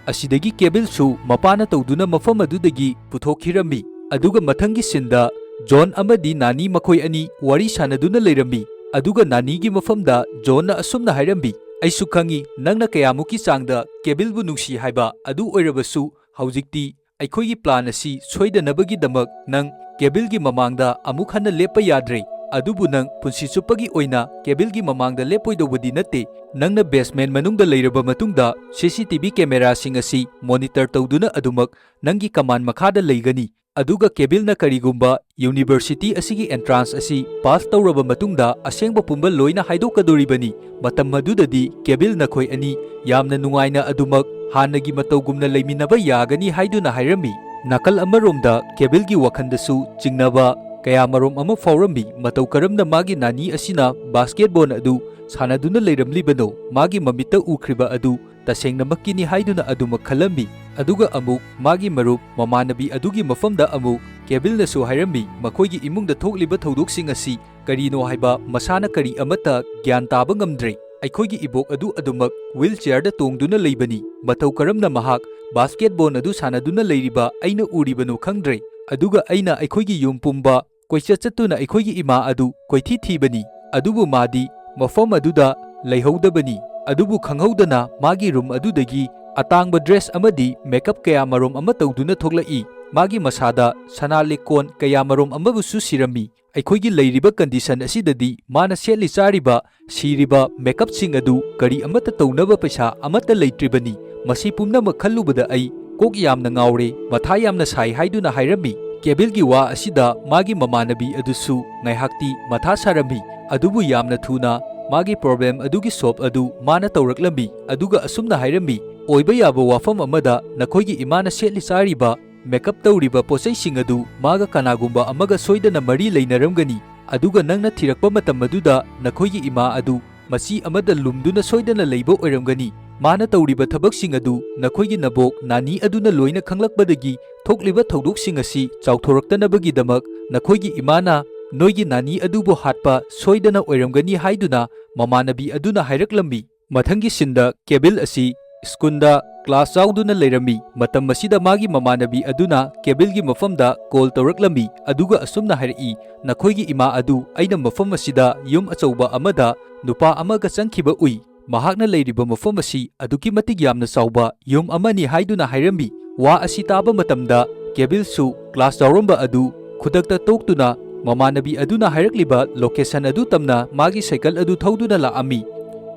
ꯑꯁꯤꯗꯒꯤ ꯀꯦꯕꯤꯜꯁꯨ ꯃꯄꯥꯅ ꯇꯧꯗꯨꯅ ꯃꯐꯝ ꯑꯗꯨꯗꯒꯤ ꯄꯨꯊꯣꯛꯈꯤꯔꯝꯃꯤ꯫ ꯑꯗꯨꯒ ꯃꯊꯪꯒꯤ ꯁꯤꯟꯗ ꯖꯣꯟ ꯑꯃꯗꯤ ꯅꯥꯅꯤ ꯃꯈꯣꯏ ꯑꯅꯤ ꯋꯥꯔꯤ ꯁꯥꯟꯅꯗꯨꯅ ꯂꯩꯔꯝꯃꯤ꯫ ꯑꯗꯨꯒ ꯅꯥꯅꯤꯒꯤ ꯃꯐꯝꯗ ꯖꯣꯟꯅ ꯑꯁꯨꯝꯅ ꯍꯥꯏꯔꯝꯃꯤ, "ꯑꯩꯁꯨ ꯈꯪꯏ ꯅꯪꯅ ꯀꯌꯥꯃꯨꯛꯀꯤ ꯆꯥꯡꯗ ꯀꯦꯕꯤꯜꯕꯨ ꯅꯨꯡꯁꯤ ꯍꯥꯏꯕ, ꯑꯗꯨ ꯑꯣꯏꯔꯕꯁꯨ ꯍꯧꯖꯤꯛꯇꯤ ꯑꯩꯈꯣꯏꯒꯤ ꯄ꯭ꯂꯥꯟ ꯑꯁꯤ ꯁꯣꯏꯗꯅꯕꯒꯤꯗꯃꯛ ꯅꯪ ꯀꯦꯕꯤꯜꯒꯤ ꯃꯃꯥꯡꯗ ꯑꯃꯨꯛ ꯍꯟꯅ ꯂꯦꯞꯄ ꯌꯥꯗ꯭ꯔꯦ, ꯑꯗꯨꯕꯨ ꯅꯪ ꯄꯨꯟꯁꯤ ꯆꯨꯞꯄꯒꯤ ꯑꯣꯏꯅ ꯀꯦꯕꯤꯜꯒꯤ ꯃꯃꯥꯡꯗ ꯂꯦꯞꯄꯣꯏꯗꯧꯕꯗꯤ ꯅꯠꯇꯦ꯫ ꯅꯪꯅ ꯕꯦꯁꯃꯦꯟ ꯃꯅꯨꯡꯗ ꯂꯩꯔꯕ ꯃꯇꯨꯡꯗ, ꯁꯤ ꯁꯤ ꯇꯤ ꯚꯤ ꯀꯦꯃꯦꯔꯥꯁꯤꯡ ꯑꯁꯤ ꯃꯣꯅꯤꯇꯔ ꯇꯧꯗꯨꯅ ꯑꯗꯨꯃꯛ ꯅꯪꯒꯤ ꯀꯃꯥꯟ ꯃꯈꯥꯗ ꯂꯩꯒꯅꯤ꯫ ꯑꯗꯨꯒ ꯀꯦꯕꯤꯜꯅ ꯀꯔꯤꯒꯨꯝꯕ ꯌꯨꯅꯤꯚꯔꯁꯤꯇꯤ ꯑꯁꯤꯒꯤ ꯑꯦꯟꯇ꯭ꯔꯥꯟꯁ ꯑꯁꯤ ꯄꯥꯁ ꯇꯧꯔꯕ ꯃꯇꯨꯡꯗ ꯑꯁꯦꯡꯕ ꯄꯨꯝꯕ ꯂꯣꯏꯅ ꯍꯥꯏꯗꯣꯛꯀꯗꯧꯔꯤꯕꯅꯤ꯫ ꯃꯇꯝ ꯑꯗꯨꯗꯗꯤ ꯀꯦꯕꯤꯜ ꯅꯈꯣꯏ ꯑꯅꯤ ꯌꯥꯝꯅ ꯅꯨꯡꯉꯥꯏꯅ ꯑꯗꯨꯃꯛ ꯍꯥꯟꯅꯒꯤ ꯃꯇꯧꯒꯨꯝꯅ ꯂꯩꯃꯤꯟꯅꯕ ꯌꯥꯒꯅꯤ ꯍꯥꯏꯗꯨꯅ ꯍꯥꯏꯔꯝꯃꯤ꯫ ꯅꯥꯀꯜ ꯑꯃꯔꯣꯝꯗ ꯀꯦꯕꯤꯜꯒꯤ ꯋꯥꯈꯜꯗꯁꯨ ꯆꯤꯡꯅꯕ ꯀꯌꯥꯃꯔꯨꯝ ꯑꯃ ꯐꯥꯎꯔꯝꯃꯤ꯫ ꯃꯇꯧ ꯀꯔꯝꯅ ꯃꯥꯒꯤ ꯅꯥꯅꯤ ꯑꯁꯤꯅ ꯕꯥꯁꯀꯦꯠꯕꯣꯜ ꯑꯗꯨ ꯁꯥꯟꯅꯗꯨꯅ ꯂꯩꯔꯝꯂꯤꯕꯅꯣ? ꯃꯥꯒꯤ ꯃꯃꯤꯠꯇ ꯎꯈ꯭ꯔꯤꯕ ꯑꯗꯨ ꯇꯁꯦꯡꯅꯃꯛꯀꯤꯅꯤ ꯍꯥꯏꯗꯨꯅ ꯑꯗꯨꯃꯛ ꯈꯜꯂꯝꯃꯤ꯫ ꯑꯗꯨꯒ ꯑꯃꯨꯛ ꯃꯥꯒꯤ ꯃꯔꯨꯞ ꯃꯃꯥꯟꯅꯕꯤ ꯑꯗꯨꯒꯤ ꯃꯐꯝꯗ ꯑꯃꯨꯛ ꯀꯦꯕꯤꯜꯅꯁꯨ ꯍꯥꯏꯔꯝꯃꯤ, ꯃꯈꯣꯏꯒꯤ ꯏꯃꯨꯡꯗ ꯊꯣꯛꯂꯤꯕ ꯊꯧꯗꯣꯛꯁꯤꯡ ꯑꯁꯤ ꯀꯔꯤꯅꯣ ꯍꯥꯏꯕ ꯃꯁꯥꯅ ꯀꯔꯤ ꯑꯃꯠꯇ ꯒ꯭ꯌꯥꯟ ꯇꯥꯕ ꯉꯝꯗ꯭ꯔꯦ꯫ ꯑꯩꯈꯣꯏꯒꯤ ꯏꯕꯣꯛ ꯑꯗꯨ ꯑꯗꯨꯃꯛ ꯋꯤꯜ ꯆꯤꯌꯔꯗ ꯇꯣꯡꯗꯨꯅ ꯂꯩꯕꯅꯤ꯫ ꯃꯇꯧ ꯀꯔꯝꯅ ꯃꯍꯥꯛ ꯕꯥꯁꯀꯦꯠꯕꯣꯜ ꯑꯗꯨ ꯁꯥꯟꯅꯗꯨꯅ ꯂꯩꯔꯤꯕ ꯑꯩꯅ ꯎꯔꯤꯕꯅꯣ ꯈꯪꯗ꯭ꯔꯦ꯫ ꯑꯗꯨꯒ ꯑꯩꯅ ꯑꯩꯈꯣꯏꯒꯤ ꯌꯨꯝ ꯄꯨꯝꯕ ꯀꯣꯏꯆꯠ ꯆꯠꯇꯨꯅ ꯑꯩꯈꯣꯏꯒꯤ ꯏꯃꯥ ꯑꯗꯨ ꯀꯣꯏꯊꯤ ꯊꯤꯕꯅꯤ, ꯑꯗꯨꯕꯨ ꯃꯥꯗꯤ ꯃꯐꯝ ꯑꯗꯨꯗ ꯂꯩꯍꯧꯗꯕꯅꯤ꯫ ꯑꯗꯨꯕꯨ ꯈꯪꯍꯧꯗꯅ ꯃꯥꯒꯤ ꯔꯨꯝ ꯑꯗꯨꯗꯒꯤ ꯑꯇꯥꯡꯕ ꯗ꯭ꯔꯦꯁ ꯑꯃꯗꯤ ꯃꯦꯀꯞ ꯀꯌꯥ ꯃꯔꯨꯝ ꯑꯃ ꯇꯧꯗꯨꯅ ꯊꯣꯛꯂꯛꯏ꯫ ꯃꯥꯒꯤ ꯃꯁꯥꯗ ꯁꯅꯥ ꯂꯤꯛꯀꯣꯟ ꯀꯌꯥ ꯃꯔꯨꯝ ꯑꯃꯕꯨꯁꯨ ꯁꯤꯔꯝꯃꯤ꯫ ꯑꯩꯈꯣꯏꯒꯤ ꯂꯩꯔꯤꯕ ꯀꯟꯗꯤꯁꯟ ꯑꯁꯤꯗꯗꯤ ꯃꯥꯅ ꯁꯦꯠꯂꯤ ꯆꯥꯔꯤꯕ, ꯁꯤꯔꯤꯕ ꯃꯦꯀꯞꯁꯤꯡ ꯑꯗꯨ ꯀꯔꯤ ꯑꯃꯠꯇ ꯇꯧꯅꯕ ꯄꯩꯁꯥ ꯑꯃꯠꯇ ꯂꯩꯇ꯭ꯔꯤꯕꯅꯤ꯫ ꯃꯁꯤ ꯄꯨꯝꯅꯃꯛ ꯈꯜꯂꯨꯕꯗ ꯑꯩ ꯀꯣꯛ ꯌꯥꯝꯅ ꯉꯥꯎꯔꯦ, ꯃꯊꯥ ꯌꯥꯝꯅ ꯁꯥꯏ ꯍꯥꯏꯗꯨꯅ ꯍꯥꯏꯔꯝꯃꯤ꯫ ꯀꯦꯕꯤꯜꯒꯤ ꯋꯥ ꯑꯁꯤꯗ ꯃꯥꯒꯤ ꯃꯃꯥꯟꯅꯕꯤ ꯑꯗꯨꯁꯨ ꯉꯥꯏꯍꯥꯛꯇꯤ ꯃꯊꯥ ꯁꯥꯔꯝꯃꯤ, ꯑꯗꯨꯕꯨ ꯌꯥꯝꯅ ꯊꯨꯅ ꯃꯥꯒꯤ ꯄ꯭ꯔꯣꯕ꯭ꯂꯦꯝ ꯑꯗꯨꯒꯤ ꯁꯣꯜꯚ ꯑꯗꯨ ꯃꯥꯅ ꯇꯧꯔꯛꯂꯝꯃꯤ꯫ ꯑꯗꯨꯒ ꯑꯁꯨꯝꯅ ꯍꯥꯏꯔꯝꯃꯤ, "ꯑꯣꯏꯕ ꯌꯥꯕ ꯋꯥꯐꯝ ꯑꯃꯗ ꯅꯈꯣꯏꯒꯤ ꯏꯃꯥꯅ ꯁꯦꯠꯂꯤ ꯆꯥꯔꯤꯕ, ꯃꯦꯀꯞ ꯇꯧꯔꯤꯕ ꯄꯣꯠꯆꯩꯁꯤꯡ ꯑꯗꯨ ꯃꯥꯒ ꯀꯅꯥꯒꯨꯝꯕ ꯑꯃꯒ ꯁꯣꯏꯗꯅ ꯃꯔꯤ ꯂꯩꯅꯔꯝꯒꯅꯤ꯫ ꯑꯗꯨꯒ ꯅꯪꯅ ꯊꯤꯔꯛꯄ ꯃꯇꯝ ꯑꯗꯨꯗ ꯅꯈꯣꯏꯒꯤ ꯏꯃꯥ ꯑꯗꯨ ꯃꯆꯤ ꯑꯃꯗ ꯂꯨꯝꯗꯨꯅ ꯁꯣꯏꯗꯅ ꯂꯩꯕ ꯑꯣꯏꯔꯝꯒꯅꯤ꯫ ꯃꯥꯅ ꯇꯧꯔꯤꯕ ꯊꯕꯛꯁꯤꯡ ꯑꯗꯨ ꯅꯈꯣꯏꯒꯤ ꯅꯕꯣꯛ ꯅꯥꯅꯤ ꯑꯗꯨꯅ ꯂꯣꯏꯅ ꯈꯪꯂꯛꯄꯗꯒꯤ ꯊꯣꯛꯂꯤꯕ ꯊꯧꯗꯣꯛꯁꯤꯡ ꯑꯁꯤ ꯆꯥꯎꯊꯣꯔꯛꯇꯅꯕꯒꯤꯗꯃꯛ ꯅꯈꯣꯏꯒꯤ ꯏꯃꯥꯅ ꯅꯣꯏꯒꯤ ꯅꯥꯅꯤ ꯑꯗꯨꯕꯨ ꯍꯥꯠꯄ ꯁꯣꯏꯗꯅ ꯑꯣꯏꯔꯝꯒꯅꯤ" ꯍꯥꯏꯗꯨꯅ ꯃꯃꯥꯟꯅꯕꯤ ꯑꯗꯨꯅ ꯍꯥꯏꯔꯛꯂꯝꯃꯤ꯫ ꯃꯊꯪꯒꯤ ꯁꯤꯟꯗ ꯀꯦꯕꯤꯜ ꯑꯁꯤ ꯁ꯭ꯀꯨꯜꯗ ꯀ꯭ꯂꯥꯁ ꯌꯥꯎꯗꯨꯅ ꯂꯩꯔꯝꯃꯤ꯫ ꯃꯇꯝ ꯑꯁꯤꯗ ꯃꯥꯒꯤ ꯃꯃꯥꯟꯅꯕꯤ ꯑꯗꯨꯅ ꯀꯦꯕꯤꯜꯒꯤ ꯃꯐꯝꯗ ꯀꯣꯜ ꯇꯧꯔꯛꯂꯝꯃꯤ, ꯑꯗꯨꯒ ꯑꯁꯨꯝꯅ ꯍꯥꯏꯔꯛꯏ, "ꯅꯈꯣꯏꯒꯤ ꯏꯃꯥ ꯑꯗꯨ ꯑꯩꯅ ꯃꯐꯝ ꯑꯁꯤꯗ ꯌꯨꯝ ꯑꯆꯧꯕ ꯑꯃꯗ ꯅꯨꯄꯥ ꯑꯃꯒ ꯆꯪꯈꯤꯕ ꯎꯏ꯫ ꯃꯍꯥꯛꯅ ꯂꯩꯔꯤꯕ ꯃꯐꯝ ꯑꯁꯤ ꯑꯗꯨꯛꯀꯤ ꯃꯇꯤꯛ ꯌꯥꯝꯅ ꯆꯥꯎꯕ ꯌꯨꯝ ꯑꯃꯅꯤ" ꯍꯥꯏꯗꯨꯅ ꯍꯥꯏꯔꯝꯃꯤ꯫ ꯋꯥ ꯑꯁꯤ ꯇꯥꯕ ꯃꯇꯝꯗ ꯀꯦꯕꯤꯜꯁꯨ ꯀ꯭ꯂꯥꯁ ꯌꯥꯎꯔꯝꯕ ꯑꯗꯨ ꯈꯨꯗꯛꯇ ꯇꯣꯛꯇꯨꯅ ꯃꯃꯥꯟꯅꯕꯤ ꯑꯗꯨꯅ ꯍꯥꯏꯔꯛꯂꯤꯕ ꯂꯣꯀꯦꯁꯟ ꯑꯗꯨ ꯇꯝꯅ ꯃꯥꯒꯤ ꯁꯥꯏꯀꯜ ꯑꯗꯨ ꯊꯧꯗꯨꯅ ꯂꯥꯛꯑꯝꯃꯤ꯫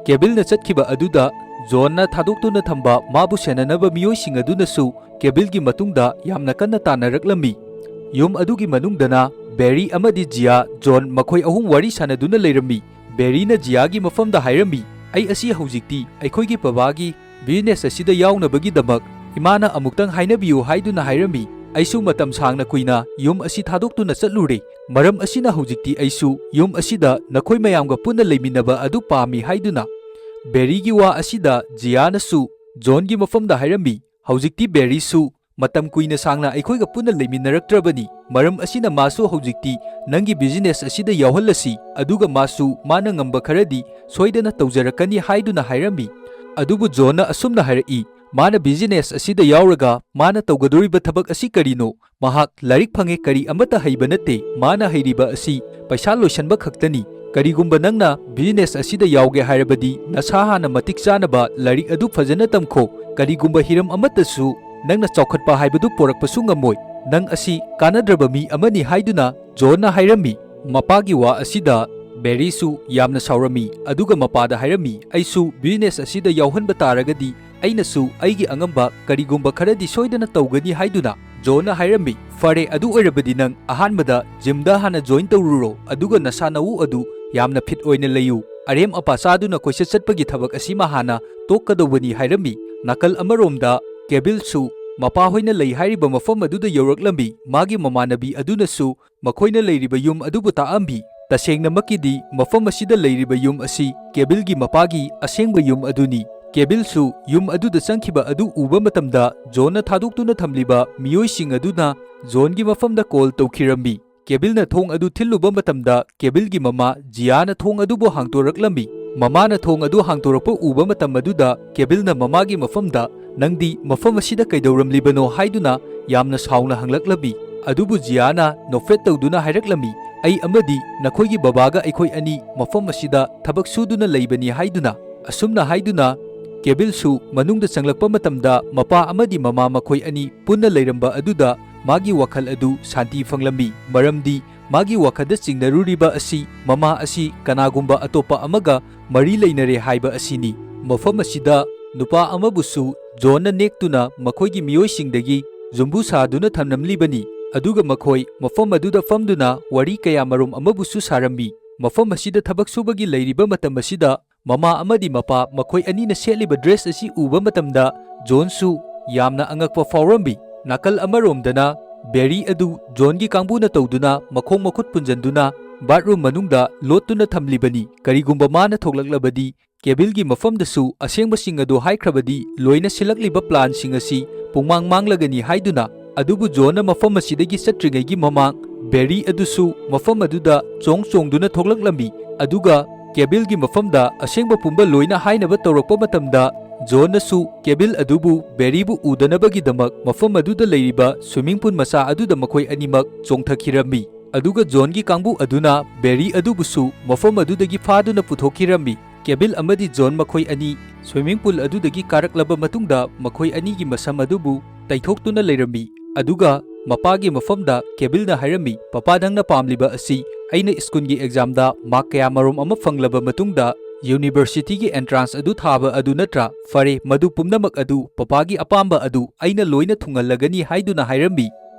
ꯀꯦꯕꯤꯜꯅ ꯆꯠꯈꯤꯕ ꯑꯗꯨꯗ ꯖꯣꯟꯅ ꯊꯥꯗꯣꯛꯇꯨꯅ ꯊꯝꯕ ꯃꯥꯕꯨ ꯁꯦꯟꯅꯅꯕ ꯃꯤꯑꯣꯏꯁꯤꯡ ꯑꯗꯨꯅꯁꯨ ꯀꯦꯕꯤꯜꯒꯤ ꯃꯇꯨꯡꯗ ꯌꯥꯝꯅ ꯀꯟꯅ ꯇꯥꯟꯅꯔꯛꯂꯝꯃꯤ꯫ ꯌꯨꯝ ꯑꯗꯨꯒꯤ ꯃꯅꯨꯡꯗꯅ ꯕꯦꯔꯤ ꯑꯃꯗꯤ ꯖꯤꯌꯥ ꯖꯣꯟ ꯃꯈꯣꯏ ꯑꯍꯨꯝ ꯋꯥꯔꯤ ꯁꯥꯟꯅꯗꯨꯅ ꯂꯩꯔꯝꯃꯤ꯫ ꯕꯦꯔꯤꯅ ꯖꯤꯌꯥꯒꯤ ꯃꯐꯝꯗ ꯍꯥꯏꯔꯝꯃꯤ, "ꯑꯩ ꯑꯁꯤ ꯍꯧꯖꯤꯛꯇꯤ ꯑꯩꯈꯣꯏꯒꯤ ꯕꯕꯥꯒꯤ ꯕꯤꯖꯤꯅꯦꯁ ꯑꯁꯤꯗ ꯌꯥꯎꯅꯕꯒꯤꯗꯃꯛ ꯏꯃꯥꯅ ꯑꯃꯨꯛꯇꯪ ꯍꯥꯏꯅꯕꯤꯌꯨ ꯍꯥꯏꯗꯨꯅ ꯍꯥꯏꯔꯝꯃꯤ꯫ ꯑꯩꯁꯨ ꯃꯇꯝ ꯁꯥꯡꯅ ꯀꯨꯏꯅ ꯌꯨꯝ ꯑꯁꯤ ꯊꯥꯗꯣꯛꯇꯨꯅ ꯆꯠꯂꯨꯔꯦ꯫ ꯃꯔꯝ ꯑꯁꯤꯅ ꯍꯧꯖꯤꯛꯇꯤ ꯑꯩꯁꯨ ꯌꯨꯝ ꯑꯁꯤꯗ ꯅꯈꯣꯏ ꯃꯌꯥꯝꯒ ꯄꯨꯟꯅ ꯂꯩꯃꯤꯟꯅꯕ ꯑꯗꯨ ꯄꯥꯝꯃꯤ" ꯍꯥꯏꯗꯨꯅ꯫ ꯕꯦꯔꯤꯒꯤ ꯋꯥ ꯑꯁꯤꯗ ꯖꯤꯌꯥꯅꯁꯨ ꯖꯣꯟꯒꯤ ꯃꯐꯝꯗ ꯍꯥꯏꯔꯝꯃꯤ, "ꯍꯧꯖꯤꯛꯇꯤ ꯕꯦꯔꯤꯁꯨ ꯃꯇꯝ ꯀꯨꯏꯅ ꯁꯥꯡꯅ ꯑꯩꯈꯣꯏꯒ ꯄꯨꯟꯅ ꯂꯩꯃꯤꯟꯅꯔꯛꯇ꯭ꯔꯕꯅꯤ꯫ ꯃꯔꯝ ꯑꯁꯤꯅ ꯃꯥꯁꯨ ꯍꯧꯖꯤꯛꯇꯤ ꯅꯪꯒꯤ ꯕꯤꯖꯤꯅꯦꯁ ꯑꯁꯤꯗ ꯌꯥꯎꯍꯜꯂꯁꯤ, ꯑꯗꯨꯒ ꯃꯥꯁꯨ ꯃꯥꯅ ꯉꯝꯕ ꯈꯔꯗꯤ ꯁꯣꯏꯗꯅ ꯇꯧꯖꯔꯛꯀꯅꯤ" ꯍꯥꯏꯗꯨꯅ ꯍꯥꯏꯔꯝꯃꯤ꯫ ꯑꯗꯨꯕꯨ ꯖꯣꯟꯅ ꯑꯁꯨꯝꯅ ꯍꯥꯏꯔꯛꯏ, ꯃꯥꯅ ꯕꯤꯖꯤꯅꯦꯁ ꯑꯁꯤꯗ ꯌꯥꯎꯔꯒ ꯃꯥꯅ ꯇꯧꯒꯗꯧꯔꯤꯕ ꯊꯕꯛ ꯑꯁꯤ ꯀꯔꯤꯅꯣ? ꯃꯍꯥꯛ ꯂꯥꯏꯔꯤꯛ ꯐꯪꯉꯦ, ꯀꯔꯤ ꯑꯃꯠꯇ ꯍꯩꯕ ꯅꯠꯇꯦ꯫ ꯃꯥꯅ ꯍꯩꯔꯤꯕ ꯑꯁꯤ ꯄꯩꯁꯥ ꯂꯣꯏꯁꯟꯕ ꯈꯛꯇꯅꯤ꯫ ꯀꯔꯤꯒꯨꯝꯕ ꯅꯪꯅ ꯕꯤꯖꯤꯅꯦꯁ ꯑꯁꯤꯗ ꯌꯥꯎꯒꯦ ꯍꯥꯏꯔꯕꯗꯤ ꯅꯁꯥ ꯍꯥꯟꯅ ꯃꯇꯤꯛ ꯆꯥꯅꯕ ꯂꯥꯏꯔꯤꯛ ꯑꯗꯨ ꯐꯖꯅ ꯇꯝꯈꯣ꯫ ꯀꯔꯤꯒꯨꯝꯕ ꯍꯤꯔꯝ ꯑꯃꯠꯇꯁꯨ ꯅꯪꯅ ꯆꯥꯎꯈꯠꯄ ꯍꯥꯏꯕꯗꯨ ꯄꯣꯔꯛꯄꯁꯨ ꯉꯝꯃꯣꯏ꯫ ꯅꯪ ꯑꯁꯤ ꯀꯥꯟꯅꯗ꯭ꯔꯕ ꯃꯤ ꯑꯃꯅꯤ ꯍꯥꯏꯗꯨꯅ ꯖꯣꯟꯅ ꯍꯥꯏꯔꯝꯃꯤ꯫ ꯃꯄꯥꯒꯤ ꯋꯥ ꯑꯁꯤꯗ ꯕꯦꯔꯤꯁꯨ ꯌꯥꯝꯅ ꯁꯥꯎꯔꯝꯃꯤ, ꯑꯗꯨꯒ ꯃꯄꯥꯗ ꯍꯥꯏꯔꯝꯃꯤ, "ꯑꯩꯁꯨ ꯕꯤꯖꯤꯅꯦꯁ ꯑꯁꯤꯗ ꯌꯥꯎꯍꯟꯕ ꯇꯥꯔꯒꯗꯤ ꯑꯩꯅꯁꯨ ꯑꯩꯒꯤ ꯑꯉꯝꯕ ꯀꯔꯤꯒꯨꯝꯕ ꯈꯔꯗꯤ ꯁꯣꯏꯗꯅ ꯇꯧꯒꯅꯤ" ꯍꯥꯏꯗꯨꯅ꯫ ꯖꯣꯟꯅ ꯍꯥꯏꯔꯝꯃꯤ, "ꯐꯔꯦ, ꯑꯗꯨ ꯑꯣꯏꯔꯕꯗꯤ ꯅꯪ ꯑꯍꯥꯟꯕꯗ ꯖꯤꯝꯗ ꯍꯥꯟꯅ ꯖꯣꯏꯟ ꯇꯧꯔꯨꯔꯣ, ꯑꯗꯨꯒ ꯅꯁꯥ ꯅꯎ ꯑꯗꯨ ꯌꯥꯝꯅ ꯐꯤꯠ ꯑꯣꯏꯅ ꯂꯩꯌꯨ꯫ ꯑꯔꯦꯝ ꯑꯄꯥ ꯆꯥꯗꯨꯅ ꯀꯣꯏꯆꯠ ꯆꯠꯄꯒꯤ ꯊꯕꯛ ꯑꯁꯤꯃ ꯍꯥꯟꯅ ꯇꯣꯛꯀꯗꯧꯕꯅꯤ" ꯍꯥꯏꯔꯝꯃꯤ꯫ ꯅꯥꯀꯜ ꯑꯃꯔꯣꯝꯗ ꯀꯦꯕꯤꯜꯁꯨ ꯃꯄꯥꯍꯣꯏꯅ ꯂꯩ ꯍꯥꯏꯔꯤꯕ ꯃꯐꯝ ꯑꯗꯨꯗ ꯌꯧꯔꯛꯂꯝꯃꯤ꯫ ꯃꯥꯒꯤ ꯃꯃꯥꯟꯅꯕꯤ ꯑꯗꯨꯅꯁꯨ ꯃꯈꯣꯏꯅ ꯂꯩꯔꯤꯕ ꯌꯨꯝ ꯑꯗꯨꯕꯨ ꯇꯥꯛꯑꯝꯃꯤ꯫ ꯇꯁꯦꯡꯅꯃꯛꯀꯤꯗꯤ ꯃꯐꯝ ꯑꯁꯤꯗ ꯂꯩꯔꯤꯕ ꯌꯨꯝ ꯑꯁꯤ ꯀꯦꯕꯤꯜꯒꯤ ꯃꯄꯥꯒꯤ ꯑꯁꯦꯡꯕ ꯌꯨꯝ ꯑꯗꯨꯅꯤ꯫ ꯀꯦꯕꯤꯜꯁꯨ ꯌꯨꯝ ꯑꯗꯨꯗ ꯆꯪꯈꯤꯕ ꯑꯗꯨ ꯎꯕ ꯃꯇꯝꯗ ꯖꯣꯟꯅ ꯊꯥꯗꯣꯛꯇꯨꯅ ꯊꯝꯂꯤꯕ ꯃꯤꯑꯣꯏꯁꯤꯡ ꯑꯗꯨꯅ ꯖꯣꯟꯒꯤ ꯃꯐꯝꯗ ꯀꯣꯜ ꯇꯧꯈꯤꯔꯝꯃꯤ꯫ ꯀꯦꯕꯤꯜꯅ ꯊꯣꯡ ꯑꯗꯨ ꯊꯤꯜꯂꯨꯕ ꯃꯇꯝꯗ ꯀꯦꯕꯤꯜꯒꯤ ꯃꯃꯥ ꯖꯤꯌꯥꯅ ꯊꯣꯡ ꯑꯗꯨꯕꯨ ꯍꯥꯡꯗꯣꯔꯛꯂꯝꯃꯤ꯫ ꯃꯃꯥꯅ ꯊꯣꯡ ꯑꯗꯨ ꯍꯥꯡꯗꯣꯔꯛꯄ ꯎꯕ ꯃꯇꯝ ꯑꯗꯨꯗ ꯀꯦꯕꯤꯜꯅ ꯃꯃꯥꯒꯤ ꯃꯐꯝꯗ, "ꯅꯪꯗꯤ ꯃꯐꯝ ꯑꯁꯤꯗ ꯀꯩꯗꯧꯔꯝꯂꯤꯕꯅꯣ?" ꯍꯥꯏꯗꯨꯅ ꯌꯥꯝꯅ ꯁꯥꯎꯅ ꯍꯪꯂꯛꯂꯝꯃꯤ꯫ ꯑꯗꯨꯕꯨ ꯖꯤꯌꯥꯅ ꯅꯣꯛꯐꯦꯠ ꯇꯧꯗꯨꯅ ꯍꯥꯏꯔꯛꯂꯝꯃꯤ, "ꯑꯩ ꯑꯃꯗꯤ ꯅꯈꯣꯏꯒꯤ ꯕꯕꯥꯒ ꯑꯩꯈꯣꯏ ꯑꯅꯤ ꯃꯐꯝ ꯑꯁꯤꯗ ꯊꯕꯛ ꯁꯨꯗꯨꯅ ꯂꯩꯕꯅꯤ" ꯍꯥꯏꯗꯨꯅ꯫ ꯑꯁꯨꯝꯅ ꯍꯥꯏꯗꯨꯅ ꯀꯦꯕꯤꯜꯁꯨ ꯃꯅꯨꯡꯗ ꯆꯪꯂꯛꯄ ꯃꯇꯝꯗ ꯃꯄꯥ ꯑꯃꯗꯤ ꯃꯃꯥ ꯃꯈꯣꯏ ꯑꯅꯤ ꯄꯨꯟꯅ ꯂꯩꯔꯝꯕ ꯑꯗꯨꯗ ꯃꯥꯒꯤ ꯋꯥꯈꯜ ꯑꯗꯨ ꯁꯥꯟꯇꯤ ꯐꯪꯂꯝꯃꯤ, ꯃꯔꯝꯗꯤ ꯃꯥꯒꯤ ꯋꯥꯈꯜꯗ ꯆꯤꯡꯅꯔꯨꯔꯤꯕ ꯑꯁꯤ ꯃꯃꯥ ꯑꯁꯤ ꯀꯅꯥꯒꯨꯝꯕ ꯑꯇꯣꯞꯄ ꯑꯃꯒ ꯃꯔꯤ ꯂꯩꯅꯔꯦ ꯍꯥꯏꯕ ꯑꯁꯤꯅꯤ꯫ ꯃꯐꯝ ꯑꯁꯤꯗ ꯅꯨꯄꯥ ꯑꯃꯕꯨꯁꯨ ꯖꯣꯟꯅ ꯅꯦꯛꯇꯨꯅ ꯃꯈꯣꯏꯒꯤ ꯃꯤꯑꯣꯏꯁꯤꯡꯗꯒꯤ ꯌꯨꯝꯕꯨ ꯁꯥꯗꯨꯅ ꯊꯝꯂꯝꯂꯤꯕꯅꯤ, ꯑꯗꯨꯒ ꯃꯈꯣꯏ ꯃꯐꯝ ꯑꯗꯨꯗ ꯐꯝꯗꯨꯅ ꯋꯥꯔꯤ ꯀꯌꯥꯃꯔꯨꯝ ꯑꯃꯕꯨꯁꯨ ꯁꯥꯔꯝꯃꯤ꯫ ꯃꯐꯝ ꯑꯁꯤꯗ ꯊꯕꯛ ꯁꯨꯕꯒꯤ ꯂꯩꯔꯤꯕ ꯃꯇꯝ ꯑꯁꯤꯗ ꯃꯃꯥ ꯑꯃꯗꯤ ꯃꯄꯥ ꯃꯈꯣꯏ ꯑꯅꯤꯅ ꯁꯦꯠꯂꯤꯕ ꯗ꯭ꯔꯦꯁ ꯑꯁꯤ ꯎꯕ ꯃꯇꯝꯗ ꯖꯣꯟꯁꯨ ꯌꯥꯝꯅ ꯑꯉꯛꯄ ꯐꯥꯎꯔꯝꯃꯤ꯫ ꯅꯥꯀꯜ ꯑꯃꯔꯣꯝꯗꯅ ꯕꯦꯔꯤ ꯑꯗꯨ ꯖꯣꯟꯒꯤ ꯀꯥꯡꯕꯨꯅ ꯇꯧꯗꯨꯅ ꯃꯈꯣꯡ ꯃꯈꯨꯠ ꯄꯨꯟꯖꯟꯗꯨꯅ ꯕꯥꯠꯔꯨꯝ ꯃꯅꯨꯡꯗ ꯂꯣꯠꯇꯨꯅ ꯊꯝꯂꯤꯕꯅꯤ꯫ ꯀꯔꯤꯒꯨꯝꯕ ꯃꯥꯅ ꯊꯣꯛꯂꯛꯂꯕꯗꯤ ꯀꯦꯕꯤꯜꯒꯤ ꯃꯐꯝꯗꯁꯨ ꯑꯁꯦꯡꯕꯁꯤꯡ ꯑꯗꯨ ꯍꯥꯏꯈ꯭ꯔꯕꯗꯤ ꯂꯣꯏꯅ ꯁꯤꯜꯂꯛꯂꯤꯕ ꯄ꯭ꯂꯥꯟꯁꯤꯡ ꯑꯁꯤ ꯄꯨꯡꯃꯥꯡ ꯃꯥꯡꯂꯒꯅꯤ ꯍꯥꯏꯗꯨꯅ꯫ ꯑꯗꯨꯕꯨ ꯖꯣꯟꯅ ꯃꯐꯝ ꯑꯁꯤꯗꯒꯤ ꯆꯠꯇ꯭ꯔꯤꯉꯩꯒꯤ ꯃꯃꯥꯡ ꯕꯦꯔꯤ ꯑꯗꯨꯁꯨ ꯃꯐꯝ ꯑꯗꯨꯗ ꯆꯣꯡ ꯆꯣꯡꯗꯨꯅ ꯊꯣꯛꯂꯛꯂꯝꯃꯤ꯫ ꯑꯗꯨꯒ ꯀꯦꯕꯤꯜꯒꯤ ꯃꯐꯝꯗ ꯑꯁꯦꯡꯕ ꯄꯨꯝꯕ ꯂꯣꯏꯅ ꯍꯥꯏꯅꯕ ꯇꯧꯔꯛꯄ ꯃꯇꯝꯗ ꯖꯣꯟꯅꯁꯨ ꯀꯦꯕꯤꯜ ꯑꯗꯨꯕꯨ ꯕꯦꯔꯤꯕꯨ ꯎꯗꯅꯕꯒꯤꯗꯃꯛ ꯃꯐꯝ ꯑꯗꯨꯗ ꯂꯩꯔꯤꯕ ꯁ꯭ꯋꯤꯃꯤꯡ ꯄꯨꯜ ꯃꯆꯥ ꯑꯗꯨꯗ ꯃꯈꯣꯏ ꯑꯅꯤꯃꯛ ꯆꯣꯡꯊꯈꯤꯔꯝꯃꯤ꯫ ꯑꯗꯨꯒ ꯖꯣꯟꯒꯤ ꯀꯥꯡꯕꯨ ꯑꯗꯨꯅ ꯕꯦꯔꯤ ꯑꯗꯨꯕꯨꯁꯨ ꯃꯐꯝ ꯑꯗꯨꯗꯒꯤ ꯐꯥꯗꯨꯅ ꯄꯨꯊꯣꯛꯈꯤꯔꯝꯃꯤ꯫ ꯀꯦꯕꯤꯜ ꯑꯃꯗꯤ ꯖꯣꯟ ꯃꯈꯣꯏ ꯑꯅꯤ ꯁ꯭ꯋꯤꯃꯤꯡ ꯄꯨꯜ ꯑꯗꯨꯗꯒꯤ ꯀꯥꯔꯛꯂꯕ ꯃꯇꯨꯡꯗ ꯃꯈꯣꯏ ꯑꯅꯤꯒꯤ ꯃꯁꯝ ꯑꯗꯨꯕꯨ ꯇꯩꯊꯣꯛꯇꯨꯅ ꯂꯩꯔꯝꯃꯤ꯫ ꯑꯗꯨꯒ ꯃꯄꯥꯒꯤ ꯃꯐꯝꯗ ꯀꯦꯕꯤꯜꯅ ꯍꯥꯏꯔꯝꯃꯤ, "ꯄꯄꯥ, ꯅꯪꯅ ꯄꯥꯝꯂꯤꯕ ꯑꯁꯤ ꯑꯩꯅ ꯁ꯭ꯀꯨꯜꯒꯤ ꯑꯦꯛꯖꯥꯝꯗ ꯃꯥꯔꯛ ꯀꯌꯥꯃꯔꯨꯝ ꯑꯃ ꯐꯪꯂꯕ ꯃꯇꯨꯡꯗ ꯌꯨꯅꯤꯚꯔꯁꯤꯇꯤꯒꯤ ꯑꯦꯟꯇ꯭ꯔꯥꯟꯁ ꯑꯗꯨ ꯊꯥꯕ ꯑꯗꯨ ꯅꯠꯇ꯭ꯔꯥ? ꯐꯔꯦ, ꯃꯗꯨ ꯄꯨꯝꯅꯃꯛ ꯑꯗꯨ ꯄꯄꯥꯒꯤ ꯑꯄꯥꯝꯕ ꯑꯗꯨ ꯑꯩꯅ ꯂꯣꯏꯅ ꯊꯨꯡꯍꯜꯂꯒꯅꯤ" ꯍꯥꯏꯗꯨꯅ ꯍꯥꯏꯔꯝꯃꯤ꯫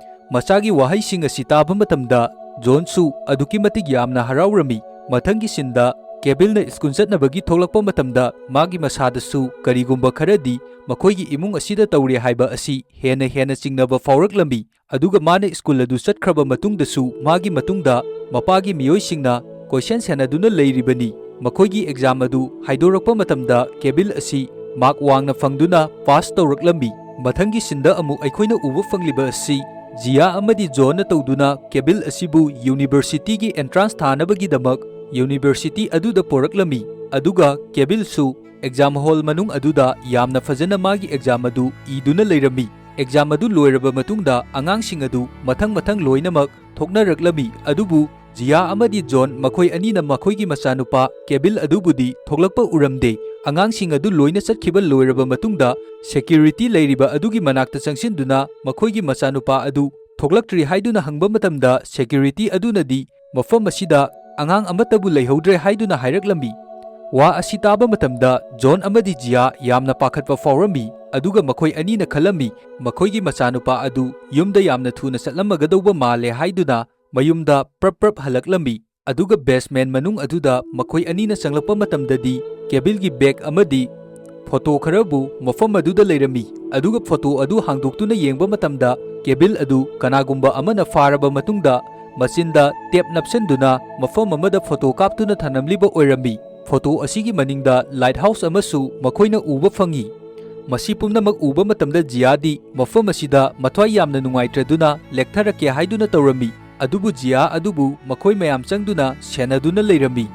ꯃꯆꯥꯒꯤ ꯋꯥꯍꯩꯁꯤꯡ ꯑꯁꯤ ꯇꯥꯕ ꯃꯇꯝꯗ ꯖꯣꯟꯁꯨ ꯑꯗꯨꯛꯀꯤ ꯃꯇꯤꯛ ꯌꯥꯝꯅ ꯍꯔꯥꯎꯔꯝꯃꯤ꯫ ꯃꯊꯪꯒꯤ ꯁꯤꯟꯗ ꯀꯦꯕꯤꯜꯅ ꯁ꯭ꯀꯨꯜ ꯆꯠꯅꯕꯒꯤ ꯊꯣꯛꯂꯛꯄ ꯃꯇꯝꯗ ꯃꯥꯒꯤ ꯃꯁꯥꯗꯁꯨ ꯀꯔꯤꯒꯨꯝꯕ ꯈꯔꯗꯤ ꯃꯈꯣꯏꯒꯤ ꯏꯃꯨꯡ ꯑꯁꯤꯗ ꯇꯧꯔꯦ ꯍꯥꯏꯕ ꯑꯁꯤ ꯍꯦꯟꯅ ꯍꯦꯟꯅ ꯆꯤꯡꯅꯕ ꯐꯥꯎꯔꯛꯂꯝꯃꯤ꯫ ꯑꯗꯨꯒ ꯃꯥꯅ ꯁ꯭ꯀꯨꯜ ꯑꯗꯨ ꯆꯠꯈ꯭ꯔꯕ ꯃꯇꯨꯡꯗꯁꯨ ꯃꯥꯒꯤ ꯃꯇꯨꯡꯗ ꯃꯄꯥꯒꯤ ꯃꯤꯑꯣꯏꯁꯤꯡꯅ ꯀꯣꯏꯁꯦꯟ ꯁꯦꯟꯅꯗꯨꯅ ꯂꯩꯔꯤꯕꯅꯤ꯫ ꯃꯈꯣꯏꯒꯤ ꯑꯦꯛꯖꯥꯝ ꯑꯗꯨ ꯍꯥꯏꯗꯣꯔꯛꯄ ꯃꯇꯝꯗ ꯀꯦꯕꯤꯜ ꯑꯁꯤ ꯃꯥꯔꯛ ꯋꯥꯡꯅ ꯐꯪꯗꯨꯅ ꯄꯥꯁ ꯇꯧꯔꯛꯂꯝꯃꯤ꯫ ꯃꯊꯪꯒꯤ ꯁꯤꯟꯗ ꯑꯃꯨꯛ ꯑꯩꯈꯣꯏꯅ ꯎꯕ ꯐꯪꯂꯤꯕ ꯑꯁꯤ ꯖꯤꯌꯥ ꯑꯃꯗꯤ ꯖꯣꯟꯅ ꯇꯧꯗꯨꯅ ꯀꯦꯕꯤꯜ ꯑꯁꯤꯕꯨ ꯌꯨꯅꯤꯚꯔꯁꯤꯇꯤꯒꯤ ꯑꯦꯟꯇ꯭ꯔꯥꯟꯁ ꯊꯥꯅꯕꯒꯤꯗꯃꯛ ꯌꯨꯅꯤꯚꯔꯁꯤꯇꯤ ꯑꯗꯨꯗ ꯄꯣꯔꯛꯂꯝꯃꯤ꯫ ꯑꯗꯨꯒ ꯀꯦꯕꯤꯜꯁꯨ ꯑꯦꯛꯖꯥꯝ ꯍꯣꯜ ꯃꯅꯨꯡ ꯑꯗꯨꯗ ꯌꯥꯝꯅ ꯐꯖꯅ ꯃꯥꯒꯤ ꯑꯦꯛꯖꯥꯝ ꯑꯗꯨ ꯏꯗꯨꯅ ꯂꯩꯔꯝꯃꯤ꯫ ꯑꯦꯛꯖꯥꯝ ꯑꯗꯨ ꯂꯣꯏꯔꯕ ꯃꯇꯨꯡꯗ ꯑꯉꯥꯡꯁꯤꯡ ꯑꯗꯨ ꯃꯊꯪ ꯃꯊꯪ ꯂꯣꯏꯅꯃꯛ ꯊꯣꯛꯅꯔꯛꯂꯝꯃꯤ, ꯑꯗꯨꯕꯨ ꯖꯤꯌꯥ ꯑꯃꯗꯤ ꯖꯣꯟ ꯃꯈꯣꯏ ꯑꯅꯤꯅ ꯃꯈꯣꯏꯒꯤ ꯃꯆꯥꯅꯨꯄꯥ ꯀꯦꯕꯤꯜ ꯑꯗꯨꯕꯨꯗꯤ ꯊꯣꯛꯂꯛꯄ ꯎꯔꯝꯗꯦ꯫ ꯑꯉꯥꯡꯁꯤꯡ ꯑꯗꯨ ꯂꯣꯏꯅ ꯆꯠꯈꯤꯕ ꯂꯣꯏꯔꯕ ꯃꯇꯨꯡꯗ, ꯁꯦꯀ꯭ꯌꯨꯔꯤꯇꯤ ꯂꯩꯔꯤꯕ ꯑꯗꯨꯒꯤ ꯃꯅꯥꯛꯇ ꯆꯪꯁꯤꯟꯗꯨꯅ ꯃꯈꯣꯏꯒꯤ ꯃꯆꯥꯅꯨꯄꯥ ꯑꯗꯨ ꯊꯣꯛꯂꯛꯇ꯭ꯔꯤ ꯍꯥꯏꯗꯨꯅ ꯍꯪꯕ ꯃꯇꯝꯗ, ꯁꯦꯀ꯭ꯌꯨꯔꯤꯇꯤ ꯑꯗꯨꯅꯗꯤ ꯃꯐꯝ ꯑꯁꯤꯗ ꯑꯉꯥꯡ ꯑꯃꯠꯇꯕꯨ ꯂꯩꯍꯧꯗ꯭ꯔꯦ ꯍꯥꯏꯗꯨꯅ ꯍꯥꯏꯔꯛꯂꯝꯃꯤ꯫ ꯋꯥ ꯑꯁꯤ ꯇꯥꯕ ꯃꯇꯝꯗ ꯖꯣꯟ ꯑꯃꯗꯤ ꯖꯤꯌꯥ ꯌꯥꯝꯅ ꯄꯥꯈꯠꯄ ꯐꯥꯎꯔꯝꯃꯤ, ꯑꯗꯨꯒ ꯃꯈꯣꯏ ꯑꯅꯤꯅ ꯈꯜꯂꯝꯃꯤ, ꯃꯈꯣꯏꯒꯤ ꯃꯆꯥꯅꯨꯄꯥ ꯑꯗꯨ ꯌꯨꯝꯗ ꯌꯥꯝꯅ ꯊꯨꯅ ꯆꯠꯂꯝꯃꯒꯗꯧꯕ ꯃꯥꯜꯂꯦ ꯍꯥꯏꯗꯨꯅ ꯃꯌꯨꯝꯗ ꯄ꯭ꯔꯞ ꯄ꯭ꯔꯞ ꯍꯜꯂꯛꯂꯝꯃꯤ꯫ ꯑꯗꯨꯒ ꯕꯦꯁꯃꯦꯟ ꯃꯅꯨꯡ ꯑꯗꯨꯗ ꯃꯈꯣꯏ ꯑꯅꯤꯅ ꯆꯪꯂꯛꯄ ꯃꯇꯝꯗꯗꯤ, ꯀꯦꯕꯤꯜꯒꯤ ꯕꯦꯒ ꯑꯃꯗꯤ ꯐꯣꯇꯣ ꯈꯔꯕꯨ ꯃꯐꯝ ꯑꯗꯨꯗ ꯂꯩꯔꯝꯃꯤ꯫ ꯑꯗꯨꯒ ꯐꯣꯇꯣ ꯑꯗꯨ ꯍꯥꯡꯗꯣꯛꯇꯨꯅ ꯌꯦꯡꯕ ꯃꯇꯝꯗ, ꯀꯦꯕꯤꯜ ꯑꯗꯨ ꯀꯅꯥꯒꯨꯝꯕ ꯑꯃꯅ ꯐꯥꯔꯕ ꯃꯇꯨꯡꯗ ꯃꯆꯤꯟꯗ ꯇꯦꯞ ꯅꯞꯁꯤꯟꯗꯨꯅ ꯃꯐꯝ ꯑꯃꯗ ꯐꯣꯇꯣ ꯀꯥꯞꯇꯨꯅ ꯊꯝꯂꯝꯂꯤꯕ ꯑꯣꯏꯔꯝꯃꯤ꯫ ꯐꯣꯇꯣ ꯑꯁꯤꯒꯤ ꯃꯅꯤꯡꯗ ꯂꯥꯏꯠ ꯍꯥꯎꯁ ꯑꯃꯁꯨ ꯃꯈꯣꯏꯅ ꯎꯕ ꯐꯪꯉꯤ꯫ ꯃꯁꯤ ꯄꯨꯝꯅꯃꯛ ꯎꯕ ꯃꯇꯝꯗ ꯖꯤꯌꯥꯗꯤ ꯃꯐꯝ ꯑꯁꯤꯗ ꯃꯊ꯭ꯋꯥꯏ ꯌꯥꯝꯅ ꯅꯨꯡꯉꯥꯏꯇ꯭ꯔꯗꯨꯅ ꯂꯦꯛꯊꯔꯛꯀꯦ ꯍꯥꯏꯗꯨꯅ ꯇꯧꯔꯝꯃꯤ꯫ ꯑꯗꯨꯕꯨ ꯖꯤꯌꯥ ꯑꯗꯨꯕꯨ ꯃꯈꯣꯏ ꯃꯌꯥꯝ ꯆꯪꯗꯨꯅ ꯁꯦꯟꯅꯗꯨꯅ ꯂꯩꯔꯝꯃꯤ꯫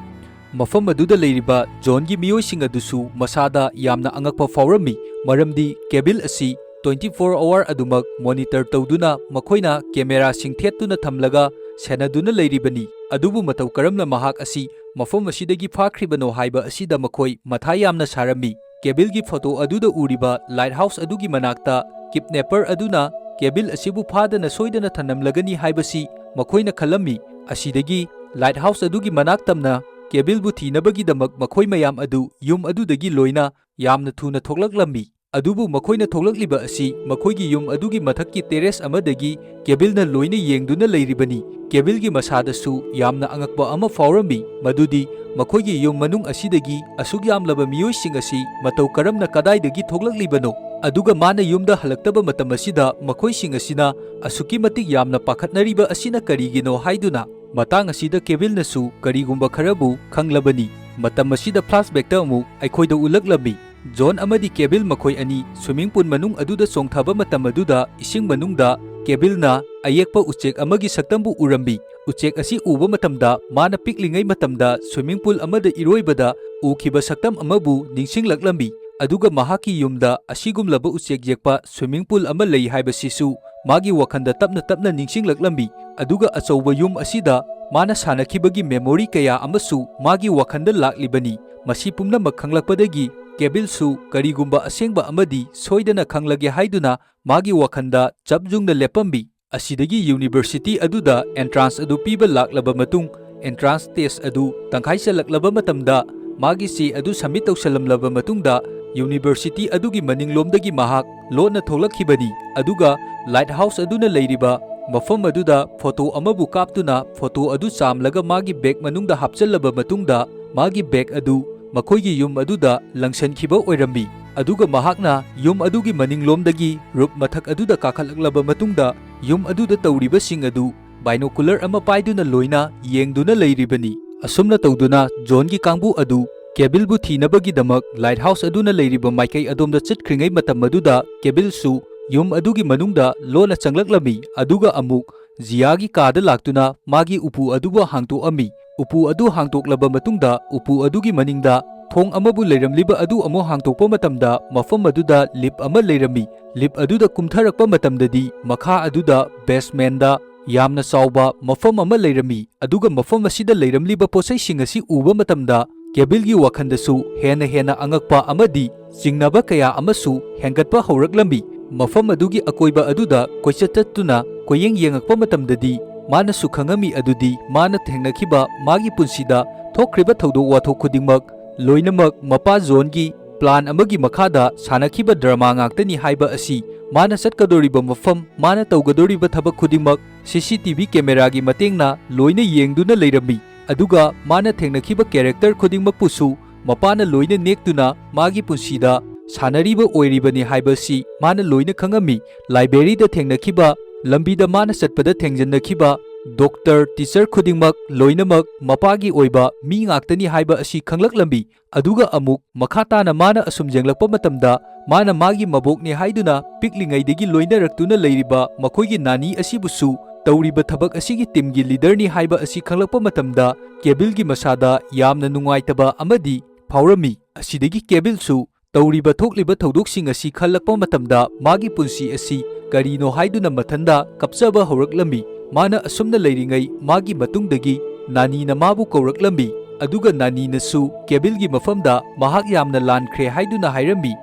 ꯃꯐꯝ ꯑꯗꯨꯗ ꯂꯩꯔꯤꯕ ꯖꯣꯟꯒꯤ ꯃꯤꯑꯣꯏꯁꯤꯡ ꯑꯗꯨꯁꯨ ꯃꯁꯥꯗ ꯌꯥꯝꯅ ꯑꯉꯛꯄ ꯐꯥꯎꯔꯝꯃꯤ, ꯃꯔꯝꯗꯤ ꯀꯦꯕꯤꯜ ꯑꯁꯤ twenty four hour ꯑꯗꯨꯃꯛ ꯃꯣꯅꯤꯇꯔ ꯇꯧꯗꯨꯅ ꯃꯈꯣꯏꯅ ꯀꯦꯃꯦꯔꯥꯁꯤꯡ ꯊꯦꯠꯇꯨꯅ ꯊꯝꯂꯒ ꯁꯦꯟꯅꯗꯨꯅ ꯂꯩꯔꯤꯕꯅꯤ꯫ ꯑꯗꯨꯕꯨ ꯃꯇꯧ ꯀꯔꯝꯅ ꯃꯍꯥꯛ ꯑꯁꯤ ꯃꯐꯝ ꯑꯁꯤꯗꯒꯤ ꯐꯥꯈ꯭ꯔꯤꯕꯅꯣ ꯍꯥꯏꯕ ꯑꯁꯤꯗ ꯃꯈꯣꯏ ꯃꯊꯥ ꯌꯥꯝꯅ ꯁꯥꯔꯝꯃꯤ꯫ ꯀꯦꯕꯤꯜꯒꯤ ꯐꯣꯇꯣ ꯑꯗꯨꯗ ꯎꯔꯤꯕ ꯂꯥꯏꯠ ꯍꯥꯎꯁ ꯑꯗꯨꯒꯤ ꯃꯅꯥꯛꯇ ꯀꯤꯗꯅꯦꯄꯔ ꯑꯗꯨꯅ ꯀꯦꯕꯤꯜ ꯑꯁꯤꯕꯨ ꯐꯥꯗꯅ ꯁꯣꯏꯗꯅ ꯊꯝꯂꯝꯂꯒꯅꯤ ꯍꯥꯏꯕꯁꯤ ꯃꯈꯣꯏꯅ ꯈꯜꯂꯝꯃꯤ꯫ ꯑꯁꯤꯗꯒꯤ ꯂꯥꯏꯠ ꯍꯥꯎꯁ ꯑꯗꯨꯒꯤ ꯃꯅꯥꯛ ꯇꯝꯅ ꯀꯦꯕꯤꯜꯕꯨ ꯊꯤꯅꯕꯒꯤꯗꯃꯛ ꯃꯈꯣꯏ ꯃꯌꯥꯝ ꯑꯗꯨ ꯌꯨꯝ ꯑꯗꯨꯗꯒꯤ ꯂꯣꯏꯅ ꯌꯥꯝꯅ ꯊꯨꯅ ꯊꯣꯛꯂꯛꯂꯝꯃꯤ꯫ ꯑꯗꯨꯕꯨ ꯃꯈꯣꯏꯅ ꯊꯣꯛꯂꯛꯂꯤꯕ ꯑꯁꯤ ꯃꯈꯣꯏꯒꯤ ꯌꯨꯝ ꯑꯗꯨꯒꯤ ꯃꯊꯛꯀꯤ ꯇꯦꯔꯦꯁ ꯑꯃꯗꯒꯤ ꯀꯦꯕꯤꯜꯅ ꯂꯣꯏꯅ ꯌꯦꯡꯗꯨꯅ ꯂꯩꯔꯤꯕꯅꯤ꯫ ꯀꯦꯕꯤꯜꯒꯤ ꯃꯁꯥꯗꯁꯨ ꯌꯥꯝꯅ ꯑꯉꯛꯄ ꯑꯃ ꯐꯥꯎꯔꯝꯃꯤ, ꯃꯗꯨꯗꯤ ꯃꯈꯣꯏꯒꯤ ꯌꯨꯝ ꯃꯅꯨꯡ ꯑꯁꯤꯗꯒꯤ ꯑꯁꯨꯛ ꯌꯥꯝꯂꯕ ꯃꯤꯑꯣꯏꯁꯤꯡ ꯑꯁꯤ ꯃꯇꯧ ꯀꯔꯝꯅ ꯀꯗꯥꯏꯗꯒꯤ ꯊꯣꯛꯂꯛꯂꯤꯕꯅꯣ? ꯑꯗꯨꯒ ꯃꯥꯅ ꯌꯨꯝꯗ ꯍꯜꯂꯛꯇꯕ ꯃꯇꯝ ꯑꯁꯤꯗ ꯃꯈꯣꯏꯁꯤꯡ ꯑꯁꯤꯅ ꯑꯁꯨꯛꯀꯤ ꯃꯇꯤꯛ ꯌꯥꯝꯅ ꯄꯥꯈꯠꯅꯔꯤꯕ ꯑꯁꯤꯅ ꯀꯔꯤꯒꯤꯅꯣ ꯍꯥꯏꯗꯨꯅ꯫ ꯃꯇꯥꯡ ꯑꯁꯤꯗ ꯀꯦꯕꯤꯜꯅꯁꯨ ꯀꯔꯤꯒꯨꯝꯕ ꯈꯔꯕꯨ ꯈꯪꯂꯕꯅꯤ꯫ ꯃꯇꯝ ꯑꯁꯤꯗ ꯐ꯭ꯂꯥꯁꯕꯦꯛꯇ ꯑꯃꯨꯛ ꯑꯩꯈꯣꯏꯗ ꯎꯠꯂꯛꯂꯝꯃꯤ꯫ ꯖꯣꯟ ꯑꯃꯗꯤ ꯀꯦꯕꯤꯜ ꯃꯈꯣꯏ ꯑꯅꯤ ꯁ꯭ꯋꯤꯃꯤꯡ ꯄꯨꯜ ꯃꯅꯨꯡ ꯑꯗꯨꯗ ꯆꯣꯡꯊꯕ ꯃꯇꯝ ꯑꯗꯨꯗ ꯏꯁꯤꯡ ꯃꯅꯨꯡꯗ ꯀꯦꯕꯤꯜꯅ ꯑꯌꯦꯛꯄ ꯎꯆꯦꯛ ꯑꯃꯒꯤ ꯁꯛꯇꯝꯕꯨ ꯎꯔꯝꯃꯤ꯫ ꯎꯆꯦꯛ ꯑꯁꯤ ꯎꯕ ꯃꯇꯝꯗ ꯃꯥꯅ ꯄꯤꯛꯂꯤꯉꯩ ꯃꯇꯝꯗ ꯁ꯭ꯋꯤꯃꯤꯡ ꯄꯨꯜ ꯑꯃꯗ ꯏꯔꯣꯏꯕꯗ ꯎꯈꯤꯕ ꯁꯛꯇꯝ ꯑꯃꯕꯨ ꯅꯤꯡꯁꯤꯡꯂꯛꯂꯝꯃꯤ꯫ ꯑꯗꯨꯒ ꯃꯍꯥꯛꯀꯤ ꯌꯨꯝꯗ ꯑꯁꯤꯒꯨꯝꯂꯕ ꯎꯆꯦꯛ ꯌꯦꯛꯄ swimming pool ꯑꯃ ꯂꯩ ꯍꯥꯏꯕꯁꯤꯁꯨ ꯃꯥꯒꯤ ꯋꯥꯈꯜꯗ ꯇꯞꯅ ꯇꯞꯅ ꯅꯤꯡꯁꯤꯡꯂꯛꯂꯝꯃꯤ꯫ ꯑꯗꯨꯒ ꯑꯆꯧꯕ ꯌꯨꯝ ꯑꯁꯤꯗ ꯃꯥꯅ ꯁꯥꯟꯅꯈꯤꯕꯒꯤ memory ꯀꯌꯥ ꯑꯃꯁꯨ ꯃꯥꯒꯤ ꯋꯥꯈꯜꯗ ꯂꯥꯛꯂꯤꯕꯅꯤ꯫ ꯃꯁꯤ ꯄꯨꯝꯅꯃꯛ ꯈꯪꯂꯛꯄꯗꯒꯤ ꯀꯦꯕꯤꯜꯁꯨ ꯀꯔꯤꯒꯨꯝꯕ ꯑꯁꯦꯡꯕ ꯑꯃꯗꯤ ꯁꯣꯏꯗꯅ ꯈꯪꯂꯒꯦ ꯍꯥꯏꯗꯨꯅ ꯃꯥꯒꯤ ꯋꯥꯈꯜꯗ ꯆꯞ ꯌꯨꯡꯅ ꯂꯦꯞꯄꯝꯃꯤ꯫ ꯑꯁꯤꯗꯒꯤ university ꯑꯗꯨꯗ entrance ꯑꯗꯨ ꯄꯤꯕ ꯂꯥꯛꯂꯕ ꯃꯇꯨꯡ, entrance test ꯑꯗꯨ ꯇꯪꯈꯥꯏ ꯆꯜꯂꯛꯂꯕ ꯃꯇꯝꯗ, ꯃꯥꯒꯤ ꯆꯦ ꯑꯗꯨ submit ꯇꯧꯁꯜꯂꯝꯂꯕ ꯃꯇꯨꯡꯗ, university ꯑꯗꯨꯒꯤ ꯃꯅꯤꯡꯂꯣꯝꯗꯒꯤ ꯃꯍꯥꯛ ꯂꯣꯟꯅ ꯊꯣꯛꯂꯛꯈꯤꯕꯅꯤ꯫ ꯑꯗꯨꯒ light house ꯑꯗꯨꯅ ꯂꯩꯔꯤꯕ ꯃꯐꯝ ꯑꯗꯨꯗ photo ꯑꯃꯕꯨ ꯀꯥꯞꯇꯨꯅ, photo ꯑꯗꯨ ꯆꯥꯝꯂꯒ ꯃꯥꯒꯤ bag ꯃꯅꯨꯡꯗ ꯍꯥꯞꯆꯜꯂꯕ ꯃꯇꯨꯡꯗ, ꯃꯥꯒꯤ bag ꯑꯗꯨ ꯃꯈꯣꯏꯒꯤ ꯌꯨꯝ ꯑꯗꯨꯗ ꯂꯪꯁꯟꯈꯤꯕ ꯑꯣꯏꯔꯝꯃꯤ꯫ ꯑꯗꯨꯒ ꯃꯍꯥꯛꯅ ꯌꯨꯝ ꯑꯗꯨꯒꯤ ꯃꯅꯤꯡꯂꯣꯝꯗꯒꯤ roof ꯃꯊꯛ ꯑꯗꯨꯗ ꯀꯥꯈꯠꯂꯛꯂꯕ ꯃꯇꯨꯡꯗ, ꯌꯨꯝ ꯑꯗꯨꯗ ꯇꯧꯔꯤꯕꯁꯤꯡ ꯑꯗꯨ binocular ꯑꯃ ꯄꯥꯏꯗꯨꯅ ꯂꯣꯏꯅ ꯌꯦꯡꯗꯨꯅ ꯂꯩꯔꯤꯕꯅꯤ꯫ ꯑꯁꯨꯝꯅ ꯇꯧꯗꯨꯅ ꯖꯣꯟꯒꯤ ꯀꯥꯡꯕꯨ ꯑꯗꯨ ꯀꯦꯕꯤꯜꯕꯨ ꯊꯤꯅꯕꯒꯤꯗꯃꯛ light house ꯑꯗꯨꯅ ꯂꯩꯔꯤꯕ ꯃꯥꯏꯀꯩ ꯑꯗꯣꯝꯗ ꯆꯠꯈ꯭ꯔꯤꯉꯩ ꯃꯇꯝ ꯑꯗꯨꯗ, ꯀꯦꯕꯤꯜꯁꯨ ꯌꯨꯝ ꯑꯗꯨꯒꯤ ꯃꯅꯨꯡꯗ ꯂꯣꯟꯅ ꯆꯪꯂꯛꯂꯝꯃꯤ꯫ ꯑꯗꯨꯒ ꯑꯃꯨꯛ ꯖꯤꯌꯥꯒꯤ ꯀꯥꯗ ꯂꯥꯛꯇꯨꯅ ꯃꯥꯒꯤ ꯎꯄꯨ ꯑꯗꯨꯕꯨ ꯍꯥꯡꯇꯣꯛꯑꯝꯃꯤ꯫ ꯎꯄꯨ ꯑꯗꯨ ꯍꯥꯡꯇꯣꯛꯂꯕ ꯃꯇꯨꯡꯗ, ꯎꯄꯨ ꯑꯗꯨꯒꯤ ꯃꯅꯤꯡꯗ ꯊꯣꯡ ꯑꯃꯕꯨ ꯂꯩꯔꯝꯂꯤꯕ ꯑꯗꯨ ꯑꯃꯨꯛ ꯍꯥꯡꯇꯣꯛꯄ ꯃꯇꯝꯗ, ꯃꯐꯝ ꯑꯗꯨꯗ lift ꯑꯃ ꯂꯩꯔꯝꯃꯤ꯫ Lift ꯑꯗꯨꯗ ꯀꯨꯝꯊꯔꯛꯄ ꯃꯇꯝꯗꯗꯤ, ꯃꯈꯥ ꯑꯗꯨꯗ basementꯗ ꯌꯥꯝꯅ ꯆꯥꯎꯕ ꯃꯐꯝ ꯑꯃ ꯂꯩꯔꯝꯃꯤ꯫ ꯑꯗꯨꯒ ꯃꯐꯝ ꯑꯁꯤꯗ ꯂꯩꯔꯝꯂꯤꯕ ꯄꯣꯠꯆꯩꯁꯤꯡ ꯑꯁꯤ ꯎꯕ ꯃꯇꯝꯗ, ꯀꯦꯕꯤꯜꯒꯤ ꯋꯥꯈꯜꯗꯁꯨ ꯍꯦꯟꯅ ꯍꯦꯟꯅ ꯑꯉꯛꯄ ꯑꯃꯗꯤ ꯆꯤꯡꯅꯕ ꯀꯌꯥ ꯑꯃꯁꯨ ꯍꯦꯟꯒꯠꯄ ꯍꯧꯔꯛꯂꯝꯃꯤ꯫ ꯃꯐꯝ ꯑꯗꯨꯒꯤ ꯑꯀꯣꯏꯕ ꯑꯗꯨꯗ ꯀꯣꯏꯆꯠ ꯆꯠꯇꯨꯅ ꯀꯣꯏꯌꯦꯡ ꯌꯦꯡꯉꯛꯄ ꯃꯇꯝꯗꯗꯤ, ꯃꯥꯅꯁꯨ ꯈꯪꯉꯝꯃꯤ ꯑꯗꯨꯗꯤ ꯃꯥꯅ ꯊꯦꯡꯅꯈꯤꯕ ꯃꯥꯒꯤ ꯄꯨꯟꯁꯤꯗ ꯊꯣꯛꯈ꯭ꯔꯤꯕ ꯊꯧꯗꯣꯛ ꯋꯥꯊꯣꯛ ꯈꯨꯗꯤꯡꯃꯛ ꯂꯣꯏꯅꯃꯛ ꯃꯄꯥ ꯖꯣꯟꯒꯤ plan ꯑꯃꯒꯤ ꯃꯈꯥꯗ ꯁꯥꯟꯅꯈꯤꯕ drama ꯉꯥꯛꯇꯅꯤ ꯍꯥꯏꯕ ꯑꯁꯤ, ꯃꯥꯅ ꯆꯠꯀꯗꯧꯔꯤꯕ ꯃꯐꯝ, ꯃꯥꯅ ꯇꯧꯒꯗꯧꯔꯤꯕ ꯊꯕꯛ ꯈꯨꯗꯤꯡꯃꯛ CCTV cameraꯒꯤ ꯃꯇꯦꯡꯅ ꯂꯣꯏꯅ ꯌꯦꯡꯗꯨꯅ ꯂꯩꯔꯝꯃꯤ꯫ ꯑꯗꯨꯒ ꯃꯥꯅ ꯊꯦꯡꯅꯈꯤꯕ character ꯈꯨꯗꯤꯡꯃꯛꯄꯨꯁꯨ ꯃꯄꯥꯅ ꯂꯣꯏꯅ ꯅꯦꯛꯇꯨꯅ ꯃꯥꯒꯤ ꯄꯨꯟꯁꯤꯗ ꯁꯥꯟꯅꯔꯤꯕ ꯑꯣꯏꯔꯤꯕꯅꯤ ꯍꯥꯏꯕꯁꯤ ꯃꯥꯅ ꯂꯣꯏꯅ ꯈꯪꯉꯝꯃꯤ꯫ Libraryꯗ ꯊꯦꯡꯅꯈꯤꯕ, ꯂꯝꯕꯤꯗ ꯃꯥꯅ ꯆꯠꯄꯗ ꯊꯦꯡꯖꯟꯅꯈꯤꯕ doctor, teacher ꯈꯨꯗꯤꯡꯃꯛ ꯂꯣꯏꯅꯃꯛ ꯃꯄꯥꯒꯤ ꯑꯣꯏꯕ ꯃꯤ ꯉꯥꯛꯇꯅꯤ ꯍꯥꯏꯕ ꯑꯁꯤ ꯈꯪꯂꯛꯂꯝꯃꯤ꯫ ꯑꯗꯨꯒ ꯑꯃꯨꯛ ꯃꯈꯥ ꯇꯥꯅ ꯃꯥꯅ ꯑꯁꯨꯝ ꯌꯦꯡꯂꯛꯄ ꯃꯇꯝꯗ, ꯃꯥꯅ ꯃꯥꯒꯤ ꯃꯕꯣꯛꯅꯤ ꯍꯥꯏꯗꯨꯅ ꯄꯤꯛꯂꯤꯉꯩꯗꯒꯤ ꯂꯣꯏꯅꯔꯛꯇꯨꯅ ꯂꯩꯔꯤꯕ ꯃꯈꯣꯏꯒꯤ ꯅꯥꯅꯤ ꯑꯁꯤꯕꯨꯁꯨ ꯇꯧꯔꯤꯕ ꯊꯕꯛ ꯑꯁꯤꯒꯤ teamꯒꯤ leaderꯅꯤ ꯍꯥꯏꯕ ꯑꯁꯤ ꯈꯪꯂꯛꯄ ꯃꯇꯝꯗ, ꯀꯦꯕꯤꯜꯒꯤ ꯃꯁꯥꯗ ꯌꯥꯝꯅ ꯅꯨꯡꯉꯥꯏꯇꯕ ꯑꯃꯗꯤ ꯐꯥꯎꯔꯝꯃꯤ꯫ ꯑꯁꯤꯗꯒꯤ ꯀꯦꯕꯤꯜꯁꯨ ꯇꯧꯔꯤꯕ ꯊꯣꯛꯂꯤꯕ ꯊꯧꯗꯣꯛꯁꯤꯡ ꯑꯁꯤ ꯈꯜꯂꯛꯄ ꯃꯇꯝꯗ ꯃꯥꯒꯤ ꯄꯨꯟꯁꯤ ꯑꯁꯤ ꯀꯔꯤꯅꯣ ꯍꯥꯏꯗꯨꯅ ꯃꯊꯟꯗ ꯀꯞꯆꯕ ꯍꯧꯔꯛꯂꯝꯃꯤ꯫ ꯃꯥꯅ ꯑꯁꯨꯝꯅ ꯂꯩꯔꯤꯉꯩ ꯃꯥꯒꯤ ꯃꯇꯨꯡꯗꯒꯤ ꯅꯥꯅꯤꯅ ꯃꯥꯕꯨ ꯀꯧꯔꯛꯂꯝꯃꯤ, ꯑꯗꯨꯒ ꯅꯥꯅꯤꯅꯁꯨ ꯀꯦꯕꯤꯜꯒꯤ ꯃꯐꯝꯗ ꯃꯍꯥꯛ ꯌꯥꯝꯅ ꯂꯥꯟꯈ꯭ꯔꯦ ꯍꯥꯏꯗꯨꯅ ꯍꯥꯏꯔꯝꯃꯤ꯫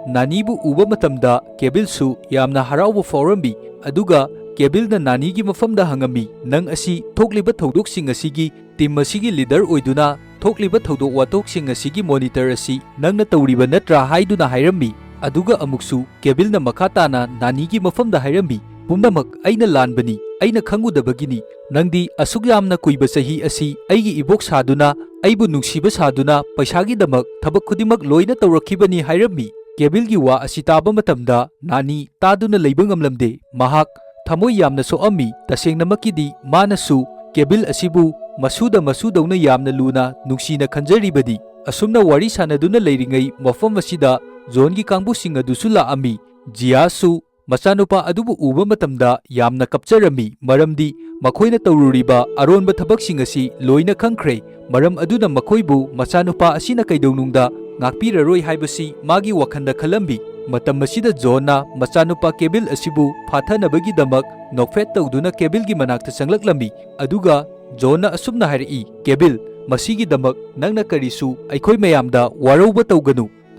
ꯅꯥꯅꯤꯕꯨ ꯎꯕ ꯃꯇꯝꯗ ꯀꯦꯕꯤꯜꯁꯨ ꯌꯥꯝꯅ ꯍꯔꯥꯎꯕ ꯐꯥꯎꯔꯝꯃꯤ, ꯑꯗꯨꯒ ꯀꯦꯕꯤꯜꯅ ꯅꯥꯅꯤꯒꯤ ꯃꯐꯝꯗ ꯍꯪꯉꯝꯃꯤ, "ꯅꯪ ꯑꯁꯤ ꯊꯣꯛꯂꯤꯕ ꯊꯧꯗꯣꯛꯁꯤꯡ ꯑꯁꯤꯒꯤ ꯇꯤꯝ ꯑꯁꯤꯒꯤ ꯂꯤꯗꯔ ꯑꯣꯏꯗꯨꯅ ꯊꯣꯛꯂꯤꯕ ꯊꯧꯗꯣꯛ ꯋꯥꯊꯣꯛꯁꯤꯡ ꯑꯁꯤꯒꯤ ꯃꯣꯅꯤꯇꯔ ꯑꯁꯤ ꯅꯪꯅ ꯇꯧꯔꯤꯕ ꯅꯠꯇ꯭ꯔꯥ?" ꯍꯥꯏꯗꯨꯅ ꯍꯥꯏꯔꯝꯃꯤ꯫ ꯑꯗꯨꯒ ꯑꯃꯨꯛꯁꯨ ꯀꯦꯕꯤꯜꯅ ꯃꯈꯥ ꯇꯥꯅ ꯅꯥꯅꯤꯒꯤ ꯃꯐꯝꯗ ꯍꯥꯏꯔꯝꯃꯤ, "ꯄꯨꯝꯅꯃꯛ ꯑꯩꯅ ꯂꯥꯟꯕꯅꯤ, ꯑꯩꯅ ꯈꯪꯉꯨꯗꯕꯒꯤꯅꯤ꯫ ꯅꯪꯗꯤ ꯑꯁꯨꯛ ꯌꯥꯝꯅ ꯀꯨꯏꯕ ꯆꯍꯤ ꯑꯁꯤ ꯑꯩꯒꯤ ꯏꯕꯣꯛ ꯁꯥꯗꯨꯅ, ꯑꯩꯕꯨ ꯅꯨꯡꯁꯤꯕ ꯁꯥꯗꯨꯅ ꯄꯩꯁꯥꯒꯤꯗꯃꯛ ꯊꯕꯛ ꯈꯨꯗꯤꯡꯃꯛ ꯂꯣꯏꯅ ꯇꯧꯔꯛꯈꯤꯕꯅꯤ" ꯍꯥꯏꯔꯝꯃꯤ꯫ ꯀꯦꯕꯤꯜꯒꯤ ꯋꯥ ꯑꯁꯤ ꯇꯥꯕ ꯃꯇꯝꯗ ꯅꯥꯅꯤ ꯇꯥꯗꯨꯅ ꯂꯩꯕ ꯉꯝꯂꯝꯗꯦ꯫ ꯃꯍꯥꯛ ꯊꯃꯣꯏ ꯌꯥꯝꯅ ꯁꯣꯛꯑꯝꯃꯤ꯫ ꯇꯁꯦꯡꯅꯃꯛꯀꯤꯗꯤ ꯃꯥꯅꯁꯨ ꯀꯦꯕꯤꯜ ꯑꯁꯤꯕꯨ ꯃꯁꯨꯗ ꯃꯁꯨꯗꯧꯅ ꯌꯥꯝꯅ ꯂꯨꯅ ꯅꯨꯡꯁꯤꯅ ꯈꯟꯖꯔꯤꯕꯅꯤ꯫ ꯑꯁꯨꯝꯅ ꯋꯥꯔꯤ ꯁꯥꯟꯅꯗꯨꯅ ꯂꯩꯔꯤꯉꯩ ꯃꯐꯝ ꯑꯁꯤꯗ ꯖꯣꯟꯒꯤ ꯀꯥꯡꯕꯨꯁꯤꯡ ꯑꯗꯨꯁꯨ ꯂꯥꯛꯑꯝꯃꯤ꯫ ꯖꯤꯌꯥꯁꯨ ꯃꯆꯥꯅꯨꯄꯥ ꯑꯗꯨꯕꯨ ꯎꯕ ꯃꯇꯝꯗ ꯌꯥꯝꯅ ꯀꯞꯆꯔꯝꯃꯤ, ꯃꯔꯝꯗꯤ ꯃꯈꯣꯏꯅ ꯇꯧꯔꯨꯔꯤꯕ ꯑꯔꯣꯟꯕ ꯊꯕꯛꯁꯤꯡ ꯑꯁꯤ ꯂꯣꯏꯅ ꯈꯪꯈ꯭ꯔꯦ꯫ ꯃꯔꯝ ꯑꯗꯨꯅ ꯃꯈꯣꯏꯕꯨ ꯃꯆꯥꯅꯨꯄꯥ ꯑꯁꯤꯅ ꯀꯩꯗꯧꯅꯨꯡꯗ ꯉꯥꯛꯄꯤꯔꯔꯣꯏ ꯍꯥꯏꯕꯁꯤ ꯃꯥꯒꯤ ꯋꯥꯈꯜꯗ ꯈꯜꯂꯝꯃꯤ꯫ ꯃꯇꯝ ꯑꯁꯤꯗ ꯖꯣꯟꯅ ꯃꯆꯥꯅꯨꯄꯥ ꯀꯦꯕꯤꯜ ꯑꯁꯤꯕꯨ ꯐꯥꯊꯅꯕꯒꯤꯗꯃꯛ ꯅꯣꯛꯐꯦꯠ ꯇꯧꯗꯨꯅ ꯀꯦꯕꯤꯜꯒꯤ ꯃꯅꯥꯛꯇ ꯆꯪꯂꯛꯂꯝꯃꯤ꯫ ꯑꯗꯨꯒ ꯖꯣꯟꯅ ꯑꯁꯨꯝꯅ ꯍꯥꯏꯔꯛꯏ, "ꯀꯦꯕꯤꯜ, ꯃꯁꯤꯒꯤꯗꯃꯛ ꯅꯪꯅ ꯀꯔꯤꯁꯨ ꯑꯩꯈꯣꯏ ꯃꯌꯥꯝꯗ ꯋꯥꯔꯧꯕ ꯇꯧꯒꯅꯨ꯫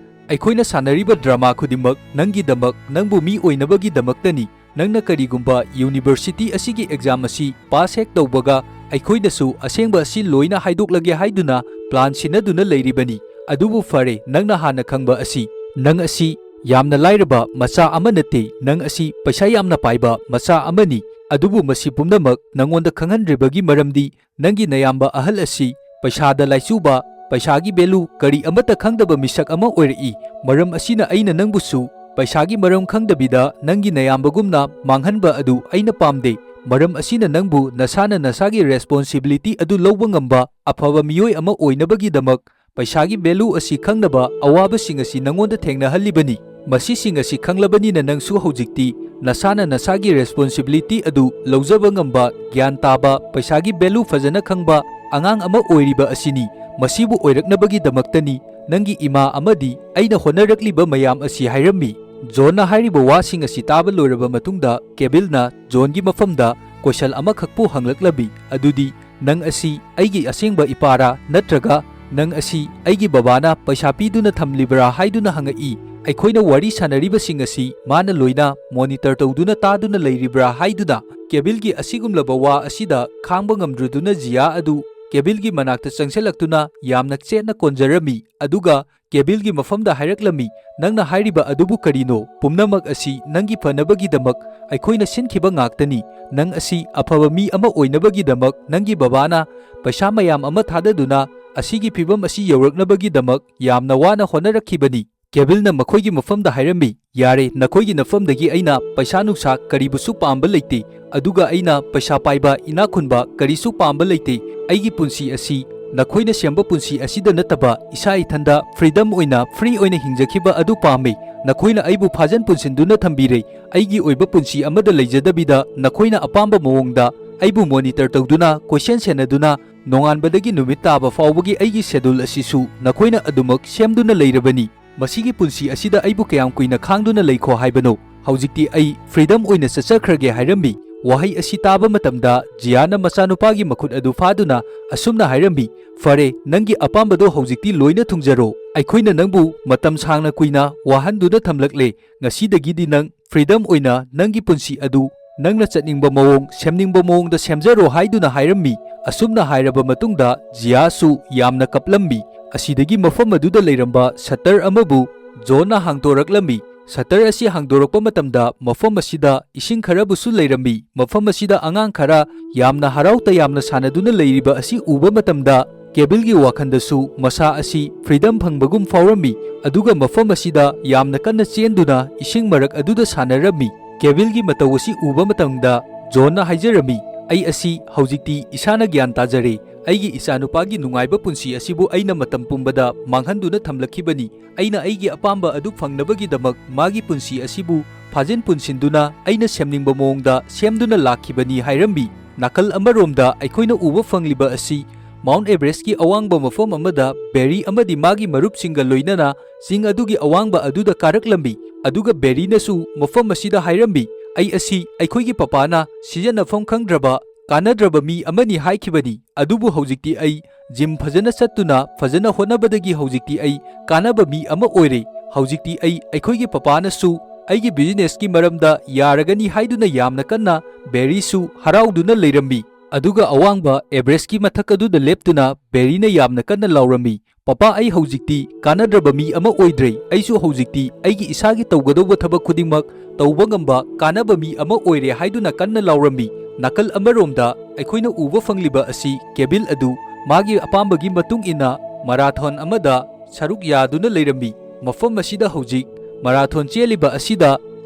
ꯑꯩꯈꯣꯏꯅ ꯁꯥꯟꯅꯔꯤꯕ ꯗ꯭ꯔꯃꯥ ꯈꯨꯗꯤꯡꯃꯛ ꯅꯪꯒꯤꯗꯃꯛ, ꯅꯪꯕꯨ ꯃꯤ ꯑꯣꯏꯅꯕꯒꯤꯗꯃꯛꯇꯅꯤ꯫ ꯅꯪꯅ ꯀꯔꯤꯒꯨꯝꯕ ꯌꯨꯅꯤꯚꯔꯁꯤꯇꯤ ꯑꯁꯤꯒꯤ ꯑꯦꯛꯖꯥꯝ ꯑꯁꯤ ꯄꯥꯁ ꯍꯦꯛ ꯇꯧꯕꯒ ꯑꯩꯈꯣꯏꯅꯁꯨ ꯑꯁꯦꯡꯕ ꯑꯁꯤ ꯂꯣꯏꯅ ꯍꯥꯏꯗꯣꯛꯂꯒꯦ ꯍꯥꯏꯗꯨꯅ ꯄ꯭ꯂꯥꯟ ꯁꯤꯟꯅꯗꯨꯅ ꯂꯩꯔꯤꯕꯅꯤ꯫ ꯑꯗꯨꯕꯨ ꯐꯔꯦ, ꯅꯪꯅ ꯍꯥꯟꯅ ꯈꯪꯕ ꯑꯁꯤ, ꯅꯪ ꯑꯁꯤ ꯌꯥꯝꯅ ꯂꯥꯏꯔꯕ ꯃꯆꯥ ꯑꯃ ꯅꯠꯇꯦ, ꯅꯪ ꯑꯁꯤ ꯄꯩꯁꯥ ꯌꯥꯝꯅ ꯄꯥꯏꯕ ꯃꯆꯥ ꯑꯃꯅꯤ꯫ ꯑꯗꯨꯕꯨ ꯃꯁꯤ ꯄꯨꯝꯅꯃꯛ ꯅꯪꯉꯣꯟꯗ ꯈꯪꯍꯟꯗ꯭ꯔꯤꯕꯒꯤ ꯃꯔꯝꯗꯤ ꯅꯪꯒꯤ ꯅꯌꯥꯝꯕ ꯑꯍꯜ ꯑꯁꯤ ꯄꯩꯁꯥꯗ ꯂꯥꯏꯆꯨꯕ, ꯄꯩꯁꯥꯒꯤ ꯚꯦꯂꯨ ꯀꯔꯤ ꯑꯃꯠꯇ ꯈꯪꯗꯕ ꯃꯤꯁꯛ ꯑꯃ ꯑꯣꯏꯔꯛꯏ꯫ ꯃꯔꯝ ꯑꯁꯤꯅ ꯑꯩꯅ ꯅꯪꯕꯨꯁꯨ ꯄꯩꯁꯥꯒꯤ ꯃꯔꯝ ꯈꯪꯗꯕꯤꯗ ꯅꯪꯒꯤ ꯅꯌꯥꯝꯕꯒꯨꯝꯅ ꯃꯥꯡꯍꯟꯕ ꯑꯗꯨ ꯑꯩꯅ ꯄꯥꯝꯗꯦ꯫ ꯃꯔꯝ ꯑꯁꯤꯅ ꯅꯪꯕꯨ ꯅꯁꯥꯅ ꯅꯁꯥꯒꯤ ꯔꯦꯁꯄꯣꯟꯁꯤꯕꯤꯂꯤꯇꯤ ꯑꯗꯨ ꯂꯧꯕ ꯉꯝꯕ ꯑꯐꯕ ꯃꯤꯑꯣꯏ ꯑꯃ ꯑꯣꯏꯅꯕꯒꯤꯗꯃꯛ ꯄꯩꯁꯥꯒꯤ ꯚꯦꯂꯨ ꯑꯁꯤ ꯈꯪꯅꯕ ꯑꯋꯥꯕꯁꯤꯡ ꯑꯁꯤ ꯅꯪꯉꯣꯟꯗ ꯊꯦꯡꯅꯍꯜꯂꯤꯕꯅꯤ꯫ ꯃꯁꯤꯁꯤꯡ ꯑꯁꯤ ꯈꯪꯂꯕꯅꯤꯅ ꯅꯪꯁꯨ ꯍꯧꯖꯤꯛꯇꯤ ꯅꯁꯥꯅ ꯅꯁꯥꯒꯤ ꯔꯦꯁꯄꯣꯟꯁꯤꯕꯤꯂꯤꯇꯤ ꯑꯗꯨ ꯂꯧꯖꯕ ꯉꯝꯕ, ꯒ꯭ꯌꯥꯟ ꯇꯥꯕ, ꯄꯩꯁꯥꯒꯤ ꯚꯦꯂꯨ ꯐꯖꯅ ꯈꯪꯕ ꯑꯉꯥꯡ ꯑꯃ ꯑꯣꯏꯔꯤꯕ ꯑꯁꯤꯅꯤ꯫ ꯃꯁꯤꯕꯨ ꯑꯣꯏꯔꯛꯅꯕꯒꯤꯗꯃꯛꯇꯅꯤ ꯅꯪꯒꯤ ꯏꯃꯥ ꯑꯃꯗꯤ ꯑꯩꯅ ꯍꯣꯠꯅꯔꯛꯂꯤꯕ ꯃꯌꯥꯝ ꯑꯁꯤ ꯍꯥꯏꯔꯝꯃꯤ꯫ ꯖꯣꯟꯅ ꯍꯥꯏꯔꯤꯕ ꯋꯥꯁꯤꯡ ꯑꯁꯤ ꯇꯥꯕ ꯂꯣꯏꯔꯕ ꯃꯇꯨꯡꯗ, ꯀꯦꯕꯤꯜꯅ ꯖꯣꯟꯒꯤ ꯃꯐꯝꯗ ꯀꯣꯏꯁꯟ ꯑꯃꯈꯛꯄꯨ ꯍꯪꯂꯛꯂꯝꯃꯤ, ꯑꯗꯨꯗꯤ, "ꯅꯪ ꯑꯁꯤ ꯑꯩꯒꯤ ꯑꯁꯦꯡꯕ ꯏꯄꯥꯔꯥ, ꯅꯠꯇ꯭ꯔꯒ ꯅꯪ ꯑꯁꯤ ꯑꯩꯒꯤ ꯕꯕꯥꯅ ꯄꯩꯁꯥ ꯄꯤꯗꯨꯅ ꯊꯝꯂꯤꯕꯔꯥ?" ꯍꯥꯏꯗꯨꯅ ꯍꯪꯉꯛꯏ꯫ ꯑꯩꯈꯣꯏꯅ ꯋꯥꯔꯤ ꯁꯥꯟꯅꯔꯤꯕꯁꯤꯡ ꯑꯁꯤ ꯃꯥꯅ ꯂꯣꯏꯅ ꯃꯣꯅꯤꯇꯔ ꯇꯧꯗꯨꯅ ꯇꯥꯗꯨꯅ ꯂꯩꯔꯤꯕ꯭ꯔꯥ ꯍꯥꯏꯗꯨꯅ꯫ ꯀꯦꯕꯤꯜꯒꯤ ꯑꯁꯤꯒꯨꯝꯂꯕ ꯋꯥ ꯑꯁꯤꯗ ꯈꯥꯡꯕ ꯉꯝꯗ꯭ꯔꯗꯨꯅ ꯖꯤꯌꯥ ꯑꯗꯨ ꯀꯦꯕꯤꯜꯒꯤ ꯃꯅꯥꯛꯇ ꯆꯪꯁꯤꯜꯂꯛꯇꯨꯅ ꯌꯥꯝꯅ ꯆꯦꯠꯅ ꯀꯣꯟꯖꯔꯝꯃꯤ, ꯑꯗꯨꯒ ꯀꯦꯕꯤꯜꯒꯤ ꯃꯐꯝꯗ ꯍꯥꯏꯔꯛꯂꯝꯃꯤ, "ꯅꯪꯅ ꯍꯥꯏꯔꯤꯕ ꯑꯗꯨꯕꯨ ꯀꯔꯤꯅꯣ? ꯄꯨꯝꯅꯃꯛ ꯑꯁꯤ ꯅꯪꯒꯤ ꯐꯅꯕꯒꯤꯗꯃꯛ ꯑꯩꯈꯣꯏꯅ ꯁꯤꯟꯈꯤꯕ ꯉꯥꯛꯇꯅꯤ꯫ ꯅꯪ ꯑꯁꯤ ꯑꯐꯕ ꯃꯤ ꯑꯃ ꯑꯣꯏꯅꯕꯒꯤꯗꯃꯛ ꯅꯪꯒꯤ ꯕꯕꯥꯅ ꯄꯩꯁꯥ ꯃꯌꯥꯝ ꯑꯃ ꯊꯥꯗꯗꯨꯅ ꯑꯁꯤꯒꯤ ꯐꯤꯚꯝ ꯑꯁꯤ ꯌꯧꯔꯛꯅꯕꯒꯤꯗꯃꯛ ꯌꯥꯝꯅ ꯋꯥꯅ ꯍꯣꯠꯅꯔꯛꯈꯤꯕꯅꯤ꯫" ꯀꯦꯕꯤꯜꯅ ꯃꯈꯣꯏꯒꯤ ꯃꯐꯝꯗ ꯍꯥꯏꯔꯝꯃꯤ, "ꯌꯥꯔꯦ, ꯅꯈꯣꯏꯒꯤ ꯃꯐꯝꯗꯒꯤ ꯑꯩꯅ ꯄꯩꯁꯥ ꯅꯨꯡꯁꯥ ꯀꯔꯤꯕꯨꯁꯨ ꯄꯥꯝꯕ ꯂꯩꯇꯦ, ꯑꯗꯨꯒ ꯑꯩꯅ ꯄꯩꯁꯥ ꯄꯥꯏꯕ, ꯏꯅꯥꯛ ꯈꯨꯟꯕ ꯀꯔꯤꯁꯨ ꯄꯥꯝꯕ ꯂꯩꯇꯦ꯫ ꯑꯩꯒꯤ ꯄꯨꯟꯁꯤ ꯑꯁꯤ ꯅꯈꯣꯏꯅ ꯁꯦꯝꯕ ꯄꯨꯟꯁꯤ ꯑꯁꯤꯗ ꯅꯠꯇꯕ ꯏꯁꯥ ꯏꯊꯟꯗ ꯐ꯭ꯔꯤꯗꯝ ꯑꯣꯏꯅ, ꯐ꯭ꯔꯤ ꯑꯣꯏꯅ ꯍꯤꯡꯖꯈꯤꯕ ꯑꯗꯨ ꯄꯥꯝꯃꯤ꯫ ꯅꯈꯣꯏꯅ ꯑꯩꯕꯨ ꯐꯥꯖꯟ ꯄꯨꯟꯁꯤꯟꯗꯨꯅ ꯊꯝꯕꯤꯔꯦ꯫ ꯑꯩꯒꯤ ꯑꯣꯏꯕ ꯄꯨꯟꯁꯤ ꯑꯃꯗ ꯂꯩꯖꯗꯕꯤꯗ ꯅꯈꯣꯏꯅ ꯑꯄꯥꯝꯕ ꯃꯑꯣꯡꯗ ꯑꯩꯕꯨ ꯃꯣꯅꯤꯇꯔ ꯇꯧꯗꯨꯅ, ꯀꯣꯏꯁꯦꯟ ꯁꯦꯟꯅꯗꯨꯅ, ꯅꯣꯡꯉꯥꯟꯕꯗꯒꯤ ꯅꯨꯃꯤꯠ ꯇꯥꯕ ꯐꯥꯎꯕꯒꯤ ꯑꯩꯒꯤ ꯁꯦꯗꯨꯜ ꯑꯁꯤꯁꯨ ꯅꯈꯣꯏꯅ ꯑꯗꯨꯃꯛ ꯁꯦꯝꯗꯨꯅ ꯂꯩꯔꯕꯅꯤ꯫ ꯃꯁꯤꯒꯤ ꯄꯨꯟꯁꯤ ꯑꯁꯤꯗ ꯑꯩꯕꯨ ꯀꯌꯥꯝ ꯀꯨꯏꯅ ꯈꯥꯡꯗꯨꯅ ꯂꯩꯈꯣ ꯍꯥꯏꯕꯅꯣ? ꯍꯧꯖꯤꯛꯇꯤ ꯑꯩ ꯐ꯭ꯔꯤꯗꯝ ꯑꯣꯏꯅ ꯆꯠꯆꯈ꯭ꯔꯒꯦ" ꯍꯥꯏꯔꯝꯃꯤ꯫ ꯋꯥꯍꯩ ꯑꯁꯤ ꯇꯥꯕ ꯃꯇꯝꯗ ꯖꯤꯌꯥꯅ ꯃꯆꯥꯅꯨꯄꯥꯒꯤ ꯃꯈꯨꯠ ꯑꯗꯨ ꯐꯥꯗꯨꯅ ꯑꯁꯨꯝꯅ ꯍꯥꯏꯔꯝꯃꯤ, "ꯐꯔꯦ, ꯅꯪꯒꯤ ꯑꯄꯥꯝꯕꯗꯣ ꯍꯧꯖꯤꯛꯇꯤ ꯂꯣꯏꯅ ꯊꯨꯡꯖꯔꯣ꯫ ꯑꯩꯈꯣꯏꯅ ꯅꯪꯕꯨ ꯃꯇꯝ ꯁꯥꯡꯅ ꯀꯨꯏꯅ ꯋꯥꯍꯟꯗꯨꯅ ꯊꯝꯂꯛꯂꯦ꯫ ꯉꯁꯤꯗꯒꯤꯗꯤ ꯅꯪ ꯐ꯭ꯔꯤꯗꯝ ꯑꯣꯏꯅ ꯅꯪꯒꯤ ꯄꯨꯟꯁꯤ ꯑꯗꯨ ꯅꯪꯅ ꯆꯠꯅꯤꯡꯕ ꯃꯑꯣꯡ, ꯁꯦꯝꯅꯤꯡꯕ ꯃꯑꯣꯡꯗ ꯁꯦꯝꯖꯔꯣ" ꯍꯥꯏꯗꯨꯅ ꯍꯥꯏꯔꯝꯃꯤ꯫ ꯑꯁꯨꯝꯅ ꯍꯥꯏꯔꯕ ꯃꯇꯨꯡꯗ ꯖꯤꯌꯥꯁꯨ ꯌꯥꯝꯅ ꯀꯞꯂꯝꯃꯤ꯫ ꯑꯁꯤꯗꯒꯤ ꯃꯐꯝ ꯑꯗꯨꯗ ꯂꯩꯔꯝꯕ ꯁꯠꯇꯔ ꯑꯃꯕꯨ ꯖꯣꯟꯅ ꯍꯥꯡꯗꯣꯔꯛꯂꯝꯃꯤ꯫ ꯁꯠꯇꯔ ꯑꯁꯤ ꯍꯥꯡꯗꯣꯔꯛꯄ ꯃꯇꯝꯗ ꯃꯐꯝ ꯑꯁꯤꯗ ꯏꯁꯤꯡ ꯈꯔꯕꯨꯁꯨ ꯂꯩꯔꯝꯃꯤ꯫ ꯃꯐꯝ ꯑꯁꯤꯗ ꯑꯉꯥꯡ ꯈꯔ ꯌꯥꯝꯅ ꯍꯔꯥꯎ ꯇꯌꯥꯝꯅ ꯁꯥꯟꯅꯗꯨꯅ ꯂꯩꯔꯤꯕ ꯑꯁꯤ ꯎꯕ ꯃꯇꯝꯗ, ꯀꯦꯕꯤꯜꯒꯤ ꯋꯥꯈꯜꯗꯁꯨ ꯃꯁꯥ ꯑꯁꯤ ꯐ꯭ꯔꯤꯗꯝ ꯐꯪꯕꯒꯨꯝ ꯐꯥꯎꯔꯝꯃꯤ, ꯑꯗꯨꯒ ꯃꯐꯝ ꯑꯁꯤꯗ ꯌꯥꯝꯅ ꯀꯟꯅ ꯆꯦꯟꯗꯨꯅ ꯏꯁꯤꯡ ꯃꯔꯛ ꯑꯗꯨꯗ ꯁꯥꯟꯅꯔꯝꯃꯤ꯫ ꯀꯦꯕꯤꯜꯒꯤ ꯃꯇꯧ ꯑꯁꯤ ꯎꯕ ꯃꯇꯝꯗ ꯖꯣꯟꯅ ꯍꯥꯏꯖꯔꯝꯃꯤ, "ꯑꯩ ꯑꯁꯤ ꯍꯧꯖꯤꯛꯇꯤ ꯏꯁꯥꯅ ꯒ꯭ꯌꯥꯟ ꯇꯥꯖꯔꯦ꯫ ꯑꯩꯒꯤ ꯏꯆꯥꯅꯨꯄꯥꯒꯤ ꯅꯨꯡꯉꯥꯏꯕ ꯄꯨꯟꯁꯤ ꯑꯁꯤꯕꯨ ꯑꯩꯅ ꯃꯇꯝ ꯄꯨꯝꯕꯗ ꯃꯥꯡꯍꯟꯗꯨꯅ ꯊꯝꯂꯛꯈꯤꯕꯅꯤ꯫ ꯑꯩꯅ ꯑꯩꯒꯤ ꯑꯄꯥꯝꯕ ꯑꯗꯨ ꯐꯪꯅꯕꯒꯤꯗꯃꯛ ꯃꯥꯒꯤ ꯄꯨꯟꯁꯤ ꯑꯁꯤꯕꯨ ꯐꯥꯖꯤꯟ ꯄꯨꯟꯁꯤꯟꯗꯨꯅ ꯑꯩꯅ ꯁꯦꯝꯅꯤꯡꯕ ꯃꯑꯣꯡꯗ ꯁꯦꯝꯗꯨꯅ ꯂꯥꯛꯈꯤꯕꯅꯤ" ꯍꯥꯏꯔꯝꯃꯤ꯫ ꯅꯥꯀꯜ ꯑꯃꯔꯣꯝꯗ ꯑꯩꯈꯣꯏꯅ ꯎꯕ ꯐꯪꯂꯤꯕ ꯑꯁꯤ ꯃꯥꯎꯟꯠ ꯑꯦꯚꯔꯦꯁ꯭ꯠꯀꯤ ꯑꯋꯥꯡꯕ ꯃꯐꯝ ꯑꯃꯗ ꯕꯦꯔꯤ ꯑꯃꯗꯤ ꯃꯥꯒꯤ ꯃꯔꯨꯞꯁꯤꯡꯒ ꯂꯣꯏꯅꯅ ꯆꯤꯡ ꯑꯗꯨꯒꯤ ꯑꯋꯥꯡꯕ ꯑꯗꯨꯗ ꯀꯥꯔꯛꯂꯝꯃꯤ꯫ ꯑꯗꯨꯒ ꯕꯦꯔꯤꯅꯁꯨ ꯃꯐꯝ ꯑꯁꯤꯗ ꯍꯥꯏꯔꯝꯃꯤ, "ꯑꯩ ꯑꯁꯤ ꯑꯩꯈꯣꯏꯒꯤ ꯄꯄꯥꯅ ꯁꯤꯖꯤꯟꯅꯐꯝ ꯈꯪꯗ꯭ꯔꯕ, ꯀꯥꯟꯅꯗ꯭ꯔꯕ ꯃꯤ ꯑꯃꯅꯤ ꯍꯥꯏꯈꯤꯕꯅꯤ, ꯑꯗꯨꯕꯨ ꯍꯧꯖꯤꯛꯇꯤ ꯑꯩ ꯖꯤꯝ ꯐꯖꯅ ꯆꯠꯇꯨꯅ ꯐꯖꯅ ꯍꯣꯠꯅꯕꯗꯒꯤ ꯍꯧꯖꯤꯛꯇꯤ ꯑꯩ ꯀꯥꯟꯅꯕ ꯃꯤ ꯑꯃ ꯑꯣꯏꯔꯦ꯫ ꯍꯧꯖꯤꯛꯇꯤ ꯑꯩ ꯑꯩꯈꯣꯏꯒꯤ ꯄꯄꯥꯅꯁꯨ ꯑꯩꯒꯤ ꯕꯤꯖꯤꯅꯦꯁꯀꯤ ꯃꯔꯝꯗ ꯌꯥꯔꯒꯅꯤ" ꯍꯥꯏꯗꯨꯅ ꯌꯥꯝꯅ ꯀꯟꯅ ꯕꯦꯔꯤꯁꯨ ꯍꯔꯥꯎꯗꯨꯅ ꯂꯩꯔꯝꯃꯤ꯫ ꯑꯗꯨꯒ ꯑꯋꯥꯡꯕ ꯑꯦꯚꯔꯦꯁ꯭ꯠꯀꯤ ꯃꯊꯛ ꯑꯗꯨꯗ ꯂꯦꯞꯇꯨꯅ ꯕꯦꯔꯤꯅ ꯌꯥꯝꯅ ꯀꯟꯅ ꯂꯥꯎꯔꯝꯃꯤ, "ꯄꯄꯥ, ꯑꯩ ꯍꯧꯖꯤꯛꯇꯤ ꯀꯥꯟꯅꯗ꯭ꯔꯕ ꯃꯤ ꯑꯃ ꯑꯣꯏꯗ꯭ꯔꯦ꯫ ꯑꯩꯁꯨ ꯍꯧꯖꯤꯛꯇꯤ ꯑꯩꯒꯤ ꯏꯁꯥꯒꯤ ꯇꯧꯒꯗꯧꯕ ꯊꯕꯛ ꯈꯨꯗꯤꯡꯃꯛ ꯇꯧꯕ ꯉꯝꯕ ꯀꯥꯟꯅꯕ ꯃꯤ ꯑꯃ ꯑꯣꯏꯔꯦ" ꯍꯥꯏꯗꯨꯅ ꯀꯟꯅ ꯂꯥꯎꯔꯝꯃꯤ꯫ ꯅꯥꯀꯜ ꯑꯃꯔꯣꯝꯗ ꯑꯩꯈꯣꯏꯅ ꯎꯕ ꯐꯪꯂꯤꯕ ꯑꯁꯤ ꯀꯦꯕꯤꯜ ꯑꯗꯨ ꯃꯥꯒꯤ ꯑꯄꯥꯝꯕꯒꯤ ꯃꯇꯨꯡ ꯏꯟꯅ ꯃꯔꯥꯊꯣꯟ ꯑꯃꯗ ꯁꯔꯨꯛ ꯌꯥꯗꯨꯅ ꯂꯩꯔꯝꯃꯤ꯫ ꯃꯐꯝ ꯑꯁꯤꯗ ꯍꯧꯖꯤꯛ ꯃꯔꯥꯊꯣꯟ ꯆꯦꯜꯂꯤꯕ ꯑꯁꯤꯗ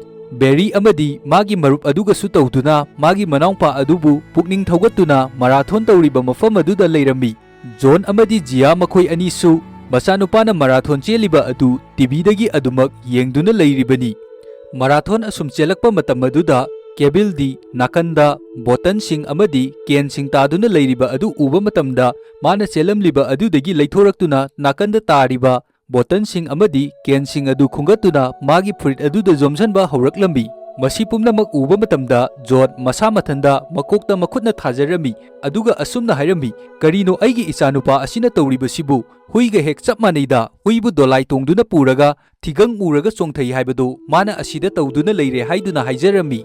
ꯕꯦꯔꯤ ꯑꯃꯗꯤ ꯃꯥꯒꯤ ꯃꯔꯨꯞ ꯑꯗꯨꯒꯁꯨ ꯇꯧꯗꯨꯅ ꯃꯥꯒꯤ ꯃꯅꯥꯎꯄꯥ ꯑꯗꯨꯕꯨ ꯄꯨꯛꯅꯤꯡ ꯊꯧꯒꯠꯇꯨꯅ ꯃꯔꯥꯊꯣꯟ ꯇꯧꯔꯤꯕ ꯃꯐꯝ ꯑꯗꯨꯗ ꯂꯩꯔꯝꯃꯤ꯫ ꯖꯣꯟ ꯑꯃꯗꯤ ꯖꯤꯌꯥ ꯃꯈꯣꯏ ꯑꯅꯤꯁꯨ ꯃꯆꯥꯅꯨꯄꯥꯅ ꯃꯔꯥꯊꯣꯟ ꯆꯦꯜꯂꯤꯕ ꯑꯗꯨ ꯇꯤꯚꯤꯗꯒꯤ ꯑꯗꯨꯃꯛ ꯌꯦꯡꯗꯨꯅ ꯂꯩꯔꯤꯕꯅꯤ꯫ ꯃꯔꯥꯊꯣꯟ ꯑꯁꯨꯝ ꯆꯦꯜꯂꯛꯄ ꯃꯇꯝ ꯑꯗꯨꯗ ꯀꯦꯕꯤꯜꯗꯤ ꯅꯥꯀꯟꯗ ꯕꯣꯇꯜꯁꯤꯡ ꯑꯃꯗꯤ ꯀꯦꯟꯁꯤꯡ ꯇꯥꯗꯨꯅ ꯂꯩꯔꯤꯕ ꯑꯗꯨ ꯎꯕ ꯃꯇꯝꯗ ꯃꯥꯅ ꯆꯦꯜꯂꯝꯂꯤꯕ ꯑꯗꯨꯗꯒꯤ ꯂꯩꯊꯣꯔꯛꯇꯨꯅ ꯅꯥꯀꯟꯗ ꯇꯥꯔꯤꯕ ꯕꯣꯇꯜꯁꯤꯡ ꯑꯃꯗꯤ ꯀꯦꯟꯁꯤꯡ ꯑꯗꯨ ꯈꯨꯝꯒꯠꯇꯨꯅ ꯃꯥꯒꯤ ꯐꯨꯔꯤꯠ ꯑꯗꯨꯗ ꯌꯣꯝꯁꯤꯟꯕ ꯍꯧꯔꯛꯂꯝꯃꯤ꯫ ꯃꯁꯤ ꯄꯨꯝꯅꯃꯛ ꯎꯕ ꯃꯇꯝꯗ ꯖꯣꯟ ꯃꯁꯥ ꯃꯊꯟꯗ ꯃꯀꯣꯛꯇ ꯃꯈꯨꯠꯅ ꯊꯥꯖꯔꯝꯃꯤ, ꯑꯗꯨꯒ ꯑꯁꯨꯝꯅ ꯍꯥꯏꯔꯝꯃꯤ, "ꯀꯔꯤꯅꯣ ꯑꯩꯒꯤ ꯏꯆꯥꯅꯨꯄꯥ ꯑꯁꯤꯅ ꯇꯧꯔꯤꯕꯁꯤꯕꯨ? ꯍꯨꯏꯒ ꯍꯦꯛ ꯆꯞ ꯃꯥꯟꯅꯩꯗ꯫ ꯍꯨꯏꯕꯨ ꯗꯣꯂꯥꯏ ꯇꯣꯡꯗꯨꯅ ꯄꯨꯔꯒ ꯊꯤꯒꯪ ꯎꯔꯒ ꯆꯣꯡꯊꯩ ꯍꯥꯏꯕꯗꯨ ꯃꯥꯅ ꯑꯁꯤꯗ ꯇꯧꯗꯨꯅ ꯂꯩꯔꯦ" ꯍꯥꯏꯗꯨꯅ ꯍꯥꯏꯖꯔꯝꯃꯤ꯫